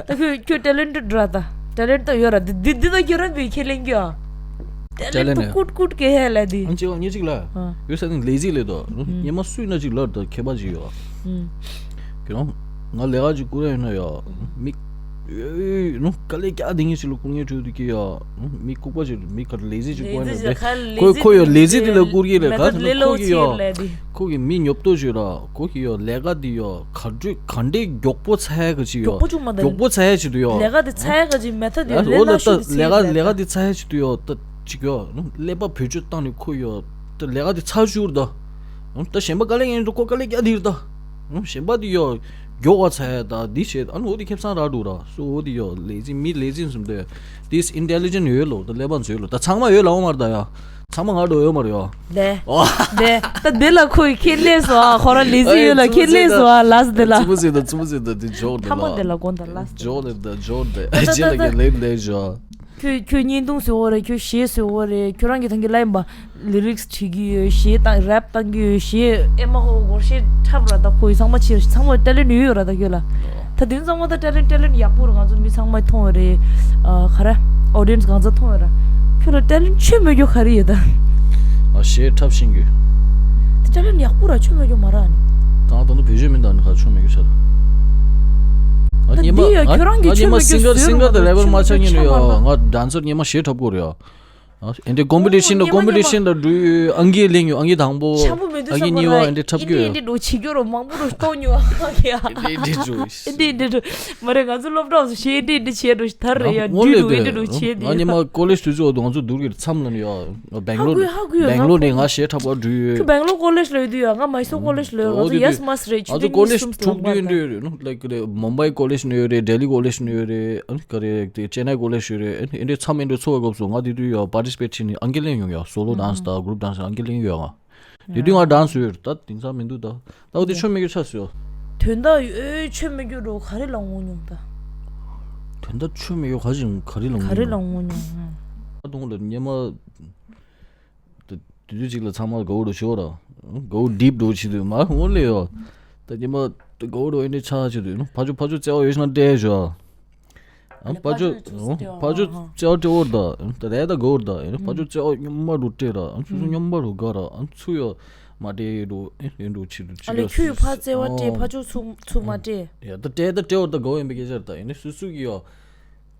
ད་ཁྱོད་ཁྱོད་ཊེ་ལེན་ཊེཌ་ར་ད། ཊེ་ལེན་ཊ་ཡོད་ར་འདི་འདི་འདི་ད་ཁྱོད་ར་འདི་ཁས་ལེན་གྱི་ཨ། ཊེ་ལེན་ཊ་ཊེ་ལེན་ཊ་ཀུད་ཀུད་ཀེ་ཧེ་ལ་འདི། ཨང་ཅི་ཨང་ཉེ་ཅིག་ལ། ཨ། ཡོད་ས་ནི་ལེ་ཛི་ལེ་དོ། ཉེ་མ་སུས་ན་ཅིག་ལར་ད་ཁྱད་པར་ཅིག་ཡོད། ཨུམ། ཁྱོད་རང་ང་ལས་ཀ་ཅིག་བསྐུར་ཡ་ཡིན་ན་ཡ། མི། ཨེ་ནོ་དཀའ་ལས་རྒྱག་དེ་ངེས་ཅིག་ལ་བསྐུར་ངེས་བྲོས་དུ་ཀི་ཡ། མི་ལྐུགས་པ་ཅིག་མི་ག་ལེ་ཛི་ཅིག་བསྐུར་ཡ་ན་ལེ་ཛི་ཅིག་ཁོ་ཁོ་ཡ་ལེ་ཛི་དེ་ལ་བསྐུར་གི་རེད་ག་ཟེར་ན་ཁོ་གི་ཡ། ཁོ་གི་མི་ཉོབ་ཏོ་ཅིག་ར་ཁོ་གི་ཡ་ལས་ཀ་དེ་ཡ་ག་འདྲ་ག་འདྲ་མགྱོགས་པོ་ཚ་ཡ་ག་ཅིག་ཡ། མགྱོགས་པོ་ཅུང་མ་ད་མགྱོགས་པོ་ཚ་ཡ་ཅིག་འདུག་ཡ། ལས་ཀ་དེ་ཚ་ཡ་ག་ཅིག་མེད་ཐ་དེ་ལས་སླ་ཤོས་ལས་ཀ་ལས་ཀ་དེ་ཚ་ཡ་ཅིག་འདུག་ཡ་ད་ཅིག་ཡ། ཀླད་པ་བེད་སྤྱོད་བཏང་ནས་ཁོ་ཡ། ད་ལས་ཀ་དེ་ཚ་ཞུར་ད། ད་གཞན་པ་དཀའ་ལས་ངན་འགྲོ་ཁོ་དཀའ་ལས་རྒྱག་དེ་རེད་ད། གཞན་པ་དེ་ཡོ། མགྱོགས་པ་ཚ་ཡ་ད་འདི་བྱེད་ཨ་ནི་འོ་དེ་ཁེ་བཟང་རག་འགྲོ་ར་སོ་འོ་དེ་ཡོ་ལེ་ཛི་མི་ལེ་ཛི་བཟུམ་དེ། དེས་ཨིན་ཊེ་ལི་ཇེན་ཡོད་ལོ་ད་ཀླད་པ་མཛོད་ལོ་ད་ཚང་མ་ཡོད་ལ་འོ་མར་ད་ཡ། ཚང་མ་ང་འགྲོ་ཡོད་མར་ཡོ། དེ། ཨོ། དེ། ད་དེ་ལ་ཁོས་ཁས་ལེན་སོ་ཨ་ཁོ་ར་ལེ་ཛི་ཡོད་ལ་ཁས་ལེན་སོ་ཨ་ལ་སི་དེ་ལ། ཙི་མོ་ཟེར་ད་ཙི་མོ་ཟེར་ད་དེ་ཇོག་དེ་ལ། ཐ་མ་དེ་ལ་དགོངས་ད་ལ་སི་དེ། ཇོག་དེ་ད་ཇོག་དེ་ཨ་ཅེ་ལ་གི་ལེབ་ལེབ་ཇོ། ཁྱོད་ཁྱོད་བརྙན་ཐུང་བཟོ་བ་རེད། ཁྱོད་གཞས་བཟོ་བ་རེད། ཁྱོད་རང་གི་ཐང་གི་ལ་ཡིན་པ། ལི་རིག་སི་བྲིས་ཀྱི་ཡོད། གཞས་བཏང་རེབ་བཏང་གི་ཡོད། གཞས་ཨེ་མ་ཧོ་གོ་གཞས་འཁྲབ་ར་ད་ཁོ་ཡི་ཚང་མ་ཕྱིར་ཚང་མ་ཊེ་ལེན་ཊ་ཡོད་ཡོད་ར་ད་ཁྱོད་ལ། ད་དེ་ཚང་མ་ད་ཊེ་ལེན་ཊ་ཊེ་ལེན་ཊ་ཡག་པོ་ར་ང་ཚོ་མི་ཚང་མ་མཐོང་བ་རེད། ཨ་ག་ར་ཨོ་ཌི་ཡན་སི་གང་ཚ་མཐོང་བ་ར། ཁྱོད་ལ་ཊེ་ལེན་ཊ་ཆོད་མེད་རྒྱུ་ག་རེ་ཡོད་ད། ཨ་གཞས་འཁྲབ་ཤེས་རྒྱུ། དེ་ཊེ་ལེན་ཊ་ཡག་པོ་ར་ཆོད་མེད་རྒྱུ་མ་ར་ནི། ད་ང་ད་ནི་བེད་སྤྱོད་མི་འདང་ནི་ག་ཆོད་མེད་རྒྱུ་ཆ་ར། ཨ་ད་ཉི་མ་འདི་ཡ་ཨ་ཁྱོད་རང་གི་ཨ་ཉི་མ་ཆོད་མེད་རྒྱུ་སིང་གར་སིང་གར་དང་རེ་པར་མ་ཆགས་ཉིན་ཡོད་ང་ཌན་སར་ཉི་མ་གཞས་འཁྲབ་དགོས་རེད་ཨ། ཨ་ཨེ་འདྲའི་ཀོམ་པི་ཊི་ཤན་དང་ཀོམ་པི་ཊི་ཤན་དང་འགྲུལ་ཨང་ཀི་ལེན་ཡོད་ཨང་ཀི་དང་པོ་ཆ་པོ་མི་འདུག་ཨང་ཀི་གཉིས་པ་ཨེ་འདྲའི་འཁྲབ་ཀྱི་ཡོད། ཨེ་འདྲའི་འཁྲབ་ཀྱི་ཡོད་རོ་མང་པོ་རོ་གཏོང་ཉོ་ཨ་ཡ། ཨེ་འདྲའི་འདྲའི་འགྲོ། ཨེ་འདྲའི་འདྲའི་འགྲོ། མ་རེད་ང་ཚོ་སློབ་གྲྭ་བ་ཚོ་ཞེ་ཨེ་འདྲའི་འདྲའི་བྱས་འགྲོ་ཐར་རེད་ཡ། འོ་འདྲའི་ལས་འགྲོ་ཨེ་འདྲའི་འགྲོ་བྱས་ང་འདི། ཉི་མ་ཀོ་ལེཇ་དུས་ཚོད་འོ་དུ་ང་ཚོ་སྡུར་གི་མཚམས་ལ་ནི་ཡ། སྦེང་ལོར་ཧ་གོ་ཧ་གོ་ཡོད་སྦེང་ལོར་ནས་ང་གཞས་འཁྲབ་པར་འགྲོ་ཡོད། ཁྱོད་སྦེང་ལོར་ཀོ་ལེཇ་ལ་ཡོད་དུས་ཡ་ང་མའི་སོར་ཀོ་ལེཇ་ལ་ཡོད། ང་ཚོ་ཡེས་མ་སི་རེད་ཆུ་ཚོད་གཉིས་གསུམ་ལ་ཡོང་པ་རེད། ལའིཀ་རེད་མུམ་བྷའི་ཀོ་ལེཇ་ནས་ཡོད་རེད། ལྡི་ལི་ཀོ་ལེཇ་ནས་ཡོད་རེད། ཨ་ནི་ག་རེ་དེ་ཅེ་ནའི་ཀོ་ལེཇ་ཡོད་རེད། ཨ་ནི་ཨེ་འདྲའི་མཚམས་ཨེ་འདྲའི་ཚོགས་པའི་སྐབས་སུ་ང་དེ་དུས་ཡ་པར་ཊི་སི་པེཊ་བྱས་ནས་ཨང་ཀི་ལེན་ཡོང་ཡ་སོ་ལོ་ཌན་སི་དང་གུ་རུབ་ཌན་སི་ཨང་ཀི་ལེན་ཡོད་ང་། དེ་དུས་ང་ཌན་སི་ཡོད་རེད། ད་དེང་སང་མི་འདུག་ད། ད་འོ་དེ་ཆོ་མེད་རྒྱུ་ཆ་སོ། དོན་དག་ཡོད་ཆོ་མེད་རྒྱུ་རོ་ག་རེ་ལ་ངོ་མྱོང་ད། དོན་དག་ཆོ་མེད་རྒྱུ་ག་ཅིག་ག་རེ་ལ་ངོ་ག་རེ་ལ་ངོ་མྱོང་། ད་དུང་ལ་ཉི་མ། དུས་ཚོད་ཅིག་ལ་ཚང་མ་དགའ་བོ་རུ་ཤོར་ར། དགའ་བོ་ཌིབ་འགྲོ་བྱེད་དུས་མ་འོང་ལེ་ཡོ། ད་ཉི་མ་དགའ་བོ་རུ་ཨེ་འདྲའི་ཆགས་བྱེད་དུས་ཕ་ཆུ་ཕ་ཆུ་བརྩེ་བ་ཡོད་ཤིང་སྤྲད་ཞོ། ཨ་ཕ་ཆུ་ཕ་ཆུ་བརྩེ་བ་སྤྲད་འོར་ད་ད་རེད་ད་དགའ་བོར་ད་ཨེ་ཕ་ཆུ་བརྩེ་བ་སྙོམས་མ་རུ་སྤྲད་ར་ཨ་ཆུ་ཆུ་སྙོམས་མ་རུ་དགའ་ར་ཨ་ཆུ་ཡོ་མ་སྤྲད་འགྲོ་ཨེ་འགྲོ་བྱེད་དུས་ཨ་ལེ་ཁྱོད་ཕ་བརྩེ་བ་སྤྲད་ཕ་ཆུ་ཚུ་ཚུ་མ་སྤྲད། ཡ་ད་སྤྲད་ད་སྤྲད་འོར་ད་དགའ་བོ་ཡིན་པའི་སྐད་ཆ་རེད་ད་ཨེ་ནི་སུ་སུ་གི་ཡོ།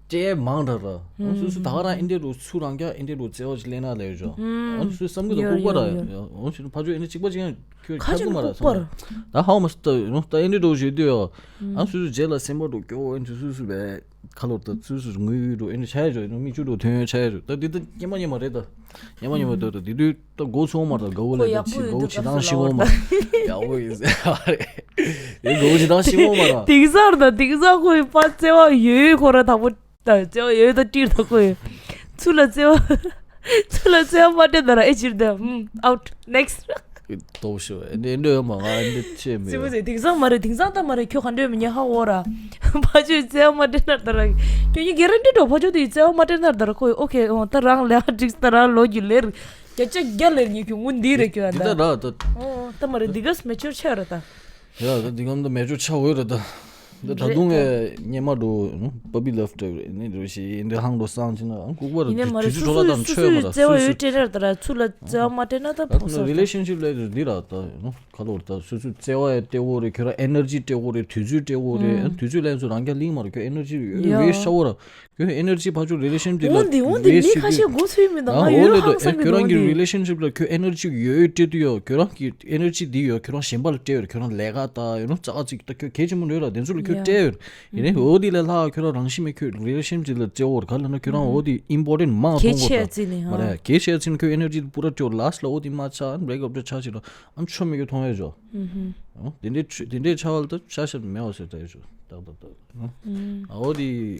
ཅེས་མང་དྲགས་ར། ཨང་སུ་སུ་ད་ག་རང་ཨེ་འདྲས་རུ་ཚུར་རང་རྒྱ་ཨེ་འདྲས་རུ་བརྩེ་བ་ཅིག་ལེན་ན་ལས་ཡོད་ཅོ། ཨང་སུ་བསམ་གི་ད་ཡོད་ལྐུགས་པ་ར། ཡོད་ཡོད། ཨང་སུ་ཕ་ཆོས་ཨེ་འདྲས་གཅིག་པ་ཅིག་ཡང་ཁྱོད་ཁ་ཁྱབ་ཅུ་མ་ར་ལྐུགས་པ་ར། ད་ཧའོ་མ་སི་ད་ཡོད་ད་ཨེ་འདྲས་རུ་བཞེས་དུས་ཡོད། ཨང་སུ་སུ་རྗེས་ལ་སེམས་པ་རུ་སྐྱོ་ཨེ་འདྲས་སུ་སུ་བས་ཁ་ལོར་ད་སུ་སུ་རུ་ངུས་རུ་ཨེ་འདྲས་ཆ་ཡ་ཅོ་ཨེ་འདྲས་མིག་ཆུ་རུ་ཐོན་ཡ་ཆ་ཡ་ཅོ། ད་འདི་ད་སྐྱེ་མ་ཉེ་མ་རེད་ད། ཉེ་མ་ཉེ་མ་ད་ད་འདི་དུས། ད་མགོ་ཚོས་མ་ར་དགའ་བོ་ལ་ཁོ་ཡག་པོ་ཡོད་འདུག་ཅི་དང་ཤི་བོ་མ་ར་ཡག་པོ་ཡིན་ཟེར་བ་རེད། དེ་དགའ་བོ་ཅི་དང་ཤི་བོ་མ་ར། དེང་སང་ད་དེང་སང་ཁོའི་པ་བརྩེ་བ་ཡོད་ཡོད་ཁོ་ར་དང་པོ་ད་བརྩེ་བ་ཡོད་ད་ཏིར་ད་ཁོ་ཡོད། ཚུར་ལ་བརྩེ་བ་ཚུར་ལ་བརྩེ་བ་མ་སྤྲད་ན་ར་ཨེ་ཕྱིར་ད་ཨུམ་out next། ཏོ་ཤོ་ཨེ་འདྲ་ཡོད་མ་ང་ཨེ་འདྲ་བྱས་མེད། ཙི་མོ་ཟེར་དེང་སང་མ་རེད་དེང་སང་ད་མ་རེད་ཁྱོད་ག་འདྲ་ཡོད་མི་ཉན་ཧ་འོ་ར། ཕ་ཆོས་བརྩེ་བ་མ་སྤྲད་ན་ད་ར་ཁྱོད་ཉིད་ག་ར་འདྲ་འགྲོ་ཕ་ཆོས་དེ་བརྩེ་བ་མ་སྤྲད་ན་ད་ར་ཁོ་ཡོད་ཨོ་ཁེ་ཨོ་ད་རང་ལས་ཀ་འགྲིག་ད་རང་ལོ་རྒྱུས་ལེར། བརྒྱ་ཆ་བརྒྱ་ལེར་ཉིད་ཁྱོད་དངུལ་འདི་རེད་ཁྱོད་འདི་ད་ད་ར་ད། ཨོ་ད་མ་རེད་འདི་གས་མེ་ཅོར་ཆགས་རེད་ད། ཡ་ད་འདི་གམ་ད་མེ་ཅོར་ཆགས་འོས་རེད་ད། ད་ད་རེད་དུང་ད། ངས་སྙེ་མ་འགྲོ་པ་པི་ལབ་སྤྲད་རེད་ནི་འགྲོ་ཞེས་འདི་ཧང་འགྲོ་སང་ཅི་ན་ཨང་ལྐུགས་པ་རེད་ཡིན་ནས་མ་རེད་དུས་ཚོད་སུ་འཕྲོ་བརླག་སུ་དང་སུ་ཆོས་མ་སུ་ར་བརྩེ་བ་སུ་ཡོད་སུ་སྤྲད་རེད་ད་ར་ཚུར་ལ་བརྩེ་བ་མ་སྤྲད་ན་ད་ད་ཕོག་ས་རེད། རི་ལེ་ཤན་ཤིབ་ལབ་དུས་འདི་ར་ད་ཁ་ལོར་ད་སོ་སོའི་བརྩེ་བ་ཡ་སྤྲད་འོ་རེད་ཁྱོད་ར་ཨེ་ནར་ཇི་སྤྲད་འོ་རེད་དུས་ཚོད་སྤྲད་འོ་རེད་ཨ་དུས་ཚོད་ལན་ཚོ་རང་རྒྱ་ལིང་མ་རེད་ཁྱོད་ཨེ་ནར་ཇི་ཡོད་ཡ། ཝེ་སི་ཤ་འོ་ར། ཁྱོད་ཨེ་ནར་ཇི་ཕར་ཕྱོགས་རི་ལེ་ཤན་ཤིབ་འོན་ཏེ་འོན་ཏེ་མི་ཁ་ཤས་མགོ་ཚོས་མི་འདུག་ང་ཡོད་ཧང་སང་གི་འདུག་ཁྱོད་རང་གི་རི་ལེ་ཤན་ཤིབ་ལ་ཁྱོད་ཨེ་ནར་ཇི་ཡོད་སྤྲད་དུས་ཡོད་ཁྱོད་རང་གི་ཨེ་ནར་ཇི་འདི་ཡོད་ཁྱོད་རང་གཞན་པ་ལ་སྤྲད་ཡོད་ཁྱོད་རང་ལས་ཀ་ད་ཡོད་ནོ་ཙག་ཙིག་ད་ཁྱོད་གལ་ཆེན་པོ་ནོ་ཡོད་ར་དེ་ཚོ་ལ་ཁྱོད་སྤྲད་ཡོད་ཡིན་ནའི་འོ་དེ་ལས་ལྷག་ཁྱོད་རང་རང་བཞིན་མེད་ཁྱོད་རི་ལེ་ཤན་ཤིབ་ལ་བརྩེ་བོར་ག་ལ་ན་ཁྱོད་རང་འོ་དེ་ཨིམ་པོར་ཊེན་མང་གལ་མཐོང་གོ་ཆེ་ད་ཙི་ནི་མ་ཧ་རེད་གལ་ཆེ་ཙི་ནི་ཁྱོད་ཨེ་ནར་ཇི་པུ་ར་སྤྲད་ལ་སི་ལ་འོ་དེ་མ་ཆག་ཨན་བྷེ་རེག་ཨབ་ཆག་ཆེ་ལ་ཨན་ཆོ་མེད་ཁྱོད་མཐོང་ཡོད་ཇོ། ཨོ། དེ་འདྲའི་ཆུ་དེ་འདྲའི་ཆ་བ་ལ་ད་ཤ་ཤ་མེད་བ་ཟེར་ད་ཡོད་ཆུ་ཏག་ཏག་ཏག་ཨ་འོ་དེ་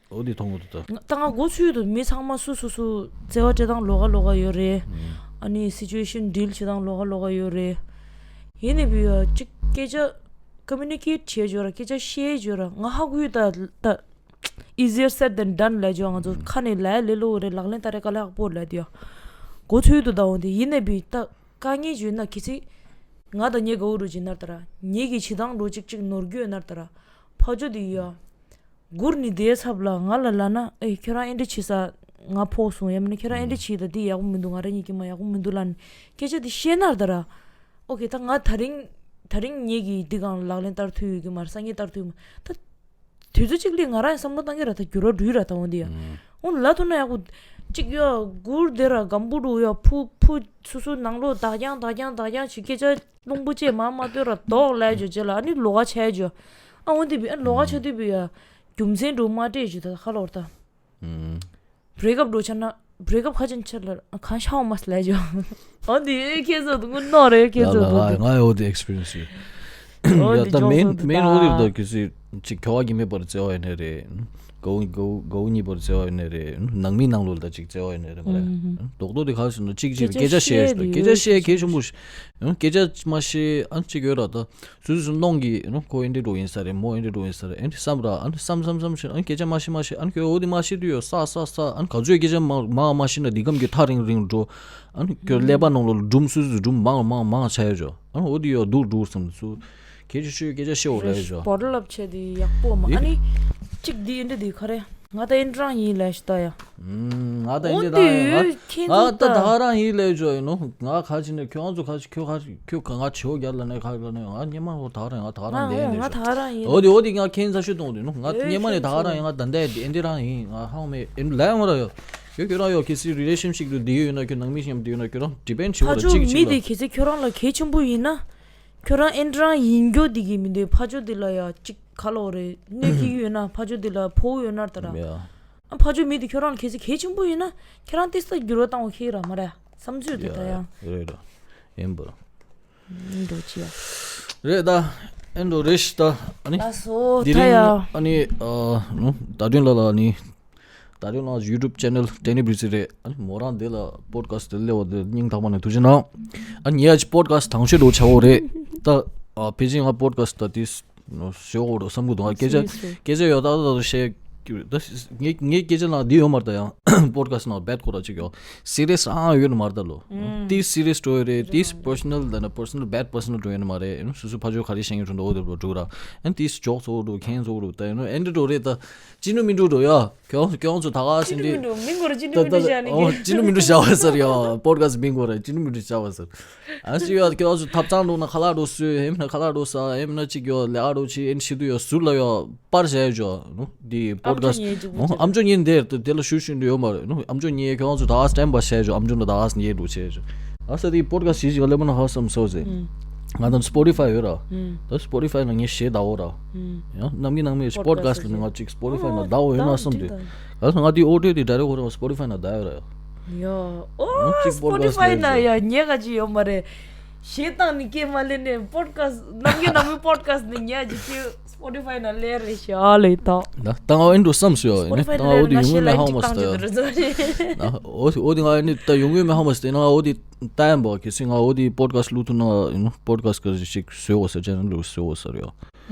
འོ་དེ་མཐོང་གི་འདུག་ད། ད་ང་མགོ་ཚོས་འདུག་མི་ཚང་མ་སུ་སུ་སུ་བརྩེ་བ་སྤྲད་སྟངས་ལོགས་ཀ་ལོགས་ཀ་ཡོད་རེད། ཨ་ནི་སི་ཅུ་ཨེ་ཤན་ཌིལ་བྱེད་སྟངས་ལོགས་ཀ་ལོགས་ཀ་ཡོད་རེད། ཡིན་ནའི་བུ་ཡ་གཅིག་སྐད་ཆ་ཀོ་མུ་ནི་ཀེ་ཊི་བྱེད་འཇོག་ར་སྐད་ཆ་བཤད་འཇོག་ར་ང་ཧ་གོ་ཡོད་ད་ད། easier said than done ལབ་ཅོག་ང་ཚོ་ཁ་ནས་ལབ་ལས་སླ་བོ་རེད་ལག་ལེན་བསྟར་ཡ་དཀའ་ལས་ཁག་པོ་རེད་ལབ་དུས་ཡ། མགོ་ཚོས་འདུག་ད་འོ་དེ་ཡིན་ནའི་བུ་ད། དཀའ་ངལ་བརྗོད་ན་གལ་སྲིད། ང་དང་ངའི་དགའ་བོ་རུ་བྱེད་ན་ལྟར། ངེད་ཀྱི་བྱེད་སྟངས་རུ་གཅིག་གཅིག་ནོར་རྒྱུ་ཡོད་ན་ལྟར། ཕ་ཇོ་དེ་ཡ། སྒུར་ནི་དེའི་ཚབ་ལ་ང་ལ་ལབ་ན་ཨེ་ཁྱོད་རང་ཨེ་འདྲ་བྱེད་ས་ང་ཕོག་སོང་ཡང་མིན་ན་ཁྱོད་རང་ཨེ་འདྲ་བྱེད་ད་དེ་ཡག་པོ་མི་འདུག་ང་རང་གཉིས་ཀྱི་མ་ཡག་པོ་མི་འདུག་ལབ་ནི་སྐད་ཆ་དེ་བཤད་ན་ལྟར། ཨོ་ཁེ་ད་ང་ད་རིང་ད་རིང་ངེད་ཀྱི་འདི་གང་ལག་ལེན་བསྟར་ཐུབ་ཡོད་ཀྱི་མ་རེད་སང་ཉིན་བསྟར་ཐུབ་ཡོད་མ་ད། དུས་ཚོད་གཅིག་ལ་ང་རང་ཡང་བསམ་བློ་བཏང་གི་ར་ད་འགྱུར་བ་འགྲོ་ཡི་ར་ད་འོ་འདི་ཡ། ཨུམ། འོ་ལ་ཐུག་ན་ཡག་པོ། གཅིག་ཡ་གུར་དེ་ར་སྒམ་པོ་འགྲོ་ཡ་ཕུ་ཕུ་སུ་སུ་ནང་ལོགས་བདག་རྐྱང་བདག་རྐྱང་བདག་རྐྱང་བྱེད་སྐད་ཆ་རླུང་བུ་བཅས་མ་མ་ལྟོས་ར་རྡོག་ལས་ཇོ་རྗེས་ལ་ཨ་ནི་ལོག་ག་ཆ་ཡ་ཇོ། ཨ་འོ་འདི་བི་ཨ་ལོག་ག་ཆ་དུས་བི་ཡ། རྒྱུ་མཚན་འགྲོ་མ་སྤྲད་ཇོ་ད་ཁ་ལོར་ད། ཨུམ། བྷི་རེག་ཨབ་འགྲོ་ཆ་ན་བྷི་རེག་ཨབ་ཁ་ཅན་ཆ་ལ་གང་ཤ་བ་མ་སི་ལས་ཇོ། འོ་འདི་ཁྱེད་ཚོ་དུ་ངུ་ནོ་རེད་ཁྱེད་ཚོ་དུ་ང་ང་ཡོད་དེ་ཨེག་སི་པི་རི་ཡན་སི་ཡོད། འོ་ཡ་འདི་ད་ཇོ་མེན་ཚོ་དུ་མེན་ད་འོ་དེ་ད་གི་སི་ཅིག་ཁྱོ་བ་གི་མེད་པར་བརྩེ་བ་ཡིན་ནི་རེད། གའུ་གའུ་གའུ་གཉིས་པར་བརྩེ་བ་ཡིན་ནི་རེད། ནང་མི་ནང་ལོགས་ལ་ད་ཅིག་བརྩེ་བ་ཡིན་ནི་རེད་མ་རེད། རྡོག་རྡོག་དེ་ག་ཟེར་ན་ཅིག་ཅིག་སྐད་ཆ་བཤད་ཞུ་སྐད་ཆ་བཤད་གལ་ཆེན་པོ་ཞུ། སྐད་ཆ་མ་བཤད་ཨ་ཅིག་ཡོད་ར་ད། སུ་སུ་སུ་གནོང་གི་ཨ་ནི་ཁོ་ཨེ་འདྲ་འགྲོ་ཡིན་ས་རེད་མོ་ཨེ་འདྲ་འགྲོ་ཡིན་ས་རེད་ཨེ་འདྲ་བསམ་ར་ཨ་ནི་བསམ་བསམ་བསམ་ཞིག་ཨ་ནི་སྐད་ཆ་མ་བཤད་མ་བཤད་ཨ་ནི་ཁྱོད་འོ་དེ་མ་བཤད་དུས་ཡོད་ས་ས་ས་ཨ་ནི་ག་ཚོད་སྐད་ཆ་མ་མ་མ་བཤད་ན་འདི་གམ་གྱི་ཐག་རིང་རིང་འགྲོ་ཨ་ནི་ཁྱོད་ཀླད་པ་ནང་ལོགས་ལ་སྒྲུམ་སུ་སུ་སྒྲུམ་མང་མང་མང་ཆ་ཡོད་ཅོ་ཨ་ནི་འོ་དེ་ཡོད་སྡུག་སྡུག་བསམ་སུ་སྐད་ཆ་ཤོད་སྐད་ཆ་བཤད་འོ་རེད་ཅོ། བོ་ཊལ་ཨབ་བྱས་དེ་ཡག་པོ་མ་ཨ་ནི་གཅིག་འདི་ཨེ་འདྲ་འདི་ག་རེ། ང་ད་ཨེ་འདྲ་རང་ཡིན་ལས་ཤི་ད་ཡ། ང་ད་ཨེ་འདྲ་རང་ཡིན་ང་ད་ད་ག་རང་ཡིན་ལས་ཅོ་ཡིན་ནོ་ང་ཁ་ཅིག་ནས་ཁྱོད་ཚོ་ཁ་ཅིག་ཁྱོད་ཁ་ཁྱོད་ང་ཆེའོ་རྒྱ་ལ་ནས་ཁ་ལ་ནས་ང་སྙེ་མ་ཧོ་ད་ག་རང་ང་ད་ག་རང་ལས་ང་ལས་ད་ག་རང་ཡིན་འོ་དེ་འོ་དེ་ང་ཁྱེད་ཚ་ཤོད་གཏོང་དུས་ནོ་ང་སྙེ་མ་ནས་ད་ག་རང་ཡིན་ང་ད་འདས་དེ་ཨེ་འདྲ་རང་ཡིན་ང་ཧང་མེད་ཨེ་ལས་ཡོང་ར་ཡོ། ཁྱོད་ཁྱོད་རང་ཡོ་ཁྱེད་སི་རི་ལེ་ཤན་ཤིབ་དུ་དེ་ཡོད་ན་ཁྱོད་ནང་མི་ཤེས་དེ་ཡོད་ན་ཁྱོད་རང་ཌི་པེན་ཌི་བྱེད་ཕ་འོ་ར་ཆོ་གཅིག་མི་གཅིག་ལ། དེ་ཁྱེད་ཚོ་ཁྱོད་རང་ལ་གལ་ཆེན་པོ་ཡིན་ན། ཁྱོད་རང་ཨེ་འདྲ་རང་ཡིན་རྒྱུ་དེ་གི་མི་འདོད་ཕ་ཆོ་དེ་ལ་ཡ་གཅིག་ག་ལོ་རེད་གནོད་སྐྱེལ་ཡོད་ན་ཕ་ཆོ་དེ་ལ་ཕོག་ཡོད་ན་ལྟ་ར། ཡ། ཨ་ཕ་ཆོ་མི་དེ་ཁྱོད་རང་ལ་གལ་སྲིད་གལ་ཆེན་པོ་ཡིན་ན་ཁྱེད་རང་ཏིས་ལྟ་འགྱུར་བ་བཏང་བ་ཁྱེད་ར་མ་རེད་བསམ་ཚུལ་དེ་ད་ཡ། ཡ་རེད་ར་ཡིན་པ་ར། འགྲོ་ཅི་ཡ། རེད་ད། ཨེ་འགྲོ་རེད་ཤི་ད་ཨ་ནི། ལགས་སོ་དེ་ད་རིང་ཡ། ཨ་ནི་ཨ་ནུ་ད་དུང་ལ་ལ་ནི། ད་རེས་ང་ཡུ་ཊུབ་ཅེ་ནལ་ཏེ་ནི་བི་ཛི་རེད། ཨ་ནི་མོ་རང་འདི་ལ་པོ་ཌི་ཁ་སི་ཊི་འདི་སླེབས་པ་འདི་སྙིང་ཐག་པ་ནས་ཐུགས་རྗེ་གནང་། ཨ་ནི་ངས་ཨ་ཅི་པོ་ཌི་ཁ་སི་ཊི་དང་ཤོས་འགྲོ་བྱ་བོ་རེད། ད་ཨ་ཕལ་ཆེར་ང་པོ་ཌི་ཁ་སི་ཊི་ད་དེ་ཞོ་འོ་རོ་བསམ་གི་འདུག་ཨ་སྐད་ཆ་སི་རི་ཡས་སི། སྐད་ཆ་ཡོད་ད་ད་ད་བཤད་ད་ངས་ངས་སྐད་ཆ་ནང་འདི་ཡོད་མ་རེད་ད་ཡང་པོ་ཌི་ཁ་སི་ཊི་ནང་བེད་ཁོ་ར་ཅིག་ཡོད་སི་རི་ཡས་སི་ཨང་ཡོད་ནི་མ་རེད་ད་ལོ། ཨུམ། དེ་སི་རི་ཡས་སི་འགྲོ་ཡོད་རེད་དེ་པར་སོ་ནལ་ད་ན་པར་སོ་ནལ་བེད་པར་སོ་ནལ་འགྲོ་ཡོད་ནི་མ་རེད། སུ་སུ་ཕ་ཆོས་ག་རེ་བཤད་ཡོད་འགྲོ་འདུག་འོ་དེ་འགྲོ་འགྲོ་ར་ཨ་ནི་དེ་ཇོག་ཚོ་འགྲོ་ཁེན་ཚོ་འགྲོ་ད་ཡིན་ནོ་ཨེ་འདྲ་འགྲོ་རེད་ད། ཅི་ནུ་མི་འགྲོ་འགྲོ་ཡ། ཁྱོད་ཁྱོད་ཚོ་ད་ག་ཅི་ཟིན་འདི། ནུ་མི་འགྲོ་མི་འགོར་ཅི་ནུ་མི་འགྲོ་ཅི་ནུ་མི་འགྲོ་བྱ་བ་ཟེར་ཡ། པོ་ཌི་ཁ་སི་ཊི་མི་འགོར་ཅི་ནུ་མི་འགྲོ་བྱ་བ་ཟེར། ཨ་ཅི་ཡ་ཁྱོད་ཚོ་ཐབ་ཚང་འགྲོ་ན་ཁ་ལག་འགྲོ་སུ་ཧེམ་ན་ཁ་ལག་འགྲོ་ས་ཧེམ་ན་ཅིག་ཡོ་ལས་ཨ་འགྲོ་ཅི་ཨེན་ཤི་དུ་ཡོ་ཟུར་ལ་ཡོ་པར་བྱ་ཡ་ཇོ་ནུ་འདི། པོ་ཌི་ཀ་སི་ཊི་ཨམ་ཅོག་ཉན་འདི་དེ་ལ་ཞུ་ཞུ་འདི་ཡོད་མ་རེད། ཨམ་ཅོག་ཉན་ཁྱོད་ཚོ་ད་སི་ཊེན་བྷའི་བྱས་ཞོག་ཨམ་ཅོག་ལ་ད་སི་ཉན་འདུག་བྱས་ཞོག་ཨ་ས་དེ་པོ་ཌི་ཀ་སི་ཊི་ཞིག་ལེ་མ་ན་ཧ་སམ་སོ་ཟེར། ང་དང་སི་པོ་ཊི་ཕའི་ཡོད་ར། ད་སི་པོ་ཊི་ཕའི་ལ་ངས་ཞེ་ད་འོ་ར། ཡང་ནམ་གི་ནང་མི་སི་པོ་ཌི་ཀ་སི་ཊི་ལ་ང་ཅིག་སི་པོ་ཊི་ཕའི་ན་ད་འོ་ཡོད་ན་སམ་དེ། ད་ང་དེ་ཨོ་ཌི་ཡོ་དེ་ཌའི་རེག་འོ་ར་སི་པོ་ཊི་ཕའི་ན་ད་ཡོད་ར། ཡ། ཨོ་སི་པོ་ཊི་ཕའི་ན་ཡ་ཉེ་ག་ཅི་ཡོད་མ་རེད། ཞེ་སྡང་ནི་སྐྱེ་མ་ལེ་ནས་པོ་ཌི་ཀ་སི་ཊི་ནམ་གི་ནང་མི་པོ་ཌི་ཀ་སི་ཊི་ནི་ཉེ་ཅི་སྐྱེ་སི་པོ་ཊི་ཕའི་ན་ལེ་རེ་ཤ་ལེ་ད། ད་ད་ང་ཨེ་འགྲོ་བསམ་སོ་ཡ་ནི་ད་ང་ཨོ་དེ་ཡོང་ངོས་མེད་ཧ་མ་སྟེ། ཨོ་དེ་ཨོ་དེ་ང་ཨེ་ནི་ད་ཡོང་ངོས་མེད་ཧ་མ་སྟེ་ན་ང་ཨོ་དེ་ད་ཡན་པ་གལ་སྲིད་ང་ཨོ་དེ་པོ་ཌི་ཀ་སི་ཊི་བླུག་ཐུབ་ན་ཡིན་ནོ་པོ་ཌི་ཀ་སི་ཊི་ག་ཞིག་བཟོས་འོ་ས་ཅེ་ནལ་བཟོས་འོ་ས་རེད།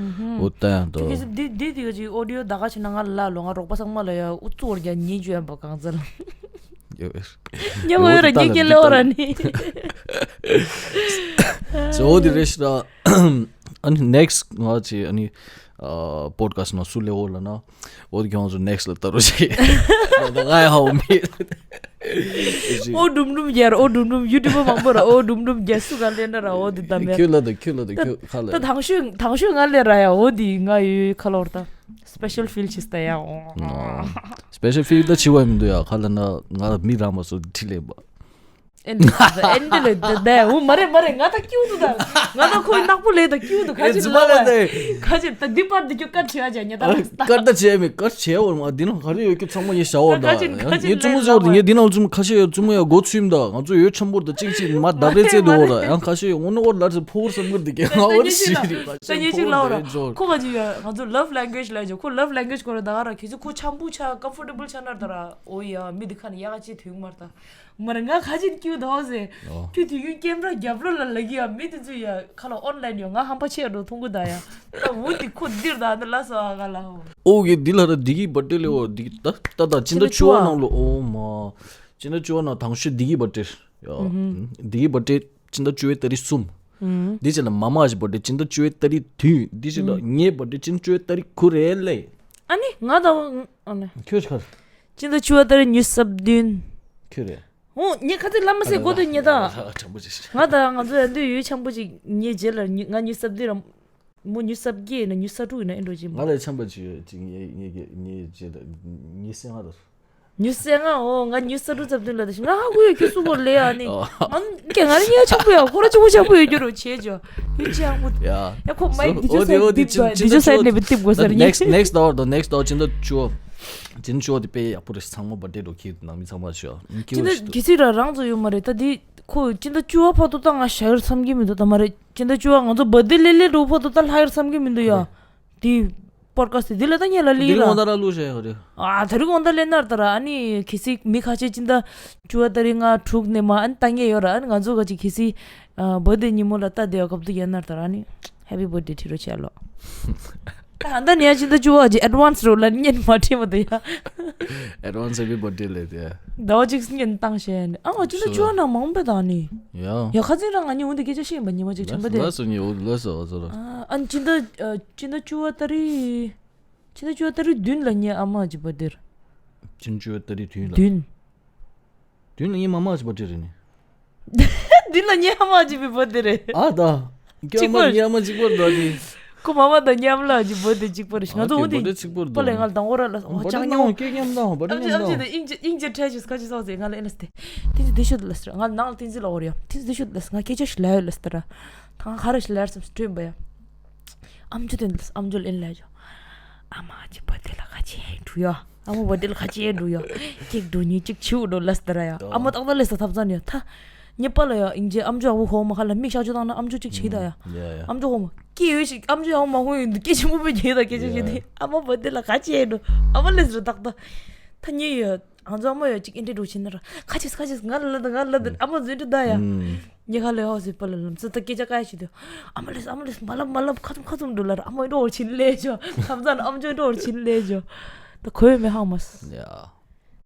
ཨོ་ད་ཡན་ད། དེ་ག་ཅི་འདི་འདི་དེ་ག་ཅི་ཨོ་ཌི་ཡོ་ད་ག་ཆེ་ན་ང་ལ་ལོ་ང་རོགས་པ་ཚང་མ་ལ་ཡ་ཨུ་ཚུགས་བར་རྒྱ་ཉིན་བཅུ་ཡན་པ་གང་ཚར། ཉེ་བོ་ར་ཉེ་གི་ལེ་བོ་ར་ནི། So འོ་དེ་རེད་ཤི་ར། ཨ་ནི་ནེག་སི་ཊི་ང་ཅི་ཨ་ནི་པོ་ཌི་ཀ་སི་ཊི་ན་སུ་ལེ་བོ་ལ་ན། འོ་དེ་ཁྱོད་ཚོ་ནེག་སི་ཊི་ལ་ལྟ་རོགས་བྱེད། ང་ཡ་ཧ་འོ་མི། ཨོ་ཌུམ་ཌུམ་རྒྱལ་ཨོ་ཌུམ་ཌུམ་ཡུ་ཊུབ་པ་མང་པོ་ར་ཨོ་ཌུམ་ཌུམ་རྒྱལ་སུ་ག་ལེ་ན་ར་ཨོ་དེ་དམ་ཡ། ཁྱོད་ལ་དང་ཁྱོད་ལ་དང་ཁྱོད་ཁ་ལ། ད་དང་ཤོས་དང་ཤོས་ང་ལེ་ར་ཡ་འོ་དེ་ང་ཡོད་ཁ་ལོར་ད། སི་པེ་ཤལ་ཕིལ་ཆིས་ད་ཡ་འོ། སི་པེ་ཤལ་ཕིལ་ད་ཆི་བ་མི་འདུག་ཡ་ཁ་ལ་ན་ང་མི་ར་མ་སོ་ཁྲི་ལེ་བ། ཨེན་ཨེན་ལེ་ད་འོ་མ་རེད་མ་རེད་ང་ད་ཀྱུ་འདུག་ད་ང་ད་ཁོའི་ནག་པོ་ལེ་ད་ཀྱུ་འདུག་ཁ་ཅིག་ལ་བ་ཁ་ཅིག་ད་འདི་པར་འདི་ཀྱུ་ཀར་བྱེད་ཡ་ཅག་ཉེ་ད་ཀར་ད་བྱེད་མི་ཀར་བྱེད་འོ་མ་འདི་ནང་ག་རེ་ཡོད་ཀྱི་ཚང་མ་ངས་བྱ་འོ་ད་ཁ་ཅིག་ཁ་ཅིག་ངས་བཙུན་མོ་ལེ་ཟེར་བ་ད་ངས་འདི་ནང་བཙུན་མོ་ཁ་ཤས་ཡོད་བཙུན་མོ་ཡ་སྒོ་ཚུད་མི་ད་ང་ཚོ་ཡོད་ཆམ་པོར་ད་གཅིག་གཅིག་མ་ད་རེ་ཙེ་འདུག་འོ་ད་ཡང་ཁ་ཤས་ཡོད་འོ་ནི་འོ་ལ་ཚེ་ཕོ་བར་བསམ་གི་འདི་ཀྱི་ང་འོ་ད་ཤི་རི་ད་ཉེ་ཅིག་ལ་འོ་ར་ཁོ་ཁ་ཅིག་ཡ་ང་ཚོ་ལབ་ལེང་གུ་ཨེཇ་ལ་ཡ་ཁོ་ལབ་ལེང་གུ་ཨེཇ་ཁོ་ར་ད་ག་ར་ཁྱེད་ཚོ་ཁོ་ཆམ་པོ་ཆ་ཀམ་ཕོར་ཊེ་བལ་ཆ་ན་ད་ར་འོ་ཡ་མི་འདི་ཁ་ནས་ཡ་ག་ཅིག་དུས་མར་ད། མར་ང་ཁ་ཅིག་ཀྱུ་དོ་ཟེར། ཨོ། ཁྱོད་དུས་རྒྱུན་ཀེམ་ར་རྒྱབ་ལོ་ལ་ལ་གི་ཡ་མི་དེ་ཚོ་ཡ་ཁ་ལ་ཨོན་ལན་ཡོད་ང་ཧམ་པ་ཆེ་འགྲོ་མཐོང་གི་ད་ཡ། ད་འུ་དེ་ཁོ་འདིར་ད་འདི་ལ་སོ་ཨ་ག་ལ་ཧོ། ཨོ་གི་འདི་ལ་ར་འདི་གི་བར་ཌེ་ལེ་ཨོ་འདི་གི་ད་ད་ད་སྤྱི་ཟླ་བཅུ་བ་ནང་ལོ་ཨོ་མ། སྤྱི་ཟླ་བཅུ་བ་ནང་དང་ཤོས་འདི་གི་བར་ཌེ། ཡ། འདི་གི་བར་ཌེ་སྤྱི་ཟླ་བཅུ་བའི་ཏ་རིག་གསུམ། འདི་ཅི་ལ་མ་མ་ཞི་བར་ཌེ་སྤྱི་ཟླ་བཅུ་བའི་ཏ་རིག་བདུན་འདི་ཅི་ལ་ངའི་བར་ཌེ་སྤྱི་ཟླ་བཅུ་བའི་ཏ་རིག་དགུ་རེད་ལེ། ཨ་ནི་ང་ད་ཨ་ནི། ཁྱོད་ཆར། སྤྱི་ཟླ་བཅུ་བ་ལྟར་ཉི་ཤུ་རྩ་བདུན། ཁྱོད་རེད། ཨོ་ངས་ཁ་ཚིག་ལབ་མ་ཟེར་གོ་དུས་ཉེ་ད། དྲང་པོ་ཅིག་ང་དང་ང་ཚོ་ཡ་འདུས་ཡོད་ཆང་པོ་ཅིག་ངའི་རྗེས་ལ་ཉི་ང་ཉི་ཤུ་རྩ་བདུན་ར། མོ་ཉི་ཤུ་རྩ་བརྒྱད་ཡིན་ན་ཉི་ཤུ་རྩ་དྲུག་ཡིན་ན་ཨེ་འགྲོ་ཅིག་མ། ང་ལ་ཆམ་པ་ཅིག་ཡོད་ཅིག་ངའི་ངའི་ངའི་ངའི་རྗེས་ལ་ཉི་ཤུ་རྩ་ལྔ་དང་། ཉི་ཤུ་རྩ་ལྔ་ཨོ་ང་ཉི་ཤུ་རྩ་དྲུག་རྩ་བདུན་ལ་དེ་ང་ཧ་གོ་ཡོད་ཁྱོད་སུ་བོར་ལེ་ཨ་ནི། ཨོ། ང་ཀྱང་ང་ལ་ཉེ་ཆང་པོ་ཡ་ཁོ་ར་ཆུ་བོ་ཆང་པོ་ཡོད་རྒྱུ་རོ་བྱེད་ཅོ། ཡོད་ཅང་པོ། ཡ། ཡ་ཁོ་མའི་འདི་ཅོ་སའི་འདི་ཅོ་འདི་ཅོ་སའི་ནས་བི་ཏིབ་གོ་ས་ར་ཉེ། next next door the next door སྤྱི་ཟླ་བཅུ་བ། སྤྱི་ཟླ་བཅུ་བ་དེ་དཔེ་ཡག་པོ་རེད་ཚང་མ་བར་ཌེ་འགྲོ་ཁྱེད་ནང་མི་ཚང་མ་ཤོག་ཁྱེད་སྤྱི་ཟླ་གི་སི་ར་རང་ཚོ་ཡོད་མ་རེད་ད་འདི། ཁོ་སྤྱི་ཟླ་བཅུ་བ་བར་དུ་ད་ང་ཤ་ཡོར་བསམ་གྱི་མི་འདུག་ད་མ་རེད་སྤྱི་ཟླ་བཅུ་བ་ང་ཚོ་བར་ཌེ་ལེ་ལེ་འགྲོ་བར་དུ་ད་ལྷ་ཡོར་བསམ་གྱི་མི་འདུག་ཡ། འདི། པོར་ཀ་སི་འདི་ལ་ད་ཉེ་ལ་ལི་འདི་ལ། ངོ་ད་ར་ལུ་ཤ་ཡོད་རེད། ཨ་ད་རིང་ངོ་ད་ལེ་ནར་ད་ར་ཨ་ནི་གི་སི་མི་ཁ་ཆེ་སྤྱི་ཟླ་བཅུ་བ་ད་རིང་ང་དྲུག་ནས་མ་ཨ་ནི་ད་ཉེ་ཡོད་ར་ཨ་ནི་ང་ཚོ་ག་ཅིག་གི་སི། བར་ཌེ་ཉིན་མོ་ལ་ལྟ་བདེ་བ་སྐབས་དུ་ཡན་ནར་ལྟར་ཨ་ནི་Happy Birthday ཁྲི་རོ་ཆེ་ལོ། ད་ཧ་ད་ནས་ཡ་ཅི་ད་ཅུ་བ་ཅི་Advance རོ་ལ་ཉན་མ་ཁྲི་མ་དུ་ཡ། Advance Happy Birthday ལེ་དེ། ཟླ་བ་གཅིག་ཉན་བཏང་ཤེ་ནི་ཨ་ང་ཅི་ད་ཅུ་བ་ན་མང་པོ་ད་ནི། ཡ། ཡ་ཁ་ཚིག་རང་ང་ཉི་འོ་འདི་སྐད་ཆ་ཤེས་པ་ཉི་མ་ཅིག་ཁྲི་མ་དེ། ལ་སོ་ཉི་འོ་ལ་སོ་ཨ་ཚོ་ར། ཨ་ཅི་ད་ཅི་ད་ཅུ་བ་ད་རི། ཅི་ད་ཅུ་བ་ད་རི་བདུན་ལ་ཉན་ཨ་མ་ཅི་བ་དེར། ཅི་ད་ཅུ་བ་ད་རི་བདུན་ལ། བདུན། བདུན་ལ་ངའི་མ་མ་ཅིག་པ་ཏི་རེད་ནི། བདུན་ལ་ངའི་ཨ་མ་ཅིག་པའི་བར་ཌེ་རེད། ཨ་ད། གཅིག་པ་རེད། ངའི་ཨ་མ་གཅིག་པ་རེད་ད་དེ། ཁོ་མ་མ་དང་མཉམ་ལ་ཅིག་བར་ཌེ་གཅིག་པ་རེད། ང་ཚོ་འོ་དེ་བར་ཌེ་གཅིག་པ་རེད་པ་ལས་ང་ལ་དང་པོ་ར་ལ་བར་ཌེ་ཅག་ཉོ། ནང་ཀེག་མཉམ་དང་བར་ཌེ་ཨམ་ཅི་ཨམ་ཅི་མཉམ་དང་། དེ་ཨིང་ཅི་ཨིང་ཅི་ཁྲལ་ཅིག་ཁ་ཅིག་སོགས་ཟེར་ང་ལ་ཨེ་ན་སྟེ། ཏིན་ཙི་དེ་ཤོད་ལ་སྟེ་ར་ང་ནང་ལ་ཏིན་ཙི་ལ་འོ་རེད་ཡ། ཏིན་ཙི་དེ་ཤོད་ལ་ང་སྐད་ཆ་ཞིག་ལ་ཡོད་ལ་སྟེ་ར། ད་ང་ཁ་ར་ཞིག་ལ་ཡར་སམ་སི་ཊྲིམ་པ་ཡ། ཨམ་ཅོ་དེ་འདི་ཨམ་ཅོ་ལེན་ལེ་ཇོ། ཨ་མ་ཅི་བར་ཌེ་ལ་ཁ་ཆེ་འགྲོ་ཡ། ཨ་མ་བར་ཌེ་ལ་ཁ་ཆེ་འགྲོ་ཡ། ཀེག་འགྲོ་ཉི་གཅིག་ཆིའུ་འགྲོ་ལ་སི་ད་ར་ཡ། ཨ་མ་ཏག་ཏག་ལེ་ས་ཐབ་ཚ་ནི་ཡ་ཐ། ཉེ་པ་ལ་ཡ་ཨིང་ཇེ་ཨམ་ཅོ་ཨ་བུ་ཧོ་མ་ཁ་ལ་མིག་ཤག་ཅོ་དང་ན་ཨམ་ཅོ་གཅིག་ཆེ་ད་ཡ། ཡ་ཡ། ཨམ་ཅོ་ཧོ་མ་ཀི་ཡོད་ཞིག་ཨམ་ཅོ་ཧོ་མ་ཧོ་ཡོད་འདུག་ཀེ་ཆི་མུ་པེ་ཉེ་ད་ཀེ་ཆི་ཞེ་དེ་ཨ་མ་བར་ཌེ་ལ་ཁ་ཆེ་འགྲོ། ཨ་མ་ལེ་ས་ར་ཏག་ཏག་ཐ་ཉེ་ཡ། ང་ཚོ་ཨ་མ་ཡ་གཅིག་ཨེ་འདྲེ་འགྲོ་ཆེ་ན་ར་ཁ་ཆེ་ཁ་ཆེ་ང་ལ་ད་ང་ལ་ད་ཨ་མ་ཟེར་ད་ཡ། ཉེ་ཁ་ལས་ཧོ་ཟེར་པ་ལ་ལམ་ཙི་ད་སྐད་ཆ་ཀ་ཡ་ཞིག་དུ། ཨ་མ་ལེས་ཨ་མ་ལེས་མ་ལབ་མ་ལབ་ཁ་ཙུམ་ཁ་ཙུམ་འགྲོ་ལ་ར་ཨ་མ་འགྲོ་བར་ཕྱིན་ལས་ཇོ། ཁམ་ཚན་ཨམ་ཅོ་འགྲོ་བར་ཕྱིན་ལས་ཇོ། ད་ཁོས་མེ་ཧང་མ་སི། ཡ།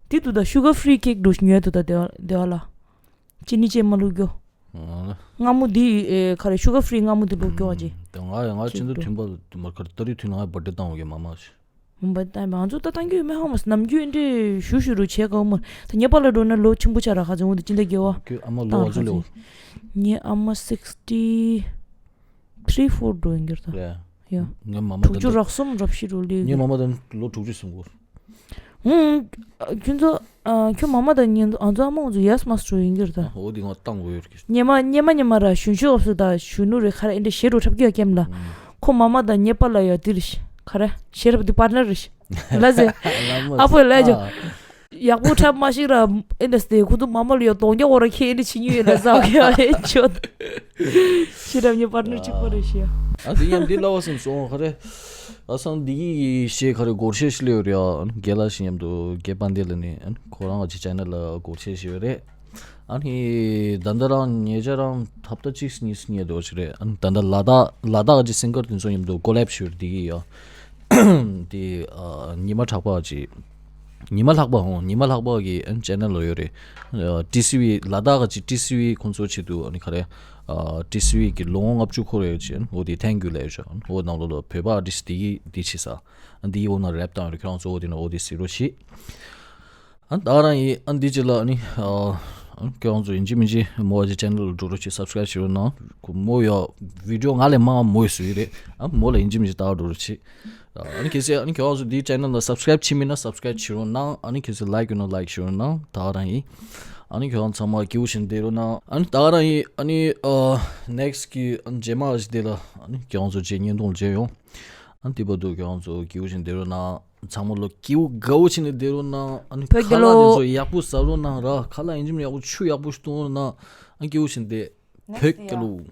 དེ་དུ་ད་ཤུ་གར་ཕི་རི་ཀེག་འགྲོ་ཉོས་དུ་ད་དེ་བ་དེ་བ་ལ། ཅི་ནི་ཅེ་མ་བླུག་གྱོ། ང་མོ་དེ་ཨེ་ཁ་རེ་ཤུ་གར་ཕི་རི་ང་མོ་དེ་བླུག་གྱོ་ཨ་ཅེ། ད་ང་ཡ་ང་ཅི་འདུག་ཐུན་པ་མར་ཁར་ཏ་རིག་ཐུན་ང་བར་ཌེ་བཏང་བ་གི་མ་མ་ཞིག་མ་པ་ད་ང་ཚོ་ད་ཏང་གི་མེ་ཧོ་མ་སི་ནམ་རྒྱུན་འདྲེ་ཞུ་ཞུ་རུ་བྱེད་གོ་མོ། ད་ཉེ་པ་ལ་འགྲོ་ན་ལོ་ཆེན་པོ་ཆ་ར་ཁ་ཚོ་འོ་དེ་ཅི་འདྲ་དགེ་བ། ཁྱོད་ཨ་མ་ལོ་བ་ཚོ་ལེའོ། ངའི་ཨ་མ་sixty three four འགྲོ་ཡིན་གྱུར་ད། ཡ། ཡ། ངའི་མ་མ་དྲུག་ཅུ་རག་གསུམ་རབ་ཤི་རུ་ལེའོ། ངའི་མ་མ་ད་ལོ་དྲུག་ཅུ་སོང་གོ། ཧུང་། ཁྱོད་ཚོ་ཨ། ཁྱོད་མ་མ་དང་ཉན་ཨ་ཚོ་ཨ་མ་ཚོ་ཡས་མ་སུ་ཡིན་གྱི་རེད་ད། འོ་དེ་ང་བཏང་དགོས་ཡོད་རེད། ཉེ་མ་ཉེ་མ་ཉེ་མ་ར་གཞོན་ཤོས་སུ་ད་གཞོན་ནུ་རེད་ཁ་ར་ཨེ་འདྲ་ཞེ་རུ་འཁྲབ་ཀྱི་ཡ་ཀེམ་ལ། ཁོ་མ་མ་དང་ཉེ་པ་ལ་ཡ་དེ་རེད་ཁ་ར་ཞེ་རབ་དེ་པར་ནར་རེད། ལ་ཟེ། ཨ་ཕོ་ལ་ཇོ། ཡག་པོ་འཁྲབ་མ་ཤེས་ར་ཨེ་འདྲ་སྟེ་ཁོ་ཚོ་མ་མ་ལ་ཡ་གདོང་རྒྱག་འོ་ར་ཁེ་ཨེ་འདྲ་ཆི་ཉུ་ཡོད་ལ་ཟ་གི་ཡ་ཨེ་ཆོད། ཞེ་རབ་ཉེ་པར་ནར་གཅིག་པོ་རེད་ཤེ། ཨ་དེ་ཡང་འདི་ལ་བ་སེམས་སོང་ཁ་ར། ཨ་སང་འདི་གི་ཞེས་ཁ་རེ་སྒོར་གཞས་ཤིག་ལེ་ཡོད་རེད་ཨ། རྒན་ལགས་ཤིག་མཉམ་དུ་རྒན་པ་འདི་ལ་ནི་ཨ་ཁོ་རང་གི་ཅེ་ནལ་ལ་སྒོར་གཞས་ཤིག་ཡོད་རེད། ཨ་ནི་ད་ལྟ་རང་ཉེ་ཆར་རང་ཧབ་ཏ་གཅིག་གཉིས་ཉེ་འདུག་ཅིག་རེད། ཨ་ནི་ད་ལྟ་ལ་དྭགས་ལ་དྭགས་ཀྱི་སིང་གར་དེ་ཚོ་མཉམ་དུ་ཀོ་ལེབ་ཤིག་ཡོད་རེད་འདི་གི་ཡ། དེ་ཨ་ཉི་མ་གྲགས་པ་ཅིག་ཉི་མ་ལྷག་པ་ཧོ། ཉི་མ་ལྷག་པ་གི་ཨ་ཅེ་ནལ་ལ་ཡོད་རེད། ཨ་ཏི་སི་ཝི་ལ་དྭགས་ཀྱི་ཏི་སི་ཝི་ཁོང་ཚོ་ཆེད་དུ་ཨ་ནི་ག་རེ། ཨ་ཏི་སི་ཝི་གི་ལོ་ངོ་ལྔ་བཅུ་འཁོར་རེད་ཅེས་འོ་དེ་thank you་ལབ་ཡོད་ཤག་འོ་ནང་ལོགས་ལ་བོད་པ་ཨ་ཏི་སི་དེ་གི་དེ་བྱེད་ས། འདི་འོ་ན་རེབ་བཏང་ཡོད་རེད། ཁྱེད་རང་ཚོ་འོ་དེ་ན་འོ་དེ་གཟིགས་རོགས་བྱེད། ཨ་ད་རང་ཡིན་ཨ་འདི་ཅི་ལ་ཨ་ནི་ཨ་ཁྱེད་རང་ཚོ་ཡིན་གཅིག་མིན་གཅིག་མོ་བ་ཅི་ཅེ་ནལ་ལ་འགྲོ་རོགས་བྱེད། སབ་སི་ཀ་རེབ་བྱེད་རོགས་གནང་། མོ་ཡ་བི་ཌི་ཡོ་ང་ལས་མང་བ་མོ་ཡི་བཟོ་ཡི་རེད། ཨ་མོ་ལ་ཡིན་གཅིག་མིན་གཅིག་ལྟ་འགྲོ་རོགས་བྱེད། ཨ་ནི་གལ་སྲིད་ཨ་ནི་ཁྱེད་རང་ཚོ་འདིའི་ཅེ་ནལ་ལ་སབ་སི་ཀ་རེབ་བྱེད་མིན་ན་སབ་སི་ཀ་རེབ་བྱེད་རོགས་གནང་། ཨ་ནི་གལ་སྲིད་ལའིཀ་ཡོད་ན་ལའིཀ་བྱེད་རོགས་གནང་། ད་རང་ཡིན། ཨ་ནི་ཁྱེད་རང་ཚང་མ་སྐྱིད་པོ་བྱས་བསྡད་རོགས་གནང་། ཨ་ནི་ད་རང་ཡིན། ཨ་ནི་ཨ་ནེག་སི་ཊི་གི་ཨ་ནི་རྗེས་མ་ཞིག་དེ་ལ་ཨ་ནི་ཁྱེད་རང་ཚོ་རྗེས་བརྙན་ཐུང་མཇལ་ཡོང་། ཨ་ནི་དེ་བར་དུ་ཁྱེད་རང་ཚོ་སྐྱིད་པོ་བྱས་བསྡད་རོགས་གནང་། ཚང་མ་ལོ་སྐྱིད་པོ་དགའ་པོ་བྱས་ནས་བསྡད་རོགས་གནང་། ཨ་ནི་བོད་རྒྱལ་ལོ། ཁ་ལག་དེ་ཚོ་ཡག་པོ་ཟ་རོགས་གནང་ར། ཁ་ལག་ཡིན་གཅིག་མིན་གཅིག་ཡག་པོ་ཆུ་ཡག་པོ་ཞིག་བཏུང་རོགས་གནང་། ཨ་ནི་སྐྱིད་པོ་བྱས་བསྡད། བོད་རྒྱལ་ལོ།